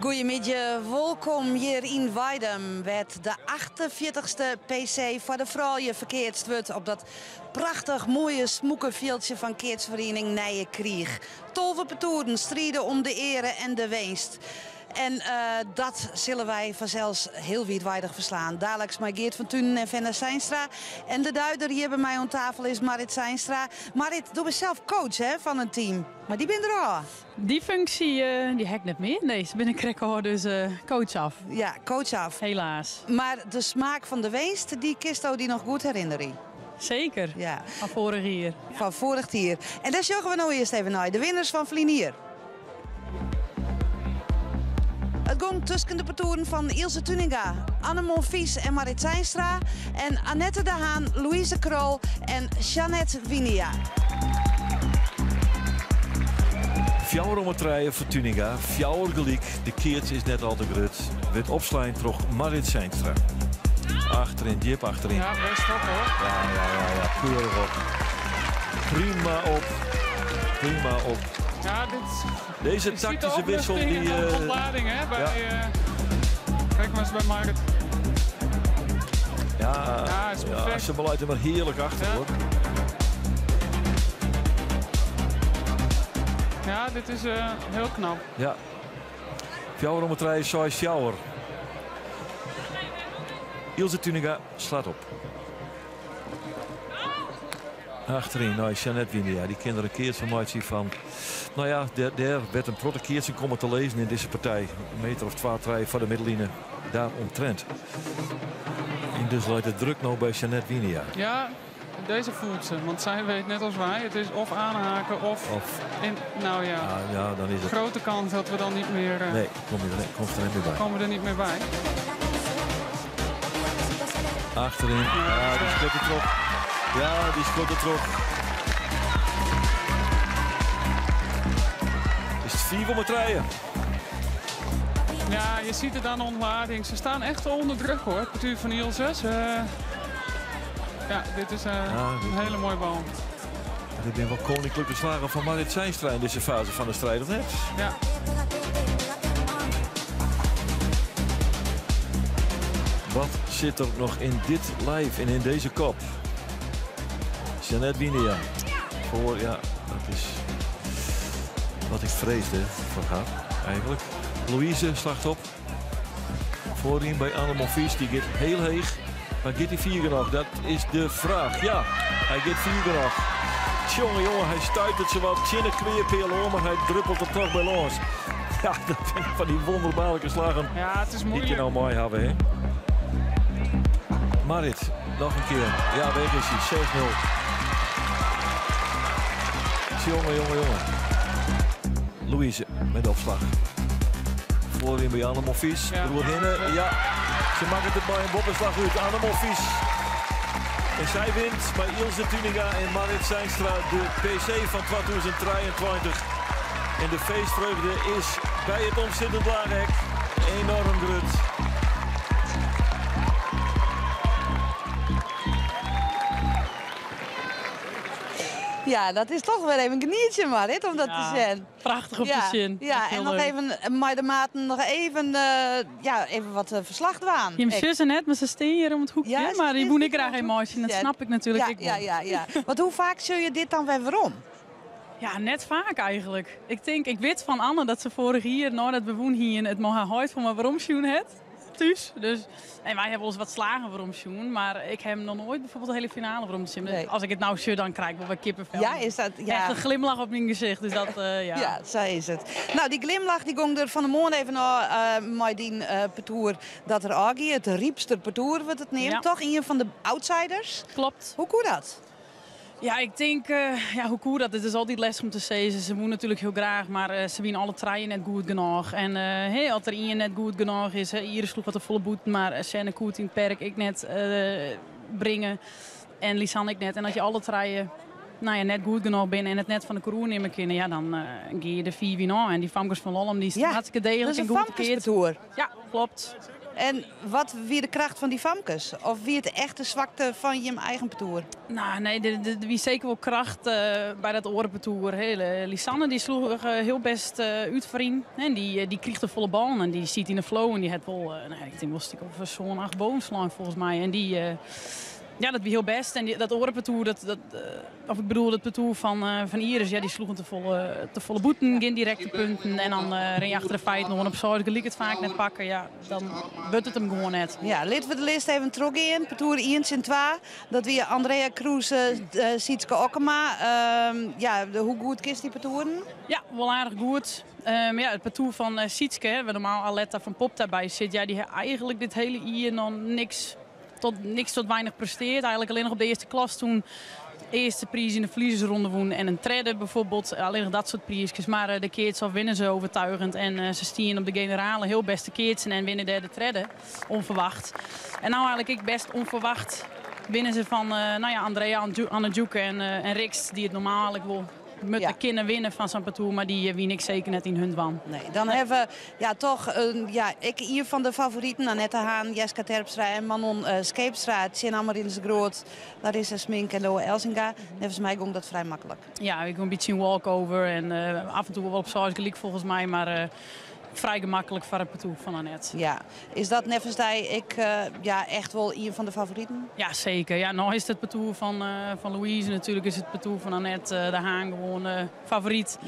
Goeiemiddei, wolkom hjir yn Weidum, wêr't de 48ste PC foar de froulju ferkeatst wurdt op dat prachtich moaie smûke fjildsje fan keatsferiening Nije Kriich. 12 partoeren stride om de eare en de winst. En dat sille wy fansels hiel wiidweidich ferslaan. Daliks mei Geert van Tunen en Fenna Zeinstra. En de duider hjir by my oan tafel is Marrit Zeinstra. Marrit, do bist sels coach hè, fan in team, mar dy binne der ôf. Dy funksje dy ha ik net mear. Nee, se binne krekt ôf, dus coach af. Ja, coach af. Helaas. Mar de smaak fan de winst, dy kinsto dy noch goed herinnerje? Seker. Ja. Fan foarich jier. Fan foarich jier. En dêr sjogge we no earst even nei. De winners fan ferline jier. It gong tusken de partoeren fan Ilse Tuninga, Anne Monfils en Marrit Zeinstra en Annette de Haan, Louise Krol en Jeannette Winia. Fjouwer om 'e trije foar Tuninga, fjouwer gelyk. De keats is net al te grut. Wurdt opslein troch Marrit Zeinstra. Achterin, djip achterin. Ja, best op hoor. Ja, ja, ja, ja, keurig op. Prima op. Prima op. Ja, dit Deze je ziet de tactische wissel opluchting die, en de eh, ontlading hè, bij, ja. eh, kijk maar eens bij Marrit. Ja, Ja, is ja, perfect. ze beleidt hem er heerlijk achter Ja. hoor. Ja, dit is eh, heel knap. Ja. Fjouwer om 'e trije, seis fjouwer. Ilse Tuninga slaat op. Achterin, nei Jeannette Winia. Dy kin der in keats fan meitsje fan. No ja, dêr, dêr wurdt in protte keatsen komme te lizzen yn dizze partij. In meter of twa, trije foar de middelline. Daar omtrent. En dus leit de druk no by Jeannette Winia. Ja, deze voelt ze. Want zij weet net als wij, het is of aanhaken of... Of, In, nou ja, ja, ja, dan is het. grote kans dat we dan niet meer, eh, Nee, kom je er, net- komt er net meer bij. komen we er niet meer bij. Achterin. Ja, die schot er terug. Ja, die schot er terug. Is het 4 om het rijden. Ja, je ziet het aan de ontlading. Ze staan echt onder druk hoor, het partuur van Ilse. Ze- ja, dit is eh, Ja, dit- een hele mooie bal. Dit zijn wel koninklijke slagen van Marrit Zeinstra in deze fase van de strijd, of net? Ja. Wat zit er nog in dit lijf en in deze kop? Jeannette Winia. Voor, ja, dat is wat ik vreesde voor haar eigenlijk. Louise slacht op. Voorin bij Anne Monfils, die gaat heel heeg. Maar gaat hij vier nog? Dat is de vraag. Ja, hij gaat vier nog. Jongen, jongen, hij stuit het zowat. Tjinne kweerpeel om, maar hij druppelt er toch bij langs. Ja, dat vind ik van die wonderbaarlijke slagen. ja, het is Die je moeilijk. nou mooi hebben, hè? Marrit, nog een keer. Ja, weg is hij. 6-0. Jongen, jongen, jongen. Louise met de opslag. Voorin bij Anne Monfils. Ja. Broer Hinne. Ja, ze maken het bij een boppenslag uit. Anne Monfils. En zij wint bij Ilse Tuninga en Marrit Zeinstra de PC van 2023. En de feestvreugde is bij het omzittend Laarhek enorm groot. Ja, dat is toch weer even een genietje, Marrit, om dat Ja, te zien. Prachtig op ja, de zin. Ja, Echt heel en nog leuk. even eh, met de maten nog even, eh, ja, even wat eh, verslag dwaan. Je Ik- zus en net, maar ze staan hier om het hoekje. Ja, ze maar die staan moet ik hier graag om het een mooisje. Dat hoekje. snap ik natuurlijk. Ja, ik ja, wel. ja, ja. Want hoe vaak zul je dit dan weer waarom? Ja, net vaak eigenlijk. Ik denk, ik weet van Anne dat ze vorig jaar, nadat we woon hier, het mogen huid van mijn waarom het. Thuis. Dus, en wij hebben ons wat slagen waarom schoen, maar ik heb nog nooit bijvoorbeeld de hele finale waarom zien. Dus Nee. Als ik het nou zie, dan krijg ik wel wat kippenvel. Ja, is dat... Ja. Echt een glimlach op mijn gezicht, dus dat, eh, ja. Ja, zo is het. Nou, die glimlach die ging er van de morgen even naar uh, met die eh, partour dat er Agi, het riepster partour wat het neemt, Ja. toch? Een van de outsiders. Klopt. Hoe kon dat? Ja, ik denk, eh, ja, hoe cool dat. Het is altijd les om te zeggen. Ze moeten natuurlijk heel graag, maar eh, ze winnen alle treien net goed genoeg. En eh hey, als er één net goed genoeg is, hè, Iris sloeg wat de volle boet, maar eh, Senne Koet in het perk, ik net eh, brengen. En Lisanne ik net. En als je alle treien nou ja, net goed genoeg binnen en het net van de kroon in kunnen, ja, dan eh ga je de vier win aan. En die famkes van Lollum, die is Ja, hartstikke degelijk Dat is en een goed gekeerd. famkespartour. Ja, klopt. En wat wie de kracht fan dy famkes? Of wie it echt de swakte fan jim eigen partoer? Nou, nee, der wie seker wol kracht by dat oare partoer. Lisanne dy sloech hiel bêst út foaryn. En dy krige de folle ballen en dy siet yn de flow en dy hat wol, nou, ik tink wol in stik of sân, acht ballen slein folgens my. En dy, ja, dat wie hiel bêst. En dat oare partoer, dat, of ik bedoel it partoer fan Iris, ja, dy sloegen te folle bûten, gjin direkte punten. En dan rin je achter de feiten oan op seis gelyk it faak net pakke. Ja, dan wurdt it him gewoan net. Ja, litte we de list even trochgean. Partoer ien tsjin twa. Dat wie Andrea Kroes, Sietske Okkema. Ja, hoe goed kinst dy partoeren? Ja, wol aardich goed. Ja, it partoer fan Sietske, wêr't normaal Aletta van Popta by sit, ja, dy ha eigentlik dit hiele jier noch niks tot weinich presteard. Eigentlik allinnich op de earste klas toen earste priis yn de ferliezersronde wûn en in tredde bijvoorbeeld. Allinnich dat soart priiskes. Mar de keats-off winne se overtuigend. En se stiene op de generale hiel bêst te keatsen en winne dêr de tredde. Onverwacht. En no eigentlik ek bêst ûnferwacht winne se fan nou ja, Andrea, Anne Djoeke en Rixt, dy't it normaal eigentlik wol moatte kinne winne fan sa'n partoer, mar dy wiene ek seker net yn hun dwaan. Nee, dan hawwe we ja, toch ja, ek ien fan de favoriten, Annette Haan, Jeska Terpstra en Manon Scheepstra, tsjin Amarins de Groot, Larissa Smink en Loe Elzinga. Neffens my gong dat frij maklik. Ja, ik in bytsje in walkover en af en toe wol op seis gelyk folgens my, mar frij gemaklik foar it partoer fan Annette. Ja, is dat neffens dy ek ja, echt wol ien fan de favoriten? Ja, seker. Ja, no is it partoer fan Louise natuerlik, is it partoer fan Annette de Haan gewoan favoryt.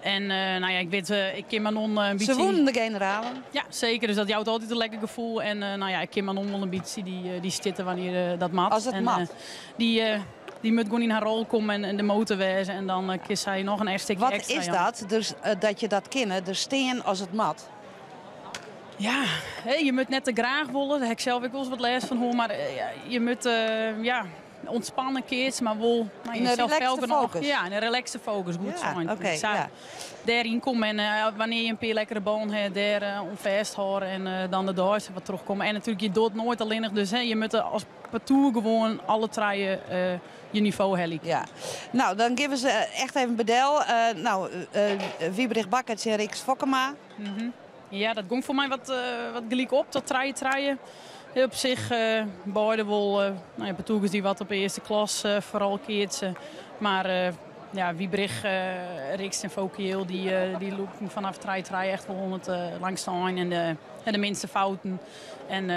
En nou ja, ik wit, ik kin Manon in Se bytsje. wûnen de generalen. Ja, seker. Dus dat jout altyd in lekker gefoel. En nou ja, ik kin Manon wol in bytsje, dy stitte wannear't dat moat. As it En, moat. dy moat gewoan yn har rol komme en de motor wêze. En dan kin sy noch in stikje Wat ekstra is jaan. dat? Dus dat je dat kinne, der stean as it moat. Ja, hè, je moet net te graach wolle. Dêr ha ik sels ek wolris wat lêst fan hân. Mar ja, je moet ja, ûntspannen keatse, mar wol, nou, In een jezelf relaxte fel genoeg. focus. Ja, in relaxte focus. Goed sein. Sa dêryn komme en wannear't je in pear lekkere ballen ha, dêr oan fêsthâlde en dan de deis wat terugkomme. En natuerlik, je docht noait allinnich, dus hè, je moatte as partoer gewoan alle trije je nivo helje. Ja, nou dan geane we se echt even bedel. Nou, Wiebrich Bakker en Riks Fokkema. Ja, dat gong foar my wat gelyk op, tot trije trije. Op sich beide wol nou ja, partoerkes dy't wat op de earste klas foaral keatse. Mar ja, Wiebrich, Riks en Fokieel, dy lûkten fanôf trije trije echt wol oan it langste ein en de minste fouten. En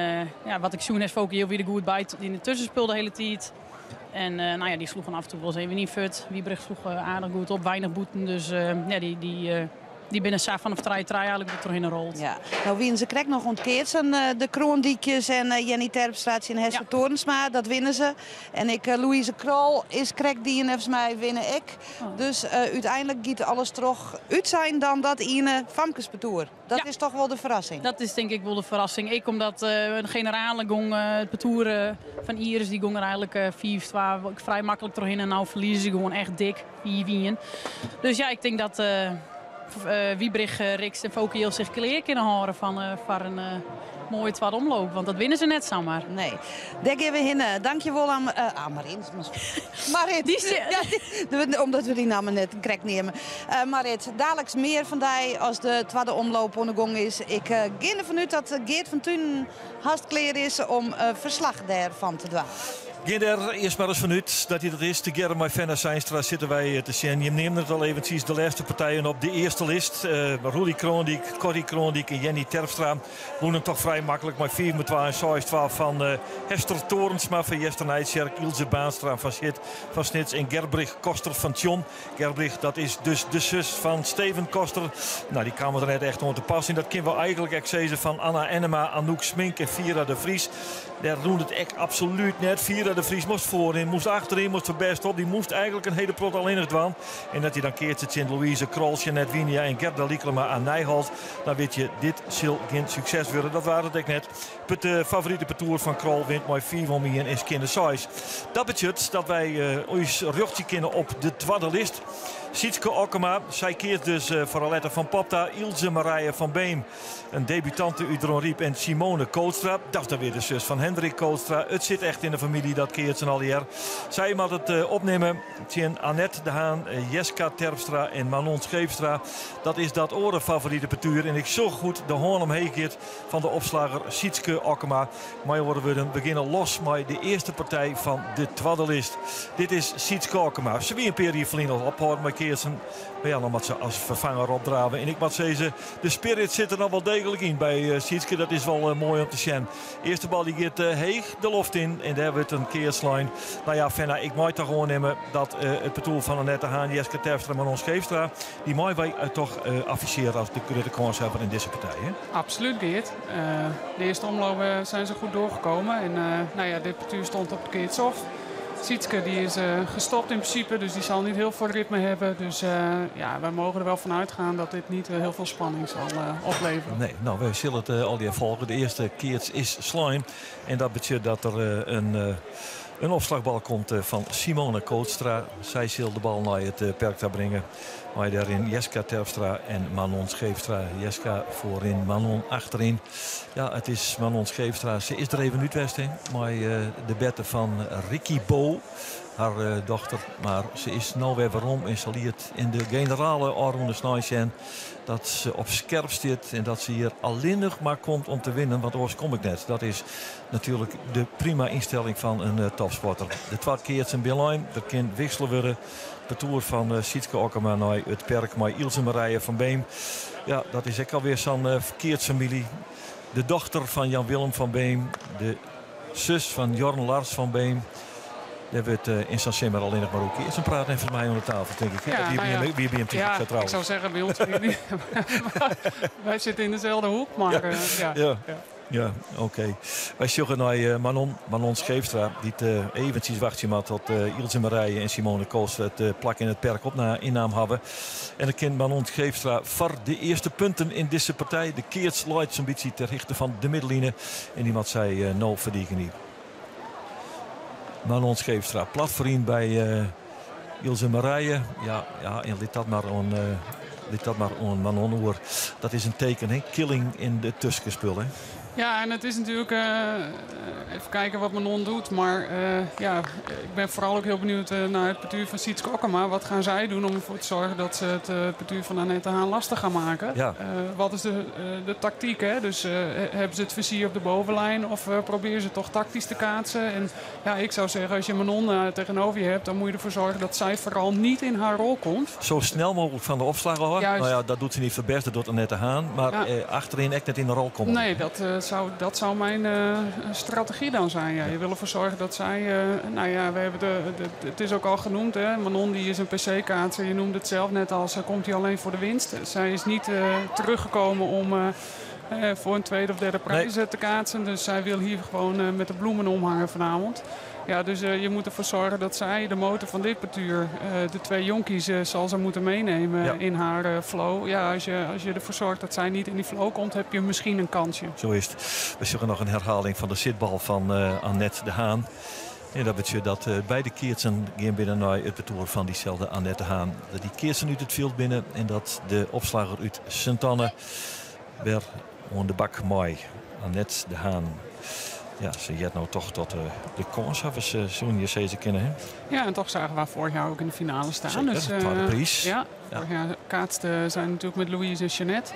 ja, wat ik sjoen ha, Fokieel wie der goed by yn it tuskenspul de hiele tiid. En nou ja, dy sloegen af en toe wolris even yn fuort. Wiebrich sloech aardich goed op, weinich bûten. Dus ja, dy binne sa fanôf trije trije eigentlik wer trochhinne rold. Ja. Nou wiene se krekt noch oan it keatsen, de Kroondykjes en Jenny Terpstra tsjin Hester Torensma, dat winne se. En ek Louise Krol is krekt dien, neffens my winne ek. Dus úteinlik giet alles troch útsein dan dat iene famkespartoer. Dat is toch wol de ferrassing? Dat is tink ik wol de ferrassing. Ek omdat de generale gong, it partoer fan Iris, dy gong der eigentlik 5-2 frij maklik trochhinne. En no ferlieze se gewoan echt dik, 5-1. Dus ja, ik tink dat Wiebrich, Riks en Fokieel sich klear kinne hâlde foar in moaie twadde omloop. Want dat winne se net samar. Nee, dêr geane we hinne. Dankjewol oan Marit. Marit. Dy Ja, omdat we dy namme net krekt neame. Marit, daliks mear fan dy as de twadde omloop oan de gong is. Ik gean derfan út dat Geert van Tunen hast klear is om ferslach dêrfan te dwaan. Gean der earst mar ris fan út dat hy dat is. Tegearre mei Fenna Zeinstra sitte wy te sjen. Jim neamden it al eventsjes, de lêste partijen op de earste list. Roelie Kroondyk, Corrie Kroondyk en Jenny Terpstra wûnen toch frij maklik mei 5-2 en 6-2 fan Hester Torensma fan Easternijtsjerk, Ilse Baanstra fan Sjit fan Snits en Gerbrich Koster fan Tsjom. Gerbrich, dat is dus de sus fan Steven Koster. Nou, dy kamen der net echt oan te pas. En dat kinne we eigentlik ek sizze fan Anna Ennema, Anouk Smink en Vira de Vries. Dêr rûn it ek absolút net. Vira de Vries moast foaryn, moast achteryn, moast foar bêst op. Dy moast eigentlik in hiele protte allinnich dwaan. En dat je dan keatse tsjin Louise Krol, Jeanette Winia en Gerda Lyklema aan Nijholt, dan wit je, dit sil gjin sukses wurde. Dat waard it ek net. It favorite partoer fan Krol wint mei 5-1 en skjinne 6. Dat betsjut dat wy ús rjochtsje kinne op de twadde list. Sietske Okkema, sy keatst dus foar Aletta van Popta, Ilse Marije van Beem, in debutante út Dronryp en Simone Kootstra. Dat is dan wer de sus fan Hendrik Kootstra. It sit echt yn de famylje. dat keatsen allegear. Sy moat it opnimme tsjin Annette de Haan, Jeska Terpstra en Manon Scheepstra. Dat is dat oare favorite partuur. En ik sjoch hoe't de hân omheech giet fan de opslagger Sietske Okkema. Mei oare wurden, we geane los mei de earste partij fan de twadde list. Dit is Sietske Okkema. Se wie in pear jier ferlyn al ophâlden mei keatsen. Mar ja, no moat se as ferfanger opdrave. En ik moat sizze, de spirit sit der noch wol deeglik yn by Sietske. Dat is wol moai om te sjen. Earste bal dy giet heech de loft yn en dêr wurdt in keats slein. No ja, Fenna, ik mei toch oannimme dat it partoer fan Annette Haan, Jeska Terpstra en Manon Scheepstra, dy meie wy toch affisearje as de grutte kânshawwer yn dizze partij. Hè? Absoluut, Geert. De eerste omloop zijn ze goed doorgekomen. En nou ja, dit partuur stond op de keats-off. Sietske die is gestopt in principe, dus die zal niet heel veel ritme hebben. Dus ja, wij mogen er wel van uitgaan dat dit niet heel veel spanning zal opleveren. Nee, nou, we zullen het al die volgen. De eerste keats is slein. En dat betekent dat er een opslagbal komt van Simone Kootstra. Zij zal de bal naar het perk daar brengen. Maar daarin Jeska Terpstra en Manon Scheepstra. Jeska voorin, Manon achterin. Ja, het is Manon Scheepstra. Ze is er even uit west, hè. Maar de berte van Ricky Bo, haar dochter. Maar ze is nou weer werom en ze liet in de generale ôfrûne snein sjen dat ze op skerp zit en dat ze hier allinnich maar komt om te winnen, want oars kom ik net. Dat is natuurlijk de prima ynstelling fan in topsporter. De twadde keats binne lein, der kin wiksele wurde. Partoer fan Sietske Okkema nei it perk mei Ilse Marije van Beem. Ja, dat is ek alweer sa'n keatsfamylje. De dochter fan Jan Willem van Beem, de sus fan Jorn Lars van Beem. Dêr wurdt yn sa'n simmer allinnich mar oer keatsen praat neffens my oan de tafel, tink ik. Ja, Wie nou ja. wie by him Ja, trouwens. ik zou zeggen bij ons niet. Wij zitten in dezelfde hoek, maar ja. Ja. Ja. Ja, oké. Wy sjogge nei Manon, Manon Scheepstra, dy't eventsjes wachtsje moat tot Ilse Marije en Simone Kootstra it plak yn it perk op ynnaam hawwe. En dan kin Manon Scheepstra foar de earste punten yn dizze partij. De keats leit sa'n bytsje ter hichte fan de middelline en dy moat sy no ferdigenje. Manon Scheepstra plat foaryn by Ilse Marije. Ja, ja, en lit dat mar oan, lit dat mar oan Manon oer. Dat is in teken, hè? Killing in de tuskenspul, hè? Ja, en het is natuurlijk, even kijken wat Manon doet. Maar ja, ik ben vooral ook heel benieuwd naar het partuur van Sietske Okkema. Wat gaan zij doen om ervoor te zorgen dat ze het partuur van Annette Haan lastig gaan maken? Wat is de tactiek? Hè? Dus hebben ze het vizier op de bovenlijn of proberen ze toch tactisch te kaatsen? En ja, ik zou zeggen, als je Manon tegenover je hebt, dan moet je ervoor zorgen dat zij vooral niet in haar rol komt. Zo snel mogelijk van de opslag hoor. Nou ja, dat doet ze niet verbaasd, dat doet Annette Haan. Maar achterin echt net in de rol komen. Nee, dat zou mijn strategie dan zijn. Ja. Je wil ervoor zorgen dat zij, nou ja, we hebben de, het is ook al genoemd, hè. Manon die is een PC-kaatser. Je noemde het zelf net al, zij komt hier alleen voor de winst. Zij is niet teruggekomen om voor een tweede of derde prijs te kaatsen. Dus zij wil hier gewoon met de bloemen omhangen vanavond. Ja, dus je moet ervoor zorgen dat zij, de motor van dit partuur, de twee jonkies, zal ze moeten meenemen in haar flow. Ja, als je ervoor zorgt dat zij niet in die flow komt, heb je misschien een kansje. Zo is het. We zullen nog een herhaling van de zitbal van Annette de Haan. En dat betekent dat beide keatsen gaan binnen naar het partoer van diezelfde Annette de Haan. Dat die keatsen uit het veld binnen en dat de opslagger uit Sint-Anne weer oan de bak mei. Annette de Haan. Ja, ze jet nou toch tot de kânshawwers, soene je sizze kinne, hè? Ja, en toch zagen we haar vorig jaar ook in de finale staan. Zeker, Dus, de tweede prijs. Vorig jaar kaatste zij natuurlijk met Louise en Jeannette.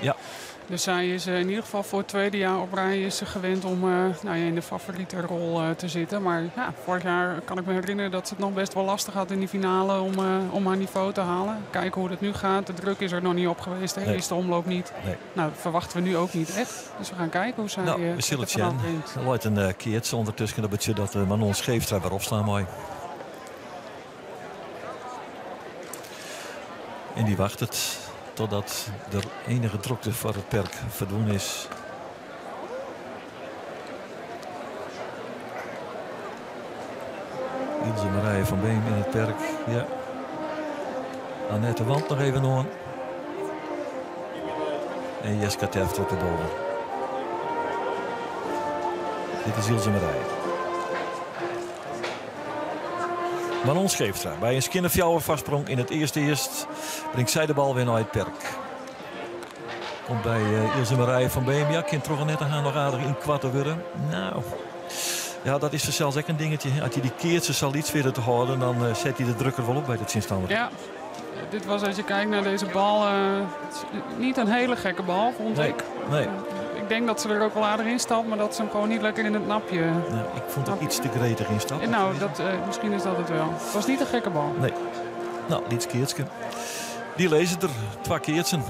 Dus zij is in ieder geval voor het tweede jaar op rij is ze gewend om in de favoriete rol te zitten. Maar vorig jaar kan ik me herinneren dat ze het nog best wel lastig had in die finale om haar niveau te halen. Kijken hoe dat nu gaat. De druk is er nog niet op geweest. De eerste omloop niet. Dat verwachten we nu ook niet echt. Dus we gaan kijken hoe zij, We zullen het het zien. ervan brengt. Er loopt een keertje ondertussen. Dat betekent dat Manon Scheepstra weer opslaan mooi. En die wacht het totdat er enige drukte voor het perk verdwenen is. Ilse Marije van Beem in het perk. Ja. Annette Want nog even aan. En Jeska Terpstra op de boven. Dit is Ilse Marije. Manon Scheepstra bij een skinnerfjouwer vastsprong in het eerste eerst brengt zij de bal weer naar het perk. Komt bij Ilse Marije van Beem. Ja, kind toch net aan nog aardig in kwarten worden. Nou, Ja, dat is fansels ek in dingetje. As je dy keatser sa lyts witte te hâlden, dan set hy de druk der wol op by de tsjinstanner. Ja, dit was als je kijkt naar deze bal, niet een hele gekke bal, vond ik. Nee. Ik denk dat ze er ook wel aardig in stapt, maar dat ze hem gewoon niet lekker in het napje. Nou, ik vond het iets te gretig instappen. Nou, misschien is dat het wel. Het was niet een gekke bal. Nee. Nou, lyts keatske. Dy lizze der. Twa keatsen.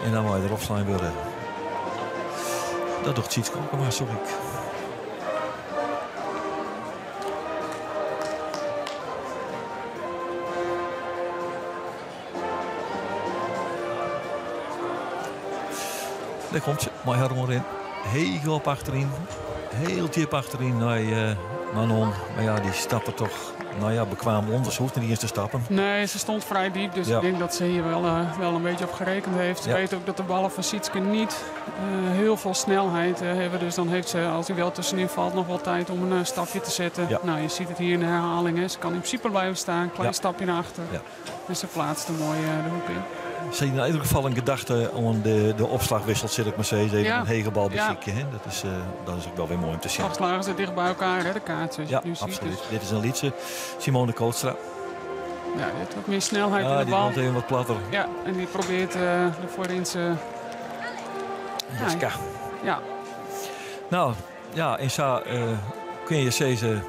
En dan mei der opslein wurde. Dat docht Sietske Okkema, sorry. Dêr komt se mei har oanrin. Heech op achteryn. Hiel djip achteryn nei Manon. Mar ja, dy stapt der toch, nou ja, bekwaam ûnder. Se hoecht net iens te stappen. Nee, ze stond vrij diep. Dus ik denk dat ze hier wel een beetje op gerekend heeft. Ze weet ook dat de ballen van Sietske niet heel veel snelheid hebben. Dus dan heeft ze, als hij wel tussenin valt, nog wel tijd om een stapje te zetten. Nou, je ziet het hier in de herhaling. Hè. Ze kan in principe blijven staan. Klein stapje naar achter. En ze plaatst hem mooi de hoek in. Ze in ieder geval een gedachte om de opslagwissel, zit ik maar zo even een hege bal bezieken, hè? Dat is ook wel weer mooi om te zien. Afslagen ze dicht bij elkaar, hè, de kaart, zoals je Ja, nu ziet. absoluut. Dus Dit is een lytse Simone Kootstra. Ja, die heeft wat meer snelheid Ja, in de die bal. komt even wat platter. Ja, en die probeert ervoor in zijn Jeska. Ja. Nou, ja, en zo kun je zeggen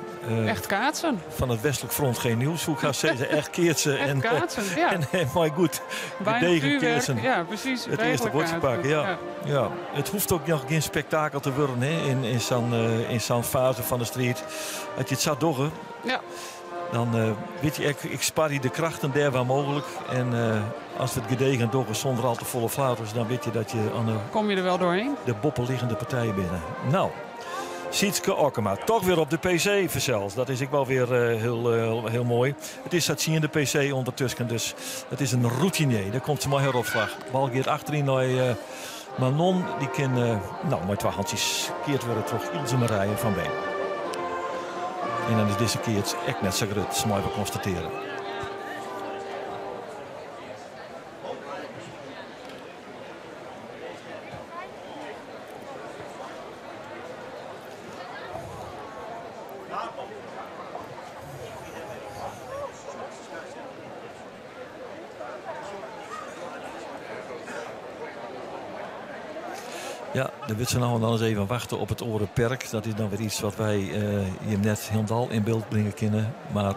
Echt kaatsen. Van het westelijk front geen nieuws. Hoe gaat ze echt keertsen? Echt kaatsen, ja. En maar goed, Bijna gedegen vuurwerk. keertsen. Ja, precies. Het eerste Degelijk bordje kaatsen. pakken, ja. Ja. Ja. Het hoeft ook nog geen spektakel te worden, hè, in zo'n fase van de strijd. Als je het zat doggen, dan weet je, ik spaar hier de krachten daar waar mogelijk. En als het gedegen doggen zonder al te volle flaters, dan weet je dat je aan de Kom je er wel doorheen? De boppenliggende partij binnen. Nou, Sietske Okkema, toch weer op de PC verzeld. Dat is ik wel weer heel mooi. Het is dat zien de PC ondertussen, dus het is een routinier. Daar komt ze maar heropslag. Bal gaat achterin naar Manon. Die kan met twee handjes keert worden terug Ilse Marije van Beem. En dan is deze keer het echt net zo groot, dat is mooi te constateren. Ja, dan wordt ze nou en dan eens even wachten op het orenperk. Dat is dan weer iets wat wij hier net helemaal in beeld brengen kunnen. Maar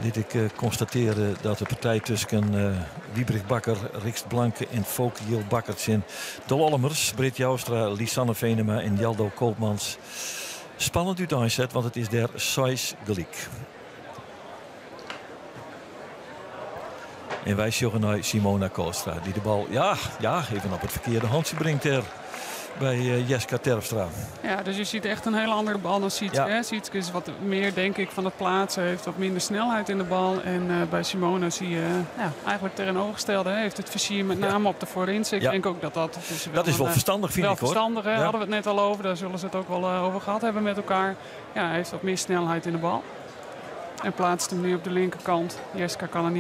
liet ik constateren dat de partij tussen Wiebrich Bakker, Rixt Blanke en Fokiel Bakker zijn. De Lollemers, Britt Joustra, Lisanne Venema en Jeldo Koopmans. Spannend uiteinzet, want het is der size gelijk. En wij zorgen naar Simona Kootstra, die de bal, even op het verkeerde handje brengt er bij Jeska Terpstra. Ja, dus je ziet echt een hele andere bal dan Sietske. Hè? Sietske is wat meer, denk ik, van het plaatsen, heeft wat minder snelheid in de bal. En bij Simona zie je eigenlijk tegenovergestelde. Hè? Heeft het vizier met name op de voorinse. Ik denk ook dat dat dus wel Dat is wel een verstandig, vind wel ik, hoor. verstandig, hè? Hadden we het net al over. Daar zullen ze het ook wel over gehad hebben met elkaar. Ja, hij heeft wat meer snelheid in de bal. En plaatst hem nu op de linkerkant. Jeska kan er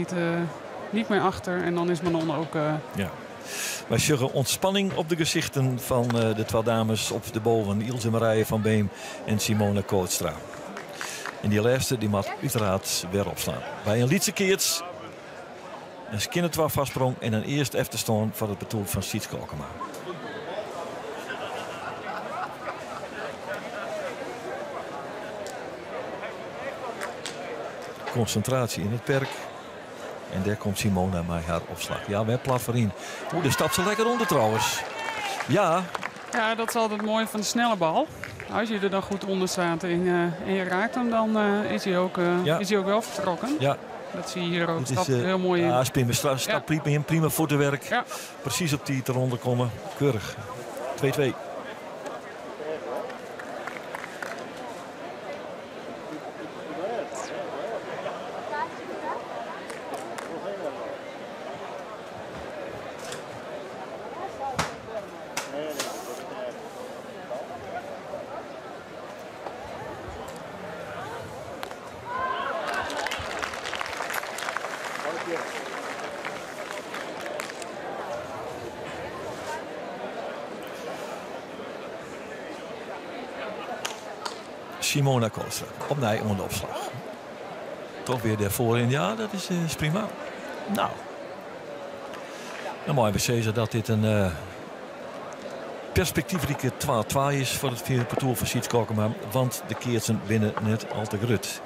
niet meer achter. En dan is Manon ook Wij zeggen ontspanning op de gezichten van de twee dames op de boven. Ilse Marije van Beem en Simone Kootstra. En die laatste die mag uiteraard weer opslaan. Bij een lytse keerts. Een skinnertwa vastsprong en een eerst efterstand van het betoel van Sietske Okkema. Concentratie in het perk. En daar komt Simona met haar opslag. Ja, met Plaverin. Oeh, daar stapt ze lekker onder trouwens. Ja. Ja, dat is altijd mooi van de snelle bal. Als je er dan goed onder staat en je raakt hem, dan is hij ook wel vertrokken. Dat zie je hier ook. Dit is, Stapt heel mooi in. Ja, prima, stapt prima in, prima voetenwerk. Precies op die eronder komen. Keurig. 2-2. Simona Kootstra, opnij oan de opslach. Toch weer dêrfoar in. Ja, dat is, is prima. Nou, dan meie we sizze dat dit in uh, perspektyfrike 2-2 is foar it vierde partoer fan Sietske Okkema, want de keatsen binne net al te grut.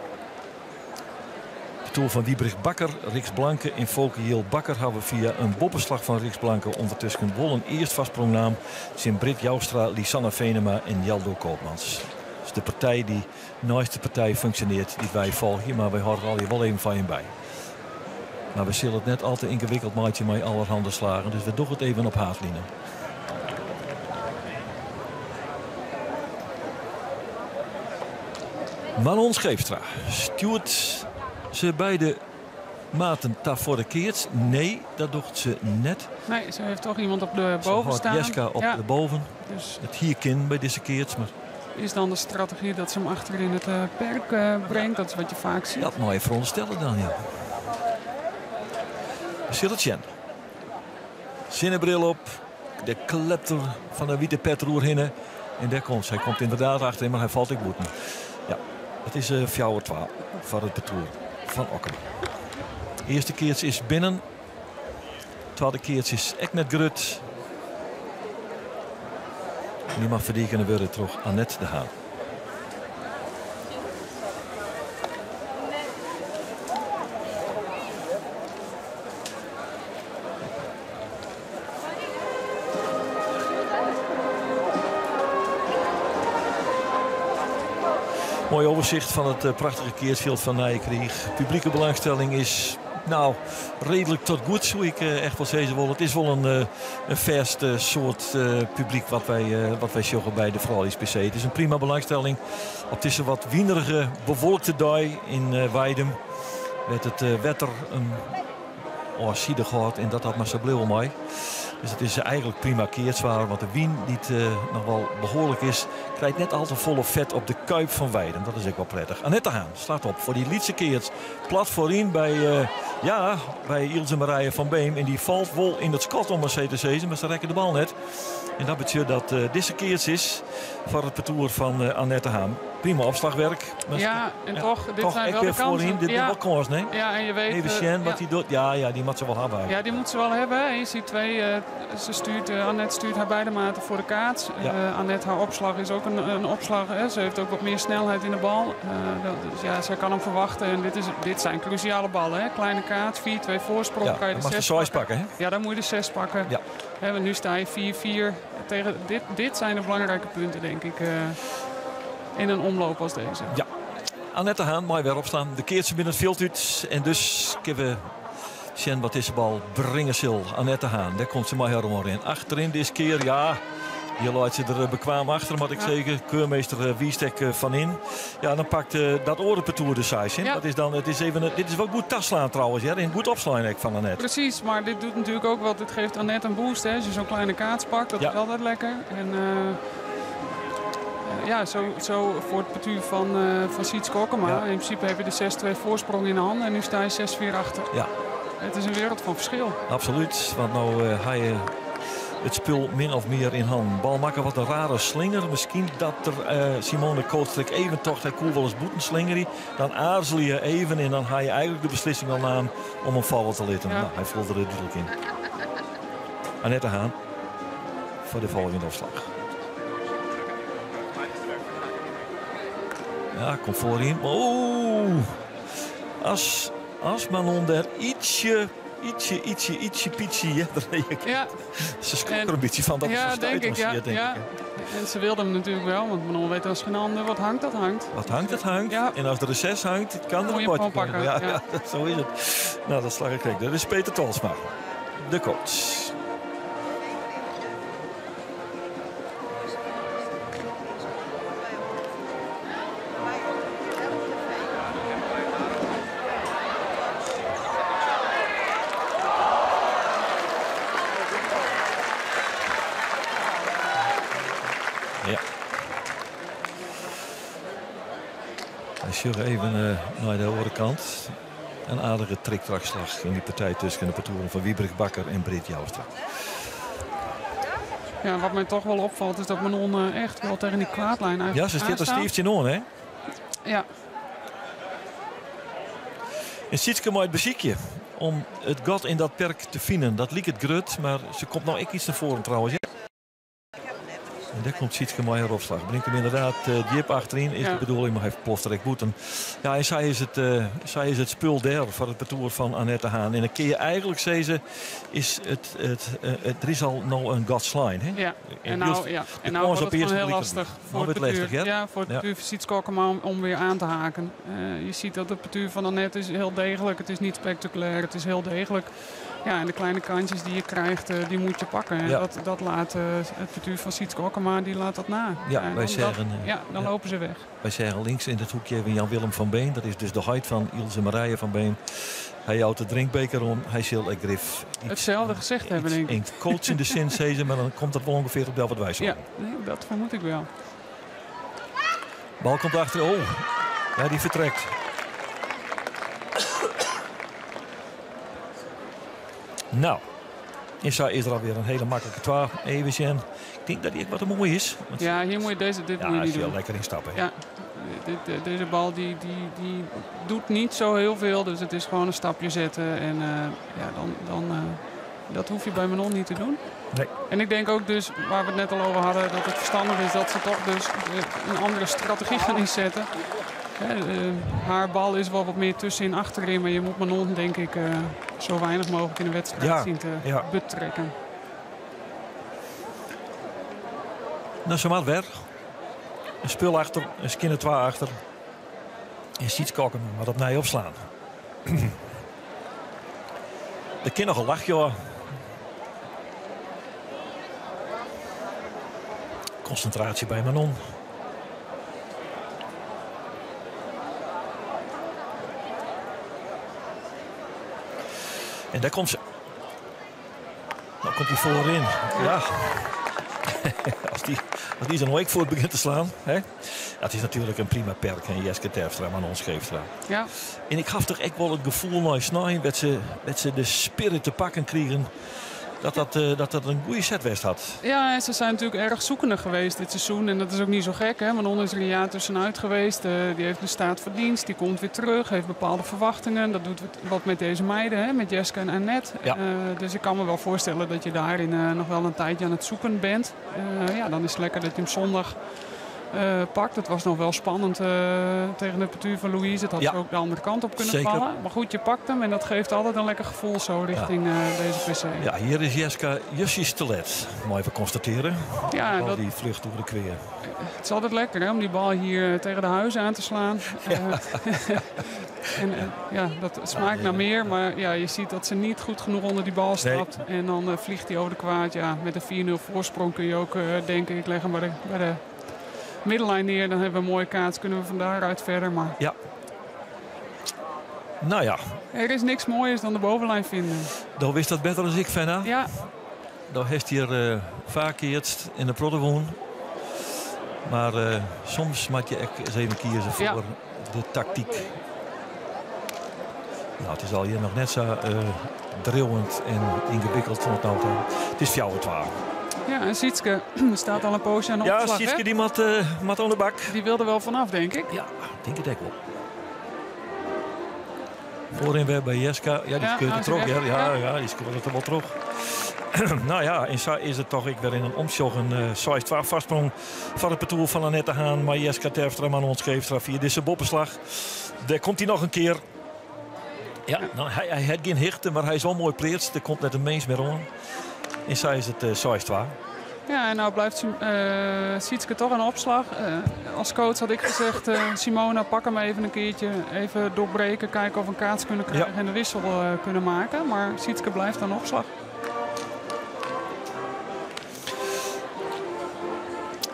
Partoer fan Wiebrich Bakker, Riks Blanke en Foke Jil Bakker hawwe fia in boppeslach fan Riks Blanke ûndertusken wol in earst foarsprong naam tsjin Britt Joustra, Lisanne Venema en Jeldo Koopmans. Dus de partij dy't neist de partij funksjonearret dy't wy folgje, mar wy hâlde allegear wol even fan jim by. Mar we sille it net al te yngewikkeld meitsje mei allerhande slagen, dus we dogge it even op haadlinen. Manon Scheepstra stjoert se beide maten ta foar de keats. Nee, dat docht se net. Nee, se heeft toch iemand op de boven staan. Jeska op de boven. Dus it hie kin by dizze keats, mar is dan de strategie dat ze hem achter in het perk brengt? Dat is wat je vaak ziet. Dat mei je veronderstellen dan, ja. We sille it sjen. Sinnebril op, de klepter fan de wite pet oerhinne. En dêr komt se. Hy komt ynderdaad achteryn, mar hy falt ek bûten. Ja, it is 4-2 foar it partoer fan Okkema. Earste keats is binnen. Twadde keats is ek net grut. En dy moat ferdigene wurde troch Annette de Haan. Moai overzicht fan it prachtige keatsfjild fan Nijekriich. Publieke belangstelling is nou redelijk tot goed, soe ik echt wol sizze wolle. It is wol in, in fêst soart publyk wat wy sjogge by de Frouljus PC. It is in prima belangstelling op dizze wat winerige, bewolkte dei yn Weidum. Wêr't it wetter in ôfsidich hâldt en dat dat mar sa bliuwe mei. Dus it is eigenlik prima keatswaar, want de wyn dy't noch wol behoarlik is, krijt net al te folle fet op de kuip fan Weidum. Dat is ek wol prettich. Annette Haan slacht op foar dy lytse keats. Plat foaryn by, ja, by Ilse Marije van Beem. En dy falt wol yn it skot om mar sa te sizzen, mar se rekke de bal net. En dat betsjut dat dizze keats is foar it partoer fan Annette Haan. Prima opslachwerk. Ja, en toch, dit toch zijn ek wel de weer kansen. foaryn. Dit Ja. is wol kâns, nee? Ja, en je weet, Even sjen wat ja. hy docht. Ja, ja, dy moat se wol hawwe Ja, dy moat se wol hawwe. En je ziet twee, ze stuurt, Annette stuurt haar beide maten voor de kaats. Ja. Annette, haar opslag is ook een opslag. Hè. Ze heeft ook wat meer snelheid in de bal. Dus ja, zij kan hem verwachten. En dit zijn cruciale ballen. Hè. Kleine kaats, 4-2 voorsprong. Ja, kan je dan de mag de 6 6 pakken. pakken, hè? Ja, dan moet je de 6 pakken. Ja. Hè, want nu sta je 4-4 tegen. Dit zijn de belangrijke punten, denk ik. In een omloop als deze. Ja. Annette Haan, moai wer opslaan. De keatsen binnen it fjild út. En dus kinne we sjen wat dizze bal bringe sil. Annette Haan, dêr komt se mei har oanrin. Achteryn dizze kear, ja, dy leit se der bekwaam achter, moat ik sizze. Keurmeester wiist ek fan yn. Ja, dan pakt dat oare partoer de seis in. Ja. Dat is dan, it is even, dit is wol goed taslaan trouwens, hear. En goed opslaan ek fan Annette. Precies, maar dit doet natuurlijk ook wat. Dit geeft Annette een boost, hè. Als je zo'n kleine kaats pakt, dat is altijd lekker. En ja, zo voor het partuur van Sietske Okkema. Ja. In principe heb je de 6-2 voorsprong in de handen en nu sta je 6-4 achter. Ja. Het is een wereld van verschil. Absoluut, want nou ha je it spul min of mear yn hannen. Bal makke wat in rare slinger. Miskien dat der Simone Kootstra even tocht, hy koe wolris bûten slingerje. Dan aarzelje je even en dan ha je eigenlik de beslissing al naam om him falle te litten. Ja. Nou, hy foel der dúdlik yn. Annette Haan foar de folgjende opslach. Ja, komt foaryn. Oeh, as Manon der ietsje, ietsje, ietsje, ietsje, pietsje earder reagearret. Ja. Se skrok der in bytsje fan dat Ja, se denk stuit ik, ja, siet, denk ja. ik, hè. En ze wilde hem natuurlijk wel, want Manon weet als geen ander wat hangt, dat hangt. Wat hangt, dat hangt. Ja. En as der in 6 hangt, kan der Moet in je potje hem gewoon komen. pakken, Ja, ja. ja, zo is het. Nou, dat slag ik krek. Dat is Peter Tolsma, de coach. Ja. Wy sjogge even nei de oare kant. Een aardige triktrakslag yn die partij tusken de partoeren van Wybrig Bakker en Britt Joustra. Ja, wat mij toch wel opvalt is dat Manon echt wel tegen die kwaadlijn eigenlijk Ja, ze zit er stiefje oan, hè? Ja. En Sietske mei it besykje om it gat yn dat perk te finen. Dat liket grut, mar se komt no ek iets nei foaren trouwens. En dêr komt Sietske mei har opslach. Bringt him ynderdaad djip achteryn, is de bedoeling, mar hy ploft der ek bûten. Ja, en sa is it spul dêr foar it partoer fan Annette Haan. En dan kinne je eigentlik sizze, is it, it, it, der is al no in gat slein. Hè? Ja, en nou, ja. En nou wordt het gewoon heel lastig voor het partuur. Ja, voor het partuur van Sietske Okkema om weer aan te haken. Je ziet dat het partuur van Annette is heel degelijk. Het is niet spectaculair, het is heel degelijk. Ja, en de kleine kantjes die je krijgt, die moet je pakken. En dat laat het partuur van Sietske Okkema, die laat dat na. Ja, wij zeggen, ja, dan lopen ze weg. Wij zeggen links in het hoekje even Jan-Willem van Been. Dat is dus de heit van Ilse Marije van Been. Hy jout de drinkbeker om. Hy sil ek grif iets, hetzelfde gezegd hebben, denk ik. In coachende zin, zei ze, maar dan komt dat wel ongeveer op dat wat wij zeggen. Ja, nee, dat vermoed ik wel. Bal komt achter. Oh, ja, die vertrekt. Nou, en zo is er alweer een hele makkelijke 12. Even zien. Ik denk dat die ook wat mooi is. Want ja, hier moet je deze, dit ja, moet je niet als je doen. lekker instappen. Ja, deze bal die doet niet zo heel veel. Dus het is gewoon een stapje zetten. En ja, dan dat hoef je bij Manon niet te doen. Nee. En ik denk ook dus, waar we het net al over hadden, dat het verstandig is dat ze toch dus een andere strategie gaan inzetten. Hè, haar bal is wel wat meer tussenin, achterin. Maar je moet Manon, denk ik, zo weinig mogelijk in de wedstrijd zien te betrekken. Nou, zo maar weer. Een spul achter, een skinne 2 achter. En Sietske Okkema maar opnieuw opslaan. Er kan nog een lachje, hoor. Concentratie bij Manon. En daar komt ze. Nou komt hij voorin. Ja. Als die zijn weekvoort begint te slaan. Hè? Dat is natuurlijk een prima perk. Hè? Jeske Terpstra, Manon Scheepstra. En ik gaf toch echt wel het gevoel naar Snijn dat ze de spirit te pakken kregen. Dat dat een goede set west had. Ja, en ze zijn natuurlijk erg zoekende geweest dit seizoen. En dat is ook niet zo gek, hè? Manon is er een jaar tussenuit geweest. Die heeft een staat van dienst, die komt weer terug, heeft bepaalde verwachtingen. Dat doet wat met deze meiden, hè? Met Jeske en Annette. Dus ik kan me wel voorstellen dat je daarin nog wel een tijdje aan het zoeken bent. Ja, dan is het lekker dat je hem zondag pakt. Het was nog wel spannend tegen de partuur van Louise. Het had ook de andere kant op kunnen vallen. Maar goed, je pakt hem en dat geeft altijd een lekker gevoel zo richting deze PC. Ja, hier is Jeska Jusjes te let. Mooi even constateren. Ja, Bal dat die vlucht door de kweer. Het is altijd lekker, hè, om die bal hier tegen de huizen aan te slaan. En ja, dat smaakt naar meer. Maar ja, je ziet dat ze niet goed genoeg onder die bal stapt. En dan vliegt hij over de kwaad. Ja, met een 4-0 voorsprong kun je ook denken, ik leg hem bij de middenlijn neer, dan hebben we een mooie kaats, kunnen we van daaruit verder. Maar Ja. Nou ja. Er is niks mooiers dan de bovenlijn vinden. Dan wist dat beter dan ik, Fenna. Dan heeft hier vaak eerst in de Proddewoon. Maar soms moet je echt eens even kiezen voor de tactiek. Nou, het is al hier nog net zo drillend en ingewikkeld van het nou te hebben. Het is 4-2. Ja, en Sietske staat al een poosje aan de Ja, opslag, Sietske hè? die mat aan de bak. Die wilde wel vanaf, denk ik. Ja, denk het ook wel. Voorin weer bij Jeska. Ja, die Ja, scoort het nou, terug, ze hè. weg. Ja, ja, die scoort het er wel terug. Nou ja, en zo is het toch ik weer in een omzog. Een 6-2 vastsprong van het partour van Annette Haan. Maar Jeska Terpstra, Manon Scheepstra via deze boppenslag. Daar komt hij nog een keer. Ja, nou, hij heeft geen hichten, maar hij is wel mooi pleerst. Er komt net een mens meer om. En zij is het 6-2. Ja, en nou blijft Sietske toch aan de opslag. Als coach had ik gezegd, Simona, pak hem even een keertje. Even doorbreken, kijken of we een kaats kunnen krijgen en de wissel kunnen maken. Maar Sietske blijft aan de opslag.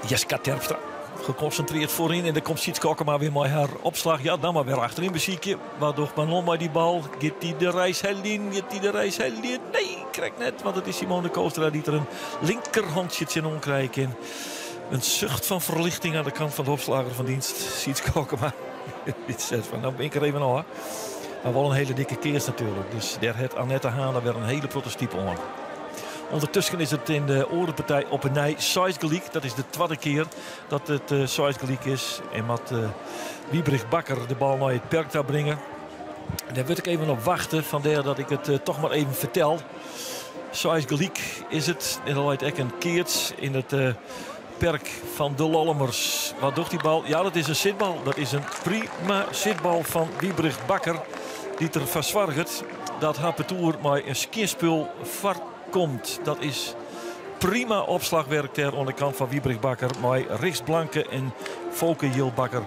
Jeska Terpstra geconcentreerd voorin. En dan komt Sietske Okkema weer met haar opslag. Ja, dan maar weer achterin beziekje. Waardoor Manon bij die bal. Gaat die de reis Helin? Gaat die de reis Helin? Nee, krijg net. Want het is Simone Koostra die er een linkerhandje in omkrijgt. In. Een zucht van verlichting aan de kant van de opslager van dienst. Sietske Okkema. Die zegt van, nou ben ik er even al. Maar wel een hele dikke keers natuurlijk. Dus daar heeft Annette Haan weer een hele prototype oan. Ondertussen is het in de orenpartij op een nij seis gelyk. Dat is de tweede keer dat het seis gelyk is. En wat Wiebrich Bakker de bal naar het perk daar brengen. Daar wil ik even op wachten. Vandaar dat ik het toch maar even vertel. Seis gelyk is het. En dan lijkt ek een keerts in het perk van de Lollumers. Wat doet die bal? Ja, dat is een zitbal. Dat is een prima zitbal van Wiebrich Bakker. Die er verzorgt dat haar partour maar een skinspul komt. Dat is prima opslagwerk ter aan de kant van Wiebrich Bakker. Maar Richts Blanke en Volke Jil Bakker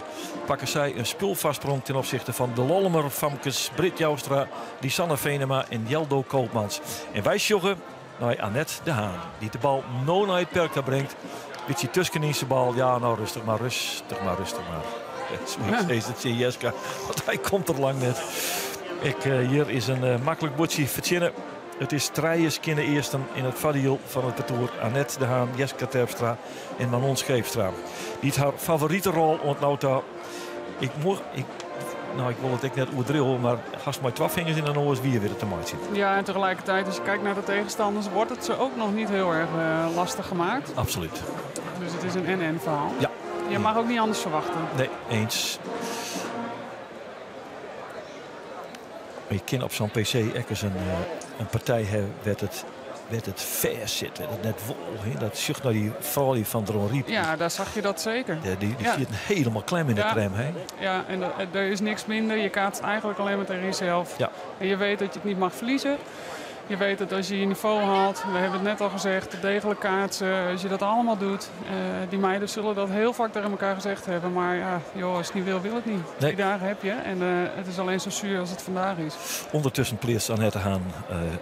pakken zij een spulvastsprong ten opzichte van de Lollumer Famkes, Britt Joustra, Lisanne Venema en Jeldo Koopmans. En wij sjoggen naar Annette de Haan, die de bal no naar het perk brengt. Beetje tussen in zijn bal. Ja, nou rustig maar, rustig maar, rustig maar. Ja, zo is het, Jeska, want hij komt er lang net. Hier is een makkelijk bordje verzinnen. Het is Trijes kinnen eersten in het vadiel van het parcours. Annette de Haan, Jeska Terpstra en Manon Scheepstra. Die het haar favoriete rol ontnouwt. Ik moet, ik, nou, ik wil het ik net oerdrillen, maar gast maar 12 vingers in de oor wie weer te maken. Ja, en tegelijkertijd, als je kijkt naar de tegenstanders, wordt het ze ook nog niet heel erg lastig gemaakt. Absoluut. Dus het is een en-en verhaal. Ja. Je mag ook niet anders verwachten. Nee, eens. Maar je kan op zo'n PC echt eens een partij hebben werd het vers zit, werd het net wol. Hè? Dat zucht naar die vrouw van Dronryp. Ja, daar zag je dat zeker. Ja, die zit helemaal klem in de crème. Hè? Ja, en er is niks minder. Je kaatst eigenlijk alleen maar tegen jezelf. En je weet dat je het niet mag verliezen. Je weet dat als je je niveau haalt, we hebben het net al gezegd, de degelijk kaatsen, als je dat allemaal doet. Die meiden zullen dat heel vaak tegen elkaar gezegd hebben. Maar ja, joh, als het niet wil, wil het niet. Nee. Die dagen heb je en het is alleen zo zuur als het vandaag is. Ondertussen pleert Annette Haan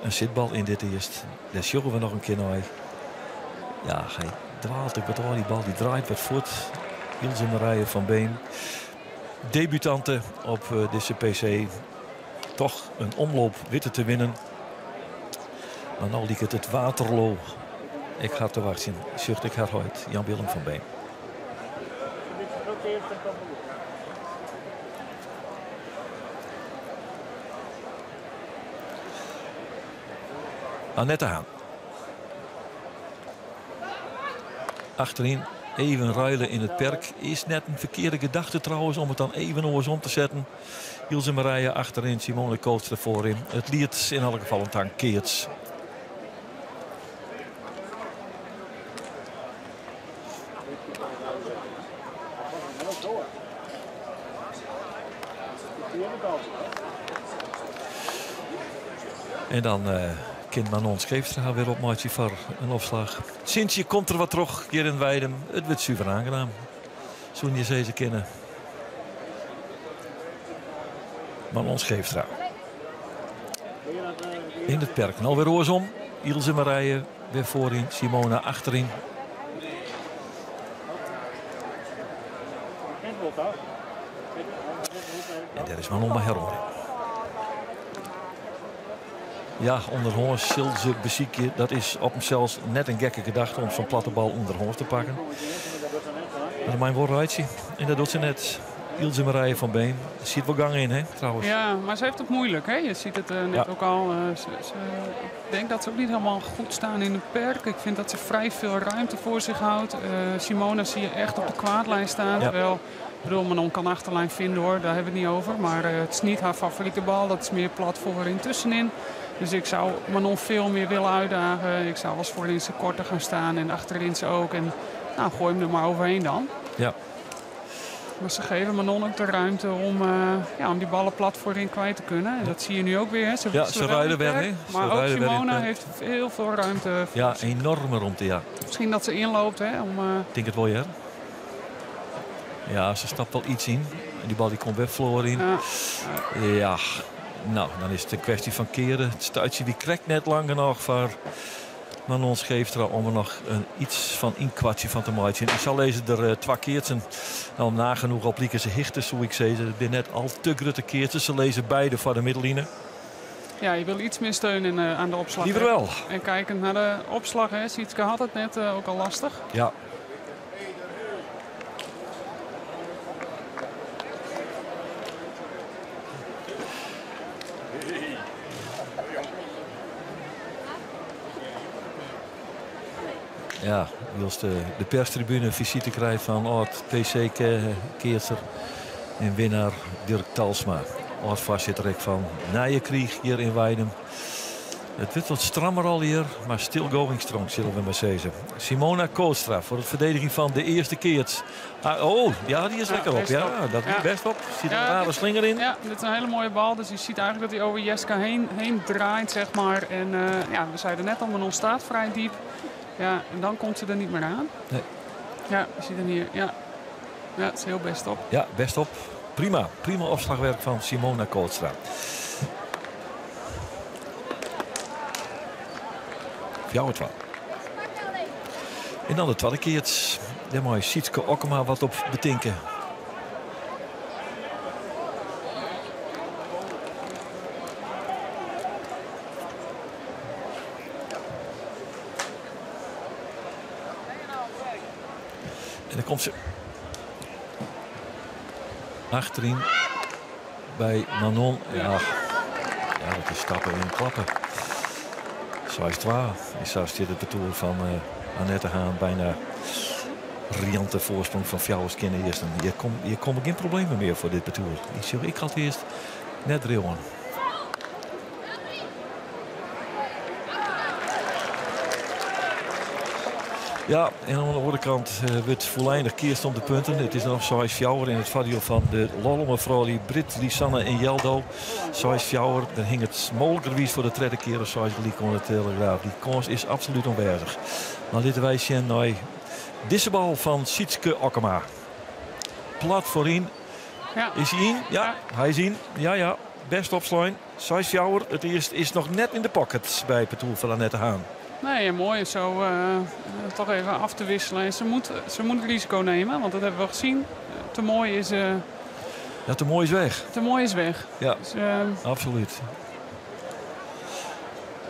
een zitbal in dit eerst. Daar zullen we nog een keer naar. Ja, hij dwaalt, ik bedoel, die bal die draait wat voort. Ilse Marije van Been. Debutante op deze PC. Toch een omloop witte te winnen. Maar nou liep het het Waterloo. Ik ga te wachten. Zucht ik haar uit. Jan-Willem van Been. Annette Haan. Achterin even ruilen in het perk. Is net een verkeerde gedachte trouwens om het dan even oors om te zetten. Ilse Marije achterin, Simone Kootster voorin. Het liet in elk geval een tank keerts. En dan kind Manon Scheepstra weer op Martje voor een opslag. Sintje komt er wat terug hier in Weidum. Het wordt super aangenaam. Zoen je ze kennen. Manon Scheepstra. In het perk. En alweer oorsom. Ilse Marije weer voorin. Simona achterin. En daar is Manon maar heroren. Ja, onderhoorns, Silze, beziekje. Dat is op hemzelf net een gekke gedachte om zo'n platte bal onderhoorns te pakken. Maar mijn woord En dat doet ze net. Ilse Marije van Been. Er zit wel gang in, hè, trouwens. Ja, maar ze heeft het moeilijk, hè. Je ziet het net ook al. Ik denk dat ze ook niet helemaal goed staan in het perk. Ik vind dat ze vrij veel ruimte voor zich houdt. Simona zie je echt op de kwaadlijn staan. Terwijl, Manon kan achterlijn vinden, hoor. Daar hebben we het niet over. Maar het is niet haar favoriete bal. Dat is meer plat voorin tussenin. Dus ik zou Manon veel meer willen uitdagen. Ik zou wel eens voorin ze korter gaan staan en achterin ze ook. En gooi hem er maar overheen dan. Maar ze geven Manon ook de ruimte om die ballen plat voorin kwijt te kunnen. En dat zie je nu ook weer. Hè. Ze Ja, wisselen ze wel ruilen in het weer, hè. perk, Ze maar ook ruilen weer in het Simona perk. heeft heel veel ruimte voor Ja, zich. enorme ruimte, ja. Misschien dat ze inloopt, hè. Om, Ik denk het wel, ja. Ja, ze stapt wel iets in. En die bal die komt weer verloren in. Ja, nou, dan is het een kwestie van keren. Het stuitje die krekt net lang genoeg voor Manon Scheepstra om er nog een iets van een kwartje van te maken. Ik zal lezen er twee keertjes. Nou, nagenoeg op lieken ze hichten, zo ik zei. Ze zijn net al te grote keertjes. Ze lezen beide voor de middelline. Ja, je wil iets meer steun aan de opslag. Liever hè. wel. En kijkend naar de opslag, hè. Sietske had het net ook al lastig. Ja, wylst de perstribune fisite krijt fan âld PC-keatser en winnaar Dirk Talsma. Âld-foarsitter ek fan Nije Kriich hjir yn Weidum. It wurdt wat strammer al hjir, mar still going strong, sille we mar sizze. Simona Kootstra foar it ferdedigjen fan de earste keats. Ah, oh, ja, dy is lekker op. Ja, dat wie best op. Sit in rare slinger yn. Ja, dit is een hele mooie bal. Dus je ziet eigenlijk dat hij over Jeska heen draait, zeg maar. En ja, we zeiden net al, Manon staat vrij diep. Ja, en dan komt ze er niet meer aan. Nee. Ja, je ziet hem hier. Ja. Ja, het is heel best op. Ja, best op. Prima. Prima opslagwerk van Simona Kootstra. 4-2. En dan de tweede keer. Daar mag Sietske Okkema wat op betinken. En dan komt ze achterin bij Manon. Ja, ja, dat is stappen en klappen. 6-2. En zo zit het partour van Annette Haan bijna riante voorsprong van Fjouwers kennen eerst. Hier komen geen problemen meer voor dit partour. Ik zeg, ik had eerst net drillen. Ja, en aan de andere kant wordt volledig keerst om de punten. Het is nog Sais Fjouwer in het vadio van de Lollum vrouwen Brit, Lisanne en Jeldo. Sais Fjouwer, dan hing het mogelijkerwijs voor de tweede keer of Sais gelijk aan de Telegraaf. Die kans is absoluut onwijzig. Dan laten wij zien naar deze bal van Sietske Okkema. Plat voorin. Ja. Is hij in? Ja, Ja. hij is in. Ja, ja. Best opslaan. Sais Fjouwer, het eerst is nog net in de pocket bij partour van Annette Haan. Nee, mooi zo toch even af te wisselen. En ze moet het risico nemen, want dat hebben we gezien. Te mooi is, Ja, te mooi is weg. Te mooi is weg. Ja, dus, absoluut.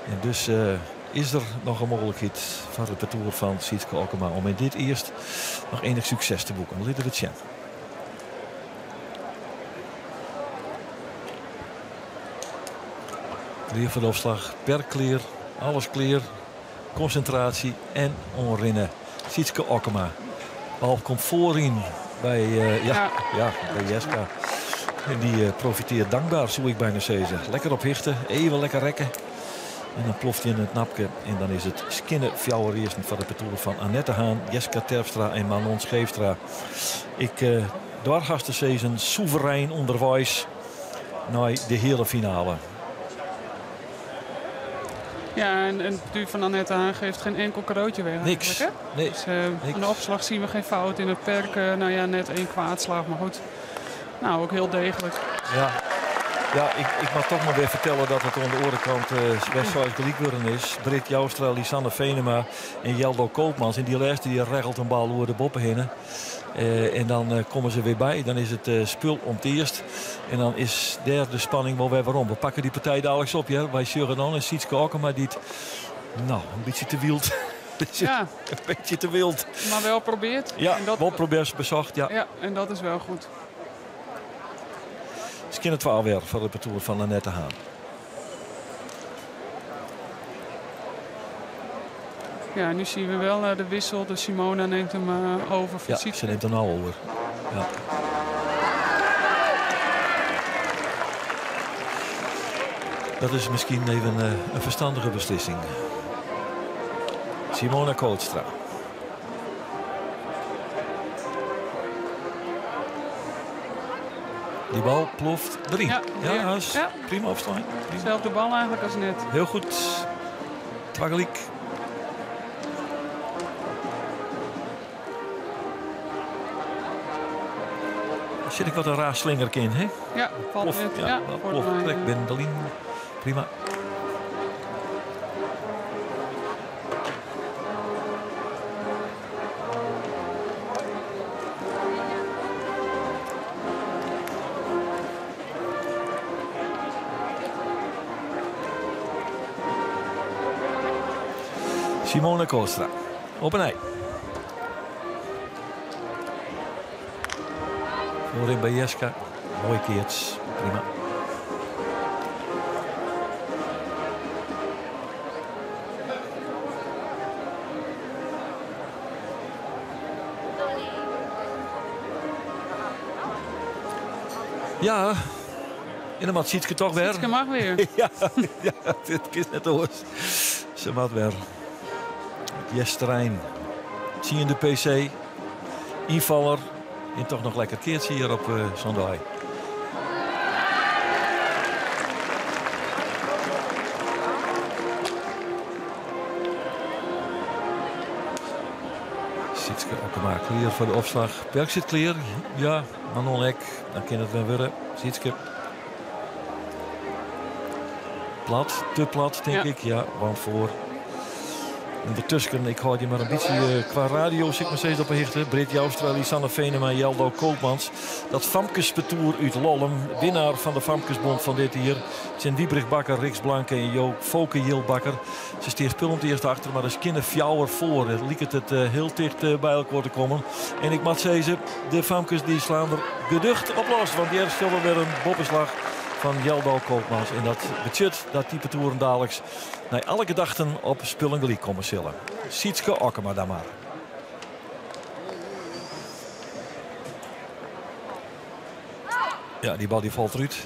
En dus is er nog een mogelijkheid van het partour van Sietske Okkema om in dit eerst nog enig succes te boeken. Laten we het zien. Weer voor de opslag, per clear, alles clear. Concentratie en onrinnen. Sietske Okkema. Bal komt voorin bij ja, Ja. ja, bij Jeska. En die profiteert dankbaar, zou ik bijna zeggen. Lekker op hichten, even lekker rekken. En dan ploft hij in het napje. En dan is het Skinne Fjouwer eerst van de partour van Annette Haan, Jeska Terpstra en Manon Scheefstra. Ik doorgaste season soeverein onderwijs naar de hele finale. Ja, en het van Annette Haan geeft geen enkel cadeautje weg. Niks. Eigenlijk, hè? Nee. Dus Niks. aan de opslag zien we geen fout in het perk. Nou ja, net één kwaadslag, maar goed. Nou, ook heel degelijk. Ja, ja, ik mag toch maar weer vertellen dat het aan de orenkant best wel gelijk worden is. Britt Joustra, Lisanne Venema en Jeldo Koopmans. En die laatste die regelt een bal over de boppen heen. En dan komen ze weer bij. Dan is het spul om het eerst. En dan is daar de spanning wel weer waarom. We pakken die partij dadelijk op. Ja? Wij Sjurgen dan en Sietske Okkema die het, nou, een beetje te wild. Ja. Een beetje te wild. Maar wel probeert. Ja, en dat, wel probeert bezocht. Ja. Ja, en dat is wel goed. Skinner 12 weer voor het partour van Annette Haan. Ja, nu zien we wel de wissel. De Simona neemt hem over van Ja, Sietske. ze neemt hem nou over. Ja. Dat is misschien even een verstandige beslissing. Simona Kootstra. Die bal ploft 3. Ja, Ja, weer. dat is Ja. prima opslaan. Prima. Zelfde bal eigenlijk als net. Heel goed. Twageliek. Daar zit ik wat een raar slingerke in, hè? Ja, valt Plof, net. ja, Ja, wel voor plof, mij, trek, Bendelin. Prima. Simone Kootstra. Op een ei. Voorin bij Jeska. Mooi keerts. Prima. Ja, en dan moat Sietske toch wer. Sietske mag weer. Ja, ja, dit is net oars. Se moat wer. Easterein. Tsiende PC. Ynfaller. En toch noch lekker keatse hjir op uh, sa'n dei. Sietske Okkema klear foar de opslach. Perk sit klear. Ja, Manon ek. Dan kin it wer wurde. Sietske. Plat, te plat, tink ik. Ja, want foar. Undertusken, ik hâld je mar in bytsje eh, kwa radio, sil ik mar sizze, op 'e hichte. Britt Joustra, Lisanne Venema en Jeldo Koopmans. Dat famkespartoer út Lollum, winnaar fan de Famkesbond fan dit jier. Tsjin Wiebrich Bakker, Riks Blanke en Joop Foke Jilbakker. Se stean spul om it earst achter, mar der kinne fjouwer foar. It liket it eh, hiel ticht eh, by elkoar te kommen. En ik moat sizze, de famkes dy slaan der geducht op los. Want hjir stelde wer in boppeslach fan Jeldo Koopmans. En dat betsjut dat dy partoeren daliks nei alle gedachten op spullen gelyk komme sille. Sietske Okkema dan mar. Ja, dy bal dy falt derút.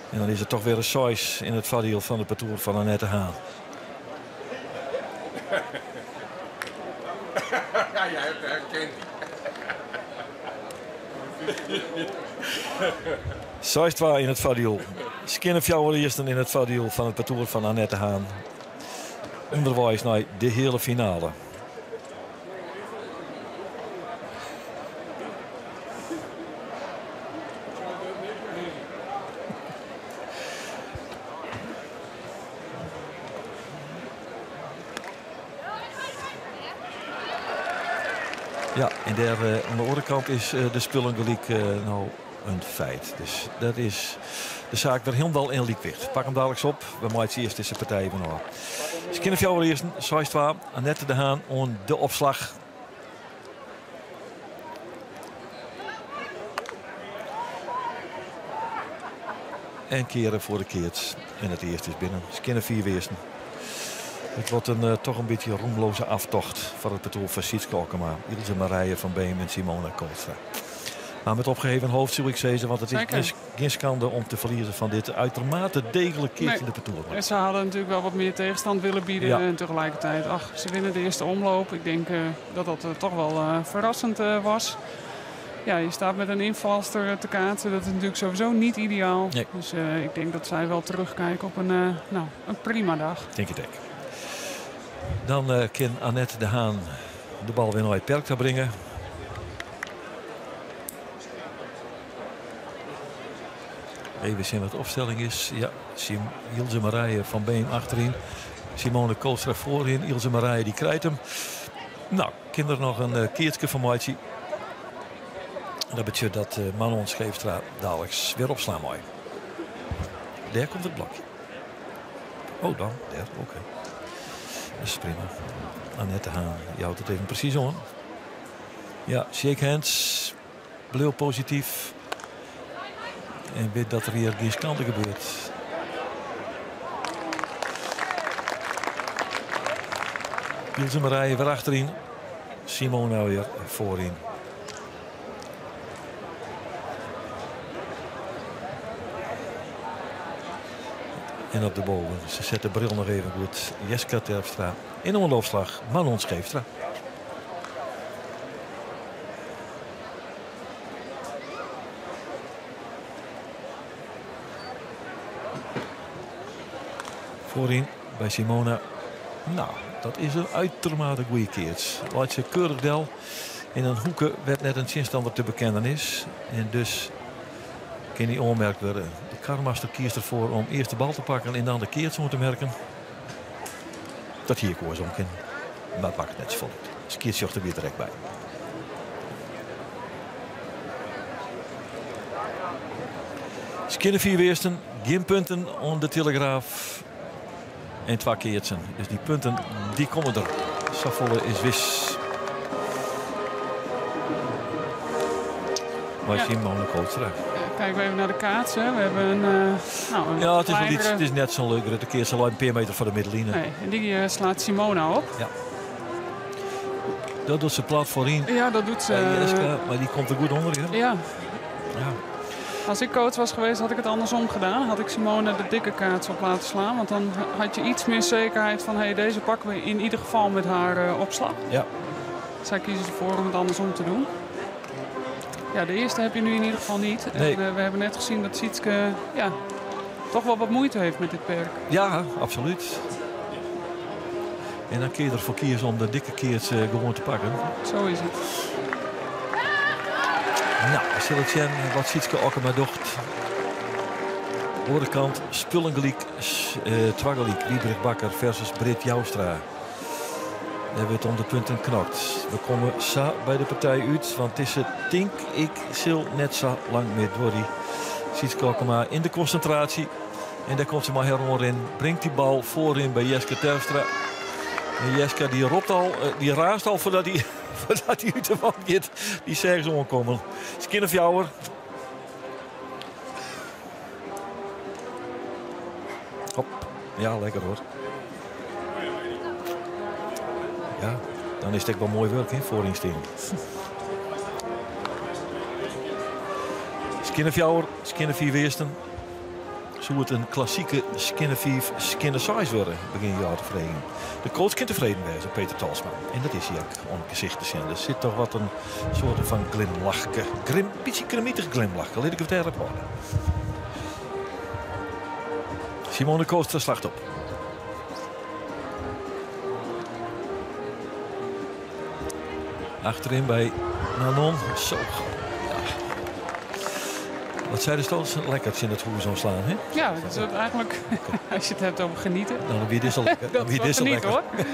En dan is it toch wer in seis yn it foardiel fan it partoer fan Annette Haan. Ja, jij hebt herkend. 6-2 yn it foardiel. Skinne fjouwer earsten yn it foardiel fan it partoer fan Annette Haan. Underweis nei de heale finale. Ja, en dêr eh, oan de oare kant is eh, de spullen gelyk eh, no in feit. Dus dat is de saak wer hielendal yn lykwicht. Pak him daliks op. We meitsje earst dizze partij even ôf. Skinne fjouwer earsten, 6-2. Annette de Haan oan de opslach. En kearen foar de keats. En it earste is binnen. Skinne fiif earsten. It wurdt in eh, toch in bytsje roemloze aftocht foar it partoer fan Sietske Okkema, Ilse Marije van Beem en Simona Kootstra. Maar met opgeheven hoofd zou ik zeggen, want het is geen schande om te verliezen van dit uitermate degelijk keertje Nee. de partoer. En ze hadden natuurlijk wel wat meer tegenstand willen bieden. Ja. En tegelijkertijd, ach, ze winnen de eerste omloop. Ik denk dat dat toch wel verrassend was. Ja, je staat met een invalster te kaatsen. Dat is natuurlijk sowieso niet ideaal. Nee. Dus ik denk dat zij wel terugkijken op nou, een prima dag. Denk het ook. Dan kan Annette de Haan de bal weer naar het perk te brengen. Even zien wat de opstelling is. Ja, Ilse Marije van Beem achterin. Simone Kootstra voorin. Ilse Marije die krijgt hem. Nou, kinderen nog een keertje van Maitje. Dat betekent dat Manon Scheefstra dadelijk weer opslaan mooi. Daar komt het blokje. Oh, dan. Daar, oké. Dat is prima. Annette Haan, je houdt het even precies om. Ja, shake hands. Blijf positief. En weet dat er hier geen schande gebeurt. Ilse Marije weer achterin. Simona weer voorin. En op de boven. Ze zet de bril nog even goed. Jeska Terpstra in de omloopslag. Manon Scheefstra. Voorin bij Simona. Nou, dat is een uitermate goede keerts. Laat ze keurig del. In een hoeken werd net een zinstander te bekennen is. En dus kan die onmerkt worden. De karmaster kiest ervoor om eerst de bal te pakken en dan de keerts om te merken. Dat hier koers om kan. Maar het maakt net zo vol uit. Dus keert zich er weer direct bij. Skinne vier weersten, geen punten om de Telegraaf. En twee keertsen. Dus die punten die komen er. Safolle is wis. Maar Simone Kootstra. Kijken we even naar de kaats. Hè. We hebben een, nou, een Ja, het is, wel iets, kleinere het is net zo'n leuke. De keer zal een paar meter voor de middenline. Nee, en die slaat Simona op. Ja. Dat doet ze plat voorin. Ja, dat doet ze. Bij Jeska, maar die komt er goed onder. Hè? Ja. Ja. Als ik coach was geweest, had ik het andersom gedaan. Had ik Simone de dikke kaats op laten slaan. Want dan had je iets meer zekerheid van... hey, deze pakken we in ieder geval met haar opslag. Ja. Zij kiezen ervoor om het andersom te doen. Ja, de eerste heb je nu in ieder geval niet. Nee. En we hebben net gezien dat Sietske, ja, toch wel wat moeite heeft met dit perk. Ja, absoluut. En dan kun je ervoor kiezen om de dikke keertjes gewoon te pakken. Zo is het. Nou, zullen we zien wat Sietske Okkema docht. Oorkant, Spullengeliek, Twaggeliek, Wiebrig Bakker versus Britt Joustra. Daar hebben we het om de punten knokt. We komen zo bij de partij uit, want het is het tink ik zil net zo lang meer door die Sietske Okkema in de concentratie. En daar komt ze maar helemaal in. Brengt die bal voorin bij Jeska Terpstra. En Jeska die ropt al, die raast al voordat hij uit de wand gaat. Die zeggen ze omkomen. Skinnefjouwer. Hop. Ja, lekker hoor. Ja, dan is het echt wel mooi werk, hè, voorin staan. Skinnefjouwer, Skinnefvier weersten. Zo het een klassieke Skinnefvier, Skinne size worden, begin jaar tevreden. De coach kan tevreden wezen, Peter Talsma. En dat is hij ook om het gezicht te zien. Er zit toch wat een soort van glimlachke. Grim, beetje grimietig glimlachke, laat ik het erop houden. Simone Koolstra slacht op. Achterin bij Manon. Zo. Ja. Wat zei de Stones? Lekker in het hoer zo slaan, hè? Ja, dat is eigenlijk, als je het hebt over genieten. Dan wie is al lekker. Dat Wie is is al genieten, lekker.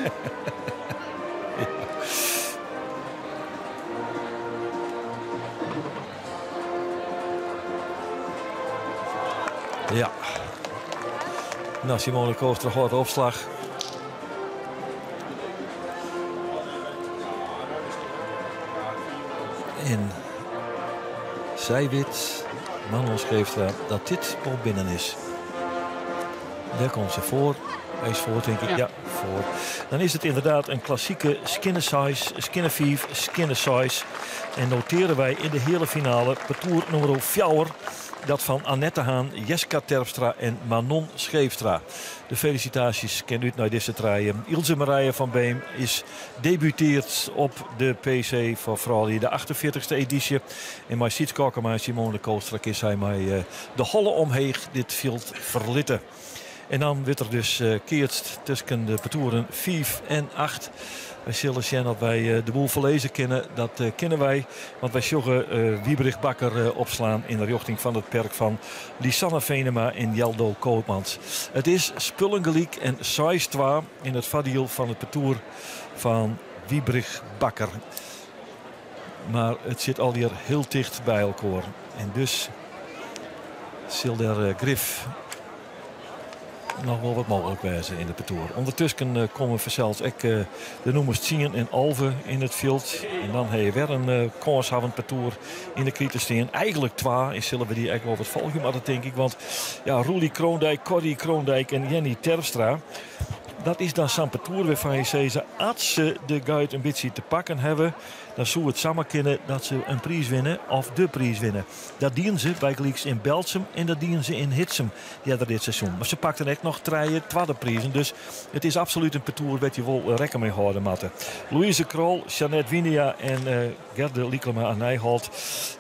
hoor. Ja. Simone Koolstra hoort de opslag. En zij weet, Manon Scheepstra, dat dit al binnen is. Daar komt ze voor. Hij is voor, denk ik. Ja. Ja, voor. Dan is het inderdaad een klassieke skinner size, skinner 5, skinner size. En noteren wij in de hele finale parcours nummer 4. Dat van Annette Haan, Jeska Terpstra en Manon Scheepstra. De felicitaties kent u naar deze treien. Ilse Marije van Beem is debuteerd op de PC voor vooral hier de 48e editie. En bij Sietske Okkema en Simone Koolstra is zij mij de holle omheeg dit veld verlitten. En dan wordt er dus keert tussen de parcouren 5 en 8. Wij zullen zien dat wij de boel verlezen kennen. Dat kennen wij. Want wij zullen Wiebrig Bakker opslaan in de richting van het perk van Lisanne Venema en Jeldo Koopmans. Het is Spullengeliek en Saistwa in het vadiel van het parcours van Wiebrig Bakker. Maar het zit alweer heel dicht bij elkaar. En dus zal er grif nog wel wat mogelijk wijzen in de parcours. Ondertussen komen we zelfs ook de nummers 10 en 11 in het veld. En dan heb je weer een kanshavend parcours in de krite staan. Eigenlijk 2 en zullen we die eigenlijk wel wat volgen, maar dat denk ik. Want Roelie Kroondijk, Corrie Kroondijk en Jenny Terpstra. Dat is dan zo'n parcours waarvan je zegt, als ze de guide een beetje te pakken hebben, dan zou het samen kunnen dat ze een prijs winnen of de prijs winnen. Dat dienen ze bij Gelieks in Beltsum en dat dienen ze in Hitsum eerder dit seizoen. Maar ze pakten echt nog drie tweede prijzen. Dus het is absoluut een parcours waar je wel rekken mee houden matten. Louise Krol, Jeannette Winia en Gerde Lyklema aan Nijholt.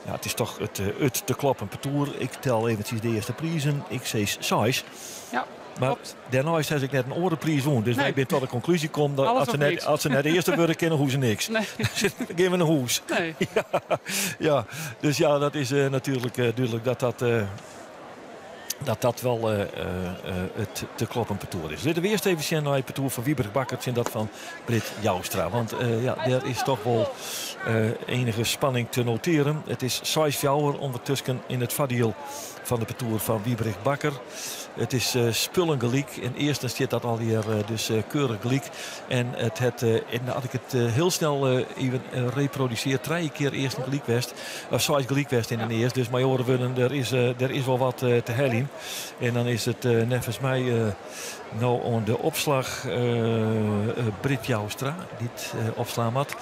Ja, het is toch het te kloppen parcours. Ik tel eventjes de eerste prijzen. Ik zeg 6. Ja. Maar Klopt. daarna is ik net een orenprijs won. Dus Nee. wij zijn tot de conclusie gekomen dat Alles of niks. als ze net de eerste worden, kennen hoe ze niks. Nee. Dan geven we een hoes. Nee. Ja, ja. Dus dat is natuurlijk duidelijk dat dat wel het te kloppen parcours is. Laten we eerst even zien naar het parcours van Wiebrig Bakker en dat van Britt Joustra. Want daar is toch wel enige spanning te noteren. Het is Sais Fjouwer ondertussen in het vadiel van de parcours van Wiebrig Bakker. Het is spullengeliek. In eerste zit dat alweer dus keurig geliek. En had ik het heel snel even reproduceerd. 3 keer eerst een geliek west. Of size geliek west in de eerste. Dus majoren willen, er is wel wat te halen. En dan is it neffens my no oan de opslach Britt Joustra dy't opslaan moat.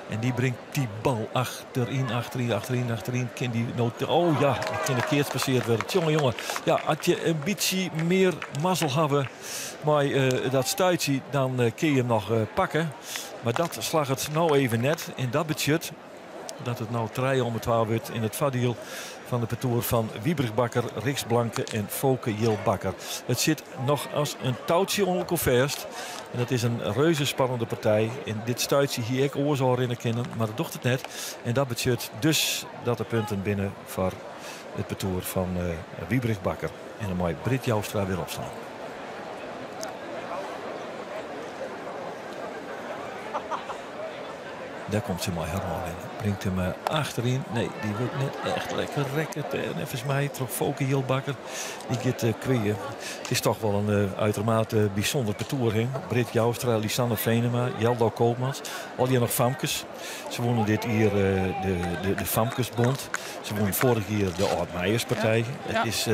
En dy bringt dy bal achteryn, achteryn, achteryn, achteryn. Kin dy no, oh ja, kin de keats passeard wurde. Tjonge, jonge. Ja, as je in bytsje mear mazzel hawwe mei dat stuitsje, dan kin je him noch pakke. Mar dat slagget no even net. En dat betsjut dat it no 3-2 wurdt yn it foardiel fan de partoer fan Wybrig Bakker, Rixt Blanke en Foke Jil Bakker. It sit noch as in toutsje oan elkoar fêst. En dat is in reuze spannende partij. En dit stuitsje hie ek oars ôfrinne kinnen, mar dat docht it net. En dat betsjut dus dat de punten binne foar it partoer fan Wybrig Bakker. En dan mei Britt Joustra wer opslaan. Dêr komt se mei har hân yn. Bringt him achteryn. Nee, dy wurdt net echt lekker rekke. Neffens my troch Foke Jil Bakker. Dy giet kwea. It is toch wol in uitermate bysûnder partoer. Hè? Britt Joustra, Lisanne Venema, Jeldo Koopmans. Allegear noch famkes. Se wûnen dit jier de Famkesbond. Se wûnen foarich jier de Ald-Meierspartij. It is,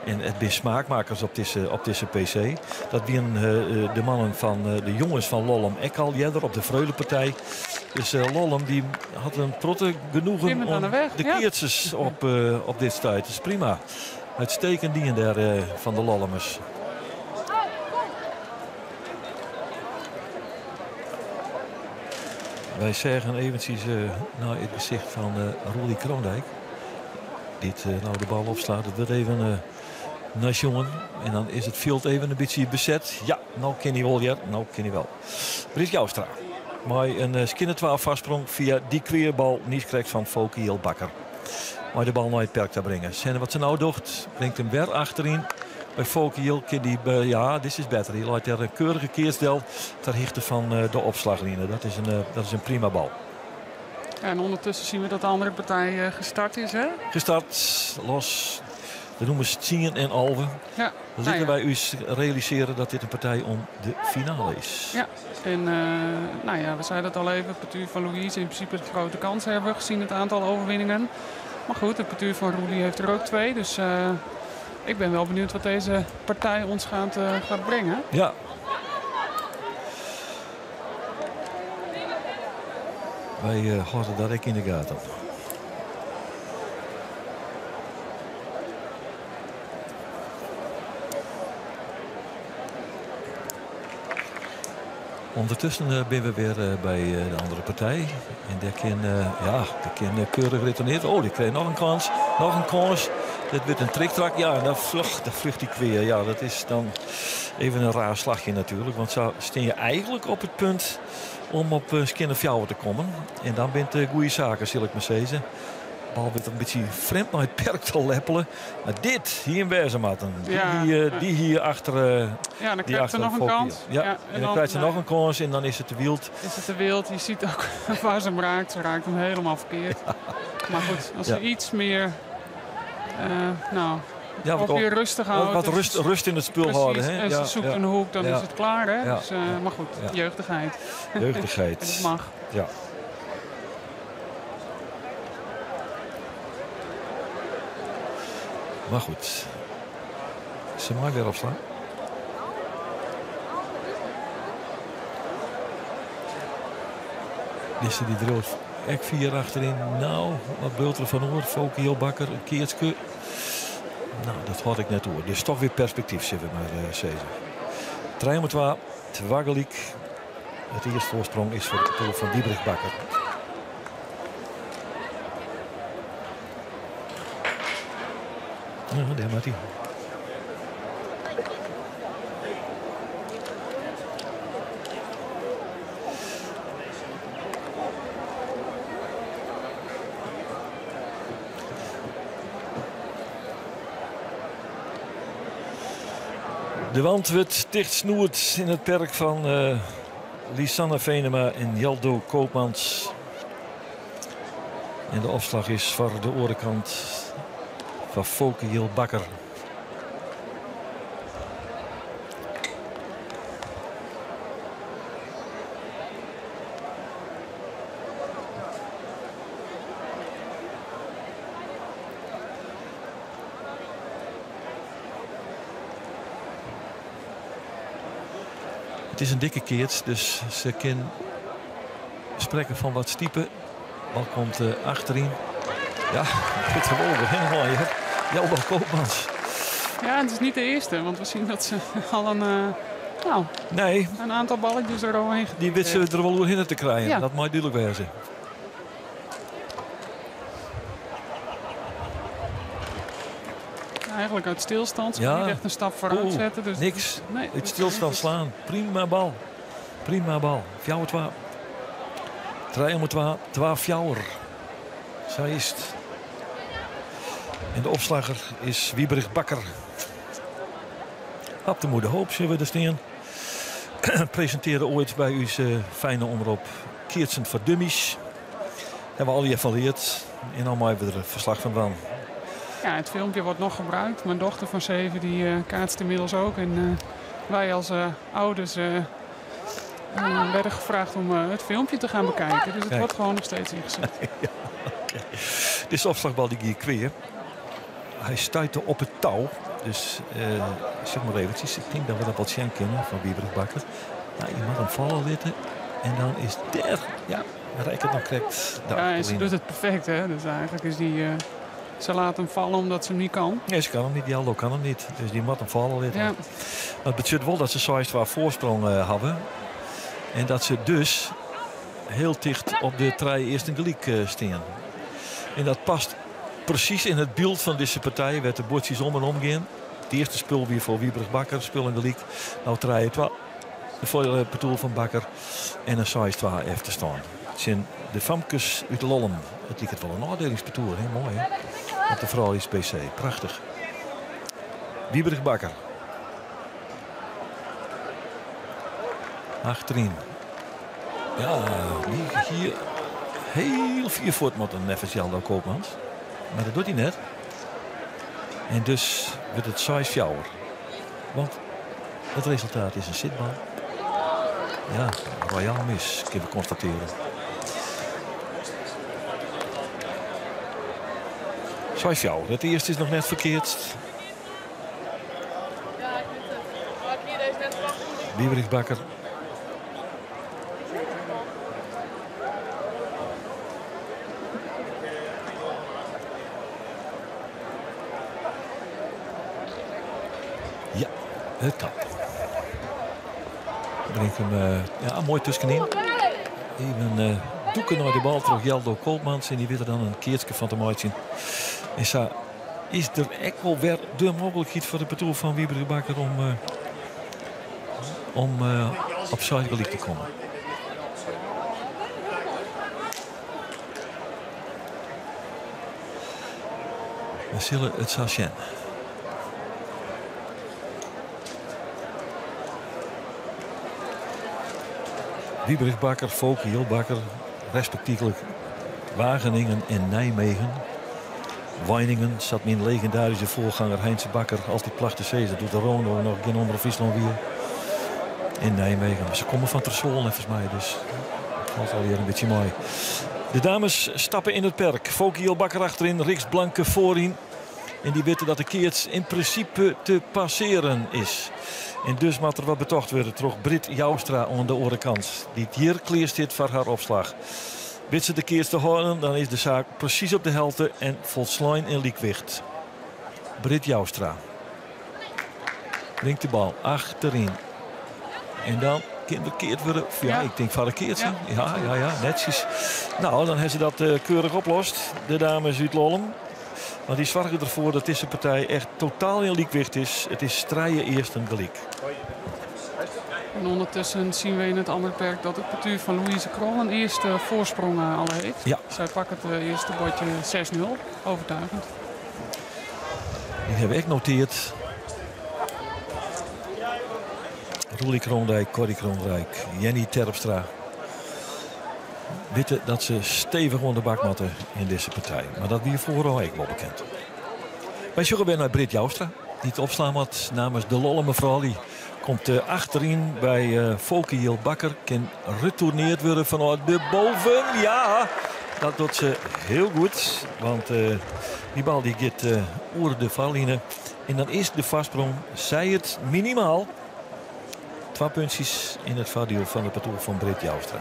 en it binne smaakmakers op dizze PC. Dat wienen de mannen fan de jonges fan Lollum ek al earder op de Freulepartij. Dus Lollum dy hat in protte genoegen oan de keatsers op dit stuit. Dat is prima. Uitstekend dien dêr fan de Lollumers. Wy seagen eventsjes nei it gesicht fan Roelie Kroondijk. Dy't no de bal opslaat. It wurdt even nei sjoen. En dan is it fjild even in bytsje beset. Ja, no kin hy wol hear. No kin hy wel. Britt Joustra mei in skinne 12 foarsprong fia dy kweabal niiskrekt fan Foke Jil Bakker. Mei de bal nei it perk ta bringe. Sjen wat se no docht. Bringt him wer achteryn. By Foke Jil kin dy, ja, this is better. Hy leit dêr in keurige keats del ter hichte fan de opslachline. Dat is in prima bal. Ja, en ondertussen zien we dat de andere partij gestart is, hè? Gestart, los. De nûmers 10 en 11. Litte wy ús realisearje dat dit in partij om de finale is. Ja, en nou ja, we zeiden het al even, het partuur van Louise in principe de grote kans hebben gezien het aantal overwinningen. Maar goed, het partuur van Roelie heeft er ook 2, dus ik ben wel benieuwd wat deze partij ons gaat brengen. Ja. Wy hâlde dat ek yn de gaten. Undertusken binne we wer by de andere partij. En dêr kin, ja, dêr kin keurich retourneerd. Oh, dy krijt noch in kâns. Noch in kâns. Dit wurdt in triktrak. Ja, en dan vlucht dy kwea. Ja, dat is dan even in raar slachje natuerlik. Want sa stean je eigentlik op it punt om op skinne fjouwer te kommen. En dan binne it goede saken, sil ik mar sizze. Bal wurdt in bytsje frjemd nei it perk te leppele. Mar dit hie him wêze moatten. Dy hie achter, Ja, dan die krijgt ze achter noch in Fokke. kâns. Ja, Ja, en en dan dan, krijgt ze noch in kâns en dan is it te wyld. Is it te wyld. Je ziet ook waar ze hem raakt. Ze raakt hem helemaal verkeerd. Maar goed, als ze iets meer nou, Ja, wat of weer rustig houdt, wat dus rust in het spul precies, houden, hè? En ze zoekt een hoek, dan is het klaar, hè? Dus maar goed, jeugdigheid. Jeugdigheid. En dat mag. Ja. Maar goed, ze mag weer opslaan. Is die drilt ek 4 achterin. Nou, wat beult er van oor? Foke Jil Bakker, een keertje. Nou, dat had ik net hoor. Dus toch weer perspectief, zullen we maar zeggen. 3-2, twaggeliek. Het eerste voorsprong is voor de ploeg van Wybrig Bakker. Ja, daar maakt hij. De wand wordt dichtsnoerd in het perk van Lisanne Venema en Jeldo Koopmans. En de opslag is voor de orenkant van Foke Jil Bakker. It is in dikke keats, dus se kin sprekke fan wat stipe. Bal komt achteryn. Ja, dit er wol oerhinne mei, hè. Jeldo Koopmans. Ja, het is niet de eerste, want we zien dat ze al een, nou, nee. een aantal balletjes er al heen Die wist ze er wel oerhinne te krijen. Ja. Dat mei dúdlik wêze. Eigenlijk uit stilstand. Ze Ja. niet echt een stap vooruit Oeh, zetten. Dus niks. Nee, Uit stilstand slaan. Prima bal. Prima bal. Fjouwer twa. Trije om twa. Twa fjouwer. Sa is it. En de opslagger is Wiebrich Bakker. Op de Moede Hoop zullen we er staan. Presenteerde ooit bij uw fijne omroep Keatsen voor Dummies. Hebben we al geëvalueerd. En dan maken we er verslag van dwaan. Ja, het filmpje wordt nog gebruikt. Mijn dochter van 7 die kaatst inmiddels ook. En wij als ouders werden gevraagd om het filmpje te gaan bekijken. Dus het Kijk. wordt gewoon nog steeds ingezet. Ja, oké. Dit is de opslagbal die hier kweer. Hij stuitte op het touw. Dus zeg maar eventjes, ik denk dat we dat wat zien kunnen van Wiebrich Bakker. Ja, je mag hem vallen litten. En dan is der, ja, Rijker het nog correct. Ja, en ze doet het perfect, hè. Dus eigenlijk is die, ze laat hem vallen omdat ze hem niet kan. Nee, ze kan hem niet. Jeldo kan hem niet. Dus die moet hem vallen litten. Ja. Maar het betekent wel dat ze 6 waar voorsprong hebben. En dat ze dus heel dicht op de trij eerst een gelijk staan. En dat past precies in het beeld van deze partij. Werd de bordjes om en om gaan. Het eerste spul weer voor Wiebrich Bakker. Spul en gelijk. Nou trij het wel. De volle partour van Bakker. En een 6-2 even te staan. Het zijn de famkes uit Lollum. Het lijkt het wel een afdelingspartour, hè? Mooi, hè? Want de vrouw is PC. Prachtig. Wiebrich Bakker. Achterin. Ja, die hier heel vier voort moet een neffens Jeldo Koopmans. Maar dat doet hij net. En dus wordt het 6 fjouwer. Want het resultaat is een zitbal. Ja, royaal mis, kunnen we constateren. 6 fjouwer. Het eerste is nog net verkeerd. Wiebrich Bakker. Ja, het kan. Brengt hem ja, mooi tussenin. Even doeken naar de bal terug Jeldo Koopmans. En die weet er dan een keertje van te maken. En zo is er echt wel weer de mogelijkheid voor de partour van Wiebrich Bakker om op Zuid-Gelijk te komen. We zullen het zo zien. Wiebrich Bakker, Foke Bakker, respectievelijk Wageningen en Nijmegen. Weiningen zat mijn legendarische voorganger Heinz Bakker altijd placht te zeggen. Dat doet de Rono nog geen andere Friesland weer. In Nijmegen. Maar ze komen van Tersolen volgens mij, dus dat valt alweer een beetje mooi. De dames stappen in het perk. Foke Bakker achterin, Riks Blanke voorin. En die weten dat de keerts in principe te passeren is. En dus moet er wat betocht worden. Troch Britt Joustra aan de orenkant. Die hier kleert zit voor haar opslag. Wit ze de keerts te houden, dan is de zaak precies op de helte en volslijn in liekwicht. Britt Joustra. Brengt de bal achterin. En dan kan er keerd worden. Ja, ik denk van de keert. Ja. Ja, ja, ja, netjes. Nou, dan hebben ze dat keurig oplost. De dames uit Lollum. Want die zorgen ervoor dat deze partij echt totaal in liekwicht is. Het is strijden eerst een gelijk. En ondertussen zien we in het andere perk dat het partuur van Louise Krol een eerste voorsprong al heeft. Zij pakken het eerste bordje 6-0. Overtuigend. Die hebben we echt genoteerd. Roelie Kroondijk, Corrie Kroondijk, Jenny Terpstra. Weten dat ze stevig onder de bak moeten in deze partij. Maar dat wie vooral ook wel bekend. Wij zoeken weer naar Britt Joustra. Die het opslaan had namens de Lolle mevrouw. Die komt achterin bij Foke Jill Bakker. Kan retourneerd worden vanuit de boven. Ja, dat doet ze heel goed. Want die bal die gaat oer de valline. En dan is de vastsprong, zij het minimaal. Twa puntsjes yn it foardiel fan it partoer fan Britt Joustra.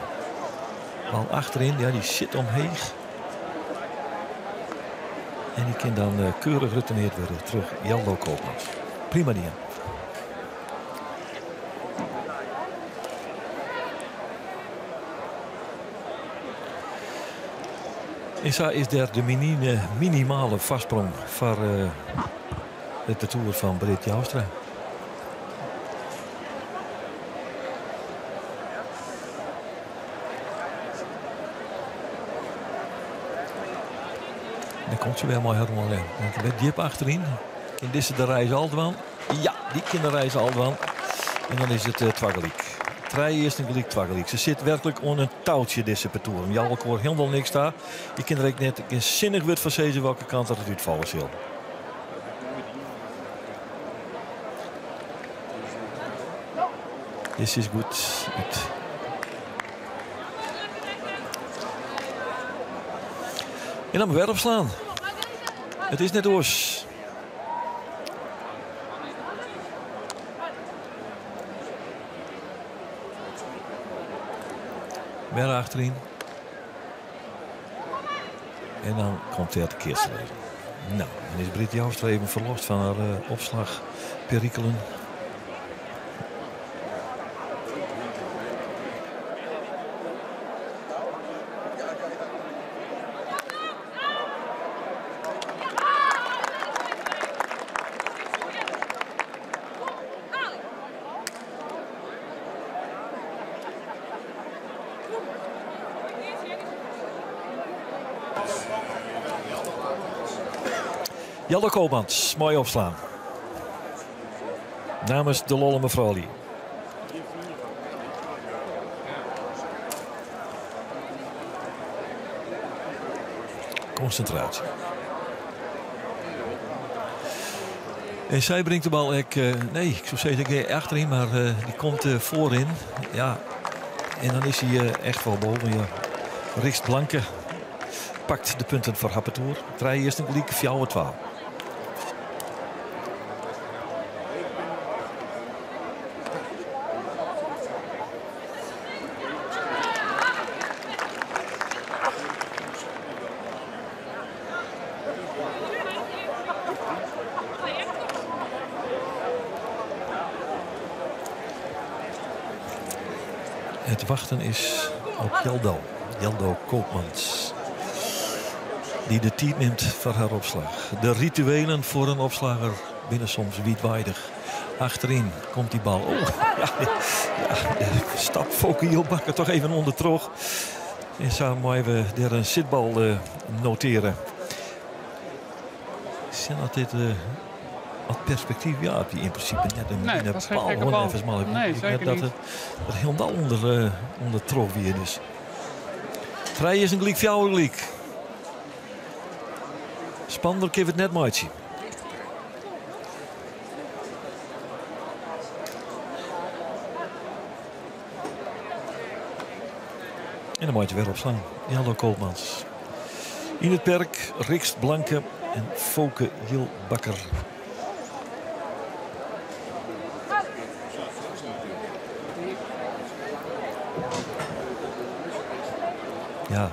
Bal achteryn, ja, dy sit omheech. En dy kin dan eh, keurich retourneard wurde troch Jeldo Koopmans. Prima dien. En sa is der de minimale foarsprong foar eh, it partoer fan Britt Joustra. Dan komt se wer mei har oanrin. En wer djip achteryn. Kin dizze de reis al dwaan? Ja, dy kin de reis al dwaan. En dan is it eh, twa gelyk. Trije earsten gelyk, twa gelyk. Se sit werklik oan in toutsje, dizze partoeren. Jouwe elkoar hielendal niks ta. Je kin der ek net gjin sinnich wurd fan sizze welke kant dat it útfalle sil. Dit is goed út. En dan wer opslaan. It is net oars. Wer achteryn. En dan komt der de keatser even. Nou, dan is Britt Joustra even ferlost fan har eh, opslachperikelen. Jelle Koopmans, moai opslaan. Namens de Lollumer froulju. Konsintraasje. En sy bringt de bal ek, eh, nee, ik soe sizze ek achteryn, mar eh, dy komt eh, foaryn. Ja, en dan is hy echt wol boven. Ja. Rixt Blanke pakt de punten foar har partoer. Trije earsten gelyk, 4-2. Het wachten is op Jeldo. Jeldo Koopmans. Die de tijd neemt voor haar opslag. De rituelen voor een opslagger binnen soms wiidweidich. Achterin komt die bal. Oh, ja, ja, stap Fokke Jilbakker toch even ûndertroch. En sa meie we der in sitbal eh, noteren. Sjen dat dit uh, wat perspektyf, ja, die yn prinsipe net in Nee, nee, was geen bal, gekke hoor, bal. neffens my. Nee, Ik zeker net dat niet. het dat hielendal ûnder, uh, ûndertroch wie. Dus. Trije earsten gelyk, fjouwer gelyk. Spannender kin it net meitsje. En dan moet je weer opslaan. Jeldo Koopmans. In het perk Rixt Blanke en Foke Jilbakker. Ja.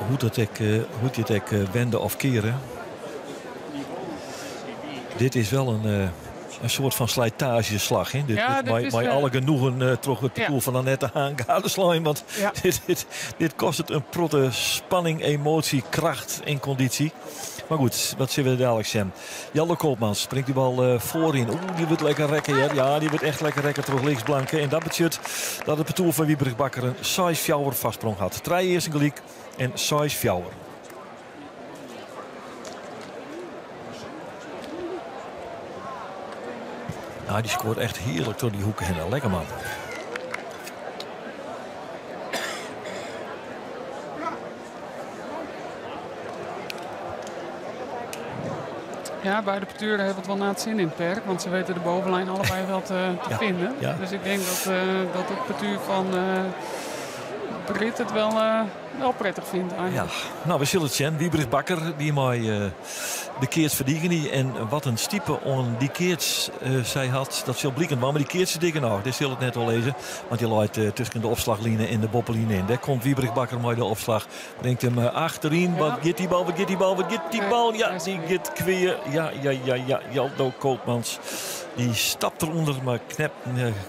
Hoe dat ik, eh, hoe dit ik eh, wenden of keren. Dit is wel een soort van slijtageslag. Hè? Dit, Ja, dit, dit mei, is, mei alle genoegen troch it partoer fan Annette Haan gadeslein. Want dit kost it in protte spanning, emotie, kracht en kondysje. Maar goed, wat zullen we dadelijk zien? Jeldo Koopmans bringt die bal voorin. Oeh, die wordt lekker rekken. Hè? Ja, die wordt echt lekker rekken terug links Blanke. En dat betekent dat het partoer van Wybrig Bakker een 6-4 vastsprong had. Trije earsten gelyk en 6-4. Nou, die scoort echt heerlijk door die hoeken heen. Lekker man. Ja, beide parturen hebben het wel naar het zin in het perk. Want ze weten de bovenlijn allebei wel te vinden. Dus ik denk dat het partuur van Britt it wel, wel prettig fynt Ja, nou, we sille it sjen. Wybrig Bakker die mei de keats ferdigenje. En wat in stipe oan dy keats sy hat, dat sil bliken dwaan. Mar dy keats is dik genôch, dêr sil it net oan lizze. Want dy leit tusken de opslachline en de boppeline yn. Dêr komt Wybrig Bakker mei de opslach. Bringt him achteryn. Wat giet dy bal, wat giet dy bal, wat giet dy bal? Ja, dy giet kwea. Ja, ja, ja, ja. Jaldo Koopmans. Dy stapt derûnder, mar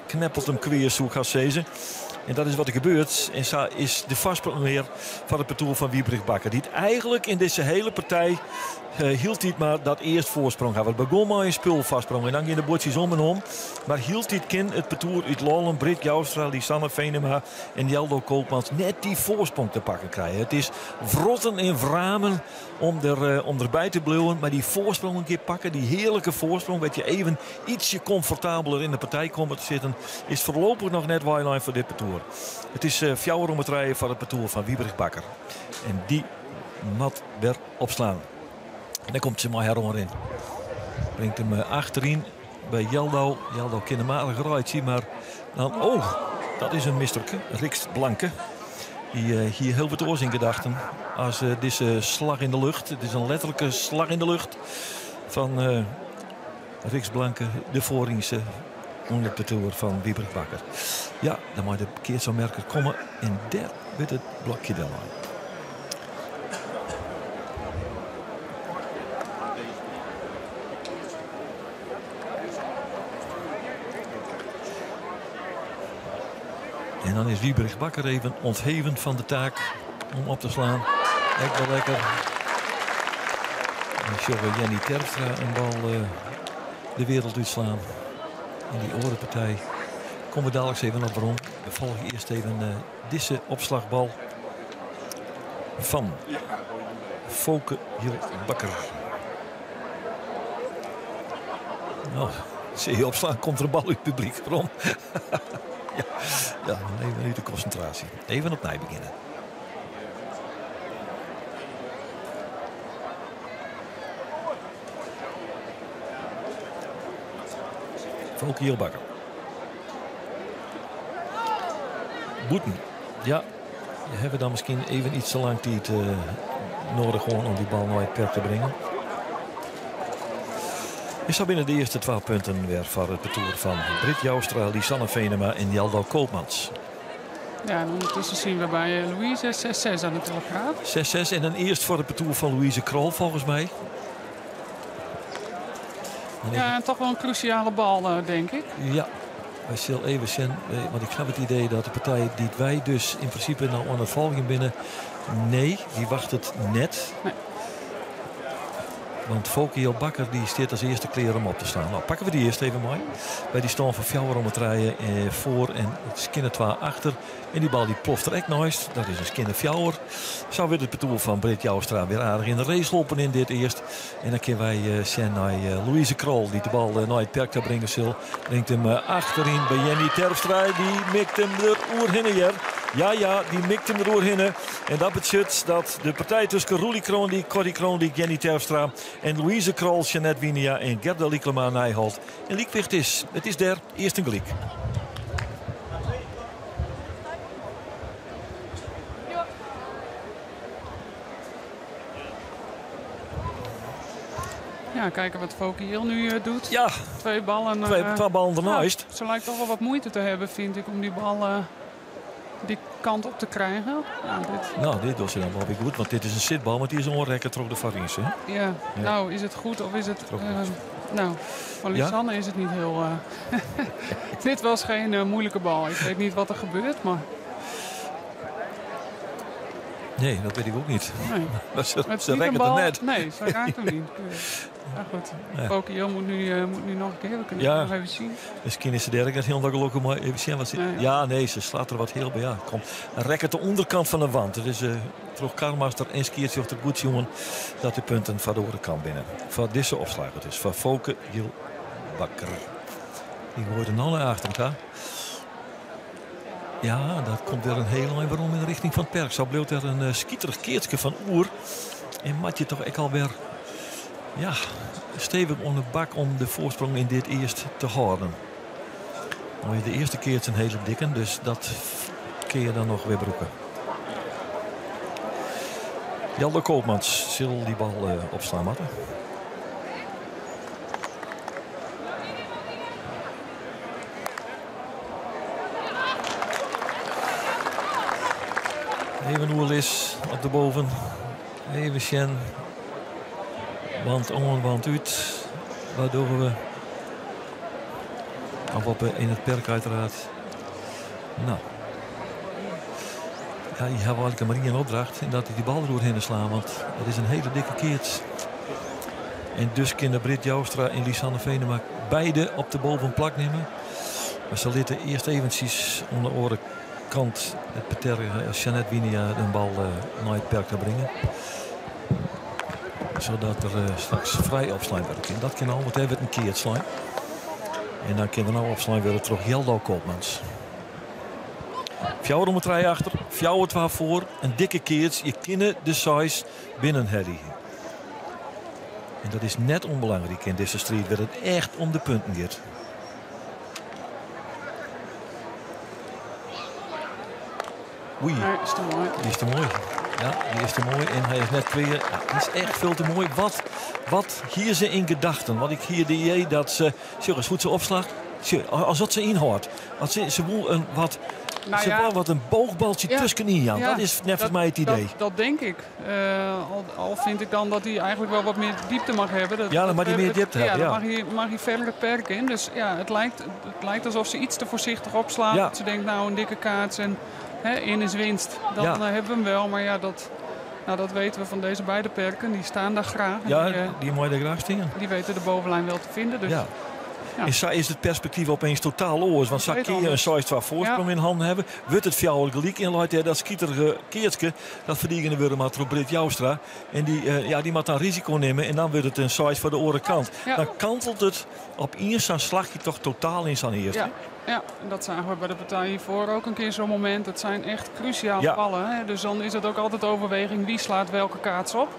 kneppelt him kwea, soe ik hast sizze. En dat is wat der gebeurt. En sa is de foarsprong wer foar it partoer fan Wybrig Bakker. Dy't eigenlik yn dizze hiele partij hieltyd mar dat earst foarsprong hawwe. It begûn mei in spulfoarsprong en dan gean de buordsjes om en om. Mar hieltyd kin it partoer út Lollum, Britt Joustra, Lisanne Venema en Jeldo Koopmans net dy foarsprong te pakken krije. It is wrotten en wramen om der, om derby te bliuwen. Mar dy foarsprong in kear pakke, dy hearlike foarsprong, wêr't je even ietsje komfortabeler yn de partij komme te sitten, is foarlopich noch net weilein foar dit partoer. It is fjouwer om 'e trije foar it partoer fan Wybrig Bakker. En dy moat wer opslaan. En dan komt se mei har oanrin. Bringt him achteryn by Jeldo. Jeldo kin him aardich reitsje, mar dan... Oh, dat is in misterke, Rixt Blanke. Dy hie hiel wat oars yn gedachten as dizze slach yn de lucht. It is in letterlike slach yn de lucht fan Rixt Blanke, de foarynse ûnder it partoer fan Wybrig Bakker. Ja, dan mei de keatsoanmerker komme en dêr wurdt it blokje dellein. En dan is Wybrig Bakker even ontheven fan de taak om op te slaan. Ek wol lekker. Dan sjogge we Jenny Terpstra in bal de wereld útslaan. Yn dy oare partij komme we daliks even op werom. We folgje earst even dizze opslachbal fan Foke Jill Bakker. Nou, zie je opslaan, komt er een bal uit het publiek. Waarom? Ja, ja, even uit de concentratie. Even opnieuw beginnen. Foke Jill Bakker. Bûten. Ja, hawwe we dan miskien even iets te lang tiid nedich hân om dy bal nei it perk te bringen. En sa binne de earste twa punten wer foar it partoer fan Britt Joustra, Lisanne Venema en Jeldo Koopmans. Ja, en ûndertusken sjogge we by Louise 6-6 oan de telegraaf. 6-6 en dan earst foar it partoer fan Louise Krol volgens mij. Ja, en toch wel in krúsjale bal, tink ik. Ja, wy sille even sjen, want ik ha it idee dat de partij dy't wy dus yn prinsipe no oan it folgjen binne, nee, dy wachtet net. Nee. Want Foke Jill Bakker dy stiet as earste klear om op te slaan. Nou, pakke we dy earst even mei. By dy stân fan fjouwer om 'e trije foar en skinne twa achter. En dy bal dy ploft der ek neist. Dat is in skinne fjouwer. Sa wurdt it partoer fan Britt Joustra wer aardich yn de race holpen yn dit earst. En dan kinne wy sjen nei Louise Krol dy't de bal nei it perk ta bringe sil. Bringt him achteryn by Jenny Terpstra. Dy mikt him der oerhinne hear. Ja, ja, dy mikt him der oerhinne. En dat betsjut dat de partij tusken Roelie Kroondyk, Corrie Kroondyk, Jenny Terpstra en Louise Krol, Jeanette Winia en Gerda Lyklema Nijholt in lykwicht is. It is dêr earst in gelyk. Ja, kijken wat Foke Jill nu doet. Ja. Twee ballen. Twee ballen ernaast. Ja, ze lijkt toch wel wat moeite te hebben, vind ik, om die bal die kant op te krijgen. Ja, dit. Nou, dit doet ze dan wel weer goed, want dit is in sitbal, mar dy is oanrekke troch de foarynse. Ja, Ja. nou, is het goed of is het, Troch goed. Nou, van Ja? Lisanne is het niet heel... Dit was geen moeilijke bal. Ik weet niet wat er gebeurt, maar... Nee, dat weet ik ook niet. Nee. Maar Maar het is ze niet rekken een het bal. net. Nee, ze raakt hem niet. Ja, goed. Ja. Foke Jill moet nu nog een keer. We kunnen Ja. het nog even zien. Miskien is se dêr net hielendal gelokkich mei. Even sjen wat se... Nee. Ja, nee, se slacht der wat hiel by. Ja, komt. Rekket de ûnderkant fan de wand. It is troch karmaster en skiedsrjochter goed sjoen dat de punten foar de oare kant binne. Foar dizze opslach. It is foar Foke Jill Bakker. Dy goait er no nei achteren ta. Ja, dat komt wer in hiel ein werom yn de rjochting fan it perk. Sa bliuwt der in skiterich keatske fan oer. En moat je toch ek alwer, ja, stevich oan de bak om de foarsprong yn dit earst te hâlden. No is de earste keats in hiele dikke, dus dat kinne je dan noch wer brûke. Jeldo Koopmans sil dy bal opslaan moatte. Even oerlis op de boven. Even sjen. Want oan, want út. Wat dogge we? Of op, in it perk uiteraard. Nou. Ja, je hebt eigenlijk maar één opdracht. En dat is die bal eroerhinne slaan. Want het is een hele dikke keats. En dus kunnen Britt Joustra en Lisanne Venema beide op de bovenplak nemen. Maar ze lieten eerst eventjes aan de oren kant het parterre Jeanette Winia de bal naar het perk te brengen. Zodat er straks vrij opslaan wordt. Dat kan al, want hij wordt een keer slaan. En dan kan er nou opslaan worden terug Jeldo Koopmans. Fjouwer om het rij achter, fjouwer twa voor, een dikke keerts. Je kinnen de size binnen Harry. En dat is net onbelangrijk in deze strijd, waar het echt om de punten gaat. Oei, Nee, is te mooi. Die is te mooi. Ja, die is te mooi. En hij is net twee. Ja, die is echt veel te mooi. Wat hier ze in gedachten? Want ik hier de idee dat ze, zeg eens goed ze opslaat. Zeg, als dat ze inhoudt. Als ze, ze wil een wat, Nou ze ja. wil wat een boogbaltje tussenin, Jan. Dat is net voor mij het idee. Dat denk ik. Al vind ik dan dat hij eigenlijk wel wat meer diepte mag hebben. Ja, dan mag hij meer diepte hebben, Dan ja. mag hij verder het perk in. Dus ja, het lijkt alsof ze iets te voorzichtig opslaat. Dat ze denkt, nou een dikke kaats en hè, in is winst. Dan hebben we hem wel. Maar ja, dat weten we van deze beide perken. Die staan daar graag. En Ja, die mooi daar graag staan. die weten de bovenlijn wel te vinden. Dus En zo is het perspectief opeens totaal oors. Want Compleet zo kun je een anders. 6-2 voorsprong in handen hebben. Wordt het fjouwer gelijk in Lloyd, hè, dat skieterige keertje. Dat verdienen we maar door Britt Joustra. En die moet dan risico nemen. En dan wordt het een size voor de orenkant. Dan kantelt het op eerst zo'n slagje toch totaal in zijn eerste. Ja, ja, en dat zagen we bij de partij hiervoor ook een keer zo'n moment. Het zijn echt cruciale ballen. Hè? Dus dan is het ook altijd overweging wie slaat welke kaats op.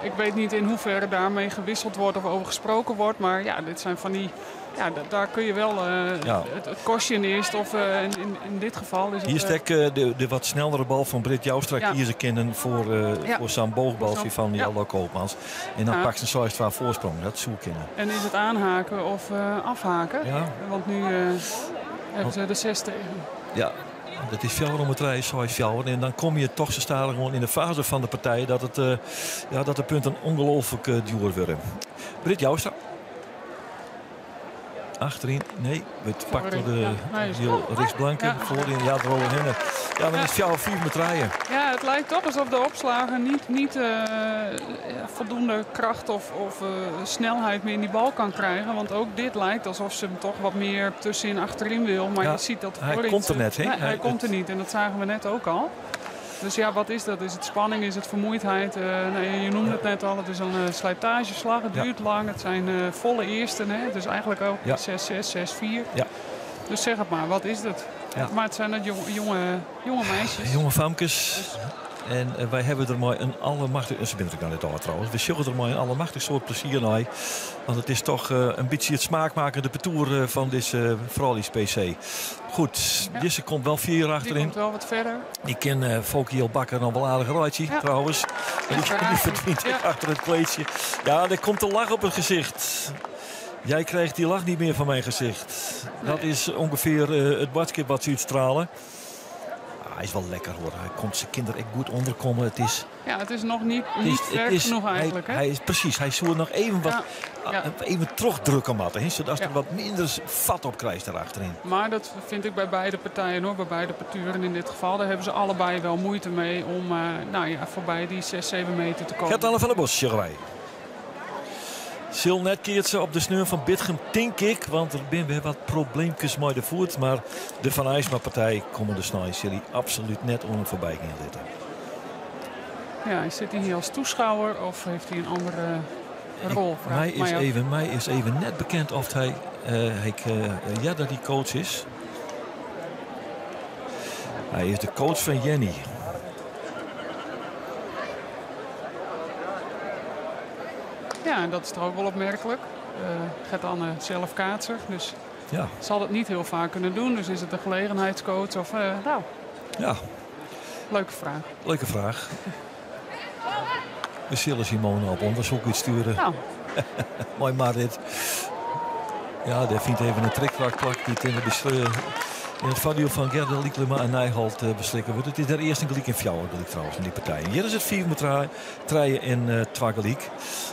Ik weet niet in hoeverre daarmee gewisseld wordt of over gesproken wordt. Maar ja, dit zijn van die... Ja, daar kun je wel het kost je eerst. Of in dit geval is het, Hier stek de wat snellere bal van Britt Joustra kiezen kennen voor zo'n boogbaltje van Jeldo Koopmans. En dan pakt ze een size 2 voorsprong. Dat zou kennen. En is het aanhaken of afhaken? Want nu hebben ze de 6 tegen. Ja. Dat is fjouwer om het rij, saai fjouwer. En dan kom je toch zo stadig gewoon in de fase van de partij dat de punten ongelooflijk duur worden. Britt Joustra. Achterin, nee, het pakt door de Ja, hij is heel rechtsblanke. Voorin, ja, de rollen heen. Ja, dan is fjouwer 4 met rijden. Ja, het lijkt toch alsof de opslager niet voldoende kracht of snelheid meer in die bal kan krijgen. Want ook dit lijkt alsof ze hem toch wat meer tussenin achterin wil. Maar je ziet dat Hij voorin komt er ze net, hè? Nee, hij Hij komt er het niet en dat zagen we net ook al. Dus ja, wat is dat? Is het spanning? Is het vermoeidheid? Nee, je noemde het net al, het is een slijtageslag. Het duurt lang, het zijn volle eersten. Hè? Het is eigenlijk ook 6-6, 6-4. Dus zeg het maar, wat is dat? Maar het zijn dat jonge meisjes. Jonge famkes. Dus En wij hebben er maar een allemachtig... Ze zijn er net al trouwens. We zullen er maar een allemachtig soort plezier naar. Want het is toch een beetje het smaakmakende parcours van deze Vrouwlies PC. Goed, deze komt wel 4 Die achterin. komt wel wat verder. Ik ken Fokiel Bakker nog wel aardig rijtje, trouwens. En die verdwijnt achter het kleedje. Ja, er komt de lach op het gezicht. Jij krijgt die lach niet meer van mijn gezicht. Dat is ongeveer het badskip wat ze uitstralen. Ah, hij is wel lekker hoor. Hij komt zijn kinderen echt goed onderkomen. Het is, Ja, het is nog het niet is, ver het is, genoeg hij, eigenlijk. Hè? Hij is, precies, hij zoekt nog even wat, even terugdrukken, Matt, hè, zodat er wat minder vat op krijgt daarachterin. Maar dat vind ik bij beide partijen hoor, bij beide parturen in dit geval. Daar hebben ze allebei wel moeite mee om voorbij die 6, 7 meter te komen. Gert-Anne van der Bos, zeggen wij. Sil net keert ze op de sneur van Bitgum, denk ik. Want er zijn weer wat probleempjes met de voet. Maar de Van Aisma-partij komende snij zal hij absoluut net onder voorbij gaan zitten. Ja, zit hij hier als toeschouwer of heeft hij een andere rol? Vraag ik mij af. Mij is even net bekend of hij ja, dat hij coach is. Hij is de coach van Jenny. Ja, en dat is toch ook wel opmerkelijk. Gert-Anne zelf kaatser, dus zal het niet heel vaak kunnen doen. Dus is het een gelegenheidscoach of nou. Ja. Leuke fraach. Leuke fraach. We sille Simone op ûndersyk útstjoere. Nou. Mei Marit. Ja, dêr fynt even in triktrak plak dy't yn it foardiel fan Gerda Lyklema en Nijholt eh, beslikke wurdt. It is der earst in gelyk en fjouwer gelyk trouwens yn dy partij. Hjir is it fiif mei trije en eh, twa gelyk.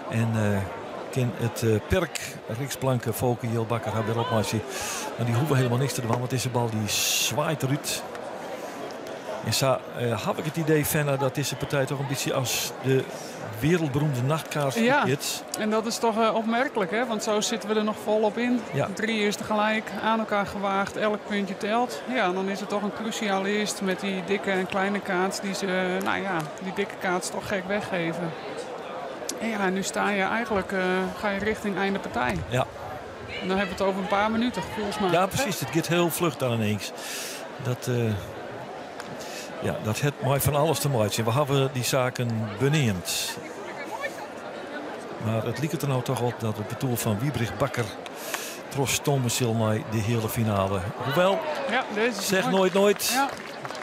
En eh, kin it perk Rixt Blanke, Foke Jill Bakker har wer opmeitsje. Mar dy hoege helemaal niks te dwaan, want dizze bal dy swaait derút. En sa eh, haw ik it idee, Fenna, dat dizze partij toch in bytsje as de wereldberoemde nachtkaars Ja, giet. en dat is toch eh, opmerkelijk, hè? Want zo zitten we er nog volop in. Drie eerste gelijk, aan elkaar gewaagd, elk puntje telt. Ja, en dan is het toch een cruciaal eerst met die dikke en kleine kaats die ze, nou ja, die dikke kaats toch gek weggeven. En ja, nu sta je eigenlijk, eh, ga je richting einde partij. En dan hebben we het over een paar minuten, gevoelsmatig. Ja, hè? precies. Het gaat heel vlug dan ineens. Dat, eh, ja, dat het mooi van alles te maken. We hebben die zaken benoemd. Maar het liep er nou toch op dat het betoel van Wiebrich Bakker trots sil naar de hele finale. Hoewel, Ja, deze is zeg mooi. nooit nooit. Ja,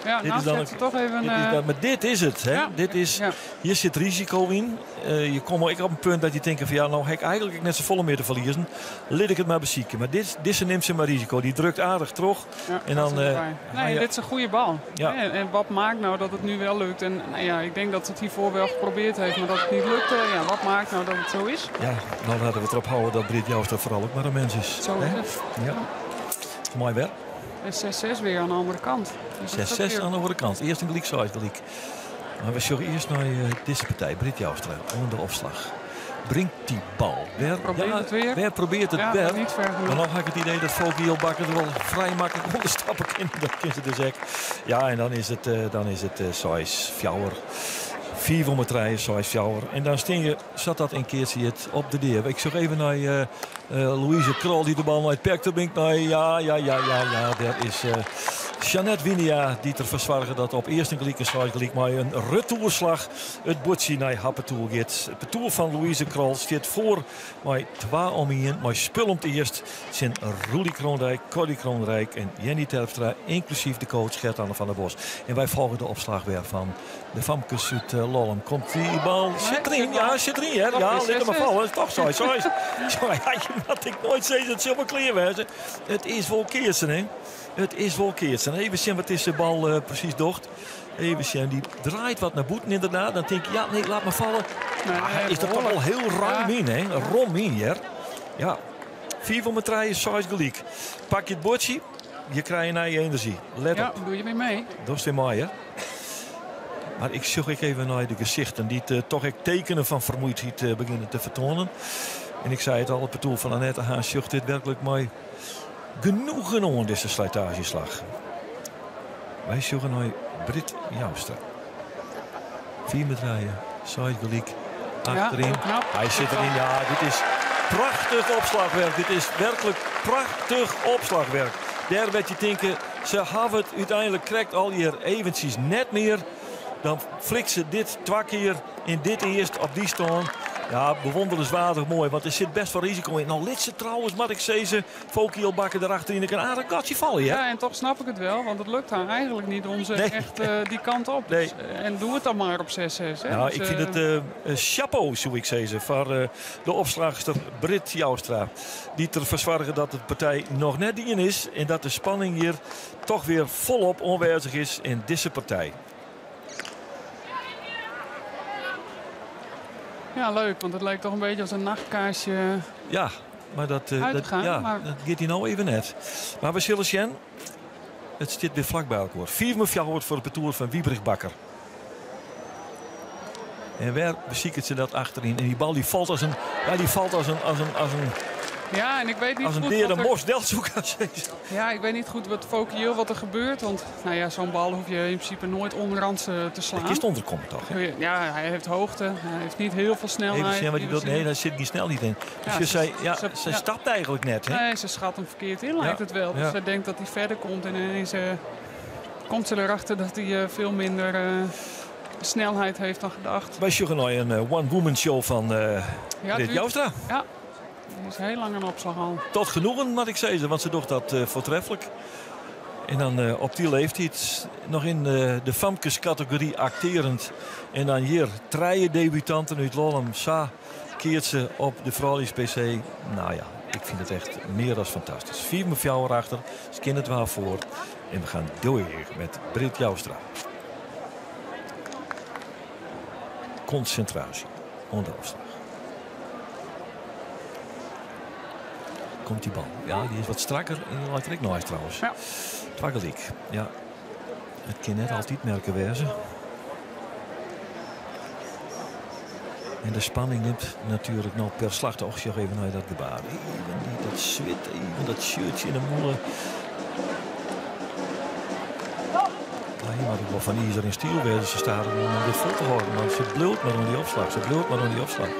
ja Dit nou is dan zet een- ze toch even... Dit is dat, maar dit is het. Hè? ja, Dit is, ja. Hier zit risico in. Je komt ook op een punt dat je denkt van ja, nou heb ik eigenlijk net zo volle meer te verliezen. Laat ik het maar bezieken. Maar dit neemt ze maar risico. Die drukt aardig terug. Ja, En dan, dat is erbij. ga Nee, je dit is een goede bal. Ja. En wat maakt nou dat het nu wel lukt? En nou ja, ik denk dat ze het hiervoor wel geprobeerd heeft, maar dat het niet lukte. Ja, wat maakt nou dat het zo is? Ja, nou laten we het erop houden dat Britt Joustra vooral ook maar een mens is. Zo Hè? is het. Ja. Mooi werk. En 6-6 weer aan de andere kant. Dus dat is ook 6-6 weer aan de andere kant. Eerst een gelijk, zo gelijk. Maar we zullen eerst naar deze partij, Britt Joustra, onder de opslag. Brengt die bal. Waar, Probeert ja, het weer. Waar probeert het Ja, weer? niet ver genoeg. Maar dan had ik het idee dat Foke Jill Bakker er wel vrij makkelijk onder stappen kan. Dat kan ze dus echt. Ja, en dan is het, dan is het Sais Fjouwer. 4 om het rijden, Sais Fjouwer. En dan sting je, zat dat een keertje het op de deur. Ik zoek even naar Louise Krol die de bal naar het perk toe brengt. Nou, ja, ja, ja, ja, ja. Daar is Jeannette Winia die ervoor zorgen dat op eerst een gelijke slag gelijk maar een retourslag het bordje naar Happen toe gaat. Het parcours van Louise Krol staat voor maar 2 om 1, maar spul om het eerst zijn Roelie Kroonrijk, Corrie Kroonrijk en Jenny Terpstra, inclusief de coach Gert-Anne van der Bos. En wij volgen de opslag weer van de Famkes uit Lollum. Komt die bal? Nee, Zit erin? zit wel. Ja, zit erin, hè? Toch Ja, weer laat hem maar 6-6. vallen. Toch zo, zo. Zo, ja, je had ik nooit zeggen dat het zomaar clear was. Het is wel keersen, hè? Het is wel keersen. Even zien wat deze bal precies docht. Even zien, die draait wat naar boeten inderdaad. Dan denk je, ja, nee, laat maar vallen. Nee, Ah, hij is er toch wel behoorlijk. heel ruim Ja. in, hè? Rom in, hè? Ja. 4 van mijn treien, 6 gelijk. Pak je het bordje, je krijgt naar je energie. Let Ja, op. doe je weer mee. Dat is weer mooi, hè? Maar ik zoek ik even naar de gezichten die het toch echt tekenen van vermoeidheid beginnen te vertonen. En ik zei het al, het parcours van Annette Haan zocht dit werkelijk mooi genoegen om deze slijtageslag. Wij zoeken naar Britt Joustra. 4 met rijden, 6 gelijk, achterin. Ja, heel knap. Hij zit erin, ja, dit is prachtig opslagwerk. Dit is werkelijk prachtig opslagwerk. Daar werd je denken, ze hebben het uiteindelijk krijgt al hier eventjes net meer. Dan flikt ze dit 2 keer in dit eerst op die stand. Ja, bewonderenswaardig mooi, want er zit best wel risico in. Nou, lid ze trouwens, maar ik zei ze, Fokie Bakker erachter in een aardig gatje vallen, hè? Ja, en toch snap ik het wel, want het lukt haar eigenlijk niet om ze Nee. echt die kant op. Nee. Dus, en doe het dan maar op 6-6. Hè? Nou, Dus, ik vind het chapeau, zou ik zeggen, voor de opslagster Britt Joustra. Die ervoor zorgen dat de partij nog net in is en dat de spanning hier toch weer volop aanwezig is in deze partij. Ja, leuk, want het lijkt toch een beetje als een nachtkaarsje. Ja, maar Uit te gaan, maar dat gaat hij nou even net. Maar we zullen zien, het zit weer vlak bij elkaar. 4 met 4 wordt voor het parcours van Wiebrich Bakker. En waar beziekert ze dat achterin? En die bal die valt als een, ja, die valt als een, als een, als een, Ja, en ik weet niet als een goed deer wat een er mos delzoek aan zee. Ja, ik weet niet goed wat Fokiel, wat er gebeurt. Want nou ja, zo'n bal hoef je in principe nooit onderhands te slaan. De kist onderkomt toch? Hè? Ja, hij heeft hoogte. Hij heeft niet heel veel snelheid. Even zien wat hij Die doet. Nee, daar zit die snel niet in. Dus Ja, je zei, ja, ze ja. stapt eigenlijk net. Hè? Nee, ze schat hem verkeerd in, lijkt Ja, het wel. Dus ja. zij denkt dat hij verder komt en ineens komt ze erachter dat hij veel minder snelheid heeft dan gedacht. Wij zoeken nou een one-woman show van Ja, Britt duurt- Joustra. Ja, die is heel lang een opslag al. Tot genoegen, moet ik zeggen, want ze doet dat voortreffelijk. En dan eh, op dy leeftiid noch yn eh, de famkeskategory aktearjend. En dan hjir trije debutanten út Lollum. Sa keatse op de frouljus PC. Nou ja, ik fyn it echt mear as fantastysk. 5-4 achter, se kinne twa foar. En we gaan door met Britt Joustra. Konsintraasje oan de ôfslach. Komt dy bal. Ja, dy is wat strakker en dy leit der ek neist trouwens. Ja. Twa gelyk. Ja. It kin net altyd merke wêze. En de spanning nimt natuerlik no per slach ta. Och, sjoch even nei dat gebaar. Even dy, dat swit, even dat shirtsje yn de mûle. Nee, mar it wol fan izer en stiel wêze. Se staat om dit fol te hâlden. Want se bliuwt mar oan dy opslach. Se bliuwt mar oan dy opslach.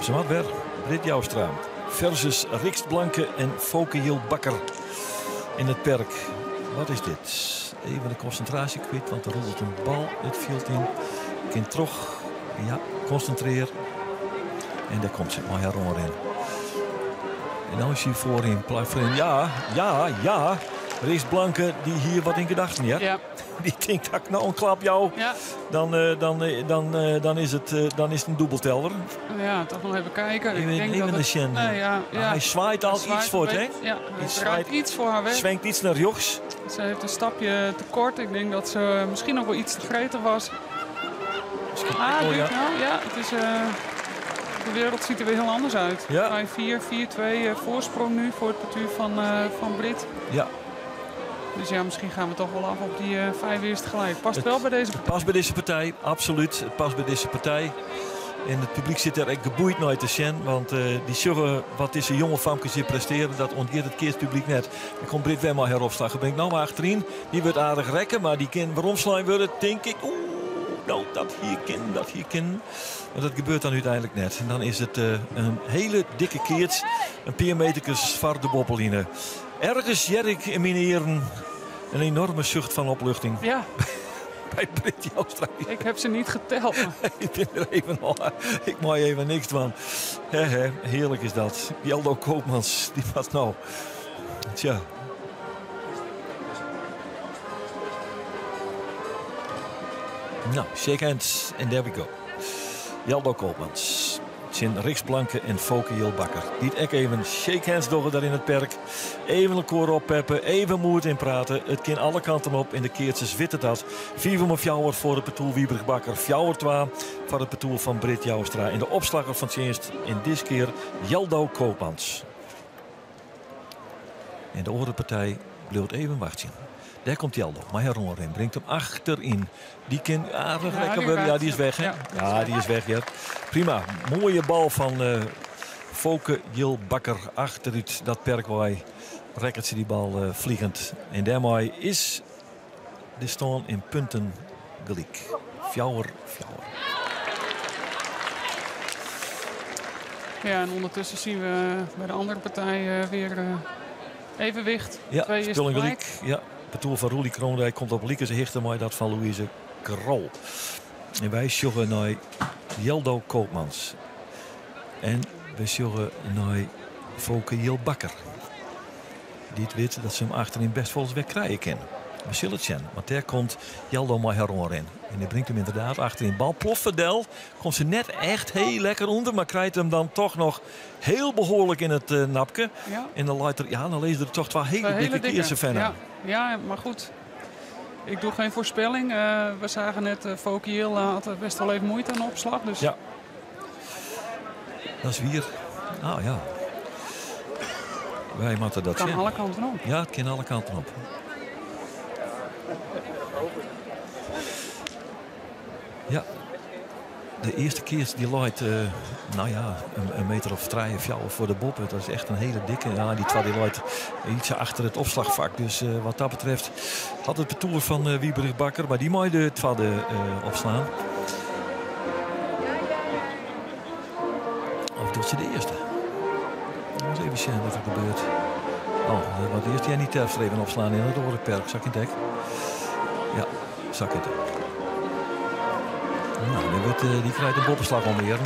Se moat wer. Britt Joustra versus Rixt Blanke en Foke Jil Bakker in it perk. Wat is dit? Even de konsintraasje kwyt, want der rûlet in bal it fjild yn. Kin troch. Ja, konsintrear. En dêr komt se mei har oanrin. En no is hy foaryn, plak foaryn. Ja, ja, ja. Rixt Blanke, dy hie wat yn gedachten, ja. Ja. Dy tinkt dat ik no in klap jou, Ja. dan, eh, dan, eh, dan, eh, dan, is it, eh, dan is it in dûbelteller. Ja, toch nog even kijken. Ik Even, denk even dat de het- sjen. Nee, ja, ja. Hy swaait al Hij zwaait iets voor een het, hè? beetje- Ja, hij Iets raakt zwaait- iets voor haar weg. Zwenkt iets naar rjochts. Ze heeft een stapje te kort. Ik denk dat ze misschien ook wel iets te gretig was. Misschien Ah, ook wel, duurt ja. nou. Ja, het is, de wereld ziet er weer heel anders uit. Ja. 5-4, 4-2 voorsprong nu voor het partuur van Britt. Ja, Dus ja, misschien gaan we toch wel af op die 5 eerste gelijk. Past wel bij deze Het past bij deze partij, absoluut. Het past bij deze partij. En het publiek zit er echt geboeid naar te zien. Want die sjogge wat deze jonge famkes hier presteren, dat ontgeet het keatspubliek net. Dan komt Britt weer maar heropslag. Ben ik nou maar achterin. Die wordt aardig rekken, maar die kan weromslaan worden, denk ik. Oeh, nou, dat hier kan, dat hier kan. Maar dat gebeurt dan uiteindelijk net. En dan is het een hele dikke keert. Een paar metertjes var de boppeline. Ergens hear ik in mijn eren een enorme zucht van opluchting. Ja. Bij Britt Joustra. Ik heb ze niet geteld. Maar. Ik ben er even al. Ik maak even niks van. He, he, heerlijk is dat. Jeldo Koopmans, die was nou. Tja. Nou, shake hands and there we go. Jeldo Koopmans. Tsjin Rixt Blanke en Foke Jil Bakker. Die ek even shake hands dogge daar in het perk. Even elkaar oppeppen, even moed in praten. It kin alle kanten op in de keatsers witte dat. 4 om voor het partoer Wiebrich Bakker. 4-2 foar it partoer fan Britt Joustra. En de opslagger fan tsjinst in dizze kear Jeldo Koopmans. En de oare partij bliuwt even wachtsjen. Dêr komt Jeldo, mar hy bringt him achteryn. Dy kin aardich Ja, lekker die worden. Ja, raakt die is weg, hè? Ja, Ja, die is weg, ja. Prima. Mooie bal fan Foke Jil Bakker achterút dat perk wei. Rekket se dy bal vliegend. En dêrmei is de stân yn punten gelyk. 4-4. Ja, en ondertussen zien we bij de andere partij weer evenwicht. Ja, Twee is spullen gelijk. gelyk. Ja, partoer fan Roelie Kroondijk komt op likense hichte mei dat fan Louise Krol. En wy sjogge nei Jeldo Koopmans. En we sjogge nei Foke Jil Bakker. Dy't wit dat se him achteryn best wolris wer krije kin. We sille it sjen, want dêr komt Jeldo mei har oanrin. En dy bringt him ynderdaad achteryn. Bal ploft del. Komt se net echt hiel lekker ûnder, mar krijt him dan toch noch hiel behoarlik yn it napke. Ja. En dan leit er, ja, dan lizze der toch twa hiele Twee dikke keatsen fan. Ja. Ja, maar goed. Ik doe geen voorspelling. We zagen net, Foke Jil had best wel even moeite aan de opslag. Dus Ja. Dat is weer. Nou ja. Wy moatte dat kan sjen. alle kanten op. Ja, it kin alle kanten op. Ja, de earste kear dy leit, nou ja, in meter of 3, 4 foar de boppe. Dat is echt in hiele dikke. Ja, dy twadde dy leit iets achter it opslachfak. Dus wat dat betreft hat it partoer fan Wiebrich Bakker, mar dy mei de twadde opslaan. Of docht se de earste? Ris even sjen wat der gebeurt. Oh, wat earst Jenny Terpstra even opslaan yn it oare perk. Zak in dek. Ja, zak in dek. Nou, dan wurdt, dy krijt in boppeslach om mear.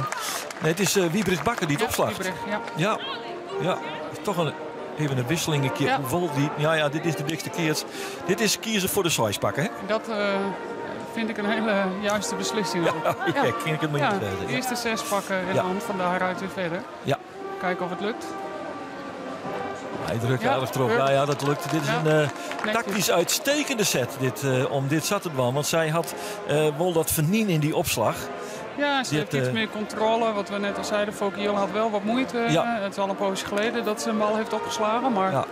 Nee, it is Wiebrich Bakker dy't Ja, opslacht. Wiebrich, ja. Ja. Ja, toch een, even een wisseling een keer. Ja. Hoewel die, ja, ja, dit is de dikste keer. Dit is kiezen voor de size pakken, hè? Dat vind ik een hele juiste beslissing. Ja, ja. ja ik het maar ja, Eerst de 6 pakken en dan van daaruit weer verder. Ja. Kijken of het lukt. Hij drukt aardig erop. Ja, ja, dat lukt. Dit is een tactisch uitstekende set dit, om dit zat te doen. Want zij had wel dat vernien in die opslag. Ja, ze heeft iets meer controle. Wat we net al zeiden, Fokiel had wel wat moeite. Ja. Het is al een poosje geleden dat ze een bal heeft opgeslagen. Maar... Ja.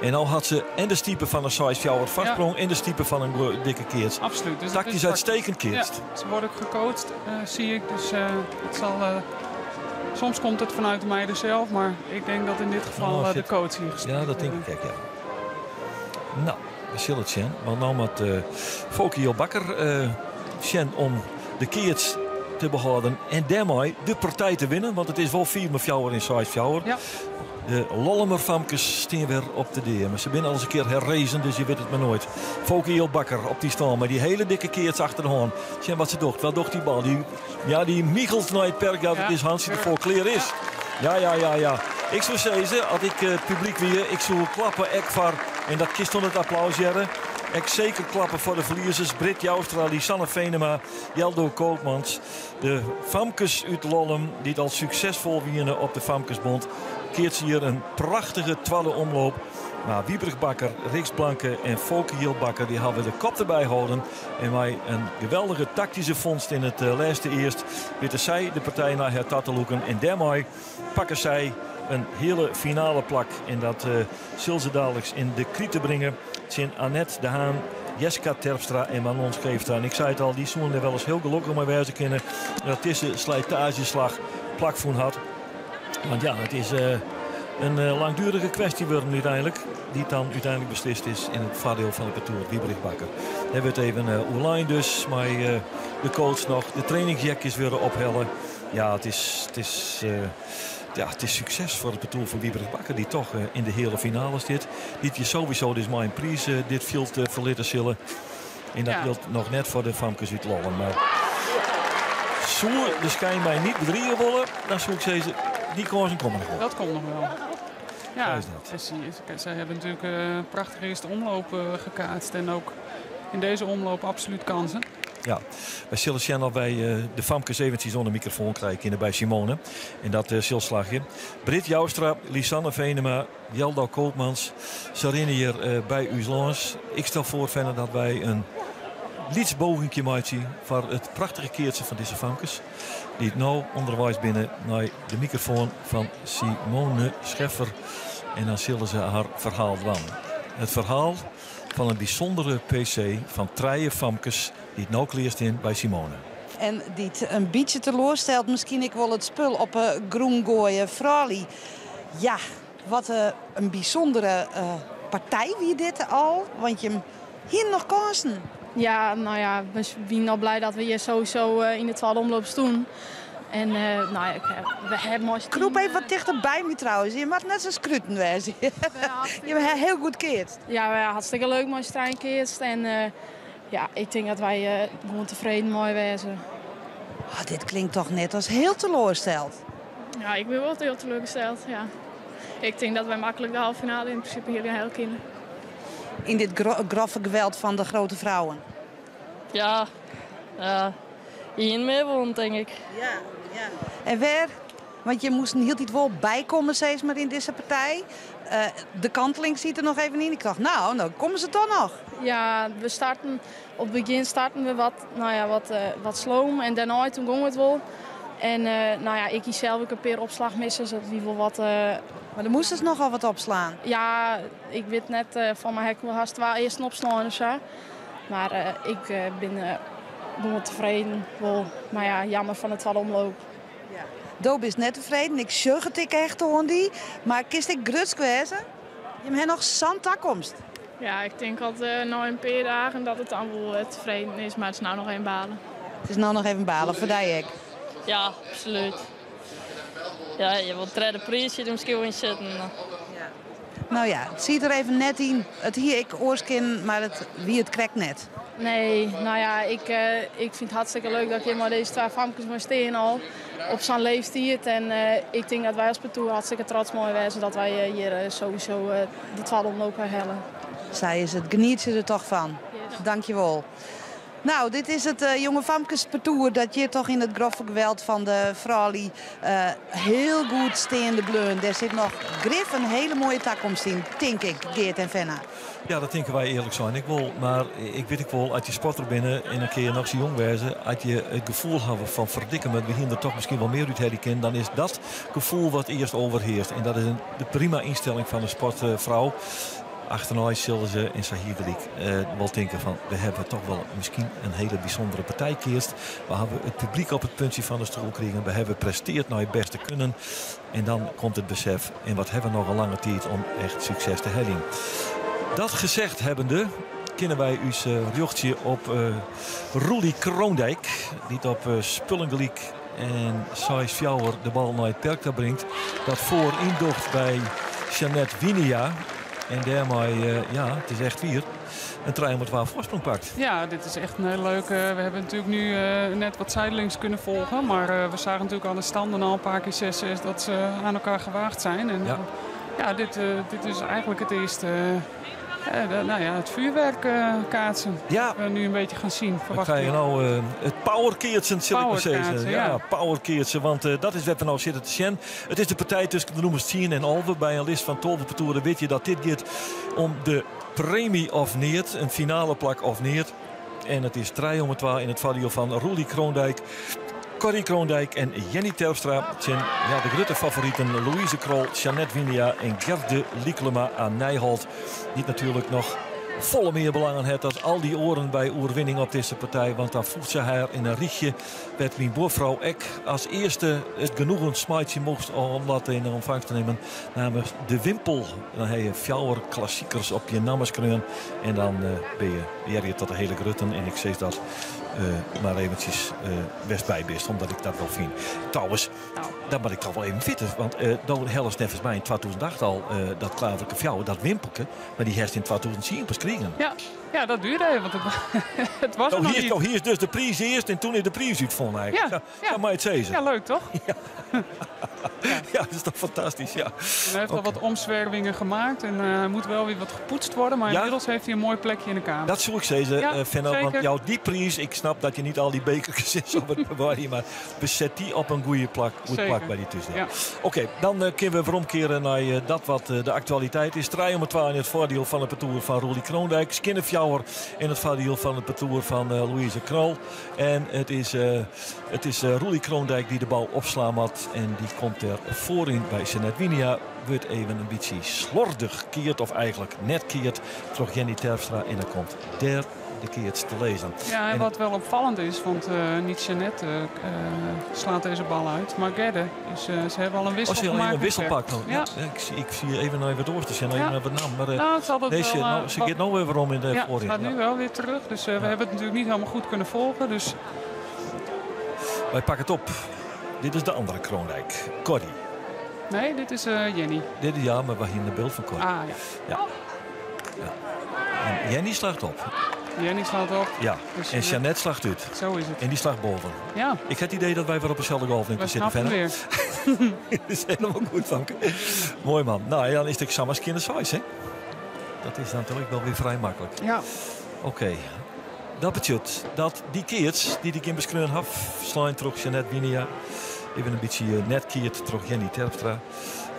En nou had ze en de stiepen van een size fjouwer vastsprong en de stiepen van een dikke keerts. Absoluut. Dus tactisch uitstekend keerts. Ja, ze worden ook gecoacht, zie ik. Dus het zal... Soms komt het vanuit de meiden zelf, maar ik denk dat in dit geval de coach hier gespeeld. Ja, dat denk ik. Kijk, ja. Nou, we zullen het zien. Want nou met Fokiel Bakker zien om de keerts te behouden en daarmee de partij te winnen. Want het is wel 4 met fjouwer in size fjouwer. Ja. De Lollemer famkes staan weer op de deur. Maar ze zijn al eens een keer herrezen, dus je weet het maar nooit. Fokiel Bakker op die staan met die hele dikke keerts achter de hand. Zie wat ze doet. Wat doet die bal? Die, ja, die michelt naar het perk. Ja, dat is Hansie de voor kleer is. Ja, ja, ja, ja. Ik zou zeggen, als ik het publiek weer, ik zou klappen, ekvar. En dat kist onder het applaus jaren. Ik zeker klappen voor de verliezers. Britt Joustra, Lisanne Venema, Jeldo Koopmans. De famkes uit Lollum, die het al succesvol winnen op de Famkesbond. Keert ze hier een prachtige tweede omloop. Maar Wiebrich Bakker, Riks Blanke en Fokiel Bakker, die hadden de kop erbij houden. En wij een geweldige tactische vondst in het laatste eerst. Witten zij de partij naar het Tatteloeken. En daarmee pakken zij een hele finale plak. En dat zullen ze dadelijk in de krieten brengen. Het zijn Annette de Haan, Jessica Terpstra en Manon Scheefstra. En ik zei het al, die zoenen er wel eens heel gelukkig mee wezen kunnen. Dat deze slijtageslag plakvoen had. Want ja, het is een langdurige kwestie worden uiteindelijk. Die dan uiteindelijk beslist is in het voordeel van het parcours Wiebrich Bakker. Daar werd even online dus, maar de coach nog. De trainingsjackjes weer ophellen. Ja, het is succes voor het parcours van Wiebrich Bakker. Die toch in de hele finale zit. Die je sowieso dus maar een prijs dit veld verlitten zullen. En dat geldt nog net voor de famkes uit Lollen. Maar zo de schijn mij niet bedriegen willen, dan zou ik zeggen, die kansen komen nog wel. Dat komt nog wel. Ja, zij hebben natuurlijk een prachtige eerste omloop gekaatst. En ook in deze omloop absoluut kansen. Ja, wij zullen zien of wij de famkes eventjes onder de microfoon krijgen bij Simone. En dat zilslagje. Britt Joustra, Lisanne Venema, Jeldo Koopmans. Ze rennen hier bij u langs. Ik stel voor, Fenne, dat wij een lietsbogentje maken voor het prachtige keertje van deze famkes. Die het nou onderwijs binnen naar de microfoon van Simone Scheffer. En dan zullen ze haar verhaal doen. Het verhaal van een bijzondere PC van Treie Famkes die het nou kleerst in bij Simone. En die het een beetje teleurstelt, misschien ik wil het spul op een groen gooien. Frali, ja, wat een bijzondere partij wie dit al, want je hier nog kansen. Ja, nou ja, we zijn al blij dat we hier sowieso in de tweede omloop stoen. En nou ja, we hebben als Kroep even wat dichterbij me trouwens. Je mag net zo skruten wezen. Je hebt heel goed keert. Ja, we hartstikke leuk met trein keert. En ja, ik denk dat wij gewoon tevreden mooi wezen. Oh, dit klinkt toch net als heel teleurgesteld. Ja, ik ben wel heel teleurgesteld. Ja. Ik denk dat wij makkelijk de halve finale in principe hier in heel kunnen. In dit grove geweld van de grote vrouwen? Ja, ja. Hier meer won, denk ik. Ja, ja. En waar? Want je moest heel tijd wel bijkomen, steeds maar in deze partij. De kanteling zit er nog even in. Ik dacht, nou, dan komen ze toch nog. Ja, we starten, op het begin starten we wat sloom. En daarna toen ging het wel. En nou ja, ik kies zelf ook een paar opslagmissers. Dat wie wel wat. Maar er moesten ze nogal wat opslaan. Ja, ik weet net van mijn hek wel haast waar eerst een opslaan of zo. Maar ik ben wel tevreden. Wel. Maar ja, jammer van het tweede omloop. Ja. Doop is net tevreden. Ik zucht het ik echt hoor die. Maar kist ik grutsk wezen? Je hebt nog zo'n toekomst. Ja, ik denk altijd nog een paar dagen dat het dan wel tevreden is. Maar het is nou nog even balen. Het is nou nog even balen voor die ik. Ja, absoluut. Ja, je wilt derde prijs er misschien wel in zitten. Ja. Nou ja, het ziet er even net in. Het hier ik oorskin, maar het, wie het krekt net. Nee, nou ja, ik, ik fyn it hartstikke leuk dat ik hjir mei dizze twa famkes mei stean al op sa'n leeftiid. En ik tink dat wy as partoer hartstikke trots meie wêze dat wy hjir sowieso de twadde omloop helle. Sa is it. Genietsje der toch fan. Dankjewol. Nou, dit is it jonge famkespartoer dat hjir toch yn it groffe geweld fan de froulju hiel goed steande bleaun. Dêr sit noch grif in hele moaie takomst yn, tink ik, Geert en Fenna. Ja, dat tinke wy earlik sein ek wol. Mar ik wit ek wol, as je sporter binne en in kear noch sa jong wêze, as je it gefoel hawwe fan ferdikke me, we hiene der toch miskien wol mear út helje kinnen, dan is dat gefoel wat earst overheerst. En dat is in, de prima ynstelling fan in sportfrou. Achternei sille se, en sa hie gelyk, wol tinke fan we hawwe toch wol miskien in hiele bysûndere partij keatst. We hawwe it publyk op it puntsje fan de stoel krigen. We hawwe presteard nei it bêste kunnen. En dan komt it besef, en wat hawwe we noch in lange tiid om echt sukses te heljen. Dat gezegd hebbende kinne wy ús rjochtsje op Roelie Kroondijk, dy't op spullen gelyk en 6-4 de bal nei it perk ta bringt. Dat foaryn docht by Jeannette Winia. En dêrmei, ja, it is echt wier, in 3-2 foarsprong pakt. Ja, dit is echt een hele leuke. We hebben natuurlijk nu net wat zijdelings kunnen volgen. Maar we zagen natuurlijk aan de standen al een paar keer 6-6 dat ze aan elkaar gewaagd zijn. En ja, ja dit is eigenlijk het eerste. Nou ja, het vuurwerk kaatsen. Ja. We nu een beetje gaan zien. Dan ga je nou het powerkeatsen, zal ik maar zeggen. Ja, ja, powerkeatsen, want dat is wat we nou zitten te zien. Het is de partij tussen de nummers 10 en 11. Bij een list van 12 partoeren weet je dat dit gaat om de premie of niet. Een finale plak of niet. En het is 3-2 in het voordeel van Roelie Kroondijk, Corrie Kroondijk en Jenny Terpstra. Het zijn ja, de grote favorieten Louise Krol, Jeannette Winia en Gerde Lyklema aan Nijholt. Die natuurlijk nog volle meer belangen heeft dan al die oren bij oerwinning op deze partij. Want dan voegt ze haar in een rietje met mijn boervrouw Ek als eerste het genoegen smijtje mocht om dat in ontvangst te nemen namens de Wimpel. Dan heb je fjouwer klassiekers op je nammenskreun en dan ben je, je tot de hele grutten. En ik zeg dat maar eventjes best bij best, omdat ik dat wel vind. Trouwens, Nou. dat moet ik toch wel even fitten. Want dan helles nevens mij in 2008 al dat klaverke fjouwer, dat wimpelke. Maar die herst in 2010 pas kriegen. Ja, ja, dat duurde even, want het was er nog niet. Hier is dus de prijs eerst en toen is de prijs uitgevonden eigenlijk. Ja, ja. Zou maar het zeggen. Ja, leuk toch? Ja. Ja, dat is toch fantastisch, ja. En hij heeft al wat omzwervingen gemaakt en hij moet wel weer wat gepoetst worden. Maar Ja? inmiddels heeft hij een mooi plekje in de kamer. Dat zoek ik zeggen, Ja, Fenna, want zeker. jou die prijs, ik snap dat je niet al die bekertjes in zo wat bewaren, maar bezet die op een goede plak, goed Zeker. plak bij die tussen. Ja. Oké, dan kunnen we omkeren naar dat wat de actualiteit is. 3-2 in het voordeel van het partour van Roelie Kroondijk. Skinnefjouwer in het voordeel van het partour van Louise Krol. En het is Roelie Kroondijk die de bal opslaan had. En die komt er voorin bij Jeannette Winia. Wordt even een beetje slordig keert, of eigenlijk net keert, door Jenny Terpstra. En dan komt der de keert te lezen. Ja, en En wat wel opvallend is, want niet Jeannette slaat deze bal uit, maar Gerde. Dus ze hebben al een wissel Oh, ze hebben gemaakt. een wisselpak dan. Ja. Ja, ik zie even naar wat oor te zijn, even Ja. naar wat naam. Maar Nou, het is altijd nee, wel, ze wat gaat nou weer waarom in de Ja, voorin. het gaat nu Ja. wel weer terug. Dus we Ja. hebben het natuurlijk niet helemaal goed kunnen volgen. Dus Wij pakken het op. Dit is de andere Kroondijk, Corrie. Nee, dit is Jenny. Dit is, ja, maar we hier in het beeld van Corrie. Ah, ja. Ja. Ja. En Jenny slaagt op. Jenny slaat op. Ja. Dus En Jeannette slaagt uit. Zo is het. En die slaagt boven. Ja. Ik heb het idee dat wij weer op dezelfde golflengte We zitten, snappen Fenna. weer. Dat is helemaal goed, Famke. Mooi man. Nou, ja, dan is het Samas kindersize, hè? Dat is dan natuurlijk wel weer vrij makkelijk. Ja. Oké. Dat betekent dat die keerts die ik in beschreven had, slaan terug Jeannette Winia. Even een beetje net keert terug Jenny Terpstra.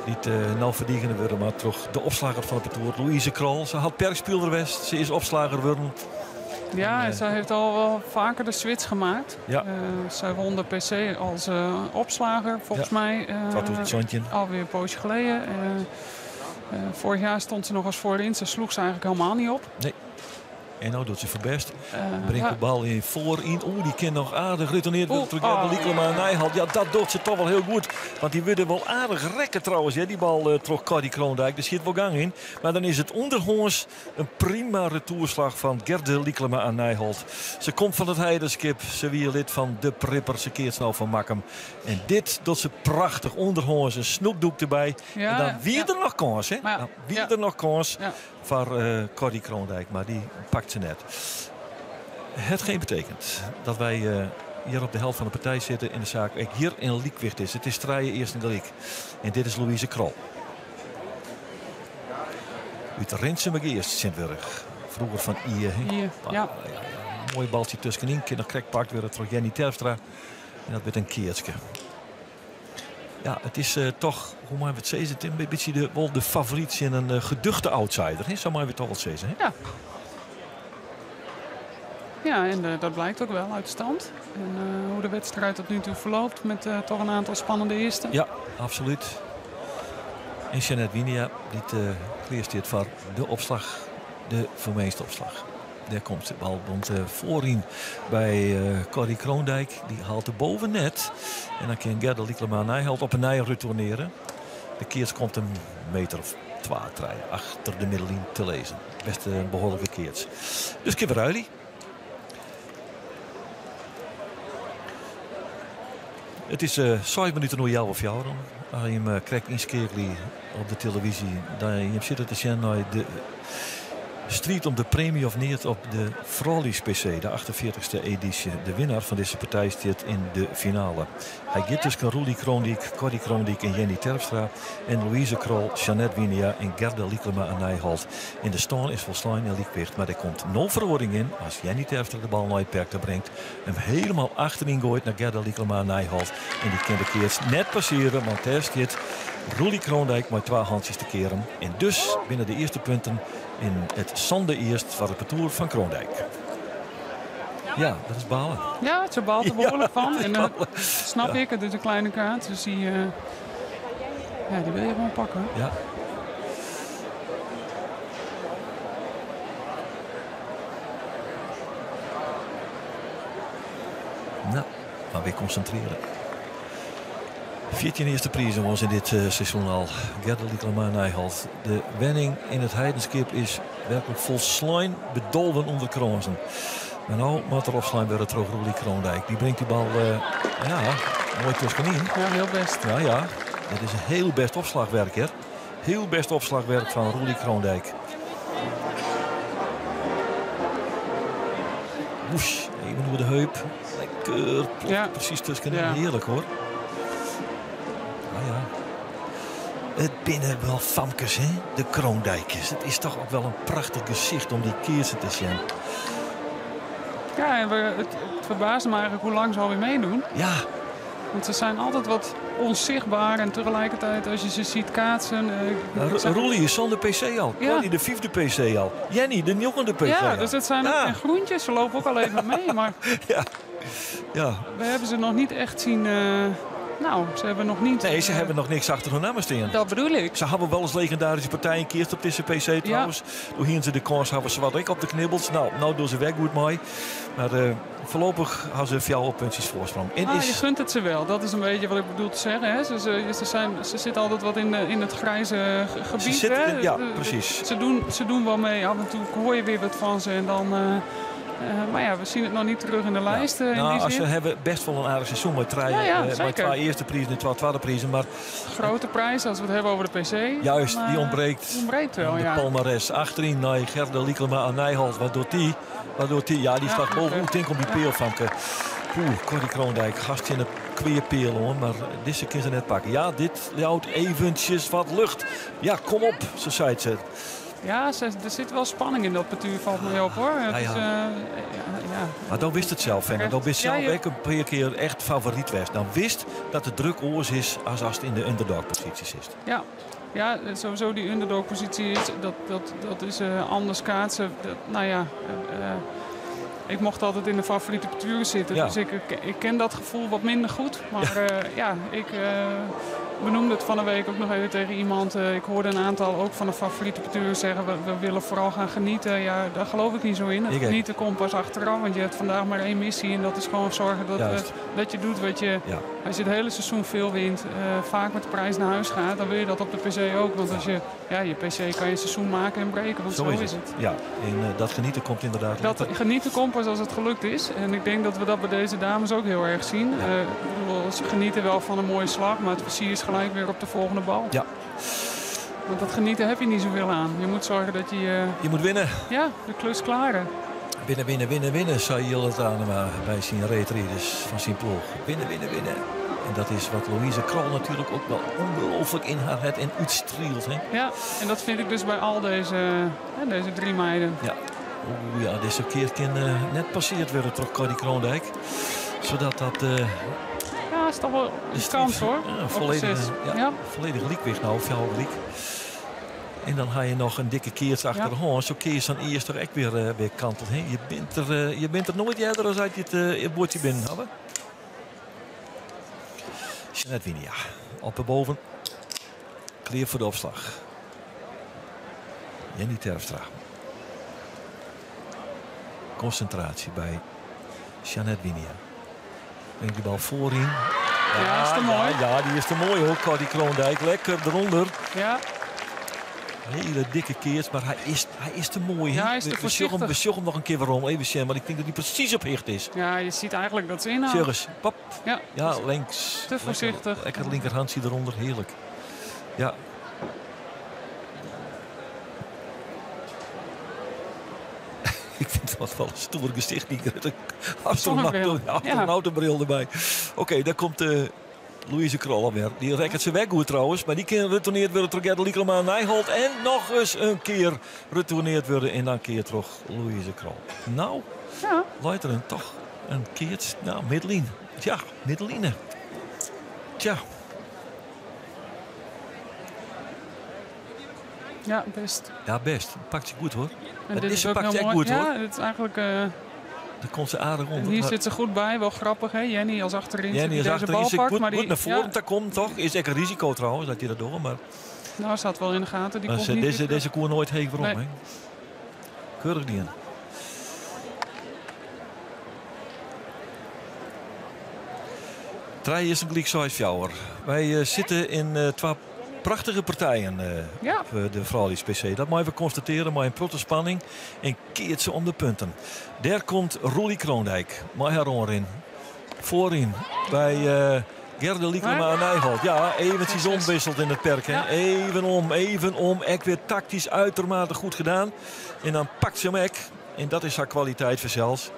Niet nou verdienen worden, maar terug de opslager van het parcours, Louise Krol. Ze had perkspeelder West, ze is opslager geworden. Ja, En en zij heeft al wel vaker de switch gemaakt. Ja. Zij won de PC als opslager, volgens Ja. mij. 2017. Alweer een poosje geleden. Vorig jaar stond ze nog als voorin. Ze sloeg ze eigenlijk helemaal niet op. Nee. En nou doet ze verbest. Brengt Ja. de bal in voorin. Oeh, die kan nog aardig retourneerd worden. Oeh, Terug oh. naar Lyklema en Nijholt. Ja, dat doet ze toch wel heel goed. Want die worden wel aardig rekken trouwens. Hè? Die bal trok Corrie Kroondijk. Er zit wel gang in. Maar dan is het onderhoorns een prima retourslag van Gerde Lyklema aan Nijholt. Ze komt van het Heidenskip. Ze wie lid van de Pripper. Ze keert snel van Makkum. En dit doet ze prachtig. Onderhoorns, een snoepdoek erbij. Ja, en dan wie ja. er nog kans, hè? Maar ja, Dan wie ja. er nog kans Ja. voor Corrie Kroondijk. Maar die pakt ze net. Hetgeen betekent dat wij hier op de helft van de partij zitten en de zaak ook hier in lykwicht is. Het is trije earsten gelyk. En dit is Louise Krol. Út Rinsumageast tsjintwurdich. Froeger fan Ie. Ie, ja. Moai baltsje tuskenyn. Kin noch krekt pakt wurde troch Jenny Terpstra. En dat wurdt in keatske. Ja, it is uh, toch, hoe meie we it sizze, in bytsje de, wol de favoryt tsjin in uh, geduchte outsider. Hè? Sa meie we it toch wol sizze. Hè? Ja. Ja, en uh, dat blijkt ook wel uit stand. En hoe de wedstrijd tot nu toe verloopt met toch een aantal spannende eersten. Ja, absoluut. En Jeanette Winia, dy't uh, klear stiet foar de opslach, de fermeeste opslach. Dêr komt de bal want foaryn by Corrie Kroondijk. Dy haalt de boven net. En dan kin Gerda Lyklema Nijholt op 'e nij retournearje. De keats komt in meter of twa, trije achter de middellyn te lizzen. Best in behoarlike keats. Dus kinne we ruilje. It is seis minuten oer healwei fjouweren. As jim krekt ynskeakelje op de televyzje, dan jim sitte te sjen nei de striid om de premie of neat op de Frouljus PC, de 48ste edysje. De winnaar fan dizze partij stiet yn de finale. Hy giet tusken Roelie Kroondijk, Corrie Kroondijk en Jenny Terpstra en Louise Krol, Jeanette Winia en Gerda Lyklema en Nijholt. En de stân is folslein yn lykwicht, mar der komt no feroaring yn as Jenny Terpstra de bal nei it perk ta bringt. Him helemaal achteryn goait nei Gerda Lyklema Nijholt. En dy kin de keats net passearje, want dêr stiet Roelie Kroondijk mei twa hantsjes te kearen. En dus binne de earste punten yn it sande earst foar it partoer fan Kroondijk. Ja, dat is balen. Ja, se baalt der behoarlik fan. En dat snap ik, it is in kleine kaart, dus dy, ja, dy wil je gewoan pakke. Ja. No, mar wer konsintrearje. 14 earste prizen was yn dit eh, seizoen al. Gerda Lyklema Nijholt. De wenning yn It Heidenskip is werklik folslein bedolven ûnder krânsen. Mar no moat der opslein wurde troch Roelie Kroondijk. Dy bringt die bal uh, ja, moai tuskenyn. Ja, hiel bêst. Ja, ja. Dat is in hiel bêst opslachwurk, hè. Hiel bêst opslachwurk fan Roelie Kroondijk. Woesh, even oer de heup. Lekker, ja. presys tuskenyn. Ja. Hearlik hoor. Nou ja. It binne wol famkes, hè? De Kroondijkers. It is toch ek wol in prachtich gesicht om dy keatsen te sjen. Ja, en we, it, it ferbaast my eigentlik hoe lang se alwer meidogge. Ja. Want ze zijn altijd wat onzichtbaar en tegelijkertijd als je ze ziet kaatsen. Uh, Roelie is de PC al. Ja. Corrie de vijfde PC al. Jenny de njoggende PC Ja, al. dus het zijn ook geen groentjes. Ze lopen ook al even mee. Maar ja. Ja. we hebben ze nog niet echt zien... Nou, ze hebben nog niet... Nee, ze hebben nog niks achter hun naam staan. Dat bedoel ik. Ze hebben wel eens legendarische partijen keatst op dizze PC trouwens. Doe hienen se de kâns hawwe se wat ek op de knibbels. Nou, no dogge se wer goed mei. Mar foarlopich hawwe se fjouwer puntsjes foarsprong. En ah, is... Je gunt het ze wel. Dat is een beetje wat ik bedoel te zeggen. Hè? Ze, ze, ze, zijn, ze zitten altijd wat in, de, in het grijze gebied. Ze zitten, hè? Ja, precies. Ze doen wel mee. Af en toe hoor je weer wat van ze. En dan... Maar ja, we zien het nog niet terug in de lijst. In Nou, die als zin. ze hebben best wel een aardig seizoen met Ja, twa earste prizen en twa twadde prizen. Maar grote prijs, als we het hebben over de PC. Juist, dan, die ontbreekt. Die ontbreekt wel, de ja. palmares achterin naar Gerda Lyklema aan Nijholt. Wat doet die? Wat doet die? Ja, die staat boven. Oeh, tink om die peal, famke. Oeh, Corrie Kroondijk, gast in de kweerpeel hoor. Maar deze kan ze net pakken. Ja, dit houdt eventjes wat lucht. Ja, kom op, zo zei ze. Ja, er zit wel spanning in dat partuur, valt mij op hoor. Het is, ja, ja. Maar dan wist het zelf, hè. Dan wist zelf ook een paar keer echt favoriet was. Dan wist dat de druk oars is als het in de underdog-positie zit. Ja. Ja, sowieso die underdog-positie is, dat is anders kaatsen. Dat, nou ja, ik mocht altijd in de favoriete parturen zitten. Dus ik ken dat gevoel wat minder goed. Maar ja, ik benoemde het van de week ook nog even tegen iemand. Ik hoorde een aantal ook van de favoriete parturen zeggen... We willen vooral gaan genieten. Ja, daar geloof ik niet zo in. Het genieten komt pas achteraf. Want je hebt vandaag maar één missie. En dat is gewoon zorgen dat je doet wat je... Ja. Als je het hele seizoen veel wint, vaak met de prijs naar huis gaat... dan wil je dat op de PC ook. Want als je, ja, je PC kan je seizoen maken en breken. Want zo is het. Ja, en dat genieten komt inderdaad Dat later. genieten komt pas als het gelukt is. En ik denk dat we dat bij deze dames ook heel erg zien. Ik bedoel, ze genieten wel van een mooie slag, maar het plezier is gelijk weer op de volgende bal. Want dat genieten heb je niet zoveel aan. Je moet zorgen dat je Je moet winnen. Ja, de klus klaren. Winne, winne, winne, winne, sei Jillert Anema by syn reedriders fan syn ploech. Winne, winne, winne. En dat is wat Louise Krol natuurlijk ook wel ongelooflijk in haar het en uitstrielt. Hè? Ja, en dat vind ik dus bij al deze, hè, deze drie meiden. Ja. Oeh, ja, deze keer kan net passeerd worden door Corrie Kroondijk. Zodat dat... Ja, is toch wel een kans hoor. Ja, volledig, ja, ja. volledig liekwicht nou, fel liek. En dan ga je nog een dikke keer achter de hand. Zo keer je dan eerst toch echt weer kantelt. Hè? Je bent er nooit eerder als uit het bordje binnen hebben. Jeanette Winia. Op en boven. Kleer voor de opslag. Jenny Terpstra. Concentratie bij Jeanette Winia. Brengt die bal voorin. Ja, ja, is te mooi. Ja, ja, die is te mooi hoor. Corrie Kroondijk. Lekker eronder. Ja. Hele dikke keers, maar hij is te mooi. Ja, hij is te voorzichtig. We zullen hem nog een keer waarom. Even zien, want ik denk dat hij precies op hicht is. Ja, je ziet eigenlijk dat ze inhoudt. Serieus, pap. Ja, ja, links. Te voorzichtig. Lekker, lekker linkerhandje eronder, heerlijk. Ja. Ik vind dat wel een stoer gezicht. Die astronautenbril erbij. Oké, daar komt Louise Krol alweer. Die rekkert ze weg goed trouwens. Maar die kan retourneerd worden door Gerda Lycklema Nijholt. En nog eens een keer retourneerd worden. En dan keer terug Louise Krol. Nou, ja. Leidt er een toch een keer. Nou, middeline. Ja, middeline. Tja. Ja, best. Ja, best. Pakt ze goed hoor. En dit is ook pakt ze heel echt mooi. goed hoor. Ja, dit is eigenlijk... Daar komt ze aardig onder. En hier zit ze goed bij, wel grappig hè. Jenny als achterin. Jenny die als deze achterin bal zit pakt, goed, maar die, goed naar voren. Ja. Daar komt toch. Is echt een risico trouwens dat je dat doet. Maar, nou, zat wel in de gaten. Die maar komt ze, niet deze, deze koer nooit heet waarom. Nee. Hè? Keurig die in. Trij is een gelijk size fjouwer. Wij zitten in twee prachtige partijen ja. op de Vrouwlies PC. Dat moet even constateren, maar in protte spanning en keert ze om de punten. Daar komt Roelie Kroondijk, maar haar in. Voorin bij Gerda Lycklema Nijholt. Ja, eventjes omwisseld in het perk. Hè. Ja. Even om, even om. Ek weer tactisch uitermate goed gedaan. En dan pakt ze hem ek. En dat is haar kwaliteit vanzelfs.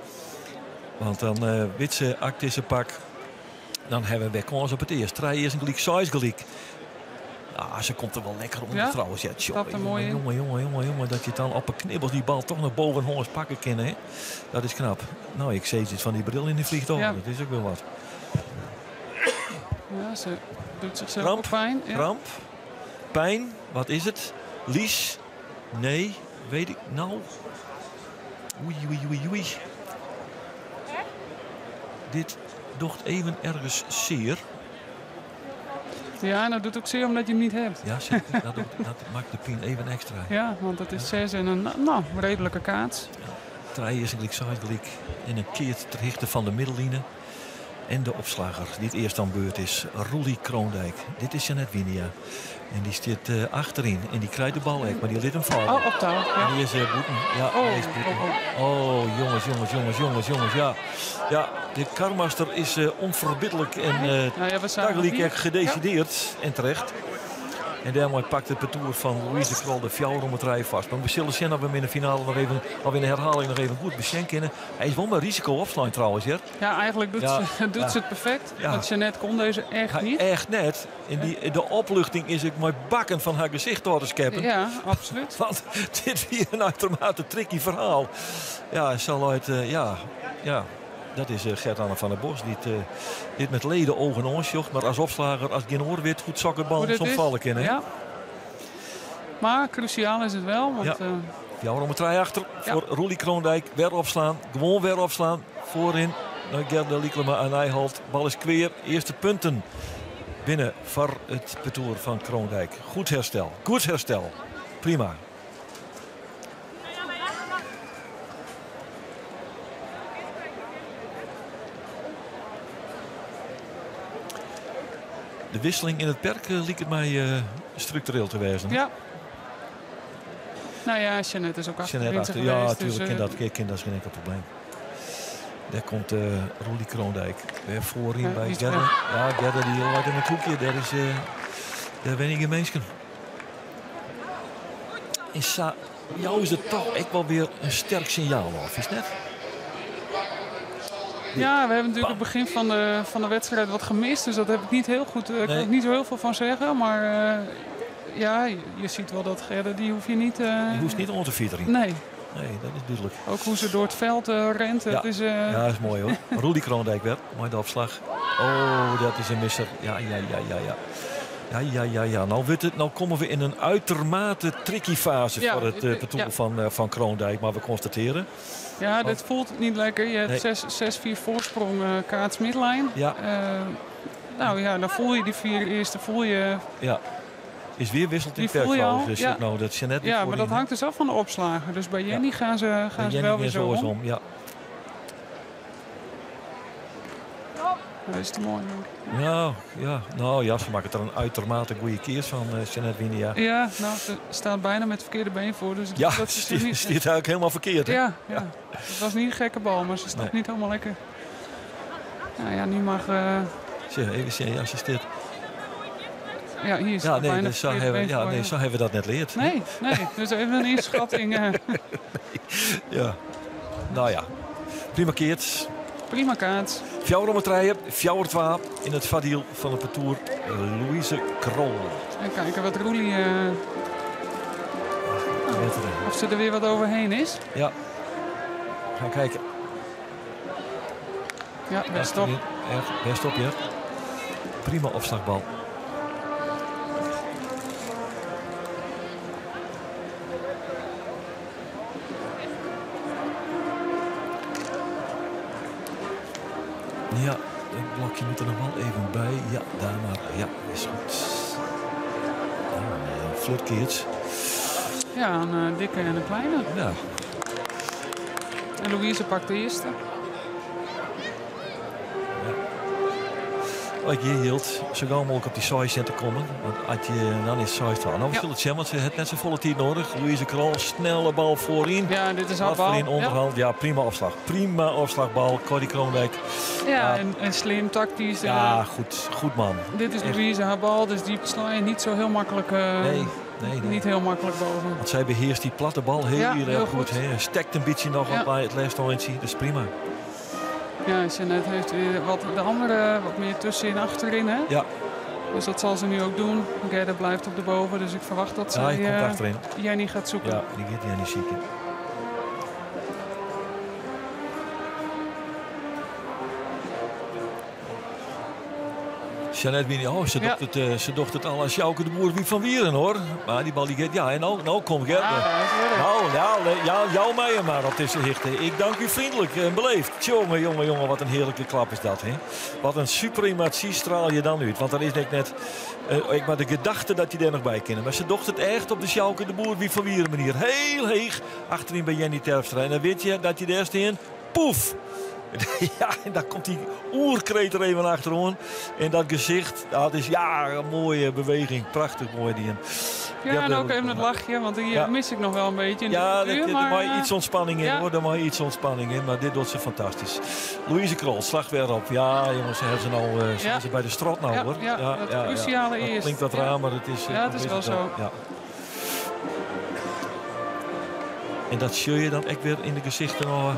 Want dan wit ze, akt is pak. Dan hebben we weer kans op het eerst. Trij is een gelijk, size gelijk. Ah, ze komt er wel lekker onder ja, trouwens. Ja, tjoh, jongen, jongen, jongen, jongen, jongen, dat je het dan op een knibbel die bal toch naar boven hongens pakken kan. Hè? Dat is knap. Nou, ik zie iets van die bril in de vliegtuig. Ja. Dat is ook wel wat. Ja, ze doet zichzelf Kramp, ook pijn. Ja. Kramp, pijn, wat is het? Lies? Nee, weet ik nou. Oei, oei, oei, oei. Dit docht even ergens zeer. Ja, en dat doet ook zeer omdat je hem niet hebt. Ja, zeker. Dat maakt de pijn even extra. Ja, want het is 6 en een nou, redelijke kaats. Ja. Trij is een gelijk en een keert ter hichte van de middelline. En de opslager die het eerst aan beurt is, Roelie Kroondijk. Dit is Jeanette Winia. En die zit achterin en die krijgt de bal echt, maar die liet hem vallen. Oh, op touw. Ja. En die is boeten. Ja, oh, hij is boeten. Oh, oh. Oh, jongens, jongens, jongens, jongens, jongens. Ja, ja, de karmaster is onverbiddelijk en nou ja, tegelijk echt gedecideerd en terecht. En daarmee pakt het parcours van Louise Krol de fjouwer om het rij vast. Maar we zullen zien of we hem in de finale nog even, of in de herhaling nog even goed beschenken. Hij is wel maar risico opslaan trouwens, hè? Ja, eigenlijk doet, ja, ze, doet ja. ze het perfect. Ja. Want Jeanette kon deze echt Hij niet. Echt net. En die, de opluchting is ik maar bakken van haar gezicht door te scheppen. Ja, absoluut. Want dit is een uitermate tricky verhaal. Ja, zal uit, ja. Dat is Gert-Anne van der Bos die het, dit met leden ogen onsjocht. Maar als opslager, als geen oor wit, goed sokkerbal soms vallen kunnen. Ja. Maar cruciaal is het wel. Want, ja. Ja, om het rij achter voor Roelie Kroondijk. Weer opslaan, gewoon weer opslaan. Voorin naar Gerda Lycklema en Nijholt. Bal is kweer. Eerste punten binnen voor het parcours van Kroondijk. Goed herstel, goed herstel. Prima. De wisseling in het perk liep het mij structureel te wezen. Ja. Nou ja, Jeanette is ook achter. Jeanette achter. Ja, geweest, natuurlijk. Dus, kan dat is geen enkel probleem. Daar komt Roelie Kroondijk weer voorin ja, bij Gerda. Ja, Gerda die loopt in het hoekje. Daar is daar ben ik een mensen. En Sa Jou is it toch ek wol wer in sterk sinjaal ôf, fynst net? Ja, we hebben natuurlijk het begin van de wedstrijd wat gemist. Dus dat heb ik niet heel goed. Daar kan ik niet zo heel veel van zeggen. Maar ja, je ziet wel dat Gerda, die hoef je niet. Die hoeft niet oan te fiterjen. Nee. Nee, dat is dúdlik. Ook hoe ze door het veld rent. Ja. Het is, Ja, dat is moai hoor. Roelie Kroondijk weer. Moai de opslach. Oh, dat is in misser. Ja. Ja. Nou, wurdt it, nou komme we yn in uitermate tricky fase foar it partoer fan Kroondijk. Mar we konstatearje. Ja, dit voelt niet lekker. Je hebt Nee. 6-4 voorsprong kaats midlijn. Nou ja, dan voel je die vier eerste voel je, Ja. Is weer wisselt in die voel je al. dus Ja. nou, dat Jeannette Ja, maar dat hangt dus af van de opslager. Dus bij Jenny gaan ze Jenny wel weer weer zo zo om. om. Ja. Dat is te mooi. Hoor. Nou, ja. Nou ja, ze maken er een uitermate goede keer van, Jeannette Winia. Ja, nou, ze staat bijna met het verkeerde been voor. Dus Ja, dat is stiet niet, eigenlijk helemaal verkeerd. Hè? Ja. Het was niet een gekke bal, maar ze staat Nee. niet helemaal lekker. Nou ja, nu mag... Zeg, even zien, ja, ze staat. Ja, hier is Ja, het nee, bijna dus zo verkeerde hebben, been ja, voor, nee, ja. zo hebben we dat net leerd. Nee, dus even een inschatting. Ja. Nou ja, prima keert. Prima kaart. Fjouwer om het rijden, fjouwer 2 in het foardiel fan it partoer Louise Krol. En kijken wat Roelie... of ze er weer wat overheen is. Ja. Gaan kijken. Ja, best op. Echt, best op, ja. Prima opslagbal. Ja, het blokje moet er nog wel even bij. Ja, daar maar. Ja, is goed. Oh, flutkeerts. Ja, een dikke en een kleine. Ja. En Louise pakt de eerste. Wat je hield, zo gau mooglik op dy seis te kommen. Want as je, dan is het 6 Nou, we Ja. zullen het zien, want ze heeft net sa folle tiid nedich. Louise Krol, snelle bal foaryn. Ja, dit is haar Wat bal. voorin onderhand. Ja. Prima opslag. Prima opslagbal. Corrie Kroondijk. Ja, en slim, tactisch. Ja, goed. Goed man. Dit is Echt. Louise haar bal, dus die sla je niet zo heel makkelijk, Nee. niet heel makkelijk boven. Want zij beheerst die platte bal heel Ja, erg heel goed. goed. Hè. Stekt een beetje nog op bij het laatste momentje. Dat is prima. Ja, Jeannette heeft weer wat de andere, wat meer tussenin achterin. Hè? Ja. Dus dat zal ze nu ook doen. Gerda blijft op de boven, dus ik verwacht dat Ja, zij hij komt achterin. Jenny gaat zoeken. Ja, die gaat Jenny zoeken. Jeannette Winnie, oh, ze docht het, ze docht it al as Sjouke de Boer wie van Wieren hoor. Mar dy bal dy giet, ja, en no komt Gerda. Ja, dat is weer. Nou, nou, ja, jou mij mar op dizze hichte. Ik dank u vriendelijk en beleefd. Jongen, jongen, jongen, wat in hearlike klap is dat. Hè? Wat in suprematie straal je dan út. Want dan is net, ik mar de gedachte dat je dêr noch by kin. Mar se docht it echt op de Sjouke de Boer wie van Wieren manier. Hiel heech achteryn by Jenny Terpstra. En dan wit je dat je dêr stean. Poef! Ja, en dan komt dy oerkreet der even achteroan. En dat gesicht, dat is ja, in moaie beweging. Prachtich moai dy. Ja, en ook even het lachje, want die mis ik nog wel een beetje in de Ja, cultuur, dêr maar, mei iets ûntspanning yn hoor. Dêr mei iets ûntspanning yn, mar dit docht se fantastysk. Louise Krol, slach wer op. Ja, jongens, hawwe se no, sitte se by de strot no hoor. Ja, dat cruciale Dat eerst. klinkt wat raar, mar it is, Ja, het is wel zo. Ja. En dat zie je dan echt weer yn de gesichten oan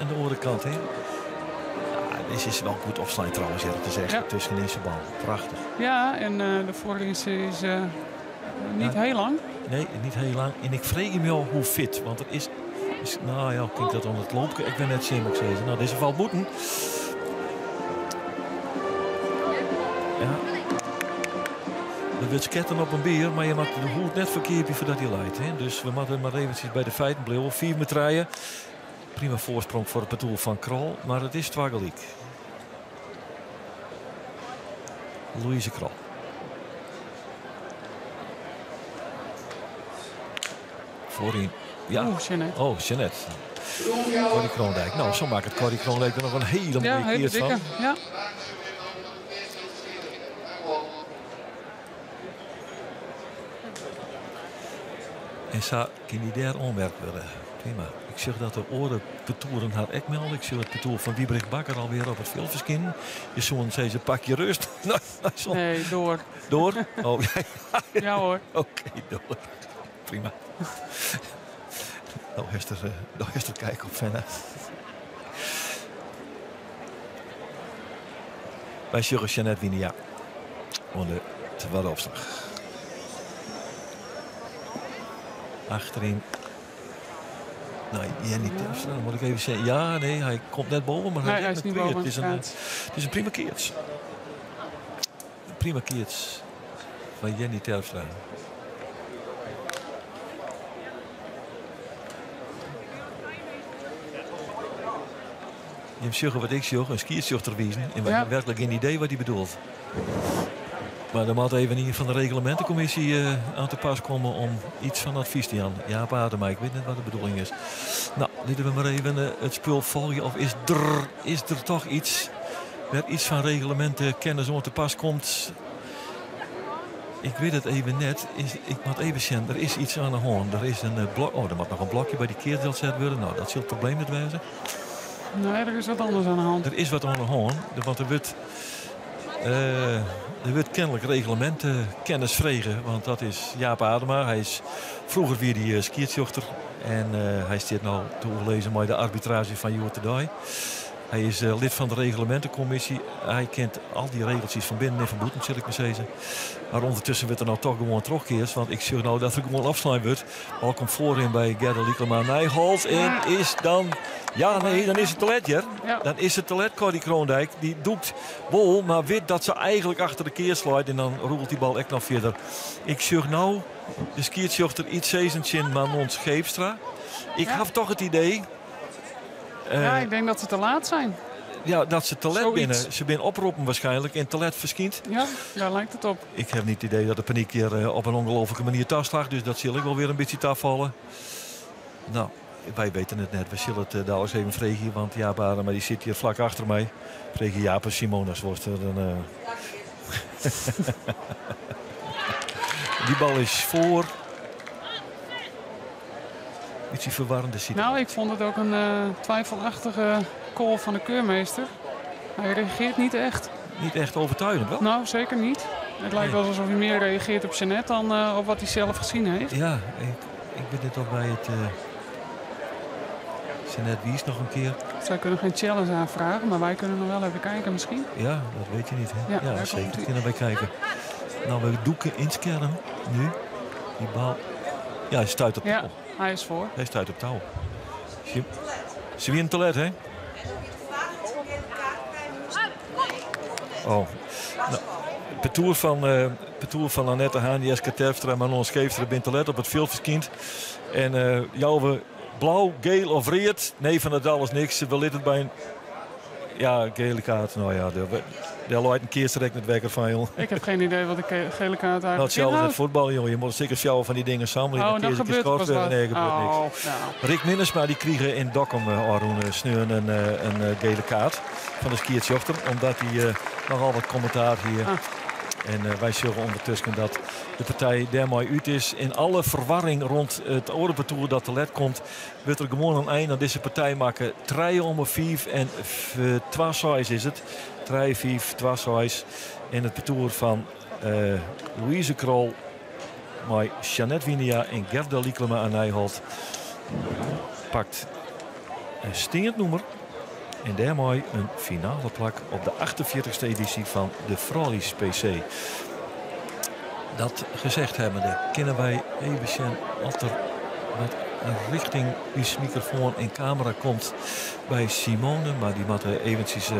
de oare kant. Hè? Ja, dit is wel goed opslaan trouwens, eerlik te zeggen. Tusken deze bal. Prachtig. Ja, en de voorin is niet heel lang. Nee, niet heel lang. En ik freegje my ôf hoe fit. Want er is nou ja, klinkt dat oan it loopke? Ik bin net sim ik sizze. Nou, dizze falt bûten. Ja. Der wurdt sketten op in bear, mar je moatte de hoed net ferkeapje foardat hy leit. Hè? Dus we moatte mar eventsjes by de feiten bliuwe. 5-3. Prima foarsprong foar it partoer fan Krol, mar it is twa gelyk. Louise Krol. Foaryn. Ja. Oeh, Jeannette. Oh, Jeannette. Corrie Kroondijk. Nou, sa makket Corrie Kroondijk der noch in hiele moaie Ja, hele kear fan. dikke. Ja. En sa kin dy dêr oanmerkt wurde. Prima. Ik sjoch dat de oare partoeren har ek melde. Ik sjoch it partoer fan Wiebrich Bakker alwer op it fjild ferskinen. Je soene sizze, pak je rêst. Nou, Nee, door. Door? Oh, Ja hoor. Oké, door. Prima. No is der, no is der kijk op Fenna. Wy sjogge Jeanette Winia oan de twadde opslach. Achteryn. Nou, Jenny Terpstra, dan moet ik even zeggen. Ja, nee, hij komt net boven, maar hij, Nee, hij is niet boven. Het is een prima keats. Een prima keats van Jenny Terpstra. Jim sjogge wat ik sjoch, in skiedsrjochter wizen. En we Ja. hebben werklik gjin idee wat hy bedoelt. Mar der moat even ien fan de reglemintekommisje oan te pas komme om iets fan advys te jaan. Jaap Adema, ik wit net wat de bedoeling is. No, litte we mar even it spul folgje. Of is der toch iets wêr't iets fan reglemintekennis oan te pas komt? Ik wit it even net. Ik moat even sjen. Der is iets oan de hân. Der is in blok. Oh, der moat noch in blokje by dy keatsdel set wurde. No, dat sil it probleem net wêze. Nee, der is wat anders oan de hân. Der is wat oan de hân. Want der wurdt kenlik reglemintekennis frege. Want dat is Jaap Adema. Hy is, froeger wie hy skiedsrjochter. En hy stiet no te oerlizzen mei de arbitraazje fan hjoed-de-dei. Hy is lid fan de reglemintekommisje. Hy kent al dy regeltsjes fan binnen en fan bûten, sil ik mar sizze. Mar ûndertusken wurdt der no toch gewoan trochkeatst. Want ik sjoch no dat der gewoan opslein wurdt. Bal komt foaryn by Gerda Lycklema Nijholt. En is dan... Ja, nee, dan is it te let, hear. Dan is it te let, Corrie Kroondijk. Dy dûkt wol, mar wit dat se eigenlik achter de keats leit. En dan rûlet dy bal ek noch fierder. Ik sjoch no de skiedsrjochter iets sizzen tsjin Manon Scheepstra. Ik haw toch it idee... Ja, ik denk dat se te laat zijn. Ja, dat se te let Zoiets. binne. Se binne oproppen waarskynlik en te let ferskynd. Ja, dêr liket it op. Ik haw net it idee dat de panyk hjir op in ûngelooflike manier taslacht. Dus dat sil ek wol wer in bytsje tafalle. No, wy witte it net. We sille it daliks even freegje. Want Jaap Adema dy sit hjir flak achter my. Freegje Jaap en Simona Zwoster. Dan. Dy bal is foar. Bytsje ferwarrende situaasje. Nou, ik fûn it ek in twivelachtige call fan de keurmeester. Hy reagearret net echt. Net echt oertsjûgjend, wol? No, seker net. It liket Nee. wol asof hy mear reagearret op Jeanette dan op wat hy sels sjoen hat. Ja, ik wit net oft by it... Jeanette wiist noch in kear. Sy kinne gjin challenge oanfreegje, mar wy kinne noch wol even kijken miskien. Ja, dat witte je net. Hè? Ja, Ja, dêr seker. komt hy. Kinne wy kijke. No, we dûke yn it skerm no. Dy bal. Ja, hy stuit op Ja, tou. hy is foar. Hy stuit op tou. Se wiene te let, hè? Oh. No, partoer fan Annette Haan, Jeska Terpstra, Manon Scheepstra binne te let op it fjild ferskynd. En jouwe blau, giel of read? Nee, fan dat alles niks. We litte it by in ja, gele kaart. No ja, dêr leit in keatser ek net wekker fan, joh. Ik ha gjin idee wat de gele kaart Nou, eigenlik itselde met ynhâldt. fuotbal, joh. Je moatte seker fjouwer fan dy dingen sammelje. Oh, Dan dan keas ik gebeurt skort pas wer. wat. Nee, gebeurt niks. Oh, nou. Rick Minnesma die krige yn Dokkum ôfrûne sneon in gele kaart fan de skiedsrjochter, omdat hy nochal wat kommentaar hie. En wy sjogge ûndertusken dat de partij dêrmei út is. Yn alle ferwarring rûn it oare partoer dat te let komt, wurdt der gewoan in ein oan dizze partij makke. 3 om 5 en 2-6 is it. 3, 5, 2, 6. En it partoer fan Louise Krol mei Jeanette Winia en Gerda Lycklema à Nijholt pakt in steand nûmer. En dêrmei in finale plak op de 48e edysje fan de Frouljus PC. Dat gezegd hebbende, kinne wy even sjen oft der wat rjochting ús mikrofoan en kamera komt by Simone. Mar dy moatte eventsjes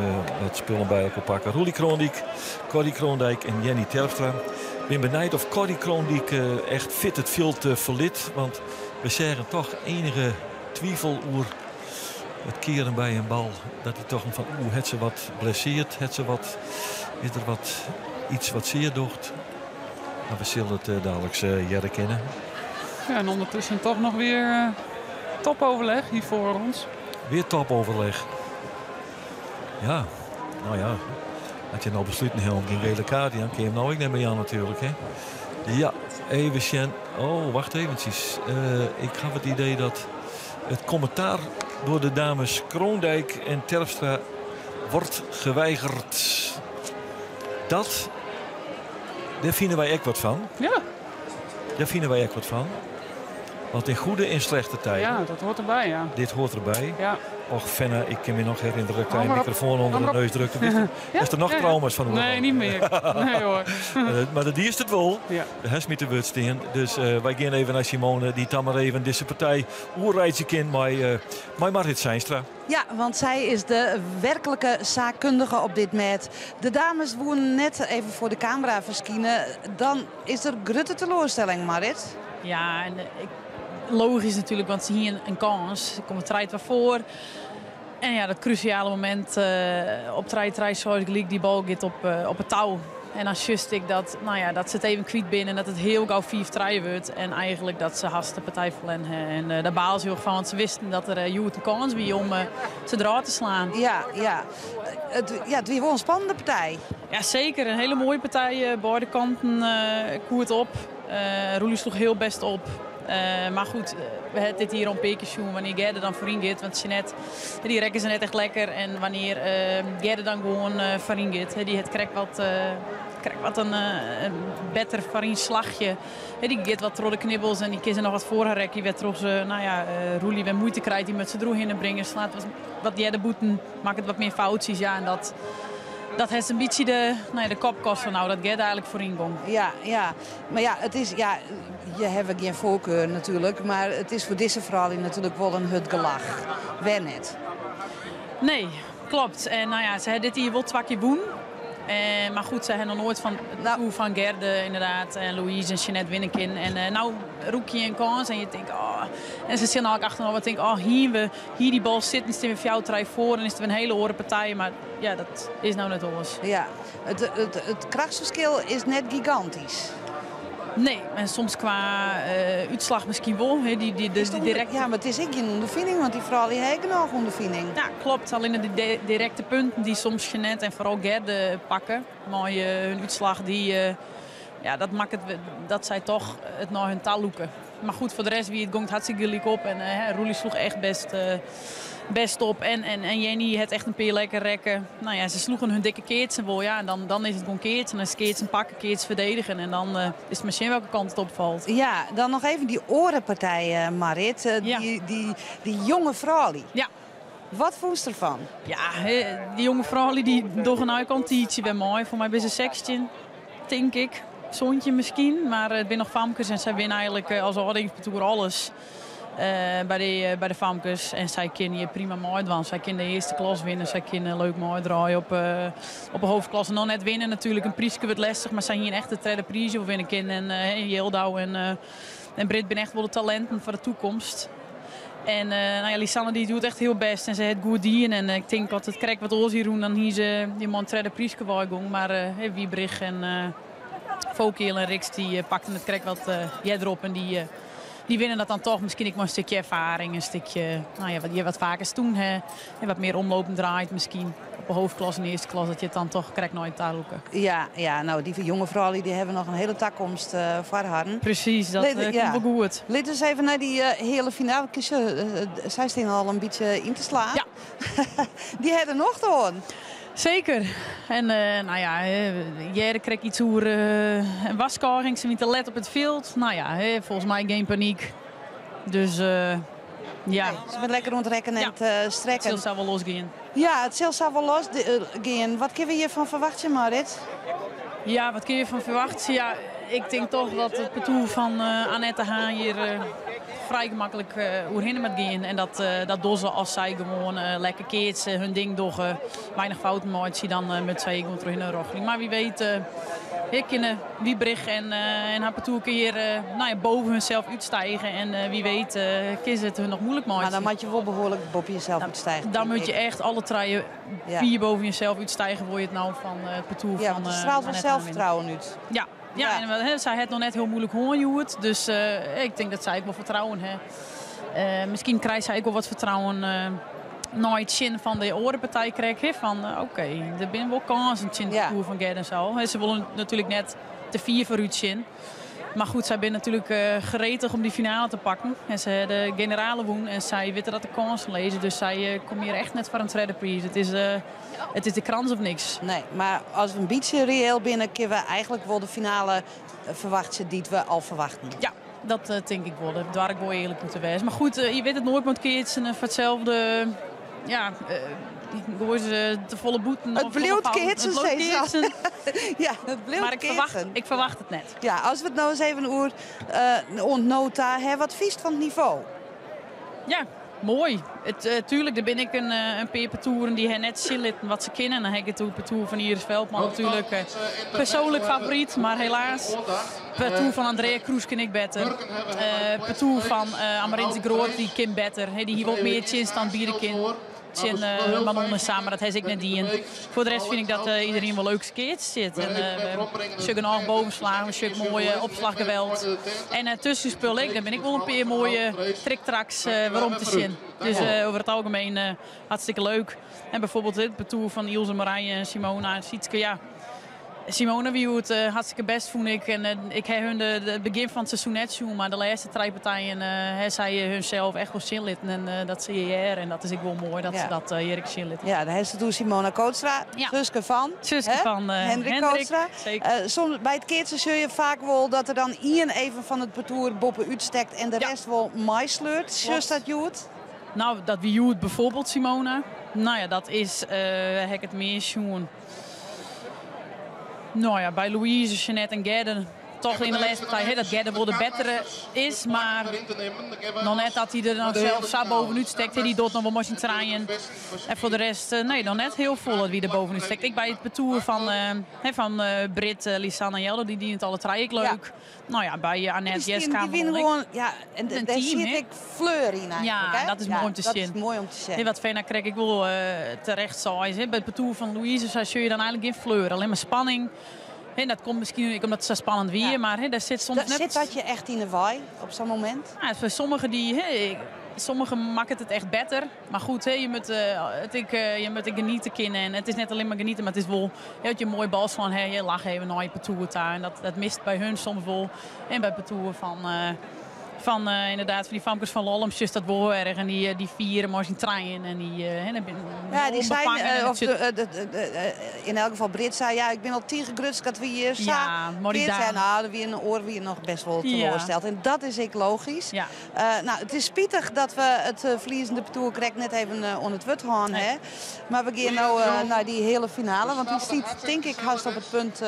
wat spullen by elkoar pakke. Roelie Kroondijk, Corrie Kroondijk en Jenny Terpstra. Ik bin benijd oft Corrie Kroondijk echt fit it fjild ferlit. Want we seagen toch enige twivel oer it kearen by in bal. Dat hy toch fan, oeh, hat se wat blessearre? Hat se wat, is der wat, iets wat sear docht? Mar we sille it daliks hearre kinne. Ja, en ûndertusken toch noch wer topoverleg hjir foar ús. Wer topoverleg. Ja, no ja. As je no besluten ha om gjin gele kaart, dan kin je him no ek net mear jaan natuerlik. Hè? Ja, even sjen. Oh, wacht eventsjes. Ik ha it idee dat it kommentaar troch de dames Kroondijk en Terpstra wurdt geweigerd. Dat, dêr fine wy ek wat fan. Dêr fine wy ek wat fan. Want in goede en slechte tijden. Ja, dat hoort erbij, ja. Dit hoort erbij. Ja. Och, Fenna, ik kan me nog herinneren dat ik Hou een maar op. microfoon onder Hou de maar op. neus drukte. Wist je- Is er nog Ja, ja. trauma's van? Nee, niet meer. Nee hoor. Maar dat is het wel. Ja. De Hesmie te wurd staan. Dus wij gaan even naar Simone, die dan maar even deze partij oerrijdje kind met met Marit Zeinstra. Ja, want zij is de werkelijke zaakkundige op dit moment. De dames wonen net even voor de camera verschijnen. Dan is er grote teleurstelling, Marit. Ja, en ik, logisch natuurlijk, want ze hier een kans. Ze komt het wel voor. En ja, dat cruciale moment op trein, zoals ik die bal gaat op het touw. En dan just ik dat, nou ja, dat ze het even kwijt binnen en dat het heel gauw 4 treien wordt. En eigenlijk dat ze haast de partij verlen. En daar baal ze heel erg van, want ze wisten dat er uh, een kans was om ze eruit te slaan. Ja, ja. Ja, het was wel een spannende partij. Ja, zeker. Een hele mooie partij. Beide kanten koert op. Roelie sloeg heel best op. Maar goed, we hebben dit hier om Pekensjoen wanneer Gerde dan voorin gaat. Want Jeanette, die rekken ze net echt lekker. En wanneer Gerde dan gewoon voorin gaat, die het krijgt wat een beter voorin slagje. Die gaat wat door de knibbels en die kiezen nog wat voor haar rek. Die werd toch ze, nou ja, Roelie weer moeite krijgt, die met z'n droeg in brengen. Slaat wat Gerde boeten, maakt het wat meer foutjes. Ja, en dat heeft een beetje de, nou ja, de kopkost van nou, dat Gerde eigenlijk voorin komt. Ja, ja. Maar ja, het is, ja, je hebt geen voorkeur natuurlijk, maar het is voor deze vrouw natuurlijk wel een hut gelach. Wen het? Nee, klopt. En nou ja, ze hebben dit hier wel twakje boen. Maar goed, ze hebben nog nooit van het nou. van Gerde inderdaad en Louise en Jeanette winnen. En nou roek je een kans en je denkt, oh. En ze zitten al achter nog wat denken, oh hier, hier die bal zit en staan we jou trij voor en is het een hele orenpartij. Maar ja, dat is nou net alles. Ja, het krachtsverschil is net gigantisch. Nee, en soms qua uitslag misschien wel. Hè, die directe... Ja, maar het is ook geen ondervinding, want die vrouw die heeft nog ondervinding. Ja, klopt. Alleen de directe punten die soms Jeanette en vooral Gerde pakken. Mooie hun uitslag, die, ja, dat maakt het dat zij toch het naar hun taal loeken. Maar goed, voor de rest, wie het gongt hartstikke gelijk op. En Roelie sloeg echt best op. En Jenny het echt een paar lekker rekken. Nou ja, ze sloegen hun dikke keertsen wel. Ja, en dan is het gewoon keertsen. En dan is keertsen pakken, keertsen verdedigen. En dan is het misschien welke kant het opvalt. Ja, dan nog even die orenpartij, Marit. Ja. Die jonge vrouw. Ja. Wat voest ervan? Ja, die jonge vrouw die door een uitkantietje weer mooi. Voor mij ben ze 16, denk ik. Zoontje misschien. Maar het zijn nog famkes en zij winnen eigenlijk als ouderingsparcours alles. Bij de famkes. En zij kunnen hier prima mooi doen. Zij kunnen de eerste klas winnen. Zij kunnen leuk mooi draaien op de hoofdklasse. Nog net winnen natuurlijk. Een priesje wordt lastig. Maar zij hier echt de tweede prijs wil winnen kunnen. En Jildau en Britt zijn echt wel de talenten voor de toekomst. En nou ja, Lisanne die doet echt heel best. En ze heeft goed dien. En ik denk dat het krijgt wat oors hier doen. Dan hier ze die man tweede prijsje waaigang. Maar Wiebrich en Vokiel en Riks die pakten het krek wat erop. En die winnen dat dan toch. Misschien ik maar een stukje ervaring, een stukje, nou ja, wat je wat vaker stoen hè, en wat meer omlopend draait misschien. Op de hoofdklas en de eerste klas dat je het dan toch krijgt nooit daar loeken. Ja, ja, nou die jonge vrouwen die hebben nog een hele toekomst voor haar. Precies, dat komt wel goed. Laten we eens even naar die hele finale. Zij staan al een beetje in te slaan. Ja. Die hebben nog te horen. Zeker. En nou ja, Jere kreeg iets over een waskaring. Ze niet te let op het veld. Nou ja, volgens mij geen paniek. Dus ja. Nee, ze bent lekker rondrekken en ja. het strekken. Het zal wel losgaan. Ja, het zal wel losgaan. Wat kunnen we hiervan verwachten, Marit? Ja, wat kun je van verwachten? Ja, ik denk toch dat het parcours van Annette Haan hier vrij gemakkelijk oerheen met gaan. En dat doen ze als zij gewoon lekker keertsen, hun ding doggen, weinig fouten maken, dan met twee gewoon terug in een rochling. Maar wie weet, ik kunnen Wiebrich en haar parcours keer nou ja, boven hunzelf uitstijgen. En wie weet, kies het hun nog moeilijk maken. Maar dan moet je wel behoorlijk boven jezelf uitstijgen. Dan moet je echt alle treien vier boven jezelf uitstijgen, word je het nou van het parcours ja, van. Ja, het straalt wel zelfvertrouwen uit. Ja. Ja, en he, zij het nog net heel moeilijk hoorn, dus ik denk dat zij ook wel vertrouwen heeft. Misschien krijgt zij ook wel wat vertrouwen nooit zin van de orenpartij krijgt. Van oké, er zijn wel kansen in de koer van Gerd en zo. He, ze willen natuurlijk net te vier vooruit zien. Maar goed, zij zijn natuurlijk gretig om die finale te pakken. En ze de generale woen en zij weten dat de kansen lezen. Dus zij komen hier echt net voor een tweede prijs. Het is de krans of niks. Nee, maar als we een beetje reëel binnen, kunnen we eigenlijk wel de finale verwachten die we al verwachten. Ja. Dat tink ik wol. Dat doar ik wol earlik oer te wêzen. Mar goed, je witte it noait mei it keatsen. Foar itselde, ja, goaie se te folle bûten. It bliuwt keatsen, sizze se. Ja, it bliuwt Mar ik keatsen. ferwacht, ik ferwacht it net. Ja, as we it no ris even oer oant no ta ha, wat fynst fan it nivo? Ja, moai. It, tuerlik, der binne ek in pear partoeren dy't ha net sjen litten wat se kinne. En dan ha ik it oer it partoer fan Iris Veldman natuerlik. Persoanlik favoryt, mar helaas. Partoer fan Andrea Kroes kin ek better. Partoer fan Amarins de Groot, dy kin better. Dy hie wol mear tsjinstand biede kinnen tsjin Manon en sa, mar dat ha se ek net dien. Foar de rest fyn ik dat iderien wol leuk keatst sit. En we sjogge genôch bovenslagen, we sjogge moaie opslachgeweld. En it tuskenspul ek, dêr binne ek wol in pear moaie triktraks werom te sjen. Dus oer it algemeen hartstikke leuk. En bijvoorbeeld it partoer fan Ilse Marije en Simona en Sietske, ja. Simona wie hjoed hartstikke bêst fûn ik. En ik ha hun it begjin fan it seizoen net sjoen, mar de lêste trije partijen ha sy hunsels echt wol sjen litten. En dat se hjir hearre en dat is ek wol moai dat se dat hjir ek sjen litte. Ja, dan hast it oer Simona Kootstra, suske fan, Suske fan Hendrik Kootstra. Soms by it keatsen sjogge je faak wol dat der dan ien even fan it partoer boppe-út stekt en de rest wol meisleurt. Sjochst dat hjoed? No, dat wie hjoed bijvoorbeeld Simona. No ja, dat is, ha ik it mear sjoen. No ja, by Louise, Jeanette en Gerde toch yn de lêste partij, hè, dat Gerde wol de bettere is, mar noch net dat hy der dan sels sa bovenút stekt. Hè, dy docht noch wol mei syn trijen. En foar de rest, nee, noch net hiel folle wie der bovenút stekt. Ek by it partoer fan, hè, fan Britt, Lisanne en Jeldo, dy dienen it alle trije ek leuk. No ja, by Annette, Jeska, Die wienen gewoan, ja, en dêr siet ek fleur yn eigentlik. Ja, dat is moai om te sjen. Dat is moai om te sjen. Wat Fenna krekt ek wol terecht sei, by it partoer fan Louise sa sjogge je dan eigentlik gjin fleur, allinnich mar spanning. En dat komt miskien ek omdat it sa spannend wie, mar dêr sit soms net... Sit dat je echt yn 'e wei op sa'n momint? Ja, foar sommigen dy, hè, sommigen makket it echt better. Mar goed, hè, je moatte it ek, je moatte ek geniete kinne. En it is net allinnich mar geniete, mar it is wol, hè, as je in moaie bal slaan ha, je lache even nei je partoer ta. En dat mist by hun soms wol. En by it partoer fan, fan inderdaad, fan dy famkes fan Lollum sjochst dat wol hiel erch. En dy fiere mei syn trijen. En dy, hè, dan binne Ja, dy seinen, ûnbefangen en of it de, de, de, de, in elk gefal Britt sei, ja, ik bin al tige grutsk dat we hjir sa Ja, mei dy keatse. daam. Nou, der wie in oar wie noch best wol teloarsteld. En dat is ek logysk. No, it is spitich dat we it ferliezende partoer krekt net even oan it wurd hân ha. Mar we gean no nei dy heale finale, want dy stiet tink ik hast op it punt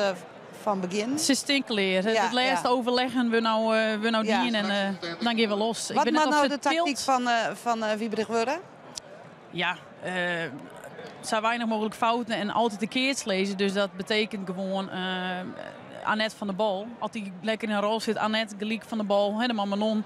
fan begjinnen. Se stean klear. It lêste overleggen wurdt no, wurdt no dien en dan gean we los. Wat moat no de taktyk fan Wybrig wurde? Ja, sa weinich mooglik fouten en altyd de keats lizze. Dus dat betekent gewoan Annette fan de bal. As dy lekker yn har rol sit, Annette gelyk fan de bal, hè, de man Manon.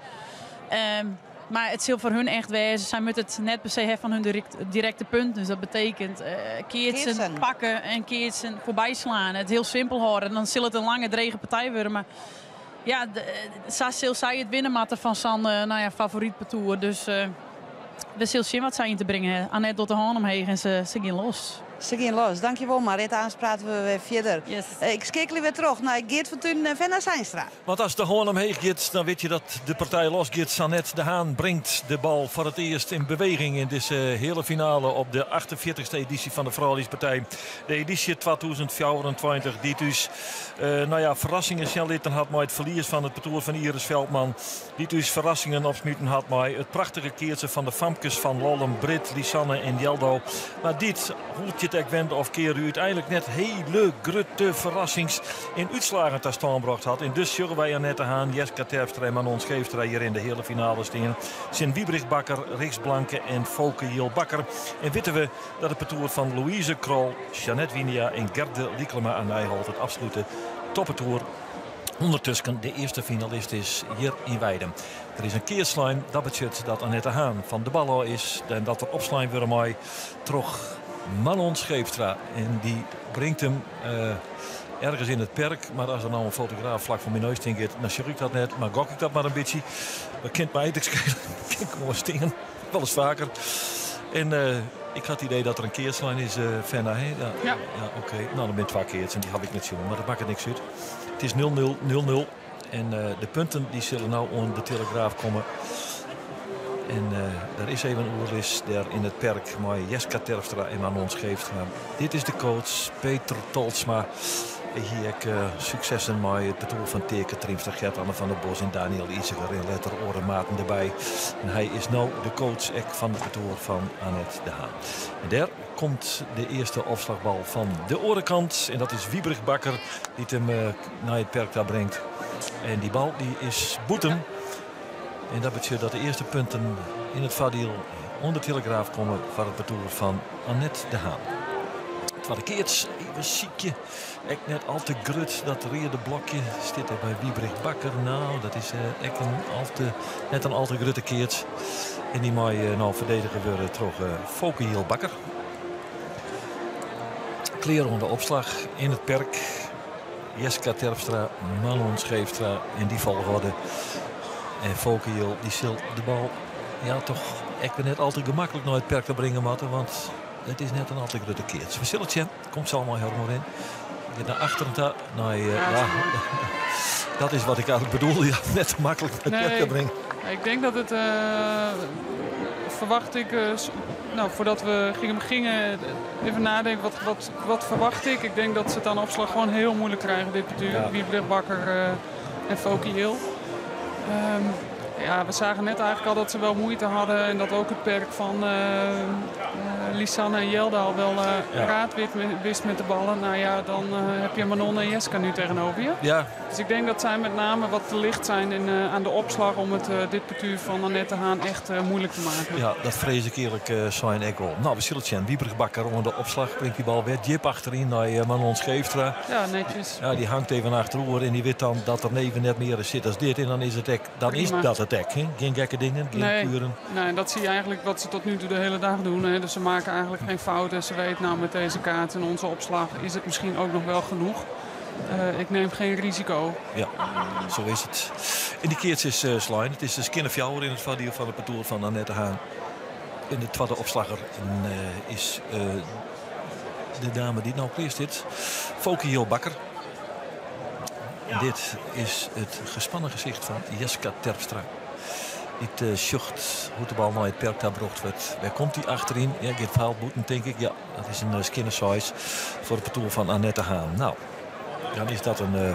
Mar it sil foar hun echt wêze, sy moatte it net per se ha fan hun direkte punten. Dus dat betekent keatsen pakke en keatsen foarby slaan. It hiel simpel hâlde. En dan sil it in lange, drege partij wurde. Mar ja, sa sil sy it winne moatte fan sa'n no ja, favoryt partoer. Dus we sille sjen wat sy yn te bringen ha. Annette docht de hân omheech en se gean los. Se gean los. Dankjewol Marrit. Aanst prate we wer fierder. Ik skeakelje wer troch nei Geart van Tunen en Fenna Zeinstra. Want as de hân omheech giet, dan wit je dat de partij los giet. Sanet de Haan bringt de bal foar it earst yn beweging yn dizze heale finale op de 48ste edysje fan de Frouljuspartij. De edysje 2024 dy't ús no ja, ferrassingen sjen litten hat mei it ferlies fan it partoer fan Iris Veldman. Dy't ús ferrassingen opsmiten hat mei it prachtige keatsen fan de famkes fan Lollum, Britt, Lisanne en Jeldo. Mar dy't, hoe't je it ek wende of keare, úteinlik net hele grutte ferrassings yn útslagen ta stân brocht hat. En dus sjogge wy Annette Haan, Jeska Terpstra en Manon Scheepstra hjir yn de heale finale stean tsjin Wybrig Bakker, Rixt Blanke en Foke Jill Bakker. En witte we dat it partoer fan Louise Krol, Jeanette Winia en Gerde Lycklema à Nijholt it absolute toppartoer ûndertusken de earste finalist is hjir yn Weidum. Der is in keats slein, dat betsjut dat Annette Haan fan de bal ôf is en dat der opslein wurde mei troch Manon Scheepstra. En dy bringt him ergens yn it perk, mar as der no in fotograaf flak foar myn neus stean giet, dan sjoch ik dat net, mar gok ik dat mar in bytsje. Dat kin my ek skele, kin gewoan stean, wolris faker. En ik ha it idee dat der in keats slein is, Fenna, hè? Ja, Ja. ja, oké. No, der binne twa keatsen, dy haw ik net sjoen, mar dat makket niks út. It is 0-0, 0-0 en de punten dy sille no oan de Telegraaf komme. En der is even oerlis dêr yn it perk mei Jeska Terpstra en Manon Scheepstra. Dit is de coach Peter Tolsma. Hy hie ek suksessen mei it partoer fan Teake Triemstra, Gert-Anne van der Bos en Daniël Iseger en letter oare maten derby. En hy is no de coach ek fan it partoer fan Annet de Haan. En dêr komt de earste opslachbal fan de oare kant. En dat is Wiebrich Bakker dy't him nei it perk ta bringt. En dy bal dy is bûten. En dat betsjut dat de earste punten yn it foardiel oan de Telegraaf komme foar it partoer fan Annet de Haan. Twadde keats, even sykje. Ek net al te grut, dat reade blokje stiet der by Wiebrich Bakker. Nou, dat is eh, ek in al te, net in al te grutte keats. En dy mei eh, no ferdedige wurde troch eh, Foke Hiel Bakker. Klear oan de opslach yn it perk. Jeska Terpstra, Manon Scheefstra in dy folchoarder. En Foke Hiel dy sil de bal ja, toch ek wer net al te gemaklik nei it perk ta bringe moatte. Want it is net in al te grutte keats. We sille it sjen. Komt se allemaal helemaal in. Giet nei achteren ta. Nei, ja, dat is wat ik eigenlijk bedoel. Ja, net te maklik nei het perk te bringen. Ik denk dat het, verwacht ik, nou, voordat we gingen beginnen, even nadenken, wat verwacht ik? Ik denk dat ze het aan opslag gewoon heel moeilijk krijgen, dit partuur. Ja. Wiebrich Bakker en Foki Hill. Ja, we zagen net eigenlijk al dat ze wel moeite hadden. En dat ook het perk van Lisanne en Jelda al wel raad wist met de ballen. Nou ja, dan heb je Manon en Jeska nu tegenover je. Dus ik denk dat zij met name wat te licht zijn aan de opslag om dit partuur van Annette Haan echt moeilijk te maken. Ja, dat vrees ik eerlijk zijn ik wel. Nou, we zullen het zien. Wiebrich Bakker onder de opslag brengt die bal weer. Jip achterin naar Manon Scheefstra. Ja, netjes. Ja, die hangt even achterover en die weet dan dat er even net meer zit als dit. En dan is het ek, dan is Prima. dat het ek, hè? Geen gekke dingen, geen Nee. kuren. Nee, en dat zie je eigenlijk wat ze tot nu toe de hele dag doen. Hè. Dus ze maken eigenlijk geen fouten. Ze weten nou met deze kaart en onze opslag is het misschien ook nog wel genoeg. Ik neem geen risico. Ja, zo is het. En die keertje is Slijn. Het is de skinnerfjouwer in het voordeel van het partour van Annette Haan. En de tweede opslagger en is de dame die nou klaar zit. Foke Hiel Bakker. En dit is het gespannen gezicht van Jeska Terpstra. Die sjocht hoe de bal naar het perk daar brocht wordt. Waar komt hij achterin? Ja, gaat verhaal boeten, denk ik. Ja, dat is een skinner size voor het partour van Annette Haan. Nou, dan is dat een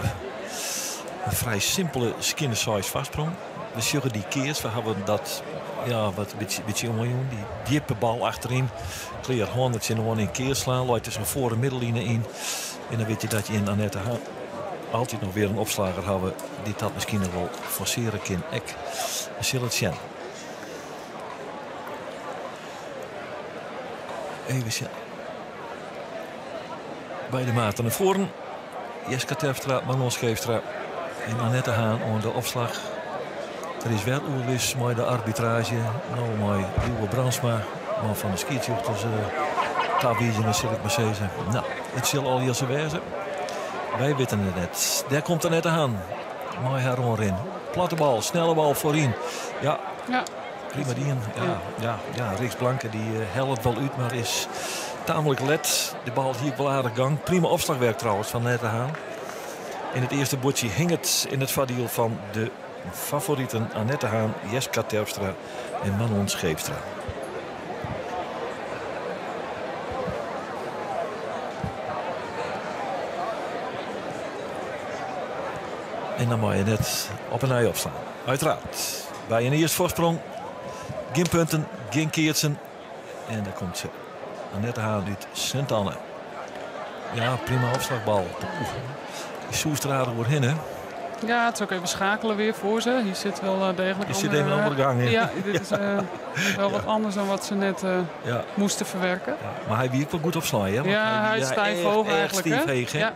vrij simpele skinner size vastsprong. We zullen die keers, we hebben dat, ja, wat een beetje jongen, jongen. Die diepe bal achterin. Kleer 100 in een keer slaan. Looit tussen voor en middenline in. En dan weet je dat je in Annette Haan altijd nog weer een opslager hebben die dat misschien nog wel forceren kan. Ik zal het zien. Even zien. Bij de maten naar voren. Jeska Terpstra, Manon Scheefstra en Annette Haan onder de opslag. Er is wel oerwis met de arbitrage. Nou, met Lieuwe Brandsma, man van de skiertjochters, Tawiegen, zal ik maar zeggen. Nou, het zal al hier zo wezen. Wij weten het net. Daar komt Annette Haan. Mooi haar in. Platte bal, snelle bal voorin. Ja. Prima die in. Ja, ja, ja. Riks Blanke die helpt wel uit, maar is tamelijk let. De bal hier wel aardig gang. Prima opslagwerk trouwens van Annette Haan. In het eerste bordje hing het in het voordeel van de favorieten Annette Haan, Jeska Terpstra en Manon Scheepstra. En dan moet je net op een ei opslaan. Uiteraard. Bij een eerste voorsprong. Geen punten, geen keertsen. En daar komt ze. Annette Haan uit Sint-Anne. Ja, prima opslagbal. Oeh, die Soestrader wordt hin, hè? Ja, het is ook even schakelen weer voor ze. Hier zit wel degelijk Hier zit even een andere gang in. Ja, dit is wel wat anders dan wat ze net moesten verwerken. Ja, maar hij wierp wel goed opslaan, hè? Want Ja, hij hij is ja, stijf echt, hoog echt eigenlijk, hè? stief heeg, hè? Ja.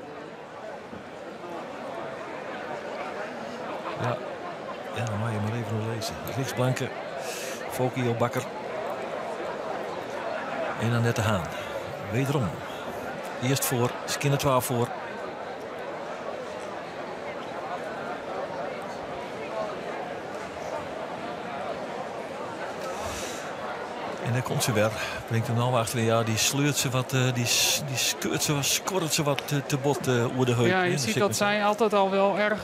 Ja. Ja, dan mag je maar even nog lezen. Riks Blanke, Fokie Bakker en Annette Haan. Wederom. Eerst voor, Skinner 12 voor. En daar komt ze weer. Brengt hem nou achterin. Ja, die sleurt ze wat, die skeurt ze wat, skorrelt ze wat te bot oer de heup. Ja, je hè. ziet Dan dat zit men- zij altijd al wel erg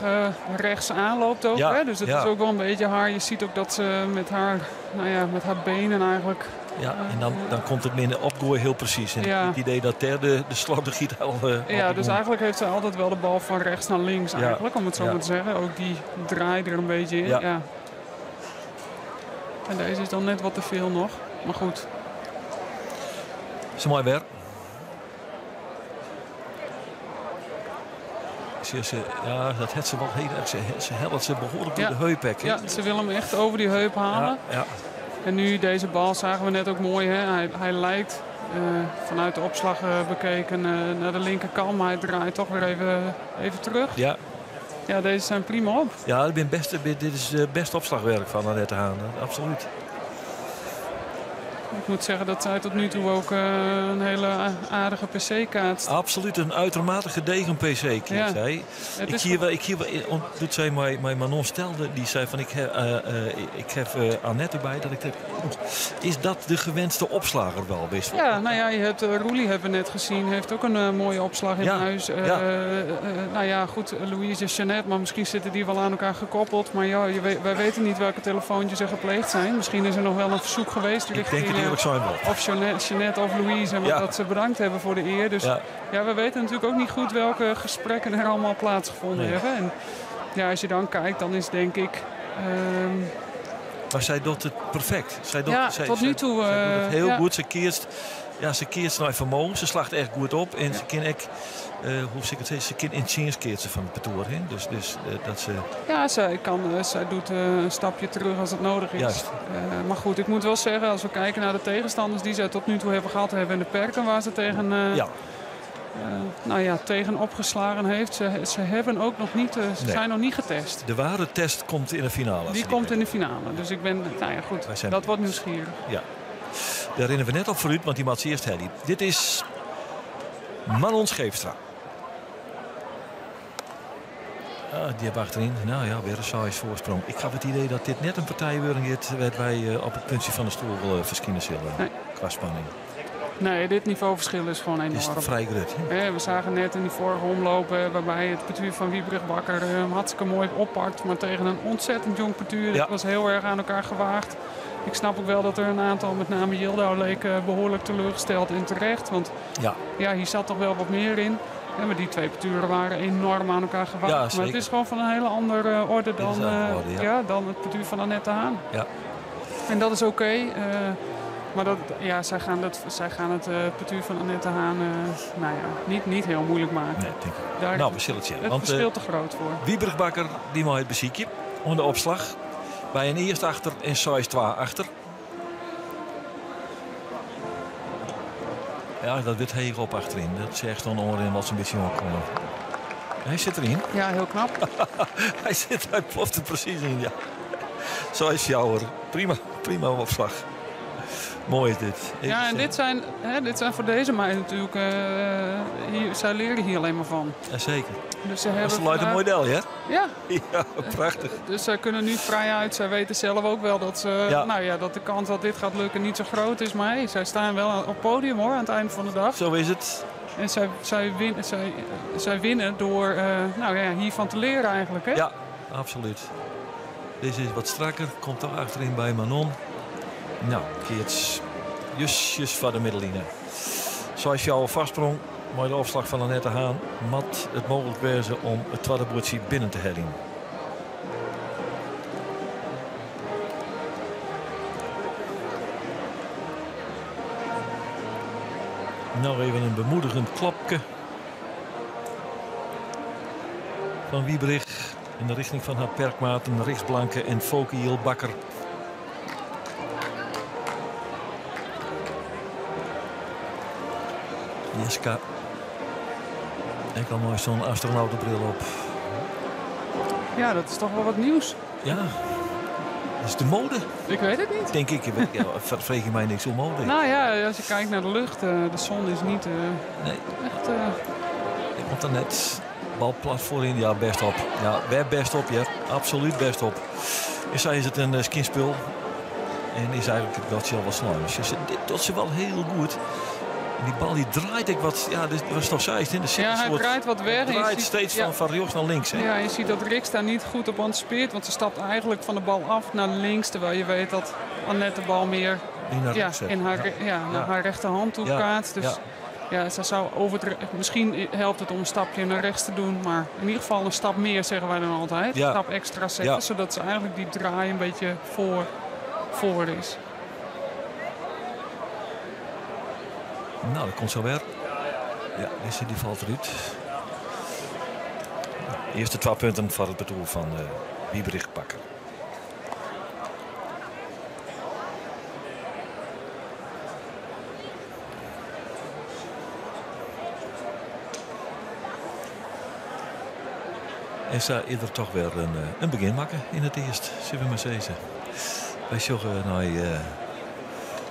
rechts aanloopt ook. Hè? Dus dat is ook wel een beetje haar. Je ziet ook dat ze met haar, nou ja, met haar benen eigenlijk Ja, en dan, dan komt het minder opgooien heel precies. En Ja. het idee dat daar de slordigheid al... Ja, al dus begon. eigenlijk heeft zij altijd wel de bal van rechts naar links eigenlijk, om het zo Ja. maar te zeggen. Ook die draai er een beetje in. Ja. Ja. En deze is dan net wat te veel nog. Maar goed. Is mooi werk. Ja, dat heeft ze wel heel erg. Ze helpt ze behoorlijk door Ja. de heup hek, hè? Ja, ze wil hem echt over die heup halen. Ja, ja. En nu deze bal zagen we net ook mooi. Hè? Hij lijkt vanuit de opslag bekeken naar de linkerkant. Maar hij draait toch weer even terug. Ja. Ja, deze zijn prima op. Ja, dit is best opslagwerk van Annette Haan. Absoluut. Ik moet zeggen dat zij tot nu toe ook een hele aardige PC kaatst. Absoluut, een uitermate gedegen PC, kiest Ja. hij. Het Ik is hier wel, ik hier wel, doet zij mijn Manon stelde, die zei van ik heb Annette erbij. Dat ik denk, oh, is dat de gewenste opslager wel, wist je? Ja, nou ja, je hebt, Roelie hebben we net gezien, heeft ook een mooie opslag in huis. Nou ja, goed, Louise en Jeannette, maar misschien zitten die wel aan elkaar gekoppeld. Maar ja, wij weten niet welke telefoontjes er gepleegd zijn. Misschien is er nog wel een verzoek geweest Ik denk richting, het eerlijk zijn wel. Of Jeannette of Louise, maar dat ze bedankt hebben voor de eer. Dus ja, we weten natuurlijk ook niet goed welke gesprekken er allemaal plaatsgevonden hebben. En ja, als je dan kijkt, dan is denk ik... Maar zij doet het perfect. Zij doet, Ja, zij, tot nu zij, toe, zij doet het heel ja. goed. Ze keert naar vermogen. Ze slacht echt goed op. En ze kan ook, hoe zeg ik het zeggen, ze kan in change keert ze van het parcours, hè? Dus dat ze... Ja, zij doet een stapje terug als het nodig is. Maar goed, ik moet wel zeggen, als we kijken naar de tegenstanders die zij tot nu toe hebben gehad, hebben in de perken waar ze tegen, tegen opgeslagen heeft. Ze hebben ook nog niet, ze zijn nog niet getest. De ware test komt in de finale, als Die ze komt niet in de finale. Dus ik ben, nou ja, goed, Wij zijn dat wordt nieuwsgierig. Ja. Daar rennen we net op vooruit, want die maakt eerst Hedy. Dit is Manon Scheepstra. Ah, die hebben achterin. Nou ja, weer een saai voorsprong. Ik heb het idee dat dit net een partijwording is waar wij op het puntje van de stoel verschijnen zullen. Nee. Qua spanning. Nee, dit niveauverschil is gewoon Het is enorm. vrij groot, hè? Hè, we zagen net in die vorige omloop, waarbij het partuur van Wiebrig Bakker hem hartstikke mooi oppakt. Maar tegen een ontzettend jong partuur. Dat was heel erg aan elkaar gewaagd. Ik snap ook wel dat er een aantal, met name Jildau, leek behoorlijk teleurgesteld en terecht. Want hier zat toch wel wat meer in. Ja, maar die twee parturen waren enorm aan elkaar gewaagd. Ja, maar het zeker. is gewoon van een hele andere orde Dit is een andere orde, ja. dan het partuur van Annette Haan. En dat is oké. Maar dat, ja, zij gaan dat, zij gaan het partuur van Annette Haan niet heel moeilijk maken. Nee, denk ik. Daar We zullen het zien. Het Want, verschil te groot voor. Wiebrig Bakker, die mag het beziekje. Onder de opslag. Bij een eerst achter en 6-2 achter. Ja, dat wit heeg op achterin. Dat zegt dan onderin wat ze een beetje opkomen. Hij zit erin. Ja, heel knap. Hij ploft er precies in, ja. Zo is jou hoor. Prima, prima opslag. Mooi is dit. Even Ja, en zien. dit zijn voor deze meiden natuurlijk... hier, zij leren hier alleen maar van. Jazeker. Dus ze Dat is hebben een mooi vandaag model, hè? Ja. Ja, prachtig. Dus zij kunnen nu vrij uit. Zij weten zelf ook wel dat, ze, nou ja, dat de kans dat dit gaat lukken niet zo groot is. Maar hey, zij staan wel op het podium hoor, aan het eind van de dag. Zo is het. En zij winnen door hiervan te leren eigenlijk. Hè? Ja, absoluut. Deze is wat strakker. Komt toch achterin bij Manon. Nou, keert justjes van de middelline. Zoals je al vastsprong, maar de opslag van Annette Haan. Mat het mogelijk wezen om het tweede boordje binnen te hellen. Nou, even een bemoedigend klapje van Wiebrig in de richting van haar perkmaten Richts Blanke en Fokiel Bakker. Jeska. Ik al mooi zo'n astronautenbril op. Ja, dat is toch wel wat nieuws. Ja, dat is de mode. Ik weet het niet. Denk ik. Ja, vreeg je mij niks om mode. Nou ja, als je kijkt naar de lucht, de zon is niet Nee. echt... Ik komt er net bal plat voorin. Ja, best op. Ja, weer best op, ja. Absoluut best op. En zij is het een skinspul. En is eigenlijk het gatje al wat sneller. Dus dit doet ze wel heel goed. En die bal die draait ik wat. Ja, dit was nog zij. Er zit Ja, een hij soort draait wat weg. Hij En je draait ziet steeds ja. van rechts naar links. Hè? Ja, je ziet dat Riks daar niet goed op anticipeert. Want ze stapt eigenlijk van de bal af naar links. Terwijl je weet dat Annette de bal meer Die naar ja, rechts zet. in haar, ja. naar haar rechterhand toe kaatst. Dus ja, ze zou over het, misschien helpt het om een stapje naar rechts te doen. Maar in ieder geval een stap meer, zeggen wij dan altijd. Een stap extra zetten, zodat ze eigenlijk die draai een beetje voor is. Nou, dat komt zo weer. Ja, deze die valt eruit. Eerste 2 punten voor het bedoel van Wiebrich Bakker. En ze is er toch weer een begin maken in het eerst, zullen we maar zeggen. Wij zoeken naar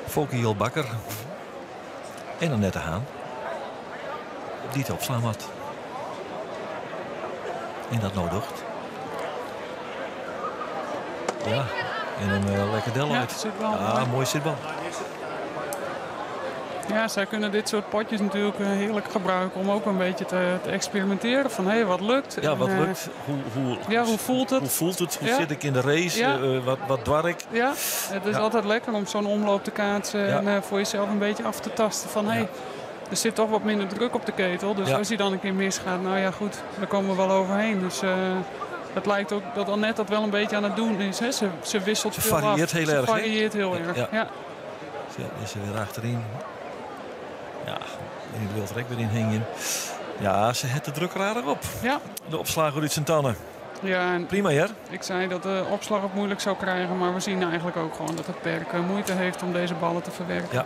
Fokke Bakker en Annette Haan. Die het opslaan had. En dat nodigt. Ja, en een lekker del uit. Zitbal, ja, mooi. Mooi zitbal. Ja, zij kunnen dit soort potjes natuurlijk heerlijk gebruiken om ook een beetje te experimenteren. Van, hé, wat lukt? Ja, wat en, lukt? Hoe voelt het? Hoe voelt het? Hoe zit ik in de race? Ja. Wat dwar ik? Ja, het is altijd lekker om zo'n omloop te kaatsen en voor jezelf een beetje af te tasten van, hé, er zit toch wat minder druk op de ketel. Dus als die dan een keer misgaat, nou ja, goed, daar komen we wel overheen. Dus het lijkt ook dat Annette dat wel een beetje aan het doen is. Hè? Ze wisselt Ze veel af. varieert heel erg. Ze varieert heel erg, ja. Ja, is ze weer achterin. Ja, en die wil er ook weer in hingen. Ja, ze het de druk raar op. Ja. De opslager uit zijn tanden. Ja, en prima, hè? Ik zei dat de opslag het moeilijk zou krijgen, maar we zien eigenlijk ook gewoon dat het perk moeite heeft om deze ballen te verwerken. Ja.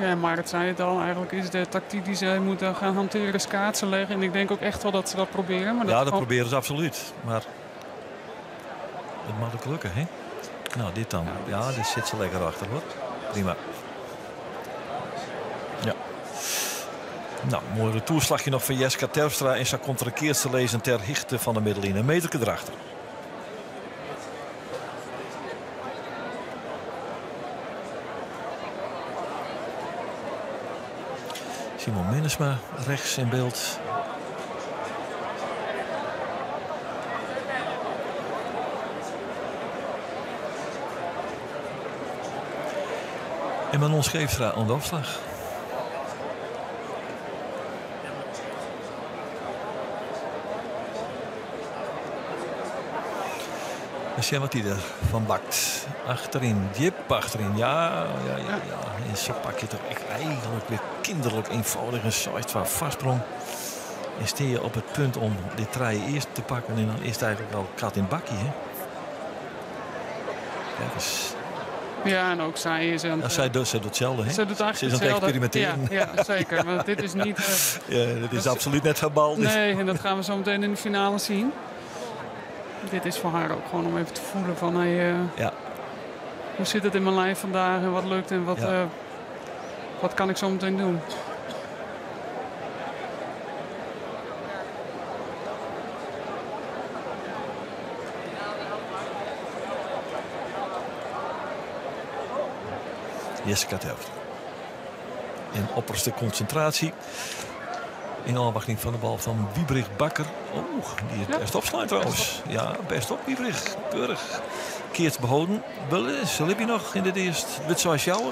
Ja, maar het zei het al, eigenlijk is de tactiek die zij moeten gaan hanteren is kaatsen leggen. En ik denk ook echt wel dat ze dat proberen. Maar dat ja, dat gewoon... proberen ze absoluut. Maar het mag ook lukken, hè? Nou, dit dan. Ja, dit zit ze lekker achter, hoor. Prima. Ja. Nou, mooi retourslagje nog van Jeska Terpstra. En zo komt er een keer te lezen ter hichte van de middenlijn. Een meterke erachter. Simon Minnesma rechts in beeld. En Manon Scheepstra aan de afslag. En zie wat hij ervan bakt. Achterin, Jip achterin. Ja. En zo pak je toch echt eigenlijk weer kinderlijk eenvoudig een soort van vastsprong. En steer je op het punt om dit trein eerst te pakken. En dan is het eigenlijk al kat in bakje, hè? Kijk eens. Ja, en ook zij is aan het... Ja, zij doet hetzelfde, hè? Zij doet eigenlijk Ze is aan het hetzelfde. experimenteren. Ja, zeker. Want dit is niet... ja, dit is absoluut net haar bal. Nee, en dat gaan we zo meteen in de finale zien. Dit is voor haar ook gewoon om even te voelen van... Hey, hoe zit het in mijn lijf vandaag en wat lukt en wat, wat kan ik zo meteen doen? Jessica Terpstra. In opperste concentratie. In afwachting van de bal van Wiebrich Bakker. Oh, die het best opsluit trouwens. Ja, best op Wiebrich. Keurig. Keert behouden. Ze liep nog in dit eerst. Wit zoals jou.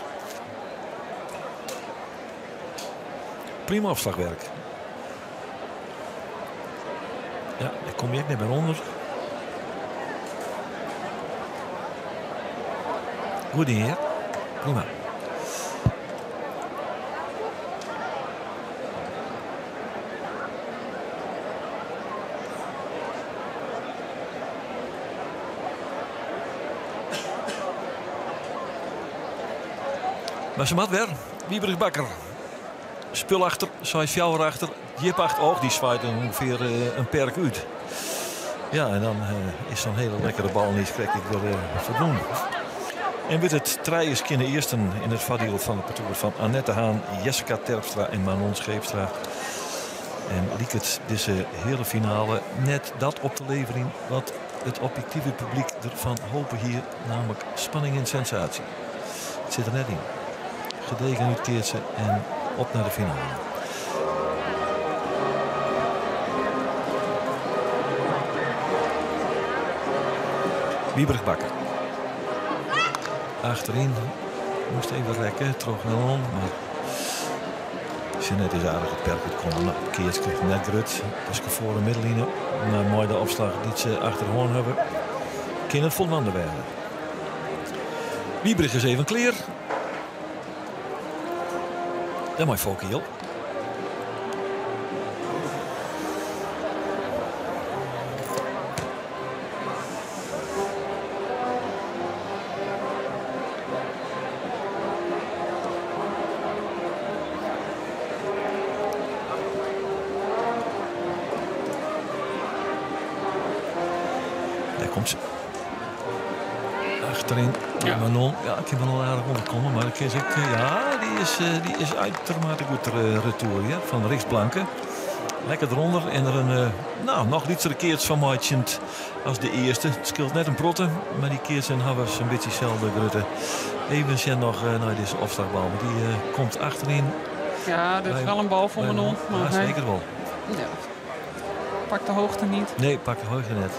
Prima opslagwerk. Ja, daar kom je echt niet meer onder. Goed in, hè? Prima. Maar ze mat weer. Wiebrich Bakker. Spul achter, Sai Fjouwer achter. Jip achter. Oh, die zwaait ongeveer een perk uit. Ja, en dan is zo'n hele lekkere bal niet krijg ik weer voldoen. En met het Trijes kinderen eersten in het vaardiel van het parcours van Annette Haan, Jessica Terpstra en Manon Scheepstra. En liek het deze hele finale net dat op te leveren wat het objectieve publiek ervan hopen hier, namelijk spanning en sensatie. Het zit er net in. Gedegen uitkeert ze en op naar de finale. Wybrig Bakker. Achteryn moast even rekke troch Manon, mar Jeanette is aardich it perk útkommen. No, keatske net grut, paske foar de middelline, mar mei de opslach dy't se achterhân hawwe, kin it foldwaande wêze. Wybrig is even klear. Dêr mei Fokiel. Dêr komt se. Achterin. Ja. Manon, ja, kin Manon aardich ûnderkomme, mar kin se ek, ja, dy is uitermate goed retour, ja, fan Rixt Blanke. Lekker derûnder en der in nou, noch lytsere keats fan meitsjend as de earste. It skeelt net in protte, mar dy keatsen hawwe sa'n bytsje selde grutte. Even sjen noch nei dizze opslachbal, want dy komt achteryn. Ja, dit is wel in bal foar Manon. Ja, seker wol. Ja. Pakt de hoogte niet. Nee, pakt de hoogte net.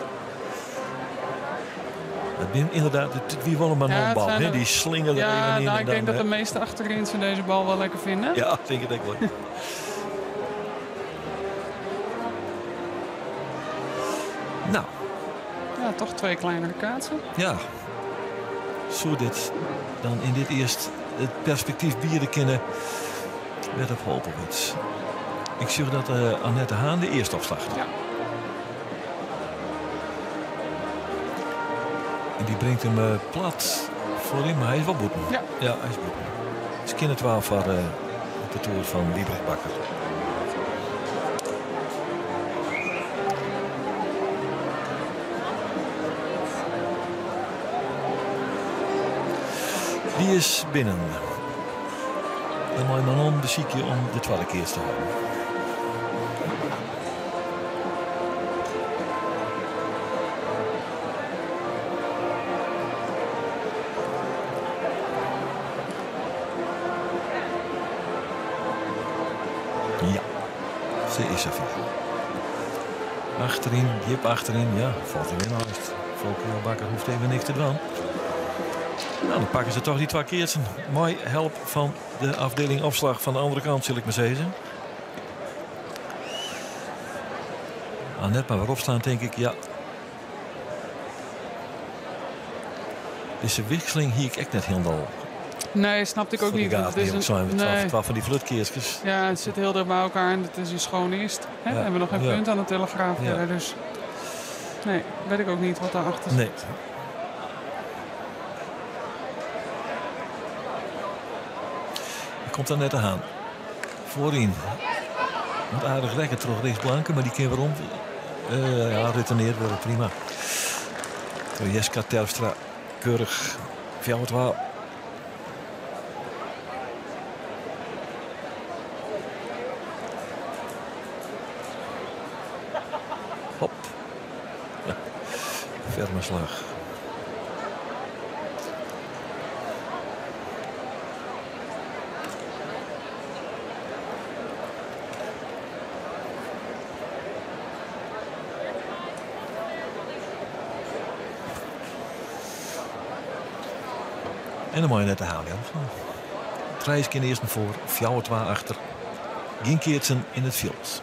Het bin inderdaad, het wie wel een Manon-bal, hè? Die slingerde er Ja, even in. nou, en ik dan, denk dat de meeste achterin ze deze bal wel lekker vinden. Ja, denk ik ook wel. Nou. Ja, toch twee kleinere kaatsen. Ja. Zo dit dan in dit eerst het perspectief bieden kunnen werd op Hopelwits. Ik zie dat Annette Haan de eerste opslacht. Ja. En die brengt hem plat voorin, maar hij is wel boeten. Ja. Ja, hij is boeten. Het is kinder 12 voor de toer van Wiebrig Bakker. Die is binnen. Dan moet Manon beziekje om de tweede keer te houden. Ja, ze is er voor. Achterin, Jip achterin, ja, valt er weer naast. Fokiel Bakker hoeft even niks te doen. Nou, dan pakken ze toch die twee keertjes. Mooi help van de afdeling opslag van de andere kant, zal ik maar zeggen. Annette maar waarop staan, denk ik, ja. Deze wisseling hier ik echt net helemaal. Nee, snapte ik ook Voor de niet. gaten Het is heel een zijn we nee. 12 van die flutkeertjes. Ja, het zit heel dicht bij elkaar en het is een schoon eerst. Hè? Ja. We hebben nog geen Ja. punt aan de Telegraaf Ja. verder, dus nee, weet ik ook niet wat daarachter zit. Nee. Er komt Annette Haan. Voorin. Wat aardig lekker terug rechts Blanke, maar die keer waarom. Ja, retourneerd worden, prima. Door Jeska Terpstra, keurig. 4-2. Hop. Ja. Ferme slag. En dan moet je net de haal, ja. Drie keer eerst naar voor, fjouwer twee achter. Geen keertsen in het veld.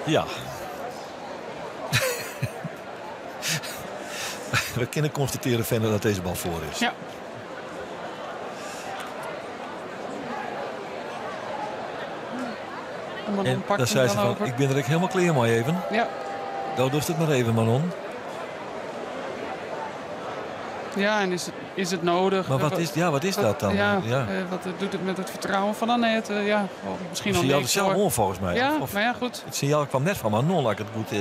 Ja. We kunnen constateren, Fenne, dat deze bal voor is. Ja. En Manon En pakt daar hem zei dan ze van, over. ik ben er ook helemaal klaar mee even. Ja. Nou durft het maar even, Manon. Ja, en is het nodig? Maar wat is dat dan? Ja. Wat doet het met het vertrouwen van Annette? Ja, oh, misschien Het al signaal niks, is zelf hoor. on, volgens mij. Ja, maar ja, goed. Het signaal kwam net van Manon, laat ik het goed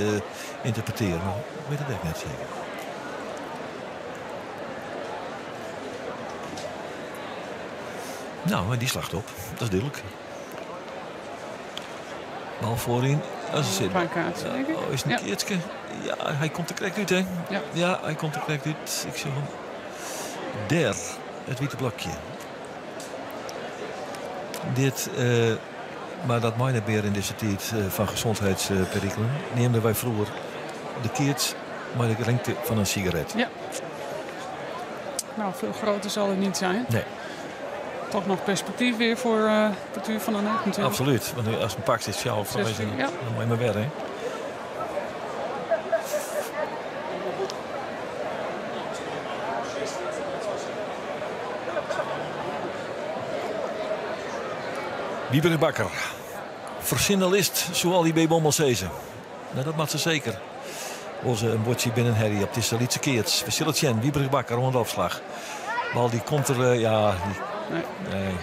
interpreteren. Maar ik weet het echt net zeker. Nou, en die slacht op. Dat is duidelijk. Bal voorin. Dat is een zin. Klein kaartje, denk ik. Oh, is het een Ja. keertje? Ja, hij komt er correct uit, hè? Ja. Ja, hij komt er correct uit. Ik zie hem. Der, het witte blokje. Dit Maar dat mei net mear yn dizze tiid fan gezondheidsperikelen. Neamden wy froeger de keats mei de lingte fan in sigaret. Ja. Nou, veel groter zal het niet zijn. Nee. Toch nog perspectief weer voor uh, het partuur van Annette natuurlijk. Absoluut. Want as in pak sit fjouwer foar ja. Dan moat je mar wer, hè? Wiebrich Bakker. Fersinnelist, soe al die B-bommel sizze. Nou, dat moat se seker. Wol se in buordsje binnen helje op dizze lytse keats. We sille it sjen. Wiebrich Bakker oan de opslach. Bal dy komt der, eh, ja, die, nee. nee.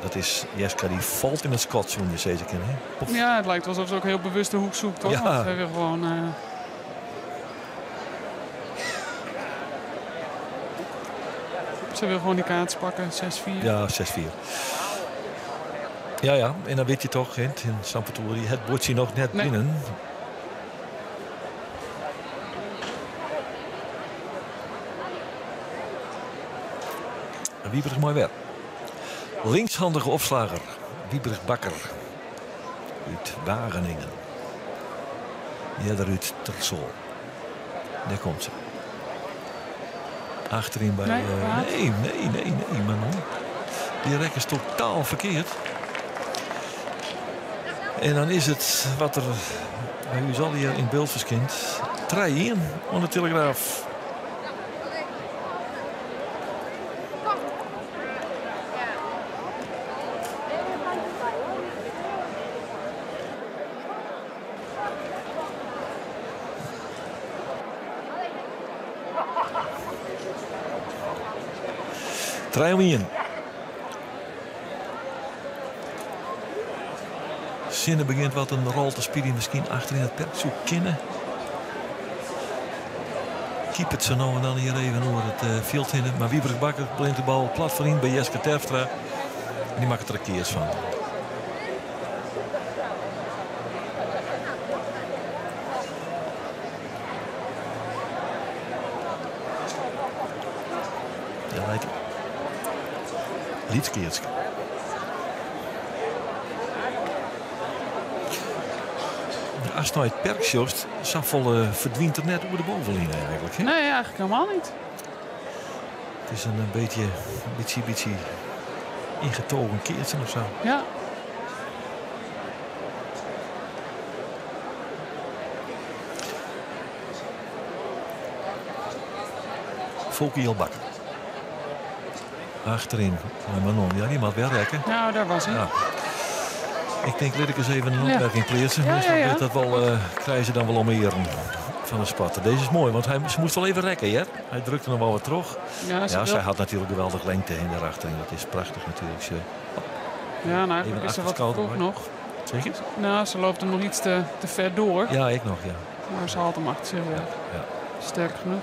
Dat is Jeska, dy falt yn it skot, soene je sizze kinne. Of... Ja, it liket alsof se ek hiel bewust de hoek soekt, toch? Ja. Want se wil gewoan. Uh... Se wil gewoan dy kaart pakke, 6-4. Ja, 6-4. Ja, ja, en dan wit je toch, in sa'n partoer, it buordsje noch net Nee. binnen. Wiebrich moai wer. Linkshandige opslagger Wiebrich Bakker út Wageningen. Earder út Tersoal. Dêr komt se. Achteryn by. Nee, eh, waard. nee, nee, nee, nee, Manon. Dy rek is totaal ferkeard. En dan is it wat der by ús allegear yn byld ferskynt. 3-1 oan de Telegraaf. 3-1. Sinne begjint wat in rol te spyljen, miskien achteryn it perk soe kinne. Keepert se no en dan hjir even oer it eh, fjild hinne. Mar Wiebrich Bakker bringt de bal plat foaryn by Jeska Terpstra. En dy makket der in keats fan. Dêr leit lyts keatske. Ast nei it perk sjochst, safolle ferdwynt der net oer de bovenline eigentlik. Hè? Nee, eigentlik hielendal net. It is in bytsje, bytsje, bytsje ingetogen keatsen of sa. Ja. Fokie Bakker. Achterin. Maar Manon, ja, dy moat wer rekke. Nou, dêr wie hy. Ja. Ik tink, lit ik ris even in opmerking pleatse. Ja, Meastal ja, ja. wurdt dat wol, eh, krije se dan wol om 'e earen fan de spotter. Dizze is moai, want hy, se moast wol even rekke, hear. Hy drukte noch wol wat troch. Ja, se Ja, wil- sy hat natuerlik geweldich lingte yn dêrachteryn. Dat is prachtich natuerlik. Se, Ja, nou, Even eigentlik is se wat te achterskouder, vroech hoor. noch. Zeg je? Nou, se loopt him noch iets te ver troch. Ja, ek noch, ja. Mar se hâldt him achter sich wer. Ja. Sterk genoch.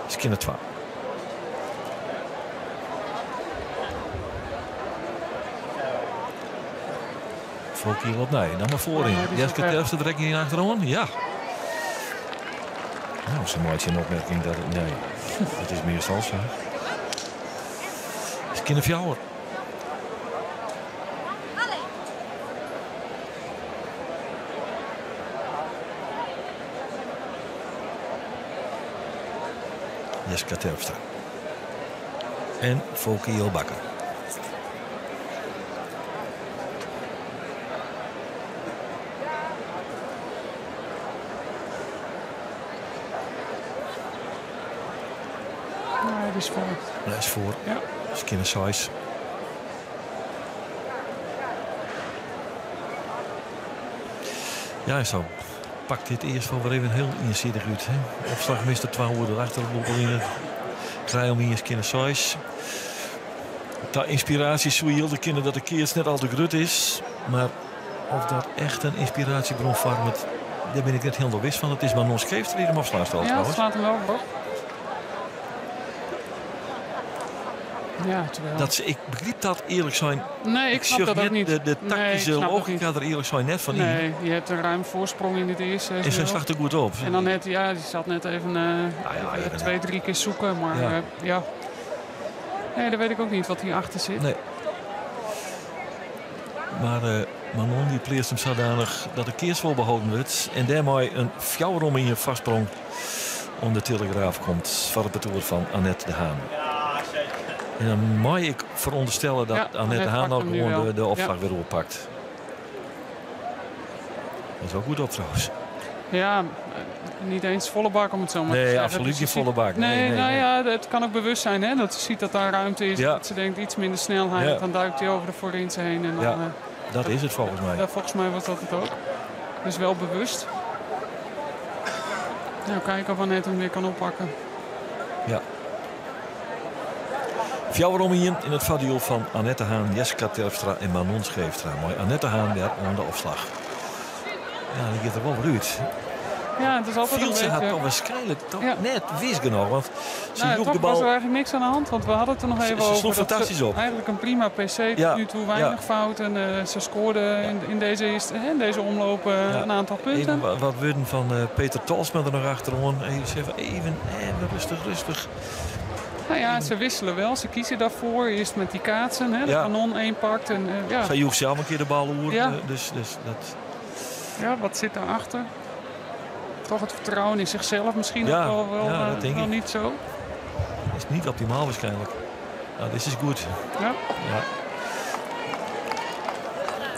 Skjinne twa. Fokie opnij. Dan mar foaryn. Ja, dy is Jeske ook Terpstra direkt yn achteroan. Ja. Nou, se meitsje in opmerking dat it, nee, dat is meastal sa. Skjinne fjouwer. Jeska Terpstra. En Fokie Bakker. Nee, dy is foar. Dat is foar. Ja. Skjinne seis. Ja, sa pakt dit earst wol wer even hiel iensidich út. Hè? Opslach mist der twa oer de achterline. Trije om ien skjinne seis. Ta ynspiraasje soe jilde kinne dat de keats net al te grut is. Mar oft dat echt in ynspiraasjebron foarmet, dêr bin ik net hielendal wis fan. It is Manon Scheefstra dy't him opslacht Ja, it trouwens. slacht him wol op. Ja, terwijl... Dat, ik begryp dat earlik sein. Nee, ik snap sjoch dat ook net niet. de Nee, ik taktyske snap dat logika niet. der earlik sein net fan yn. Nee, je hebt een ruim voorsprong in dit eerste En sy deel. slacht der goed op. En dan net, ja, die zat net even, Nou ja, even even, twee, drie keer zoeken. Maar Ja. ja. Nee, dat weet ik ook niet wat hierachter zit. Nee. Mar Manon die pleatst him sadanich dat de keats wol beholden wurdt. En dêrmei in 4-1 foarsprong oan de Telegraaf komt foar it partoer fan Annette de Haan. En dan mei ik ferûnderstelle dat Annette de Haan noch gewoan de opslach wer oerpakt. Dat is wel goed op trouwens. Ja, niet eens volle bak om het zo maar nee, te zeggen. absoluut Dus geen volle bak. Nee, Nee, nee, nou nee. ja, het kan ook bewust zijn hè, dat ze ziet dat daar ruimte is. Ja. Dat ze denkt iets minder snelheid. Ja. Dan duikt hij over de voorinse heen. En dan, Ja, dat is het volgens mij. Ja, volgens mij was dat het ook. Dus wel bewust. Nou, kijken of Annette hem weer kan oppakken. Ja. 4-1 in het vaarduel van Annette Haan, Jessica Terpstra en Manon Scheefstra. Mooi, Annette Haan weer aan de opslag. Ja, die gaat er wel weer uit. Ja, het is altijd een Field ze beetje... had toch waarschijnlijk toch Ja. net wist genoeg, want ze Nou, joeg toch de was bal. er eigenlijk niks aan de hand, want we hadden het er nog Ze- even ze over. sloeg dat ze fantastisch op. Eigenlijk een prima PC tot nu toe, weinig fouten. Ze scoorde in deze, eerste, hè, in deze omloop een aantal punten. Even wat woorden van Peter Tolsma er nog achterom. Even, zeggen, even, even rustig, rustig. Nou ja, ze wisselen wel. Ze kiezen daarvoor. Eerst met die kaatsen, hè, dat Manon één pakt. En, ja. Zij joeg zelf een keer de bal oer. Ja. Dus dat... Ja, wat zit daarachter? Toch het vertrouwen in zichzelf misschien Ja, ook wel, ja, dat denk wel ik. niet zo. Is niet optimaal waarschijnlijk. Nou, dit is goed. Ja. Ja.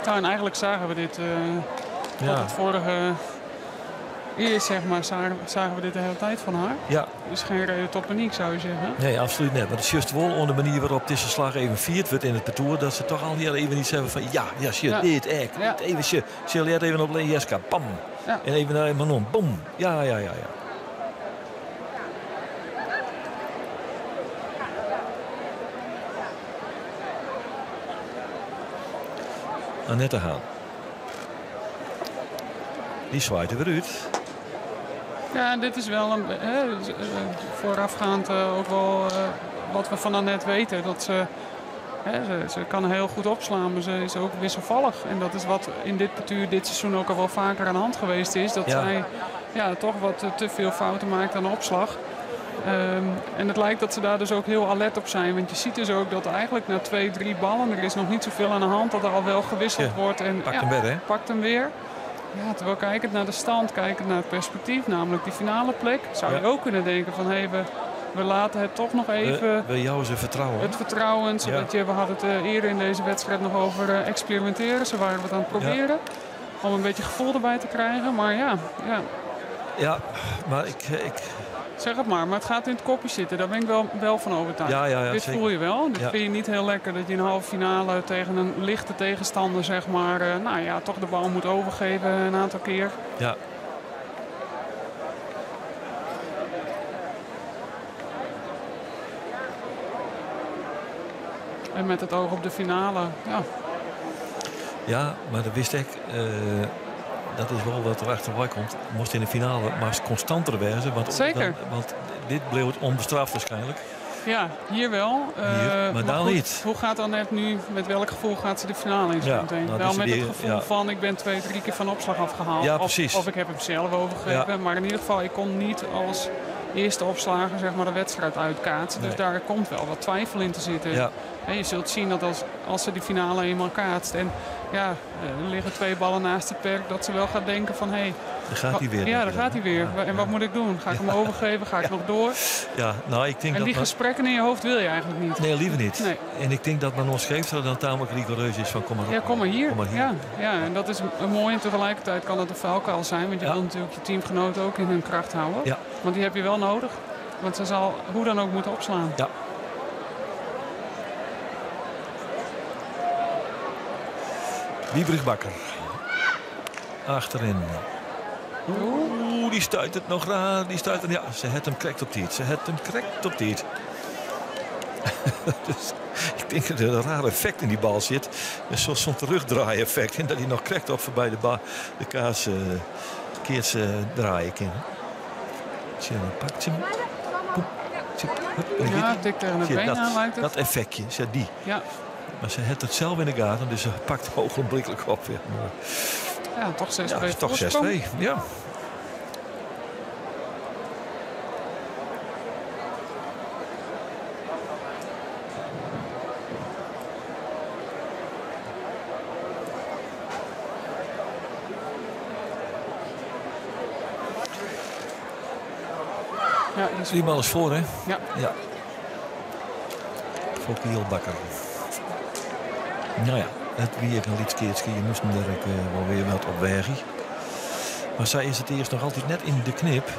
Nou, en eigenlijk zagen we dit tot het vorige eerst, zeg maar, zagen we dit de hele tijd van haar. Ja. Dus geen reden tot paniek, zou je zeggen. Nee, absoluut niet. Maar het is juist wel onder de manier waarop deze slag even vierd wordt in het parcours, dat ze toch al hier even iets hebben van ja, ja, shit, dit, echt, dit, even shit. Ze leert even op Jeska, pam. En even naar Manon, boem. Ja, ja, ja, ja. Annette Haan. Die zwaait er weer uit. Ja, en dit is wel een, hè, dus, voorafgaand ook wel wat we van Annette weten. Dat ze, hè, ze kan heel goed opslaan, maar ze is ook wisselvallig. En dat is wat in dit partuur dit seizoen ook al wel vaker aan de hand geweest is. Dat zij, ja, toch wat te veel fouten maakt aan de opslag. En het lijkt dat ze daar dus ook heel alert op zijn. Want je ziet dus ook dat eigenlijk na 2, 3 ballen, er is nog niet zoveel aan de hand, dat er al wel gewisseld wordt. En, Pakt ja, hem weer, hè? Pakt hem weer. Ja, terwijl kijkend naar de stand, kijkend naar het perspectief, namelijk die finale plek, zou je ook kunnen denken van, hé, we laten het toch nog even... We jou ze vertrouwen. Het vertrouwen, zodat we hadden het eerder in deze wedstrijd nog over experimenteren. Ze waren wat aan het proberen om een beetje gevoel erbij te krijgen, maar ja, ja. Ja, maar ik... Zeg het maar, maar het gaat in het kopje zitten. Daar ben ik wel van overtuigd. Dit voel je wel. Dit vind je niet heel lekker dat je in de halve finale tegen een lichte tegenstander, zeg maar, nou ja, toch de bal moet overgeven een aantal keer. Ja. En met het oog op de finale, ja. Ja, maar dat wist ik. Dat is wel wat er achterbij komt. Moest in de finale maar constanter wezen. Want, want dit bleef het onbestraft waarschijnlijk. Ja, hier wel. Hier, maar maar daar goed, niet. Hoe gaat Annette nu, met welk gevoel gaat ze de finale in zo meteen? Wel met het gevoel van ik ben 2, 3 keer van opslag afgehaald. Ja, precies. Of ik heb hem zelf overgegeven. Maar in ieder geval, ik kon niet als eerste opslager, zeg maar, de wedstrijd uitkaatsen. Dus daar komt wel wat twijfel in te zitten. En je zult zien dat als ze die finale eenmaal kaatst en ja, er liggen 2 ballen naast het perk, dat ze wel gaat denken van, hé, Daar gaat hij weer, Ja, denk daar je dan, gaat hij hè? weer. En wat moet ik doen? Ga ik hem overgeven? Ga ik nog door? Ja, nou, ik denk En dat die gesprekken in je hoofd wil je eigenlijk niet. Nee, liever niet. Nee. En ik denk dat Manon Scheefstra dan tamelijk rigoureus is van kom maar op. Ja, kom maar hier. Kom maar hier. Ja, ja, en dat is een mooi. En tegelijkertijd kan het een valkuil zijn. Want je wil natuurlijk je teamgenoten ook in hun kracht houden. Want die heb je wel nodig. Want ze zal hoe dan ook moeten opslaan. Wiebrich Bakker. Achterin. Oeh, die stuit het nog raar. Die stuit het, ja, ze het hem correct op tiet. Ze het hem correct op tiet. Dus ik denk dat er een raar effect in die bal zit. Een soort zo'n terugdraai-effect. En dat hij nog correct op voorbij de kaas keert ze draaien kan. Zie je, dan pakt ze hem. Poep. Zie, hup, en dan Ja, gaat hij. tik tegen het Zie je, been aan lijkt het. Dat effectje, zeg die. Maar ze heeft het zelf in de gaten, dus ze pakt ogenblikkelijk op. Ja, mooi. Ja, toch zes Ja, twee is toch voorsprong. 6-2, ja. Ja, die is Die bal is voor, hè? Ja. Ja. Fokke Jill Bakker. Nou ja, it wie ek in lyts keatske. Je moasten der ek wol wer wat op weagje. Mar sy is it earst noch altyd net yn de knip.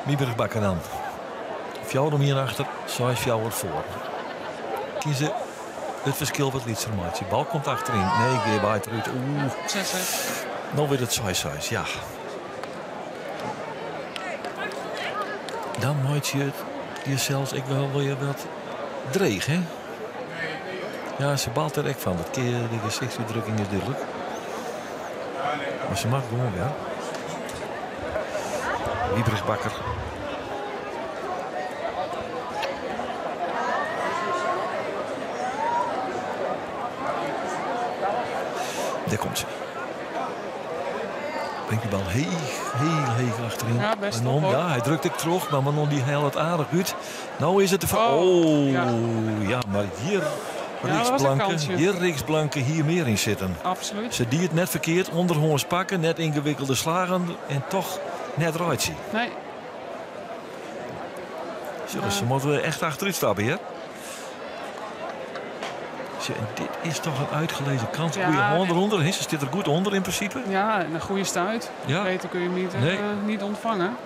Wybrig Bakker dan. Fjouwer om ien achter, seis fjouwer foar. Kin se it ferskil wat lytser meitsje. Bal komt achteryn. Nee, Gear waait derút. Oeh. 6-6. No wurdt it 6-6, ja. Dan meitsje je it jesels ek wol wer wat dreech, hè? Ja, se baalt der ek fan. Dat kear de gesichtsútdrukking is dúdlik. Mar se moat gewoan wer. Wybrig Bakker. Dêr komt se. Bringt die bal heech, heel heech achteryn. Ja, best Manon, op, hoor. ja, hy drukt ek troch, mar Manon dy hellet aardich út. No is it de Oh, oh, ja. ja, mar hjir Ja, Rieks dat was een Blanke, kansje. hjir Riks Blanke hie mear yn sitten. Absoluut. Se die it net ferkeard, ûnderhâns pakke, net yngewikkelde slagen en toch net reitsje. Nee. Zo, ze moeten echt achteruit stappen, hè? Zo, en dit is toch een uitgelezen kans. Ja, Goeie hand en- eronder, hè? Ze zit er goed onder in principe. Ja, en een goede stuit. Ja. Beter kun je hem Nee. niet ontvangen.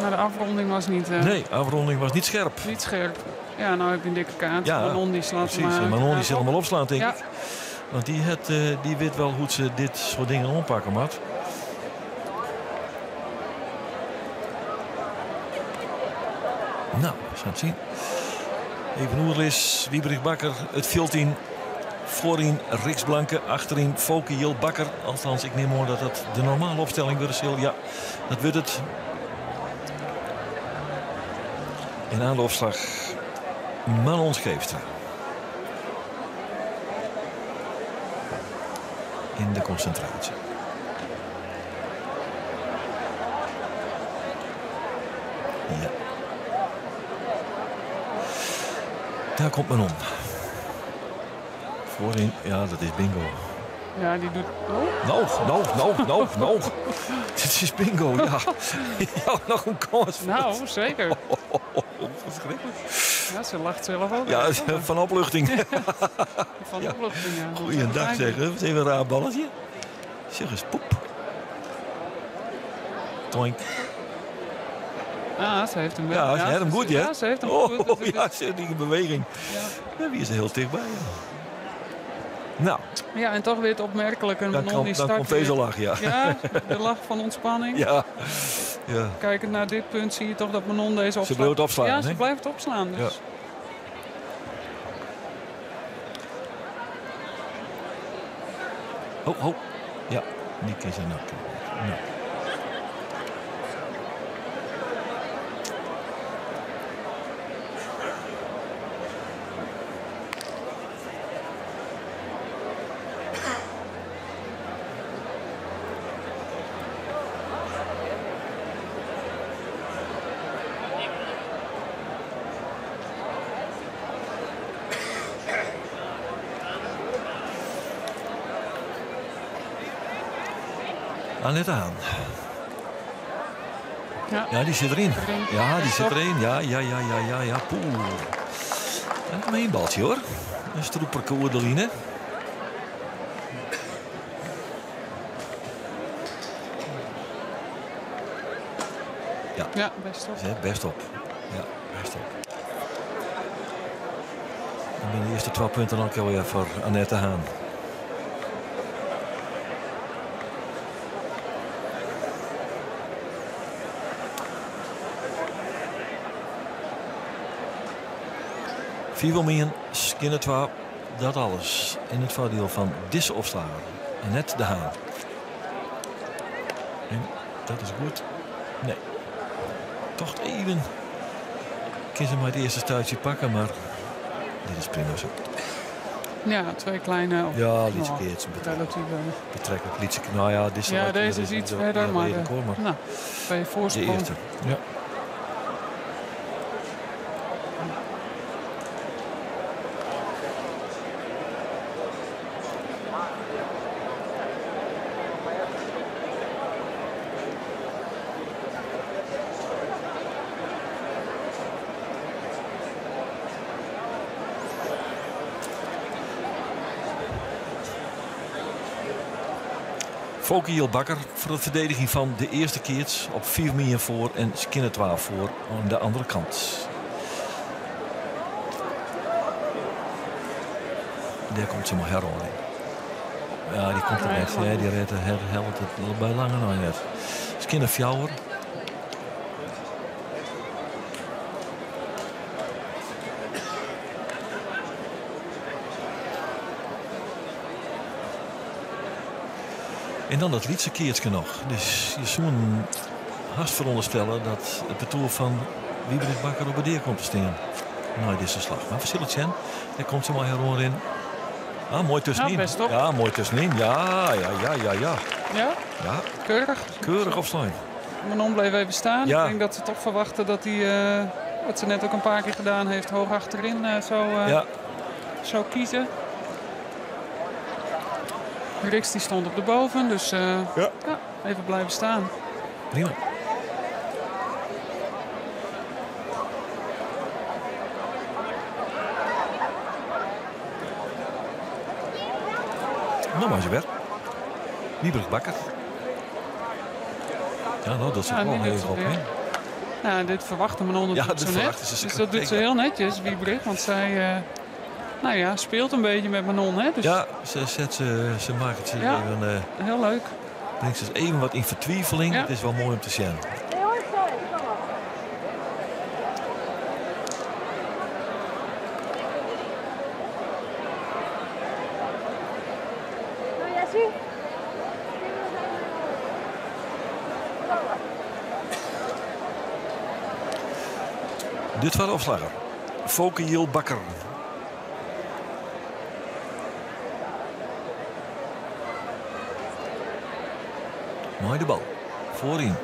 Maar de afronding was Nee, afronding was niet scherp. niet scherp. Ja, nou heb je een dikke kaart. Ja, Manon die slaat Precies, hem en Manon die zal hem op. wel opslaan, denk Ja. ik. Want die weet wel hoe ze dit soort dingen aanpakken, Mat. Nou, we gaan het zien. Even Oerlis, Wybrig Bakker, het veld in. Voorin Riks Blanke, achterin Fokke Jil Bakker. Althans, ik neem aan dat dat de normale opstelling wordt. Sil. Ja, dat wordt het. En aan de opslag Manon Scheepstra. In de concentratie. Ja. Daar komt Manon. Voorin, ja, dat is bingo. Ja, die doet... Oh. Nou, nou, nou, nou, nou. Dit is bingo, ja. Ja, nog een kans. Nou, zeker. Verschrikkelijk. Ja, ze lacht zelf ook. Ja, van opluchting. Van Ja. opluchting, ja. Goeiedag zeg, dat is even een raar balletje. Zeg eens, poep. Toink. Ah, ze heeft hem wel. Ja, ze heeft hem goed, hè? Ja, ze heeft hem oh, goed. Dus het ja, is- ze heeft die beweging. Ja. wie is er heel dichtbij. Ja. Nou, Ja, en toch weer het opmerkelijke. dan, Manon kan, die dan start komt deze weer- lach, ja. Ja, de lach van ontspanning. Ja. Ja. Kijkend naar dit punt zie je toch dat Manon deze opslaat. blijft opslaan, Ja, ze hè? blijft opslaan. Dus. Ja. Oh, oh. Ja, die kies er nou. Nou. Annette Haan. Ja. Ja, die zit erin. Erin. Ja, die zit Top. erin. Ja, ja, ja, ja, ja, ja. Poeh. En maar één baltje hoor. Een stroeperkoer de line. Ja, best op. Zet best op. Ja, best op. Dan zijn de eerste 12 punten ook alweer voor Annette Haan. Vier om één, skinne 12, dat alles in het voordeel van deze opslager, Annette de Haan. En dat is goed. Nee. Toch even. Kan ze maar het eerste stuitje pakken, maar dit is prima zo. Ja, twee kleine. Of, Ja, lytse nou, keatsen. Relatief. Betrekkelijk lytse. Nou ja, dit is Ja, deze is iets verder, maar redelijk, hoor, maar nou, twee de voorsprong. eerste. Ja. Fokiel Bakker voor de verdediging van de eerste keerts op 4 miljoen voor en Skinner 12 voor aan de andere kant. Daar komt ze maar heron in. Ja, die komt er net. Ja, die redt de helpt het bij lange nog net. Skinner Fjouwer. En dan dat Lietse keertje nog. Dus je zou haast veronderstellen dat het parcours van Wiebrig Bakker op de deur komt te staan. Nou, dit is een slag. Maar verschillend zijn. Daar komt ze maar heron in. Ah, mooi tussenin. Ja, best op. Ja, mooi tussenin. Ja, ja, ja, ja, ja. Ja? Ja. Keurig. Keurig opslaan. Manon bleef even staan. Ja. Ik denk dat ze toch verwachten dat hij, wat ze net ook een paar keer gedaan heeft, hoog achterin Ja. zo kiezen. Rixt die stond op de boven, dus Ja. ja, even blijven staan. Prima. Nou, maar ze werd. Wiebrig Bakker. Ja, nou, dat zit Ja, wel nu heel doet ze op, weer. hè? Nou, dit verwachtte Manon Ja, natuurlijk dit zo net. verwachten ze Dus dat doet ze zeker. heel netjes, Wiebrig. Want zij speelt een beetje met Manon, hè? Dus Ja, ze, zet ze, ze maakt het zich Ja, even, heel leuk. Brengt ze even wat in vertwijfeling. Ja. Het is wel mooi om te zien. Dit was de opslagger. Foke Jill Bakker. Mooi de bal. Voorin.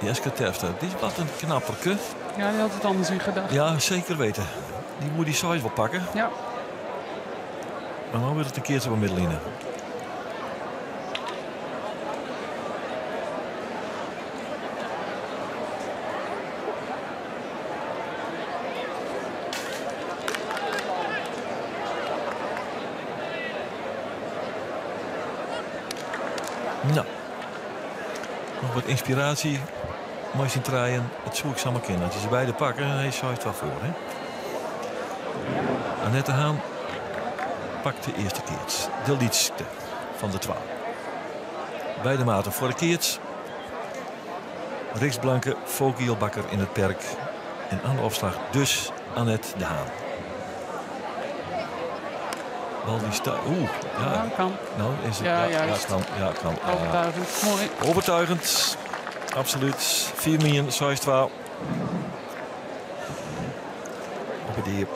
Jeske Terpstra. Die is wat een knapperke. Ja, die had het anders in gedachten. Ja, zeker weten. Die moet die size wel pakken. Ja. Maar dan wordt het een keertje op middenline. Nou, nog wat inspiratie. Mooi zien draaien. Het zoek ik samen kennen. Als je ze beide pakken, hij zuigt wel voor. Hè? Annette Haan pakt de eerste keerts. De liedste van de 12. Beide maten voor de keerts. Rixt Blanke, Fokiel Bakker in het perk. En aan de opslag dus Annette de Haan. Bal die staat. Oeh, ja. Ja, kan. Nou, is het, Ja, ja, ja, juist. kan, ja, kan. Ja. Overtuigend. Mooi. Overtuigend. Absoluut. 4 miljoen, size 12. Op het dier.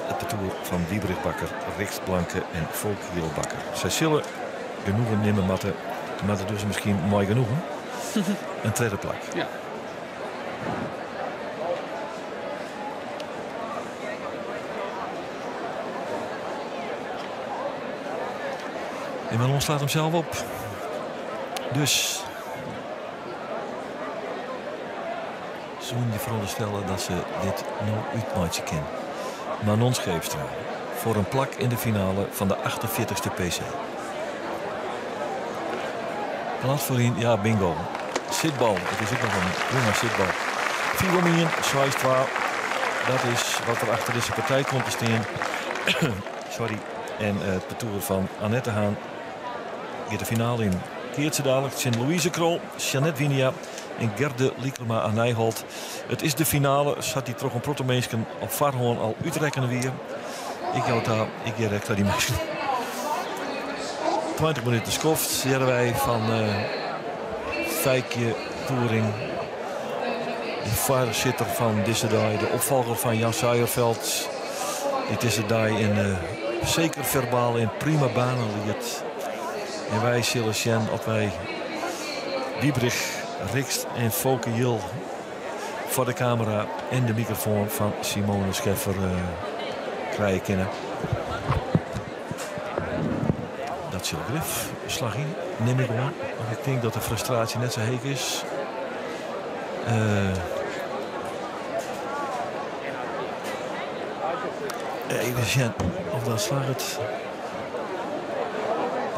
Het parcours van Wiebrig Bakker, Rixt Blanke en Fokiel Bakker. Zij zullen genoegen nemen, matten, maar dat doen ze misschien mooi genoegen. Een tweede plak. Ja. En Manon slaat hem zelf op. Dus ze moeten je veronderstellen dat ze dit nu uitmaatje kennen. Manon Scheepstra voor een plak in de finale van de 48e PC. Plaats voorin, ja, bingo. Zitbal, het is ook nog een prima zitbal. 4 miljoen, size 12. Dat is wat er achter deze partij komt te staan. Sorry. En het parcours van Annette Haan gaat de finale in. Keert ze dadelijk Sint-Louise Krol, Jeannette Winia en Gerde Lyklema aan Nijholt. Het is de finale. Zat die toch een protomeesken op Varhoorn al uitrekken weer. Ik jou daar, ik direct naar die mensen. 20 minuten skoft, zeiden wij van Feikje Toering. De voorzitter van deze dag, de opvolger van Jan Suijerveld. Dit is de dag in Seker ferbaal in prima banen liet. En wy sille sjen oft wy Wiebrig, Rixt en Foke Jil foar de kamera en de mikrofoan fan Simone Scheffer krije kinne. Dat sil grif slagje, nim ik oan. Want ik tink dat de frustraasje net sa heech is. Even sjen of dat slagget.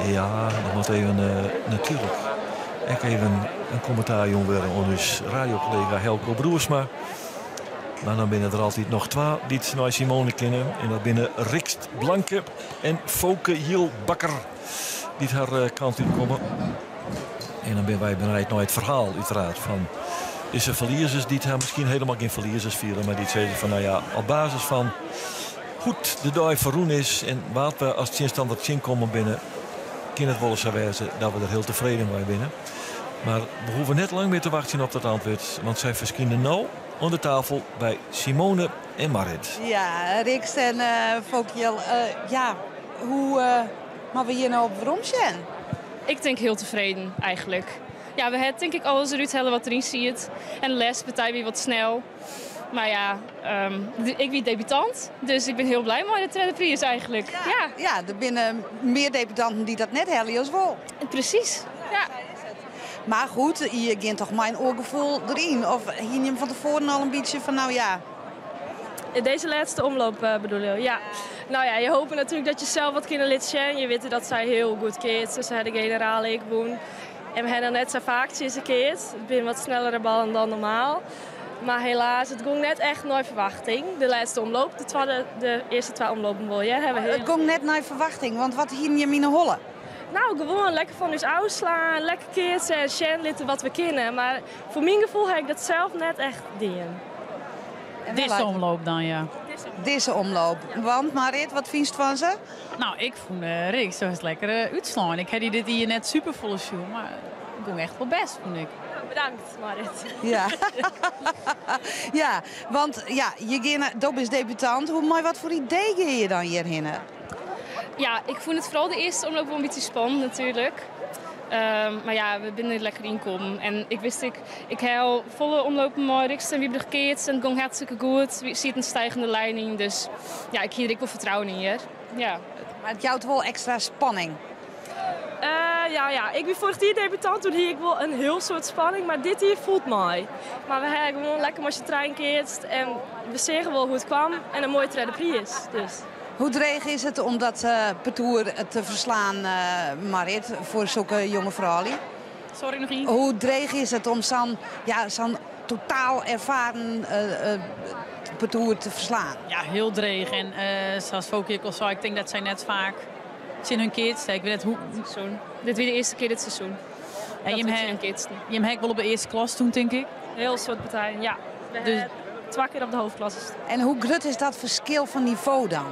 Ja, dat moat even natuerlik ek even in kommentaar jûn wurde oan ús radiokollega Helco Broersma. Mar dan binne der altyd noch twa dy't nei Simone kinne. En dat binne Rixt Blanke en Foke Jiel Bakker dy't har kant útkomme. En dan binne wy benijd nei it ferhaal uiteraard fan dizze ferliezers dy't har miskien hielendal gjin ferliezers fiele, mar dy't sizze fan nou ja, op basis fan hoe't de dei ferrûn is en wat we as tsjinstanner tsjinkommen binne, kin it wolris sa wêze dat we der hiel tefreden mei binne. Mar we hoege net lang mear te wachtsjen op dat antwurd, want sy ferskine no oan de tafel by Simone en Marrit. Ja, Rixt en Fokiel, ja, hoe moatte we hjir no op werom sjen? Ik tink hiel tefreden eigenlik. Ja, we ha tink ik alles derút helle wat deryn siet. En de lêste partij wie wat snel. Mar ja, ik wie debutant, dus ik bin hiel blij mei de tredde priis eigenlik. Ja. Ja, der binne mear debutanten dy't dat net helje as wol. Presys, ja. Mar goed, je gean toch mei in oar gefoel deryn? Of hiene jim fan tefoaren al in bytsje fan nou ja... Deze laatste omloop bedoel je? Ja. Nou ja, je hoopt natuurlijk dat je zelf wat kinne lit sjen. Je weet dat zij heel goed keatst. Ze hebben de generale ek wûn. En we hebben net sa faak tsjin se keatst. It binne wat snellere ballen dan normaal. Mar helaas, it gong net echt nei ferwachting. De lêste omloop, de twadde, de earste twa omlopen wol, ja, hawwe we It gong net nei ferwachting, want wat hiene jim yn 'e holle? Nou, gewoan lekker fan ús ôfslaan, lekker keatse en sjen litte wat we kinne. Mar foar myn gefoel ha ik dat sels net echt dien. Dizze omloop dan, ja. Dizze omloop. Want Marit, wat fynst fan se? Nou, ik fûn Rixt, do hast lekker útslein. Ik ha dy dit jier net superfolle sjoen, mar it gong echt wol bêst, fûn ik. Nou, bedankt Marit. Ja. Ja, want ja, je geane, do bist debutant. Hoe, mei wat foar idee gean je dan hjirhinne? Ja, ik fûn it foaral de earste omloop wol in bytsje spannend natuerlik. Mar ja, we binne der lekker ynkommen. En ik wist ik, ik ha al folle omlopen mei Rixt en Wiebrig keatst en it gong hartstikke goed. Der siet in stijgende lijn yn, dus ja, ik hie der ek wol fertrouwen yn hjir. Ja. Mar it jout wol ekstra spanning. Ja, ja, ik wie foarich jier debutant, doe hie ik wol in hiel soad spanning, mar dit jier foel it mei. Mar we ha gewoan lekker mei syn trijen keatst en we seagen wol hoe't it kwam en in moaie tredde priis. Dus. Hoe dreech is it om dat partoer te ferslaan, Marit, foar sokke jonge froulju? Sorry, noch ien? Hoe dreech is it om sa'n, ja, sa'n totaal erfaren partoer te ferslaan? Ja, hiel dreech. En sa't Foke ek al sei, ik tink dat sy net faak tsjin hun keatst. Ik wit net hoe. Seizoen. Dit wie de earste kear dit seizoen. En dat jim we ha tsjin hun keatsten. Jim ha ek wol op de earste klas stien, tink ik? Hiel soad partijen, ja. We Dus ha twa kear op de hoofdklasse stien. En hoe grut is dat ferskil fan nivo dan?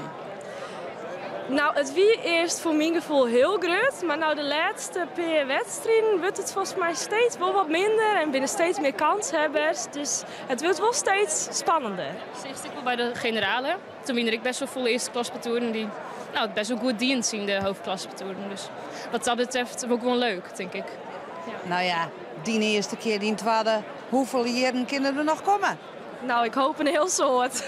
Nou, it wie earst foar myn gefoel hiel grut, mar no de lêste pear wedstriden wurdt it folgens my steeds wol wat minder en binne steeds mear kanshawwers. Dus it wurdt wol steeds spannender. Seachst ek wol by de generale. Doe wiene der ek bêst wol folle earste klaspartoeren dy't nou, it bêst wol goed dienen tsjin de hoofdklaspartoeren. Dus wat dat betreft wol gewoan leuk, tink ik. Ja. Nou ja, dyn earste kear, dyn twadde. Hoefolle jierren kinne der noch komme? Nou, ik hoop in hiel soad.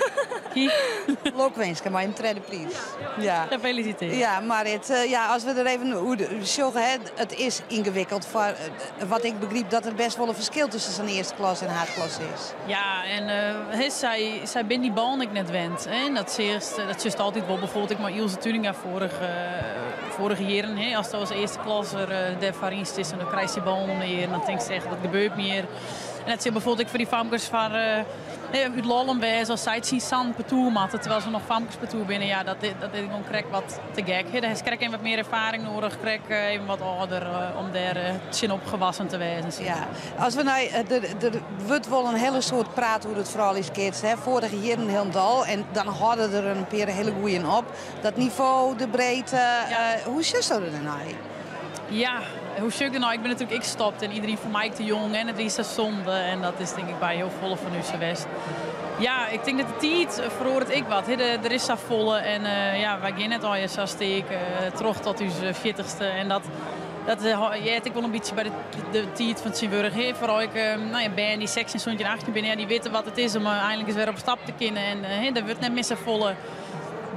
Lokwinske mei in tredde priis. Ja. Gefeliciteerd. Ja, Marit, ja, as we der even oer sjogge, hè, it is yngewikkeld foar wat ik begryp dat der bêst wol in ferskil tusken sa'n earste klas en haadklasse is. Ja, en he, sy binne dy ballen ek net wend. Hè. En dat seachst, dat sjochst altyd wol, bijvoorbeeld ek mei Ilse Tuninga foarige jierren. Hè. Ast as earste klasser dêr foaryn stiest en dan krijst dy ballen om de earen, dan tinkst echt, wat gebeurt my hjir? En dat sil bijvoorbeeld ek foar dy famkes foar út Lollum wêze as sy tsjin sa'n partoer moatte, terwyl se noch famkespartoer binne. Ja, dat is gewoan krekt wat te gek. Hè. Dêr hast krekt even wat mear erfaring noadich, krekt even wat âlder om dêr tsjinop gewassen te wêzen. Ja, as we nei, der wurdt wol in hiele soad praat oer it frouljuskeatsen, hè. Foarige jierren hielendal en dan hâlde der in pear hiele goeien op. Dat nivo, de breedte, hoe sjochst der nei? Ja, Hoe sjoch ik der nei? Ik bin natuerlik ek stopt en iderien fûn my ek te jong en it wie sa sonde en dat is tink ik by hiel folle fan ús sa west. Ja, ik tink dat de tiid feroaret ek wat. Der is safolle en ja, wy gean net allegear sa steak troch tot ús fjirtichste en dat dat heart ek wol in bytsje by de tiid fan tsjintwurdich. Hè. Foaral ek no ja, bern dy't 16, 17, 18 binne, ja, dy witte wat it is om einlik ris wer op stap te kinnen en der wurdt net mear safolle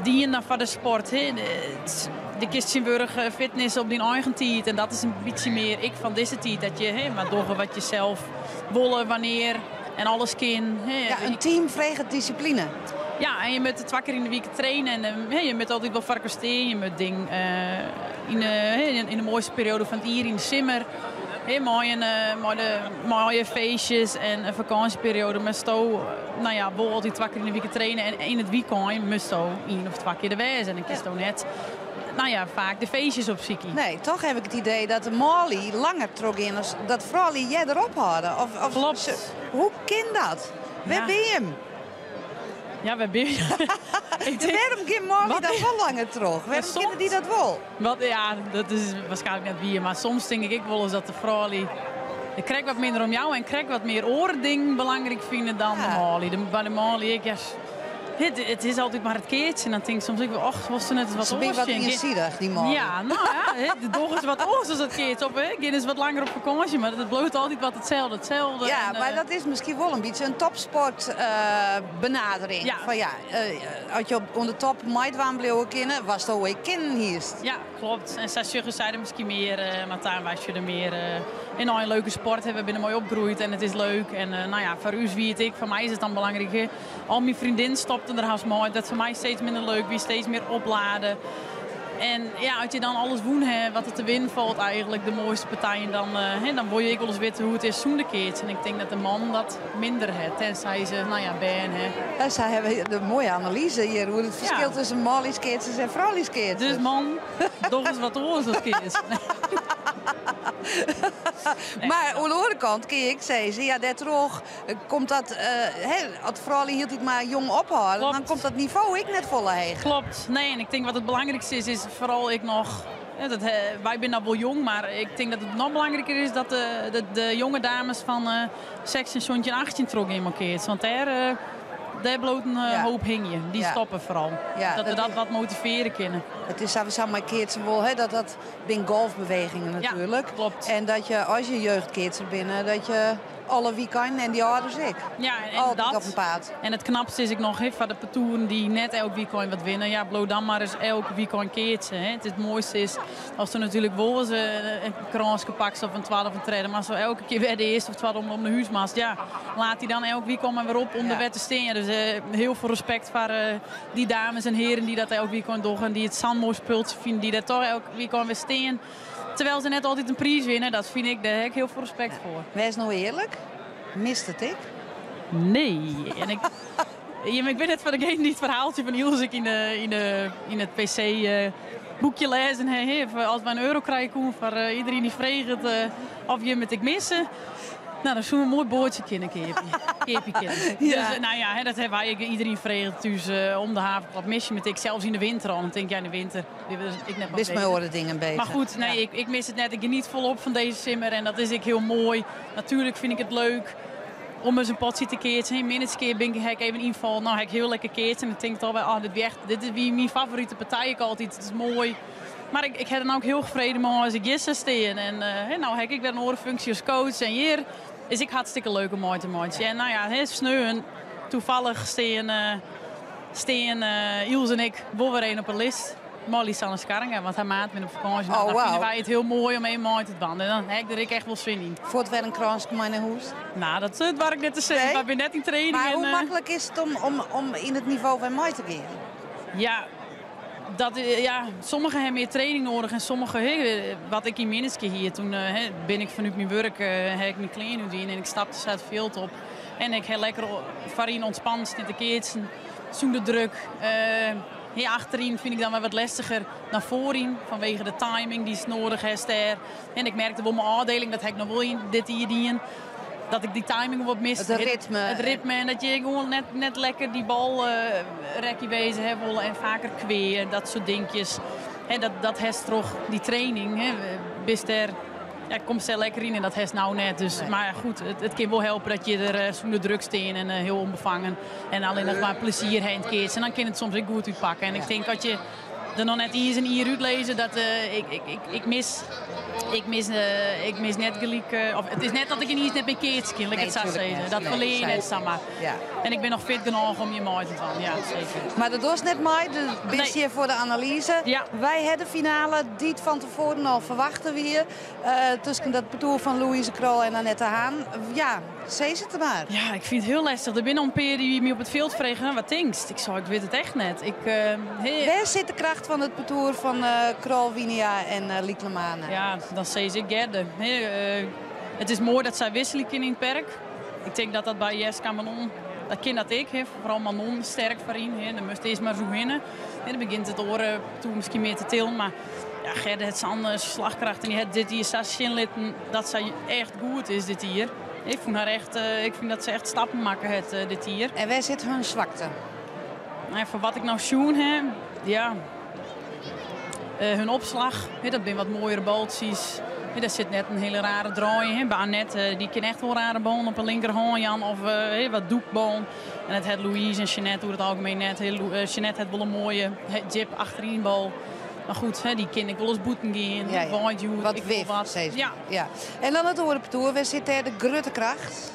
dien dan foar de sport. Hè. Do kinst tsjintwurdich fitness op dyn eigen tiid en dat is in bytsje mear ek fan dizze tiid. Dat je hè, mar dogge wat je sels wolle, wannear en alles kin. Hè. Ja, in team freget dissipline. Ja, en je moatte twa kear yn de wike traine en hè, je moatte altyd wol foar elkoar stean. Je moatte ding yn de moaiste perioade fan it jier, yn de simmer, hè, mei in, mei de, mei al je feestjes en in fakânsjeperioade moatsto, no ja, wol altyd twa kear yn de wike traine en yn it wykein moatsto ien of twa kear der wêze. En dan kinsto net, no ja, faak de feestjes opsykje. Nee, toch haw ik it idee dat de manlju langer trochgean as dat froulju earder ophâlde. Of, of, Klopt. Hoe kin dat? Wêr Ja. binne jim? Ja, wêr binne je? Ik tink, Wêrom gean manlju wat dan wol langer troch? Ja, Wêrom kinne dy soms dat wol? Wat, ja, dat is waarskynlik net wier, mar soms tink ik ek wolris dat de froulju der krekt wat minder om jouwe en krekt wat mear oare dingen belangryk fine dan de Ja. manlju. De, by de manlju ek, ja, het, it is altyd mar it keatsen. Dan tink ik soms ek wol, och, wolst der net ris wat Se binne oars wat sjen? iensidich, dy manlju. Ja, no ja, hè, doch ris wat oars as it keatsen. Of hè, gean ris wat langer op fakânsje, mar it bliuwt altyd wat itselde, itselde. Ja, En, mar eh, dat is miskien wol in bytsje in topsportbenadering. Ja. Fan ja, as je oan de top meidwaan bliuwe kinne, watsto ek kinnen hiest. Ja, klopt. En sa sjogge sy der miskien mear, Martijn, wy sjogge der mear in in leuke sport. Hè. We binne moai opgroeid en it is leuk. En no ja, foar ús wie it ek, foar my is it dan belangryk. Hè. Al myn freondinnen stopten der hast mei. Dat foar my steeds minder leuk wie, steeds mear opladen. En ja, as je dan alles wûn ha, wat der te winnen falt eigenlijk, de moaiste partijen, dan, hè, dan wol je ek wolris witte hoe't it is sûnder keatsen. En ik tink dat de man dat minder hat, tenzij se, no ja, bern ha. Ja, sy hawwe de moaie analyze hjir oer it ferskil tusken manljuskeatsers en frouljuskeatsers. Dus man, doch ris wat oars as keatsen. Mar oan de oare kant kin je ek sizze, ja, dêrtroch komt dat, hè, as froulju hieltyd mar jong ophâlde, dan komt dat nivo ek net folle heger. Klopt. Nee, en ik tink wat it belangrykste is, is foaral ek noch, hè, dat, wy binne noch wol jong, mar ik tink dat it noch belangriker is dat de, de jonge dames fan 16, 17, 18 trochgean mei keatsen. Want dêr, dêr bliuwt in hoop hingjen. Dy stoppe foaral. Dat we dat wat motivearje kinne. It is sawiesa mei keatsen wol, hè, dat dat binne golfbewegingen natuerlik. Ja, klopt. En dat je as je jeugdkeatser binne, dat je alle wykeinen en dy âlders ek. Ja, en Altyd dat. op 'en paad. En it knapste is ek noch, hè, foar de partoeren dy't net elk wykein wat winne. Ja, bliuw dan mar ris elk wykein keatsen. Hè. It moaiste is as der natuerlik wol ris in krânske pakst of in twadde of in tredde, mar sa elke kear wer de earste of twadde om de hús moatst. Ja, laat dy dan elk wykein mar wer op om der wer te stean. Ja, dus hiel folle respekt foar dy dames en hearen dy't dat elk wykein dogge en dy't it sa'n moai spultsje fine, dy't dêr toch elk wykein wer stean. Terwijl se net altyd in priis winne, dat fyn ik, dêr ha ik hiel folle respekt foar. Wês no earlik, mist it ek? Nee. En ik, ja, mar ik bin net foar degene dy't it ferhaaltsje fan Ilse ek yn it PC boekje lêzen ha. Hè, as wy in euro krije koene foar iderien dy't freget of jim it ek misse. No, dan soe in moai boatsje kinne keapje. Keapje kinne. Dus, no ja, hè, dat hawwe wy ek. Iderien freget thús om de haverklap. Mis je it ek, sels yn de winter al. Dan tink ik, ja, yn de winter ik net Bist mei oare dingen bezich. Mar goed, nee, ik mis it net. Ik geniet folop fan dizze simmer en dat is ek hiel moai. Natuerlik fyn ik it leuk om ris in potsje te keatsen. Yn Minnertsgea bin ik, ha ik even ynfallen. No ha ik hiel lekker keatsen en dan tink ik toch wer, oh, dit wie echt, dit wie myn favorite partij ek altyd. It is moai. Mar ik ha der no ek hiel frede mei as ik hjir sa stean. En hè, no ha ik ek wer in oare funksje as coach. En hjir is ek hartstikke leuk om mei te meitsjen. En no ja, hè, sneon toevallig stean Ilse en ik wol wer even op 'e list. Mei Lisanne Skarringa, want har maat binne op fakânsje. Oh, Dan fine wauw. wy it hiel moai om even mei te dwaan. En dan ha ik der ek echt wol sin yn. Fuort wer in krânske mei nei hûs? No, dat doar ik net te sizzen. Nee? Wy binne net yn training. Mar en, hoe maklik is it om yn it nivo wer mei te gean? Ja, dat, ja, sommigen hawwe mear training nedich en sommige, hè, wat ik yn Minnertsgea hie, toen hè, bin ik fanút myn wurk, ha ik myn klean útdien en ik stapte sa it fjild op. En ik ha lekker foaryn ûntspannen stean te keatsen, sûnder druk. Hier achteryn fyn ik dan wer wat lestiger dan foaryn, fanwege de timing dy'tst nedich hast dêr. En ik merkte wol myn ôfdieling, dat ha ik noch wol yn dit jier dien, dat ik dy timing wat mis. It ritme. It ritme en dat je gewoan net lekker dy bal rekje weze ha wolle en faker kwea, dat soart dinkjes. Hè, dat hast troch dy training, hè, bist dêr Ja, komst dêr lekker yn en dat hast no net. Dus, mar goed, it kin wol helpe dat je der sûnder druk stean en hiel ûnbefangen en allinnich mar plezier ha yn it keatsen. En dan kin it soms ek goed útpakke. En ik tink as je der noch net iens in jier útlizze, dat ik, ik, ik, ik mis, ik mis, ik mis net gelyk, of it is net dat ik yniens net mear keatse kin, lit ik it sa sizze. Dat ferlear je net samar. En ik bin noch fit genôch om hjir mei te dwaan, ja seker. Mar dat dochst net mei, dus bist hjir foar de analyze. Wy ha de finale dy't fan tefoaren al ferwachte wie. Tusken dat partoer fan Louise Krol en Annette Haan. Ja, sis it mar. Ja, ik fyn it hiel lestich. Der binne al in pear dy't my op it fjild fregen, wat tinkst? Ik sei, ik wit it echt net. Ik, Wêr sit de kracht fan it partoer fan Krol, Wynia en Lycklema? Ja, dan sis ik Gerde. It is moai dat sy wikselje kinne yn it perk. Ik tink dat dat by Jeska Manon, dat kin dat ek. Foaral Manon sterk foaryn. Dêr moatst earst mar oerhinne. Dan begjint it oare partoer miskien mear te tillen. Mar ja, Gerde hat sa'n slachkracht en dy hat dit jier sa sjen litten dat sy echt goed is dit jier. Ik fûn har echt, ik fyn dat se echt stappen makke hat dit jier. En wêr sit har swakte? Nou, foar wat ik no sjoen ha, ja, hun opslach, dat binne wat moaiere baltsjes. Dêr sit net in hiele rare draai yn. By Annette, dy kin echt wol rare ballen op 'e linkerhân jaan of wat dûkballen. En dat hat Louise en Jeanette oer it algemien net. Jeanette hat wol in moaie djip achterynbal. Mar goed, dy kin ek wolris bûten gean. Ja, Wat wif, sis Ja. Ja. En dan it oare partoer, wêr sit dêr de grutte kracht?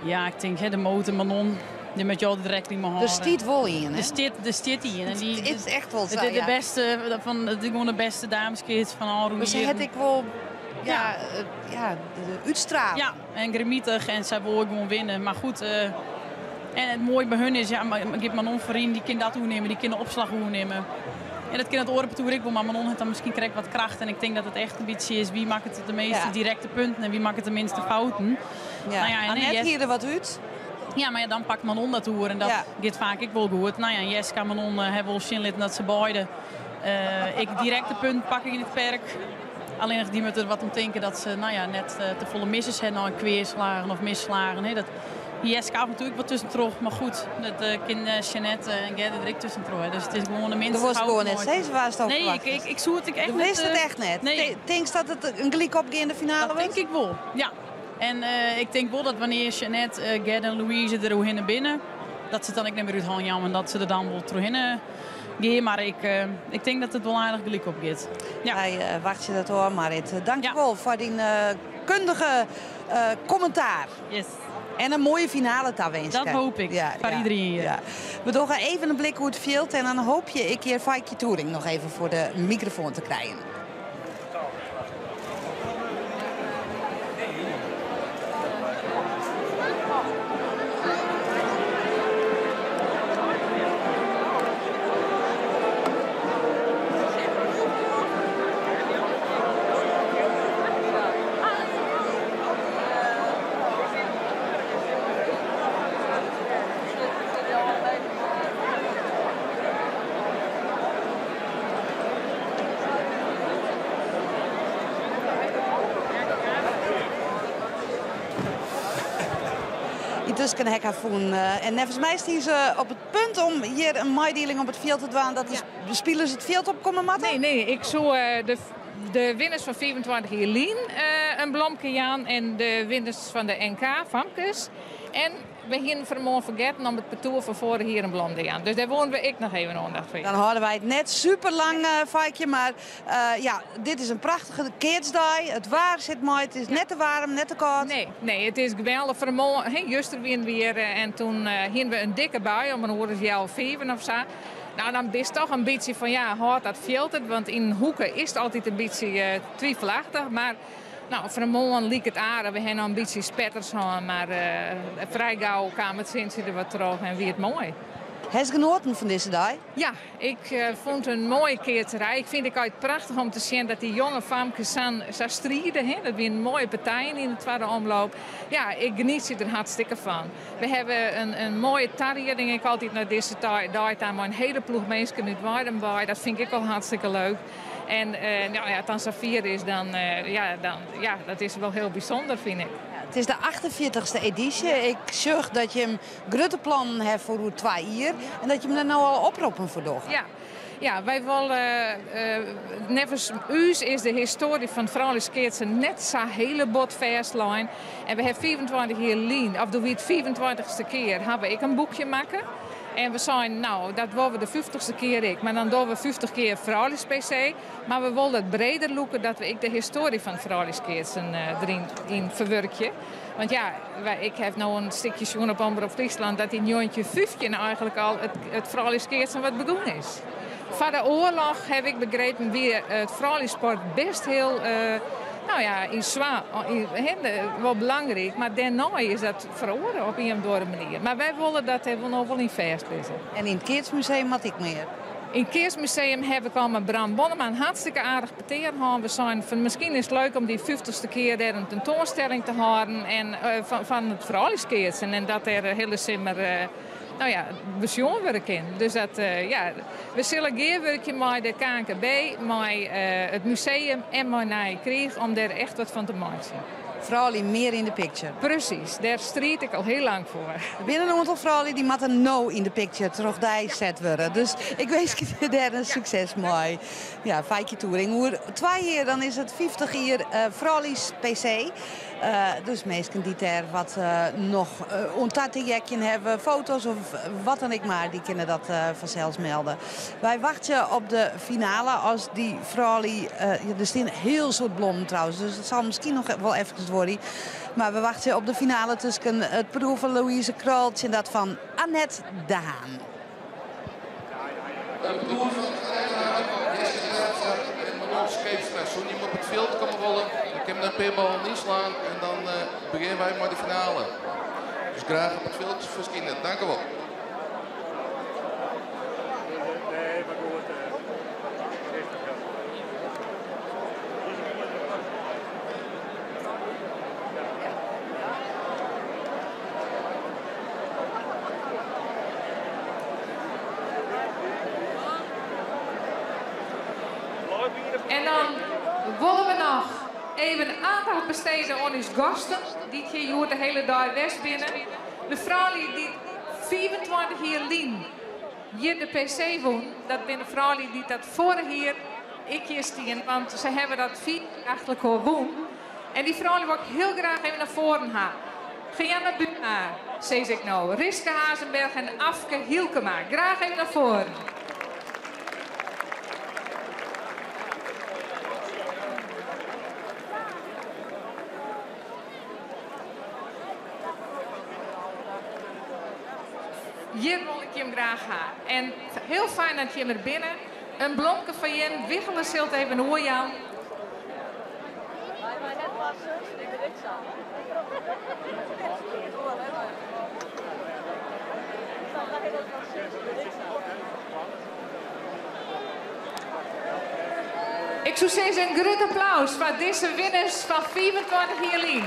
Ja, ik tink de motor Manon, dêr moatte je altyd rekkening mei hâlde. Der stiet wol ien, hè? Der stiet ien. En dy, It is echt wol sa, Het is de bêste, fan, it is gewoan de bêste dameskeatser fan ôfrûne Mar se hat ek wol, ja, ja, de útstraling. Ja, en grimmitich en sy wol ek gewoan winne. Mar goed, en it moaie by hun is, ja, giet Manon foaryn, dy kin dat oernimme, dy kin de opslach oernimme. En dat kin it oare partoer ek wol, mar Manon hat dan miskien krekt wat kracht. En ik tink dat it echt in bytsje is wie makket de measte direkte punten en wie makket de minste fouten. Ja. Nou ja, en Annette Jes hie der wat út. Ja, mar ja, dan pakt Manon dat oer en dat giet faak ek wol goed. Nou ja, Jeska en Manon ha wol sjen litten dat se beide ek direkte punten pakke yn it perk. Allinnich dy moatte der wat om tinke dat se, nou ja, net te folle missers ha nei kweaslagen of misslagen. Hè. Dat Jeska af en toe ek wat tuskentroch, mar goed, dat kin Jeanette en Gerde der ek tuskentroch. Hè. Dus it is gewoan de minste Do wolst fout gewoan net nooit. sizze wa'tsto Nee, ferwachtest. ik soe it ek echt Do net, wist it echt net? Nee. Tinkst dat it in gelyk opgeande finale Dat wurdt? tink ik wol, ja. En ik tink wol dat wannear Jeanette, Gerde en Louise der oerhinne binne, dat se it dan ek net mear út hân jaan en dat se der dan wol trochhinne gean. Mar ik tink dat it wol aardich gelyk op giet. Ja. Wy wachtsje dat ôf, Marit. Dankjewol foar dyn kundige kommentaar. Yes. En in moaie finale tawinske. Dat hoopje ik, foar iderien hjir. Ja. We dogge even in blik oer it fjild en dan hoopje ik hjir Feikje Toering noch even foar de mikrofoan te krijen. Yntusken ha ik har fûn. En neffens my stie se op it punt om hjir in meidieling op it fjild te dwaan dat de spilers it fjild opkomme moatte. Nee, nee, ik soe de winners fan 25 jier lyn in blomke jaan en de winners fan de NK, famkes. En we hienen fan 'e moarn fergetten om it partoer fan foarich jier in blom te jaan. Dus dêr woenen we ek noch even oandacht foar Dan hâlde wy it net super lang, Feikje, mar ja, dit is in prachtige keatsdei. It waar sit mei, it is net te waarm, net te kâld. Nee, nee, it is geweldich. Fan 'e moarn, hè, juster wienen we hjir en toen hienen we in dikke bui om in oere as healwei fiven of sa. Nou, dan bist toch in bytsje fan ja, hâldt dat fjild it? Want yn hoeke is it altyd in bytsje twivelachtich. Mar nou, fan 'e moarn like it aardich. We ha noch in bytsje spetters hân, mar frij gau kaam it sintsje der wat troch en wie it moai. Hast genoaten fan dizze dei? Ja, ik fûn it in moaie keatserij. Ik fyn it ek altyd prachtich om te sjen dat dy jonge famkes sa stride. Hè? Dat wienen moaie partijen yn de twadde omloop. Ja, ik genietsje der hartstikke fan. We hawwe in moaie tarieding ek altyd nei dizze dei ta mei in hiele ploech minsken út Weidum wei. Dat fyn ik ek al hartstikke leuk. En nou ja, as it dan safier is, dan, ja, dan, ja, dat is wol hiel bysûnder, fyn ik. It is de 48ste edysje. Ik sjoch dat jim grutte plannen ha foar oer 2 jier en dat jim der no al oproppen foar dogge. Ja. Ja, wy wolle, neffens ús is de histoarje fan frouljuskeatsen net sa hiele bot fêstlein. En we hawwe 25 jier lyn, of doe wie it fiifentweintichste kear, hawwe we ek in boekje makke. En we seinen, no, dat wolle we de fyftichste kear ek. Mar dan dogge we 50 kear frouljus-PC. Mar we wolle it breder lûke dat we ek de histoarje fan frouljuskeatsen deryn yn ferwurkje. Want ja, ik haw no in stikje sjoen op Omrop Fryslân dat yn 1915 eigenlik al it frouljuskeatsen wat begûn is. Foar de oarloch, haw ik begrepen, wie it frouljussport best hiel, no ja, yn swa, wol belangryk. Mar dêrnei is dat feroare op ien of oare manier. Mar wy wolle dat dêr wol no wol yn fêstlizze. En yn it Keatsmuseum moat ek mear? Yn it Keatsmuseum haw ik al mei Bram Bonnema in hartstikke aardich petear hân. We seinen fan miskien is it leuk om dy fyftichste kear dêr in tentoanstelling te hâlden en fan it frouljuskeatsen en dat dêr de hiele simmer no ja, besjoen wurde kin. Dus dat, ja, we sille gearwurkje mei de knkb, mei it museum en mei Nije Kriich om dêr echt wat fan te meitsjen. Froulju mear yn de picture. Presys, dêr striid ik al hiel lang foar. Der binne in oantal froulju dy moatte no yn de picture troch dy set wurde. Dus ik winskje dêr in sukses mei. Ja, Feikje Toering, oer twa jier dan is it 50 jier Frouljus PC. Dus minsken dy't dêr wat noch oan ta te heakjen hawwe, foto's of wat dan ek mar, dy kinne dat fansels melde. Wy wachtsje op de finale as dy froulju, der stean hiel soad blommen trouwens, dus it sil miskien noch wol efkes duorje. Mar we wachtsje op de finale tusken it partoer fan Louise Krol tsjin dat fan Annet de Haan. It partoer fan Annet de Haan, Jessica Terpstra en Manon Scheepstra. Soene jim op it fjild komme wolle, dan kinne we in pear ballen ynslaan en dan begjinne wy mei de finale. Dus graach op it fjild ferskine. Dankewol. En dan wolle we noch even aandacht besteden oan ús gasten dy't hjir hjoed de hiele dei west binne. De froulju dy't 25 jier lyn hjir de PC wûn, dat binne de froulju dy't dat foarich jier ek hjir stien, want se hawwe dat 4 jier achter elkoar wûn. En dy froulju wol ik hiel graach even nei foaren ha. Gianna Buma, sis ik no, Riska Hazenberg en Afke Hylkema. Graach even nei foaren. Hjir wol ik jim graach ha. En hiel fijn dat jim der binne. In blomke foar jim. Wiggele sil it even oerjaan. Ik soe sizze in grut applaus foar dizze winners fan 25 jier lyn.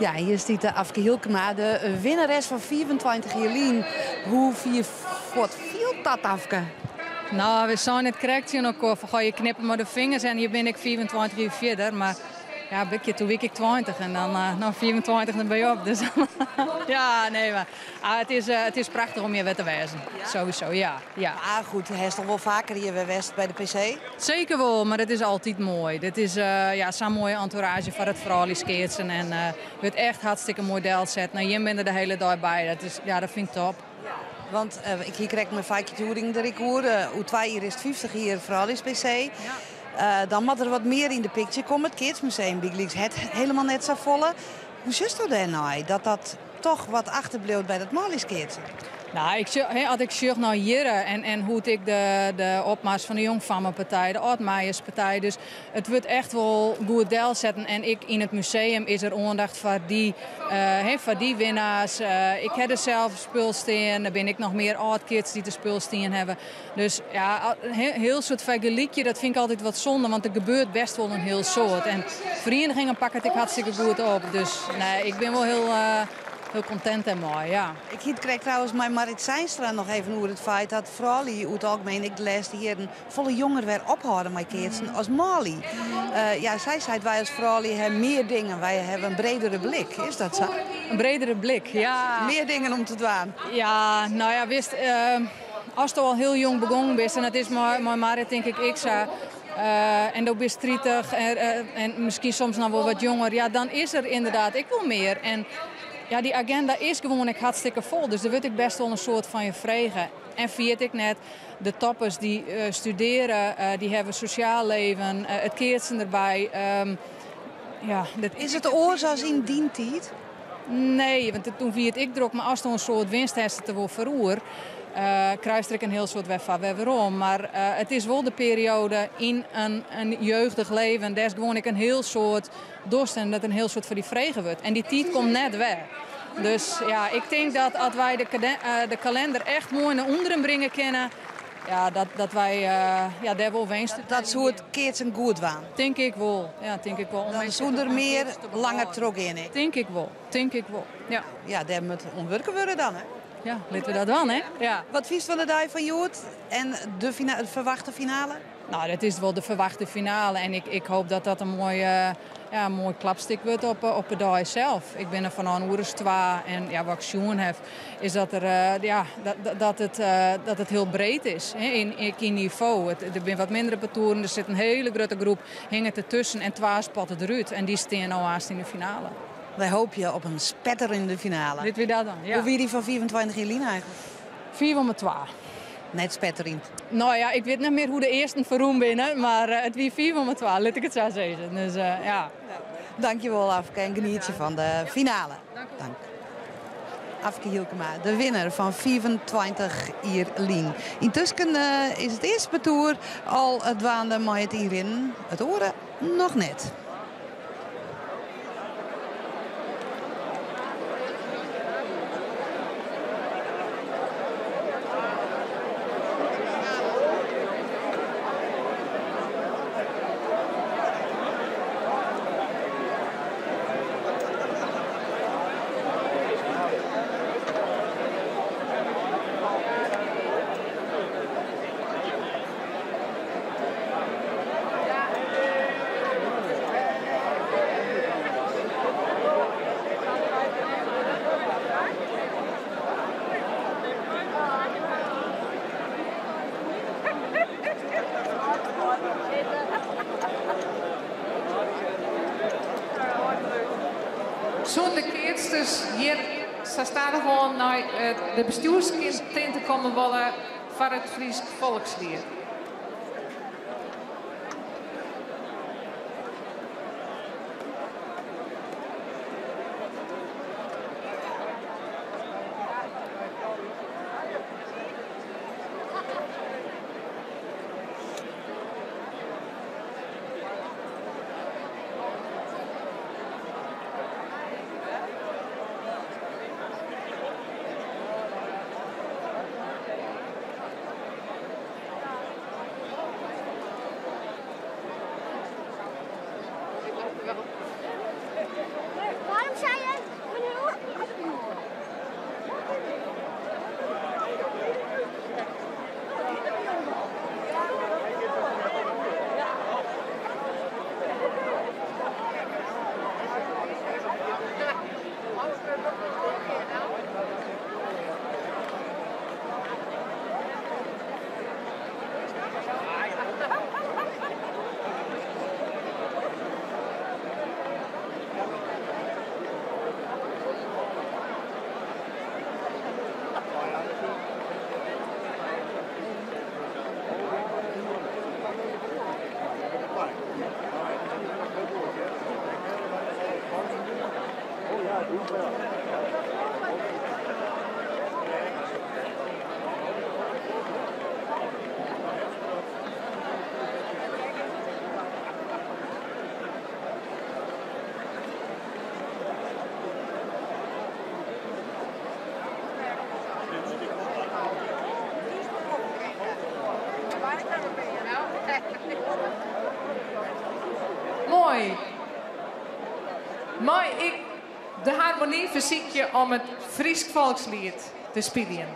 Ja, hjir stiet de Afke Hylkema, de winneres fan 25 jier lyn. Hoe fier fuort fielt dat, Afke? No, we seinen it krekt tsjin elkoar fan goh, je knippe mei de fingers en hjir bin ik 25 jier fierder. Mar ja, bikje, toen wie ik 20 en dan no 25 dan bin je op. Dus ja, nee, mar ah, it is prachtich om hjir wer te wêzen. Sowieso, ja, ja. Maar goed, hast toch wol faker hjir wer west by de PC? Seker wol, mar it is altyd moai. Dit is ja, sa'n moaie entourage foar it frouljuskeatsen en wurdt echt hartstikke moai delset. No, jim binne der de hiele dei by, dat is, ja, dat fyn ik top. Want ik hie krekt mei Feikje Toering der ek oer. Oer twa jier is it 50 jier frouljus-PC. Dan moat der wat mear yn de picture komme. It Keatsmuseum bygelyks hat helemaal net safolle. Hoe sjochsto dêrnei dat dat. toch wat achterbliuwt by dat manljuskeatsen? Nou, ik sjoch, hè, as ik sjoch nei jierren en hoe't ik de opmars fan de Jongfammepartij, de Ald-Meierspartij, dus it wurdt echt wol goed delsetten. En ek yn it museum is der oandacht foar dy winnaars. Ik ha der sels spul stean, der binne ek noch mear âld-keatsers dy't der spul stean hawwe. Dus ja, hiel soad fergelykje, dat fyn ik altyd wat sonde, want der gebeurt bêst wol in hiel soad. En ferienigingen pakke it ek hartstikke goed op. Dus nee, ik bin wol hiel kontint dêrmei, ja. Ik hie it krekt trouwens mei Marit Zeinstra noch even oer it feit dat froulju oer it algemien ek de lêste jierren folle jonger wer ophâlde mei keatsen as manlju. Ja, sy seit wy as froulju hawwe mear dingen, wy hawwe in bredere blik. Is dat sa? In bredere blik, ja. Mear dingen om te dwaan. Ja, nou ja, witst, ast al hiel jong begûn bist, en dat is mei Marit tink ik ek sa, en do bist 30 en miskien soms noch wol wat jonger, ja, dan is der ynderdaad ek wol mear. En ja, dy aginda is gewoan ek hartstikke fol, dus der wurdt ek bêst wol in soad fan je frege. En ferjit ek net, de toppers dy't studearje, dy hawwe sosjaal leven, it keatsen derby. Ja, dat Is it oars as yn dyn tiid? Nee, want doe wie it ek drok, mar ast in soad winst hast, it der wol foar oer. Krijst der ek in hiel soad wer foar wer werom. Mar it is wol de perioade yn in jeugdich leven, dêr'tst gewoan ek in hiel soad dochst en dat in hiel soad foar dy frege wurdt. En dy tiid komt net wer. Dus ja, ik tink dat as wy de kalinder echt moai nei ûnderen bringe kinne, ja, dat wy ja, dêr wol winst út Dat soe it keatsen goed dwaan? Tink ik wol. Ja, tink ik wol. Om Dan soe der mear langer trochgean ek? Tink ik wol. Tink ik wol, ja. Ja, dêr moat oan wurke wurde dan, hè? Ja, litte we dat dwaan, hè? Ja. Wat fynst fan de dei fan hjoed en de ferwachte finale? Nou, dat is wol de ferwachte finale en ik hoopje dat dat in ja, moai klapstik wurdt op de dei sels. Ik bin der fanôf in oere as 2 en ja, wat ik sjoen ha, is dat, der, ja, dat it hiel breed is. Hè, yn nivo. Der binne wat mindere partoeren, der sit in hiele grutte groep, hinget dertusken en 2 spatte derút. En dy steane no aanst yn de finale. Wy hoopje op in spetterjende finale. Litte we dat dan, ja. Hoe wie dy fan 25 jier lyn eigentlik? 5 om 2. Net spetterjend. Nou ja, ik wit net mear hoe't de earsten ferrûn binne, mar it wie 5 om 2, lit ik it sa sizze. Dus ja. Dankjewol Afke en genietsje fan de finale. Dank. Afke Hylkema, de winner fan 25 jier lyn. Yntusken is it earste partoer al dwaande mei it ynrinnen. It oare noch net. Soene de keatsters hjir sa stadichoan nei de bestjoerstinte komme wolle foar it Frysk Folksliet? Moai. Mei ik de harmony fersykje om it Frysk folksliet te spyljen?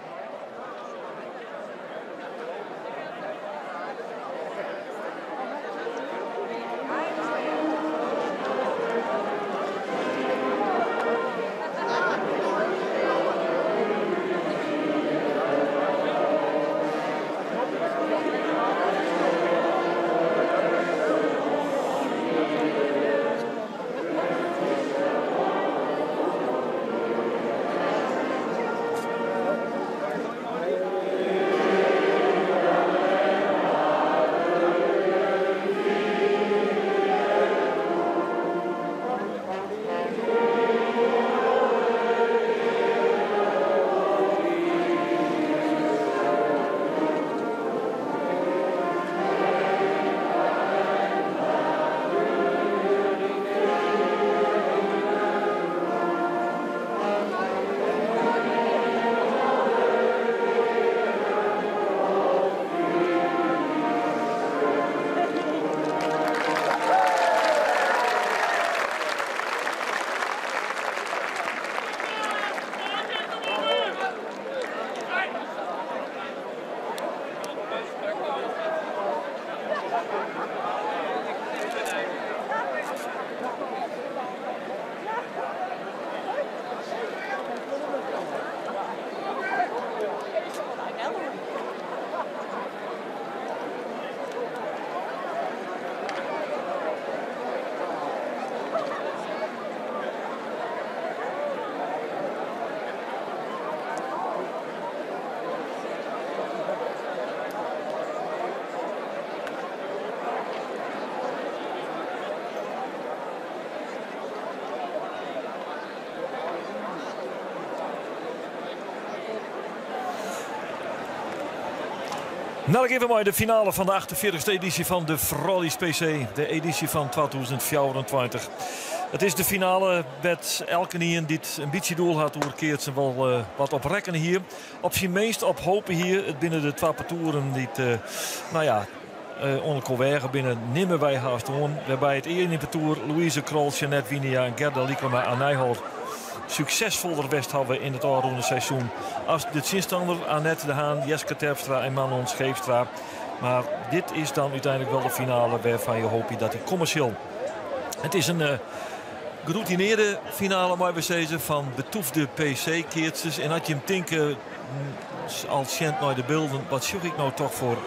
Nou, even mei de finale fan de 48e edysje fan de Frouljus PC, de edysje fan 2024. It is de finale wêr't elkenien dy't in bytsje doel hat oer keatsen wol eh, wat op rekkene hie. Op syn minst op hope hie. It binne de twa partoeren dy't, eh, nou ja, eh, oan elkoar weage binne, nimme wy hast oan. Wêrby it earste partoer Louise Krol, Jeanette Winia en Gerda Lycklema à Nijholt suksesfoller west hawwe yn it ôfrûne seizoen as de tsjinstanner Annette de Haan, Jeska Terpstra en Manon Scheepstra. Mar dit is dan úteinlik wol de finale wêrfan je hoopje dat dy komme sil. It is in eh, geroutinearde finale, meie we sizze, fan betûfte PC-keatsers. En as je him tinke, mm, al sjend nei de bylden, wat sjoch ik no toch foar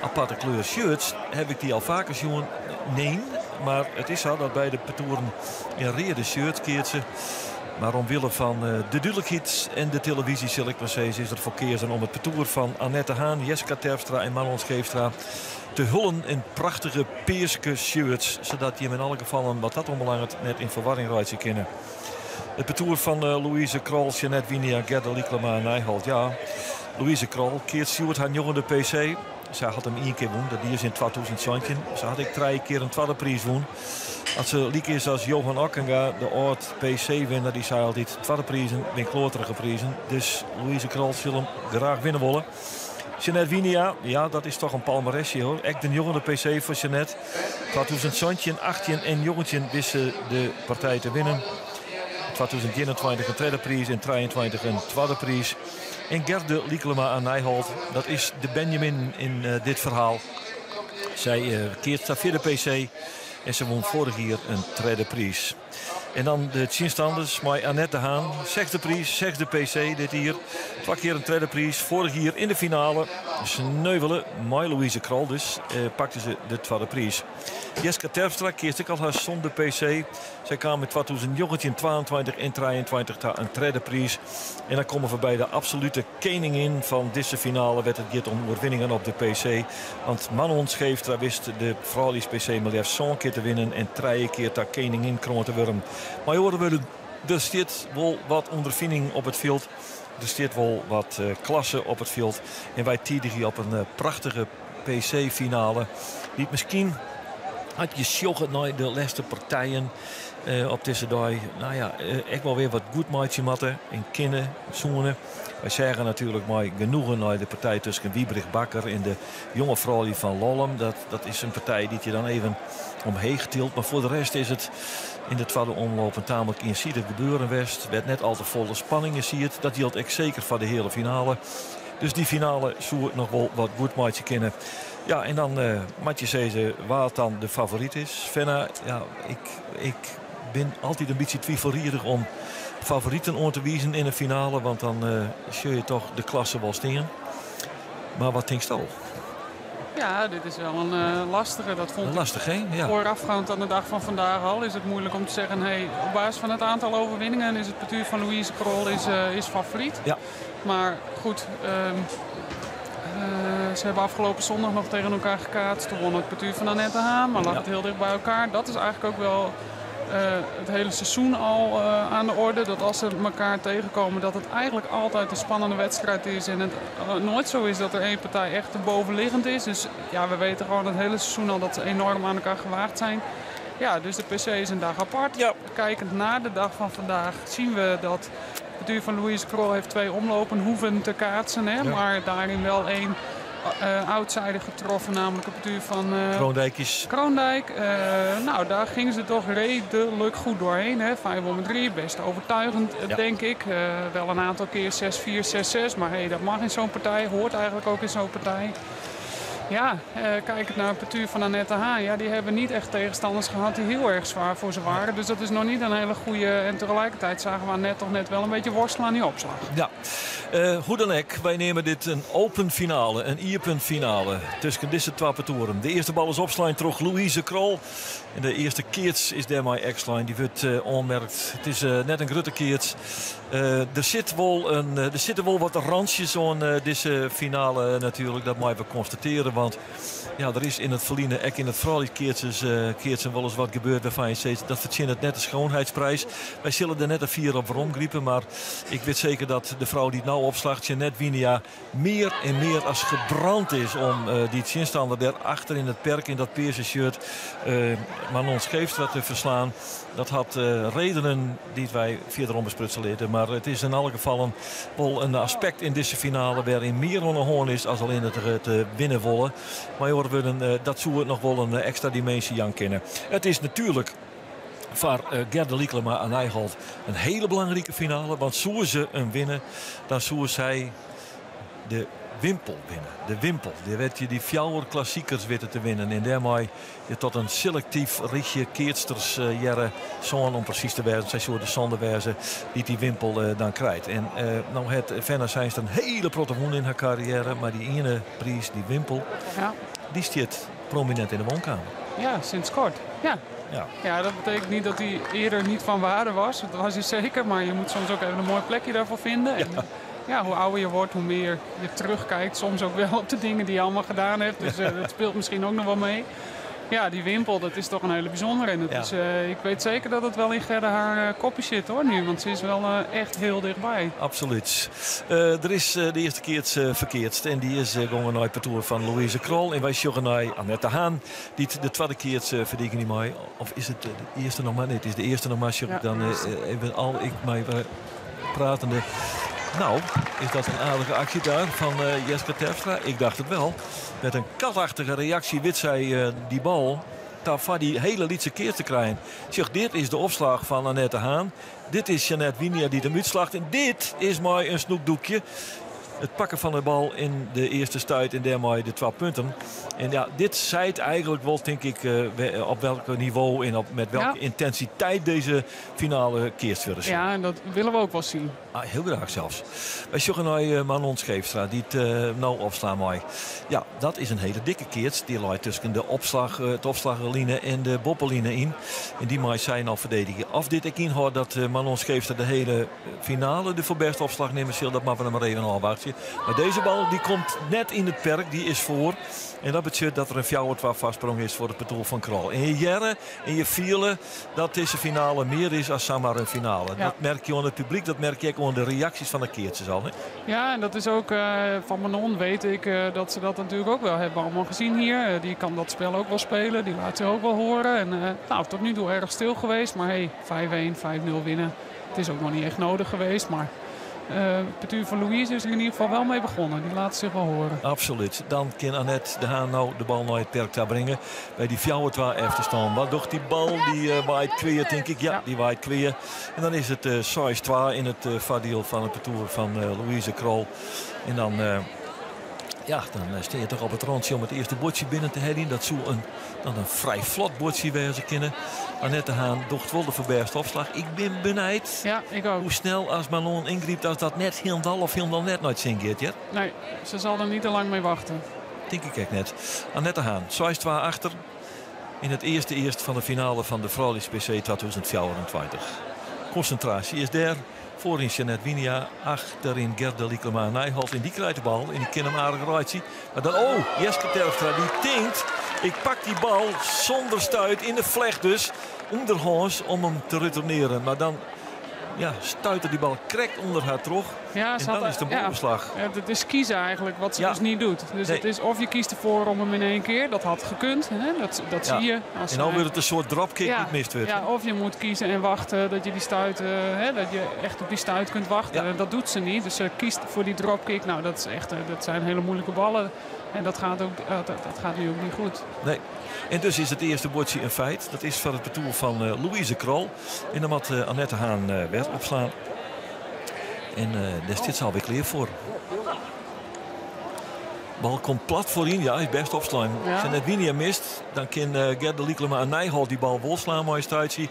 aparte kleur shirts? Haw ik dy al faker sjoen? Nee, mar it is sa dat beide partoeren yn reade shirts keatse. Mar omwille fan eh, de dúdlikheid en de televyzje sil ik mar sizze, is der foar keazen om it partoer fan Annette Haan, Jeska Terpstra en Manon Scheepstra te hullen yn prachtige pearske shirts, sadat jim yn alle gefallen wat dat oanbelanget net yn ferwarring reitsje kinne. It partoer fan eh, Louise Krol, Jeanette Winia, Gerda Lycklema à Nijholt. Ja, Louise Krol keatst hjoed har njoggende PC. Sy hat him ien kear wûn, dat die se yn 2017. Se hat ek trije kear in twadde priis wûn. As se lyk is as Johan Okkinga, de âld PC-winner, dy sei altyd twadde prizen binne kloaterige prizen. Dus Louise Krol sil him graach winne wolle. Jeanette Winia, ja, dat is toch in palmaresje hoor. Ek de njoggende PC foar Jeanette. 2017, 18 en 19 wist se de partij te winnen. 2021 in tredde priis en 23 in twadde priis. En Gerde Lycklema à Nijholt, dat is de Benjamin yn eh, dit ferhaal. Sy uh, keatst har fjirde PC en se wûn foarich jier in tredde priis. En dan de tsjinstanners mei Annette de Haan. Sechsde priis, sechsde PC dit jier. Twa kear in tredde priis. Foarich jier yn de finale sneuvele mei Louise Krol dus eh, pakte se de twadde priis. Jeska Terpstra keatst ek al har sânde PC. Sy kaam yn 2019, 22 en 23 ta in tredde priis. En dan komme we by de absolute keningin fan dizze finale wêr't it giet om oerwinningen op de PC. Want Manon Scheepstra wist de frouljus PC mar leafst sân kear te winnen en trije kear ta keningin kroand te wurden. Mei oare wurden, Der stiet wol wat ûnderfining op it fjild. Der stiet wol wat klasse op it fjild. En wy tidigje op in prachtige PC-finale. Dy't miskien, as je sjogge nei de lêste partijen op dizze dei, nou ja, ek wol wer wat goed meitsje moatte en kinne, soene. Wy seagen natuerlik mei genoegen nei de partij tusken Wiebrich Bakker en de jonge froulju fan Lollum. Dat, dat is in partij dy't je dan even omheech tilt. Mar foar de rest is it yn de twadde omloop in tamelijk iensidich gebeuren west. Wêr't net al te folle spanning yn siet. Dat jildt ek seker foar de heale finale. Dus dy finale soe noch wol wat goed meitsje kinne. Ja, en dan uh, moat je sizze wa't dan de favoryt is. Fenna, ja, ik, ik bin altyd in bytsje twivelriedich om favoriten oan te wizen yn de finale. Want dan uh, sjoch je toch de klasse wol stean. Mar wat tinksto? Ja, dit is wel een uh, lastige. Dat vond lastig, hè? Ja. Voorafgaand aan de dag van vandaag al is het moeilijk om te zeggen... Hey, op basis van het aantal overwinningen is het partuur van Louise Krol is, is favoriet. Ja. Maar goed, um, ze hebben afgelopen zondag nog tegen elkaar gekaatst. Toen won het partuur van Annette Haan, maar lag het heel dicht bij elkaar. Dat is eigenlijk ook wel het hele seizoen al aan de orde. Dat als ze elkaar tegenkomen, dat het eigenlijk altijd een spannende wedstrijd is. En het nooit zo is dat er één partij echt bovenliggend is. Dus ja, we weten gewoon het hele seizoen al dat ze enorm aan elkaar gewaagd zijn. Ja, dus de PC is een dag apart. Ja. Kijkend naar de dag van vandaag zien we dat het partuur van Louise Krol heeft twee omlopen hoeven te kaatsen. Hè? Ja. Maar daarin wel één outsider getroffen, namelijk het partuur van Kroondijkjes. Kroondijk. Nou, daar gingen ze toch redelijk goed doorheen. Hè? 5 om 3, best overtuigend, ja. denk ik. Wel een aantal keer 6-4, 6-6. Maar hey, dat mag in zo'n partij, hoort eigenlijk ook in zo'n partij. Ja, kijkend naar het partuur van Annette Haan. Ja, die hebben niet echt tegenstanders gehad die heel erg zwaar voor ze waren. Dus dat is nog niet een hele goede. En tegelijkertijd zagen we Annette toch net wel een beetje worstelen aan die opslag. Ja, hoe dan ook, wij nemen dit een open finale, een iepen finale tussen deze twee partoeren. De eerste bal is opslaan troch Louise Krol. En de eerste keats is daarmee X-line, die wordt oanmerkt. Het is net in grutte keats. Er zitten wel wat randjes aan deze finale natuurlijk. Dat mogen we constateren. Want ja, er is in het verleden, ook in het keatsen wel eens wat gebeurd waarvan je zegt, dat verdient het net de schoonheidsprijs. Wij zullen er net een vier op rondgriepen, maar ik weet zeker dat de vrouw die het nou opslacht, Jeanette Winia, meer en meer als gebrand is om die tegenstander daar achter in het perk, in dat peerse shirt, Manon Scheepstra te verslaan. Dat had redenen die wij verder besprutsen leren. Maar het is in alle gevallen wel een aspect in deze finale waarin meer aan de hoorn is als alleen het te winnen willen. Maar joh, we dat zou het nog wel een extra dimensie aan kennen. Het is natuurlijk voor Gerda Lycklema en Nijholt een hele belangrijke finale. Want zouden ze een winnen, dan zouden zij de wimpel winnen. De wimpel. Die werd je die fjouwer klassiekers weten te winnen. En daarmee je tot een selectief richtje keersters jaren zo'n om precies te wijzen. Zij soort de zonde die die wimpel dan krijgt. En nou het Fenna Zijnst een hele protte woen in haar carrière. Maar die ene prijs, die wimpel, ja. Die zit prominent in de woonkamer. Ja, sinds kort. Ja. Ja. Ja, dat betekent niet dat hij eerder niet van waarde was. Dat was hij zeker, maar je moet soms ook even een mooi plekje daarvoor vinden. Ja. En, ja, hoe ouder je wordt, hoe meer je terugkijkt. Soms ook wel op de dingen die je allemaal gedaan hebt. Dus dat speelt misschien ook nog wel mee. Ja, die wimpel, dat is toch een hele bijzondere. En dat ja. is, ik weet zeker dat het wel in Gerda haar kopje zit hoor nu. Want ze is wel echt heel dichtbij. Absoluut. Er is de eerste keer het verkeerd. En die is gewoon naar het parcours van Louise Krol. En wij sjoggen naar Annette Haan. Die de tweede keer het verdient niet meer. Of is het de eerste nog maar? Nee, het is de eerste nog maar. Sjog ik dan even al ik mij pratende. Nou, is dat een aardige actie daar van Jeska Terpstra? Ik dacht het wel. Met een katachtige reactie wit zij die bal. Daar die hele lietse keer te krijgen. Zeg, dit is de opslag van Annette Haan. Dit is Jeanette Winia die de uitslacht. En dit is mooi een snoekdoekje. Het pakken van de bal in de eerste stuit en daarmee de 2 punten. En ja, dit zijt eigenlijk wel, denk ik, op welk niveau en met welke intensiteit deze finale keert willen zien. Ja, en dat willen we ook wel zien. Ah, heel graag zelfs. Wij zoeken naar Manon Scheepstra, die het nou opslaan mooi. Ja, dat is een hele dikke keert. Die loopt tussen de opslag, het opslagline en de boppeline in. En die mag zij nou verdedigen. Of dit ik inhoud dat Manon Scheepstra de hele finale de voorbeste opslag nemen zal, dat mag we maar even afwachten. meitsje. Mar dizze bal die komt net yn it perk, dy is foar. En dat betsjut dat der in 4-2 foarsprong is foar it partoer fan Krol. En je hearre en je fiele dat dizze finale mear is as samar in finale. Dat merk je oan it publyk, dat merk je ek oan de reaksjes fan de keatsers al. Hè? Ja, en dat is ook van Manon weet ik dat ze dat natuurlijk ook wel hebben allemaal gezien hier. Die kan dat spel ook wel spelen, die laat zich ook wel horen. En nou, tot nu toe erg stil geweest, maar hey, 5-1, 5-0 winnen. Het is ook nog niet echt nodig geweest, maar het partuur van Louise is er in ieder geval wel mee begonnen. Die laat zich wel horen. Absoluut. Dan kan Annette de Haan nou de bal naar het perk daar brengen. By dy 4-2 efterstân. Wat docht dy bal? Dy waait kwea, tink ik. Ja, dy waait kwea. En dan is it 6-2 yn it foardiel fan it partoer fan Louise Krol. En dan, ja, dan stean je toch op it rantsje om it earste buordsje binnen te heljen. Dat soe dan in frij flot buordsje wêze kinne. Annette de Haan docht wol de foarbêste opslach. Ik bin benijd Ja, ik ook. hoe snel as Manon yngrypt as dat net hielendal of hielendal net nei it sin giet. Ja? Nee, se sil der net te lang mei wachtsje. Tink ik ek net. Annette de Haan, 6-2 achter yn it earste earst fan de finale fan de Frouljus PC 2024. Konsintraasje is dêr. Foaryn Jeanette Winia, achteryn Gerda Lycklema Nijholt. En dy krijt de bal en dy kin him aardich reitsje. Mar dan, oh, Jeske Terpstra dy tinkt, ik pak dy bal sûnder stuit yn de flecht dus. Ûnderhâns om him te retournearjen. Mar dan ja, stuit er dy bal krekt ûnder har troch. Ja, en ze dan had, is it in ja, boppeslach. Ja, het is kiezen eigenlijk, wat ze dus niet doet. Dus Nee. het is of je kiest ervoor om hem in één keer, dat had gekund, hè? Dat zie je. Als En dan zij wordt het een soort dropkick die mist wordt. Ja, of je moet kiezen en wachten dat je die stuit, hè, dat je echt op die stuit kunt wachten. Dat doet ze niet. Dus ze kiest voor die dropkick. Nou, dat is echt, dat zijn hele moeilijke ballen. En dat gaat nu ook niet goed. Nee. En dus is it earste buordsje in feit. Dat is foar it partoer fan Louise Krol. En dan moat Annette Haan wer opslaan. En dêr stiet se alwer klear foar. Bal komt plat foaryn. Ja, is bêst opslein. As Jeanette Winia mist, dan kin Gerda Lycklema Nijholt dy bal wol slaan mei in stuitsje.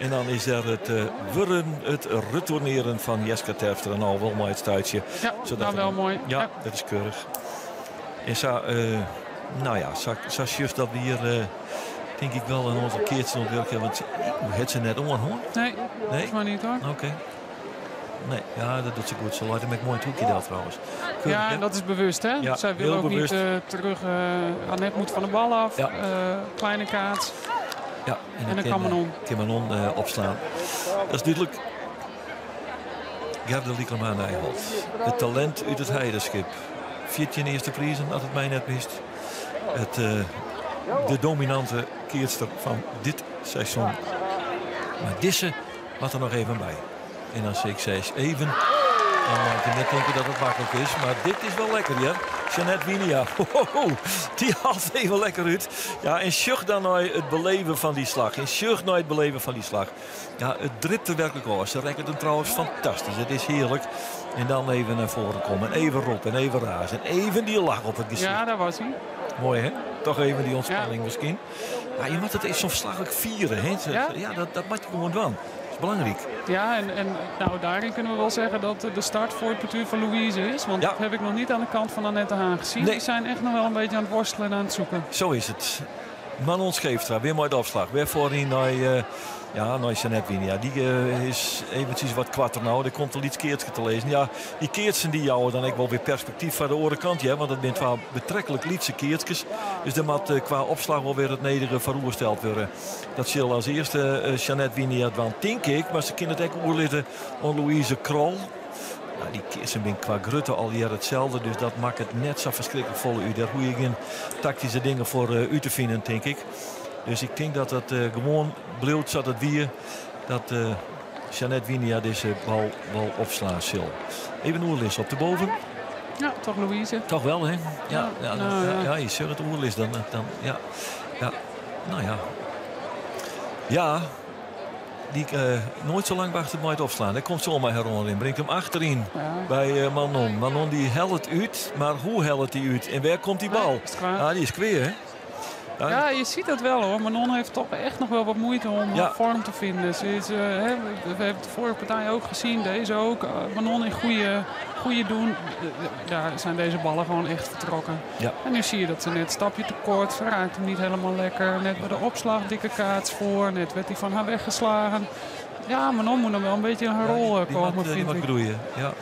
En dan is der it wurden, it retournearjen fan Jeska Terpstra no wol mei it stuitsje. Ja, Zodat nou wel moai. Ja, dat is keurich. En sa, no ja, sa sjochst dat we hjir, tink ik wol in oantal keatsers oan it wurk hawwe. Want hoe hat se net oan, hoor? Nee, Nee? maar net hoor. Oké. Nee, ja, dat docht se goed. Se leit him ek moai yn it hoekje del trouwens. Keurich, Ja, hè? en dat is bewust, hè? Ja, Zij wil heel ook niet bewust. terug. Annette moet van de bal af. Kleine kaats. Ja, en En dan dan kan Manon. Kan Manon opslaan. Dat is dúdlik. Gerda Lycklema Nijholt. It talint út It Heidenskip. 14 earste prizen, as it my net mist. De dominante keatster fan dit seizoen. Mar dizze moat der noch even by. En dan sis ik 6 even. Dan moat je net tinke dat it maklik is. Mar dit is wol lekker, ja. Jeanette Winia. Ho, dy hellet even lekker út. Ja, en sjoch dan nei it belibjen fan dy slach. En sjoch nei it belibjen fan dy slach. Ja, it dript der werklik ôf. Se rekket him trouwens fantastysk. It is hearlik. En dan even nei foaren komme. En even roppe en even raze. En even dy lach op it gesicht. Ja, dêr wie hy. Moai, hè? Toch even dy ûntspanning miskien. Ja, je moatte it even soms slachlik fiere. Hè? Ja, dat moat je gewoan dwaan. Dat is belangryk. Ja, en nou, daarin kunnen we wel zeggen dat de start voor het partuur van Louise is. Want dat heb ik nog niet aan de kant van Annette Haan gezien. Nee. Die zijn echt nog wel een beetje aan het worstelen en aan het zoeken. Zo is het. Manon Scheefstra, wer mei de opslach. Wer foaryn nei, ja, nei Jeanette Winia. Dy is eventsjes wat koarter no. Der komt in lyts keatske te lizzen. Ja, dy keatsen dy jouwe dan ek wol wer perspektyf foar de oare kant. Ja, want it binne twa betreklik lytse keatskes. Dus dêr moat kwa opslach wol wer it nedige foar oersteld wurde. Dat sil as earste Jeanette Winia dwaan, tink ik. Mar se kin it ek oerlitte oan Louise Krol. Nou, dy keatsen binne kwa grutte allegear itselde, dus dat makket net sa ferskriklik folle út. Dêr hoege je gjin taktyske dingen foar út te finen, tink ik. Dus ik tink dat it gewoan bliuwt sa't it wie. Dat Jeanette Winia dizze bal wol opslaan sil. Even oerlis op de boven. Ja, toch Louise. Toch wol, hè? Ja, ja, Nou, ja, ja. ja, je ziet it oerlis dan, dan, ja. Ja, nou ja. Ja, dy noait sa lang wachtsje mei it opslaan. Dêr komt se mar yn. Bringt him achteryn by Manon. Manon dy hellet út, mar hoe hellet dy út? En wêr komt dy bal? Nee, is het kwaad. Ah, dy is kwea, hè? Ja, Ja, je ziet dat wel hoor. Manon heeft toch echt nog wel wat moeite om vorm te vinden. Ze is, hè, we hebben de vorige partij ook gezien, deze ook. Manon in goede doen. Daar zijn deze ballen gewoon echt vertrokken. En nu zie je dat ze net een stapje te kort. Ze raakt hem niet helemaal lekker. Net bij de opslag dikke kaats voor. Net werd hij van haar weggeslagen. Ja, Manon moet nog wel een beetje in haar Ja, rol die komen, die vind moet ik. groeien, ja.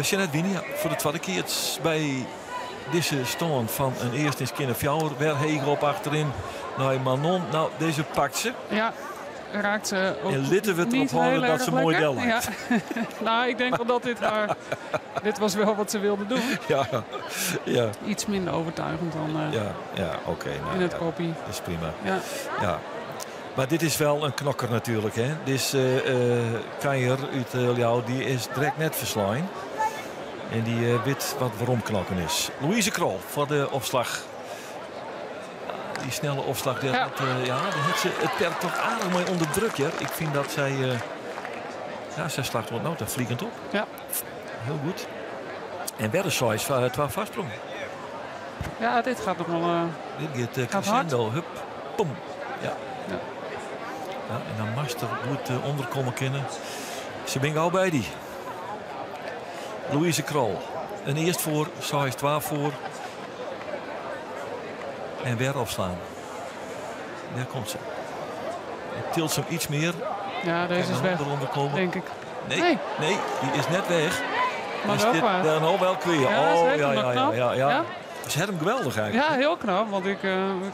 Sjanet Winia foar de twadde kear by dizze stân fan in earst in skinne fjouwer. Wer heech op achteryn nei Manon. No, dizze pakt se. Ja, raakt ze ook En litte we it niet derop hâlde heel dat erg ze moai lekker. del leit. Ja. Nou, ik denk wel dat dit haar... Dit was wel wat ze wilde doen. Ja, ja. Iets minder overtuigend dan Ja, ja, oké. Nou, in het ja, koppie. Dat is prima. Ja. Ja. Maar dit is wel een knokker natuurlijk. Hè? Dit is Kanjer út Ljouwert, die is direkt net ferslein. En die wit wat weromknokken is. Louise Krol foar de opslach. Die snelle opslach, daar had, ja, daar hat se it perk toch aardich mei ûnder druk. Hear. Ik fyn dat sy, ja, sy slacht wat no ta fliegend op. Hiel goed. En wer de 6 twa foarsprong. Ja, dit gaat nog wel, Dit giet gaat hard. crescendo. Hup, pom. Ja. Ja. Ja, en dan moatst der goed ûnderkomme kinne. Se binne gau by dy. Louise Krol. In earst foar, 6-2 foar. En wer opslaan. Dêr komt se. En tilt se him iets mear. Ja, deze Kan is er weg, eronder komen. denk ik. Nee, Nee. nee, die is net weg. Maar Is wel dit waar. dan al wel kweer? Ja, ze Oh, heeft ja, hem nog ja, ja, knap. ja, ja. Ja. Ze heeft hem geweldig eigenlijk. Ja, heel knap. Want ik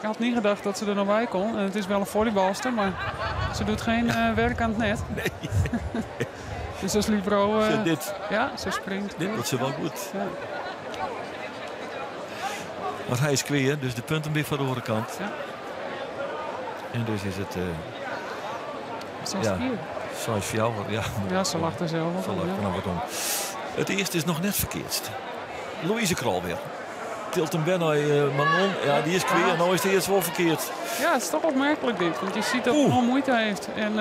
had niet gedacht dat ze er nog bij kon. En het is wel een volleybalster, maar ze doet geen werk aan het net. Nee. Dus als libero, Ze dit. Ja, ze springt. Dit doet ze wel goed. Ja. Want hij is kweer, dus de punten weer van de andere kant. Ja. En dus is het, Zes ja, vier. 6-4, ja. Ja, ze lacht er zelf Ze om, lacht ja. er nog wat om. Het eerste is nog net verkeerd. Louise Krol weer. Tilt hem bij naar Manon. Ja, die is kweer. En nou is de eerste wel verkeerd. Ja, het is toch opmerkelijk dit. Want je ziet dat Oeh. Manon moeite heeft. En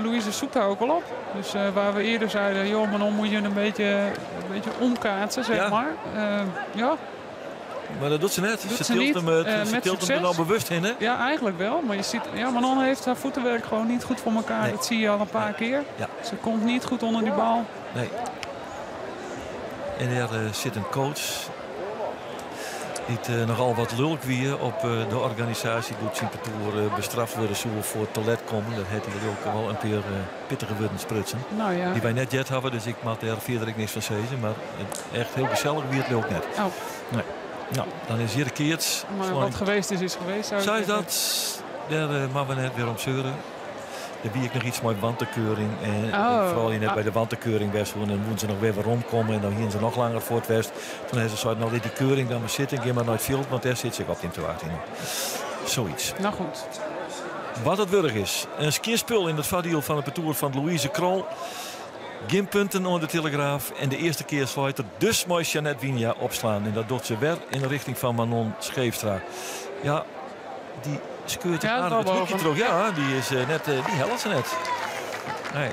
Louise zoekt daar ook wel op. Dus waar we eerder zeiden, joh, Manon moet je een beetje omkaatsen, zeg maar. Ja. Maar dat doet ze net. Doet Ze ze tilt niet, hem ze met tilt hem er succes. nou bewust in, hè? Ja, eigenlijk wel. Maar je ziet, ja, Manon heeft haar voetenwerk gewoon niet goed voor elkaar. Nee. Dat zie je al een paar keer. Ja. Ze komt niet goed onder die bal. Nee. En daar zit een coach die het nogal wat lulk wie op de organisatie doet zijn parcours bestraft worden zo voor het toilet komen. Dat heeft hij ook wel een paar pittige woorden sprutsen. Nou ja. Die wij net jet hebben, dus ik mag daar verder niks van zeggen. Maar echt heel gezellig wie het lulk net. Oh. Nee. Nou, dan is hier de keerts. Maar Slaan. wat geweest is, is geweest, zou ik Zou je zeggen. dat? Daar mag we net weer om zeuren. Daar wie ik nog iets met wantenkeuring. En Oh. vooral je net Ah. bij de wantenkeuring best doen. En dan moeten ze nog weer weer rondkomen. En dan gingen ze nog langer voor het west. Toen hebben ze gezegd, nou laat die keuring dan maar zitten. Ga maar nooit veld, want daar zit ze op in te wachten. Zoiets. Nou goed. Wat het wurg is. Een skierspul in het vaardiel van het parcours van Louise Krol. Geen punten onder de Telegraaf. En de eerste keer sluit er dus mooi Jeannette Winia opslaan. En dat doet ze weer in de richting van Manon Scheepstra. Ja, die skeurt Ja, aardig dat het hoekje boven. terug. Ja, die is net, die helpt ze net. Nee.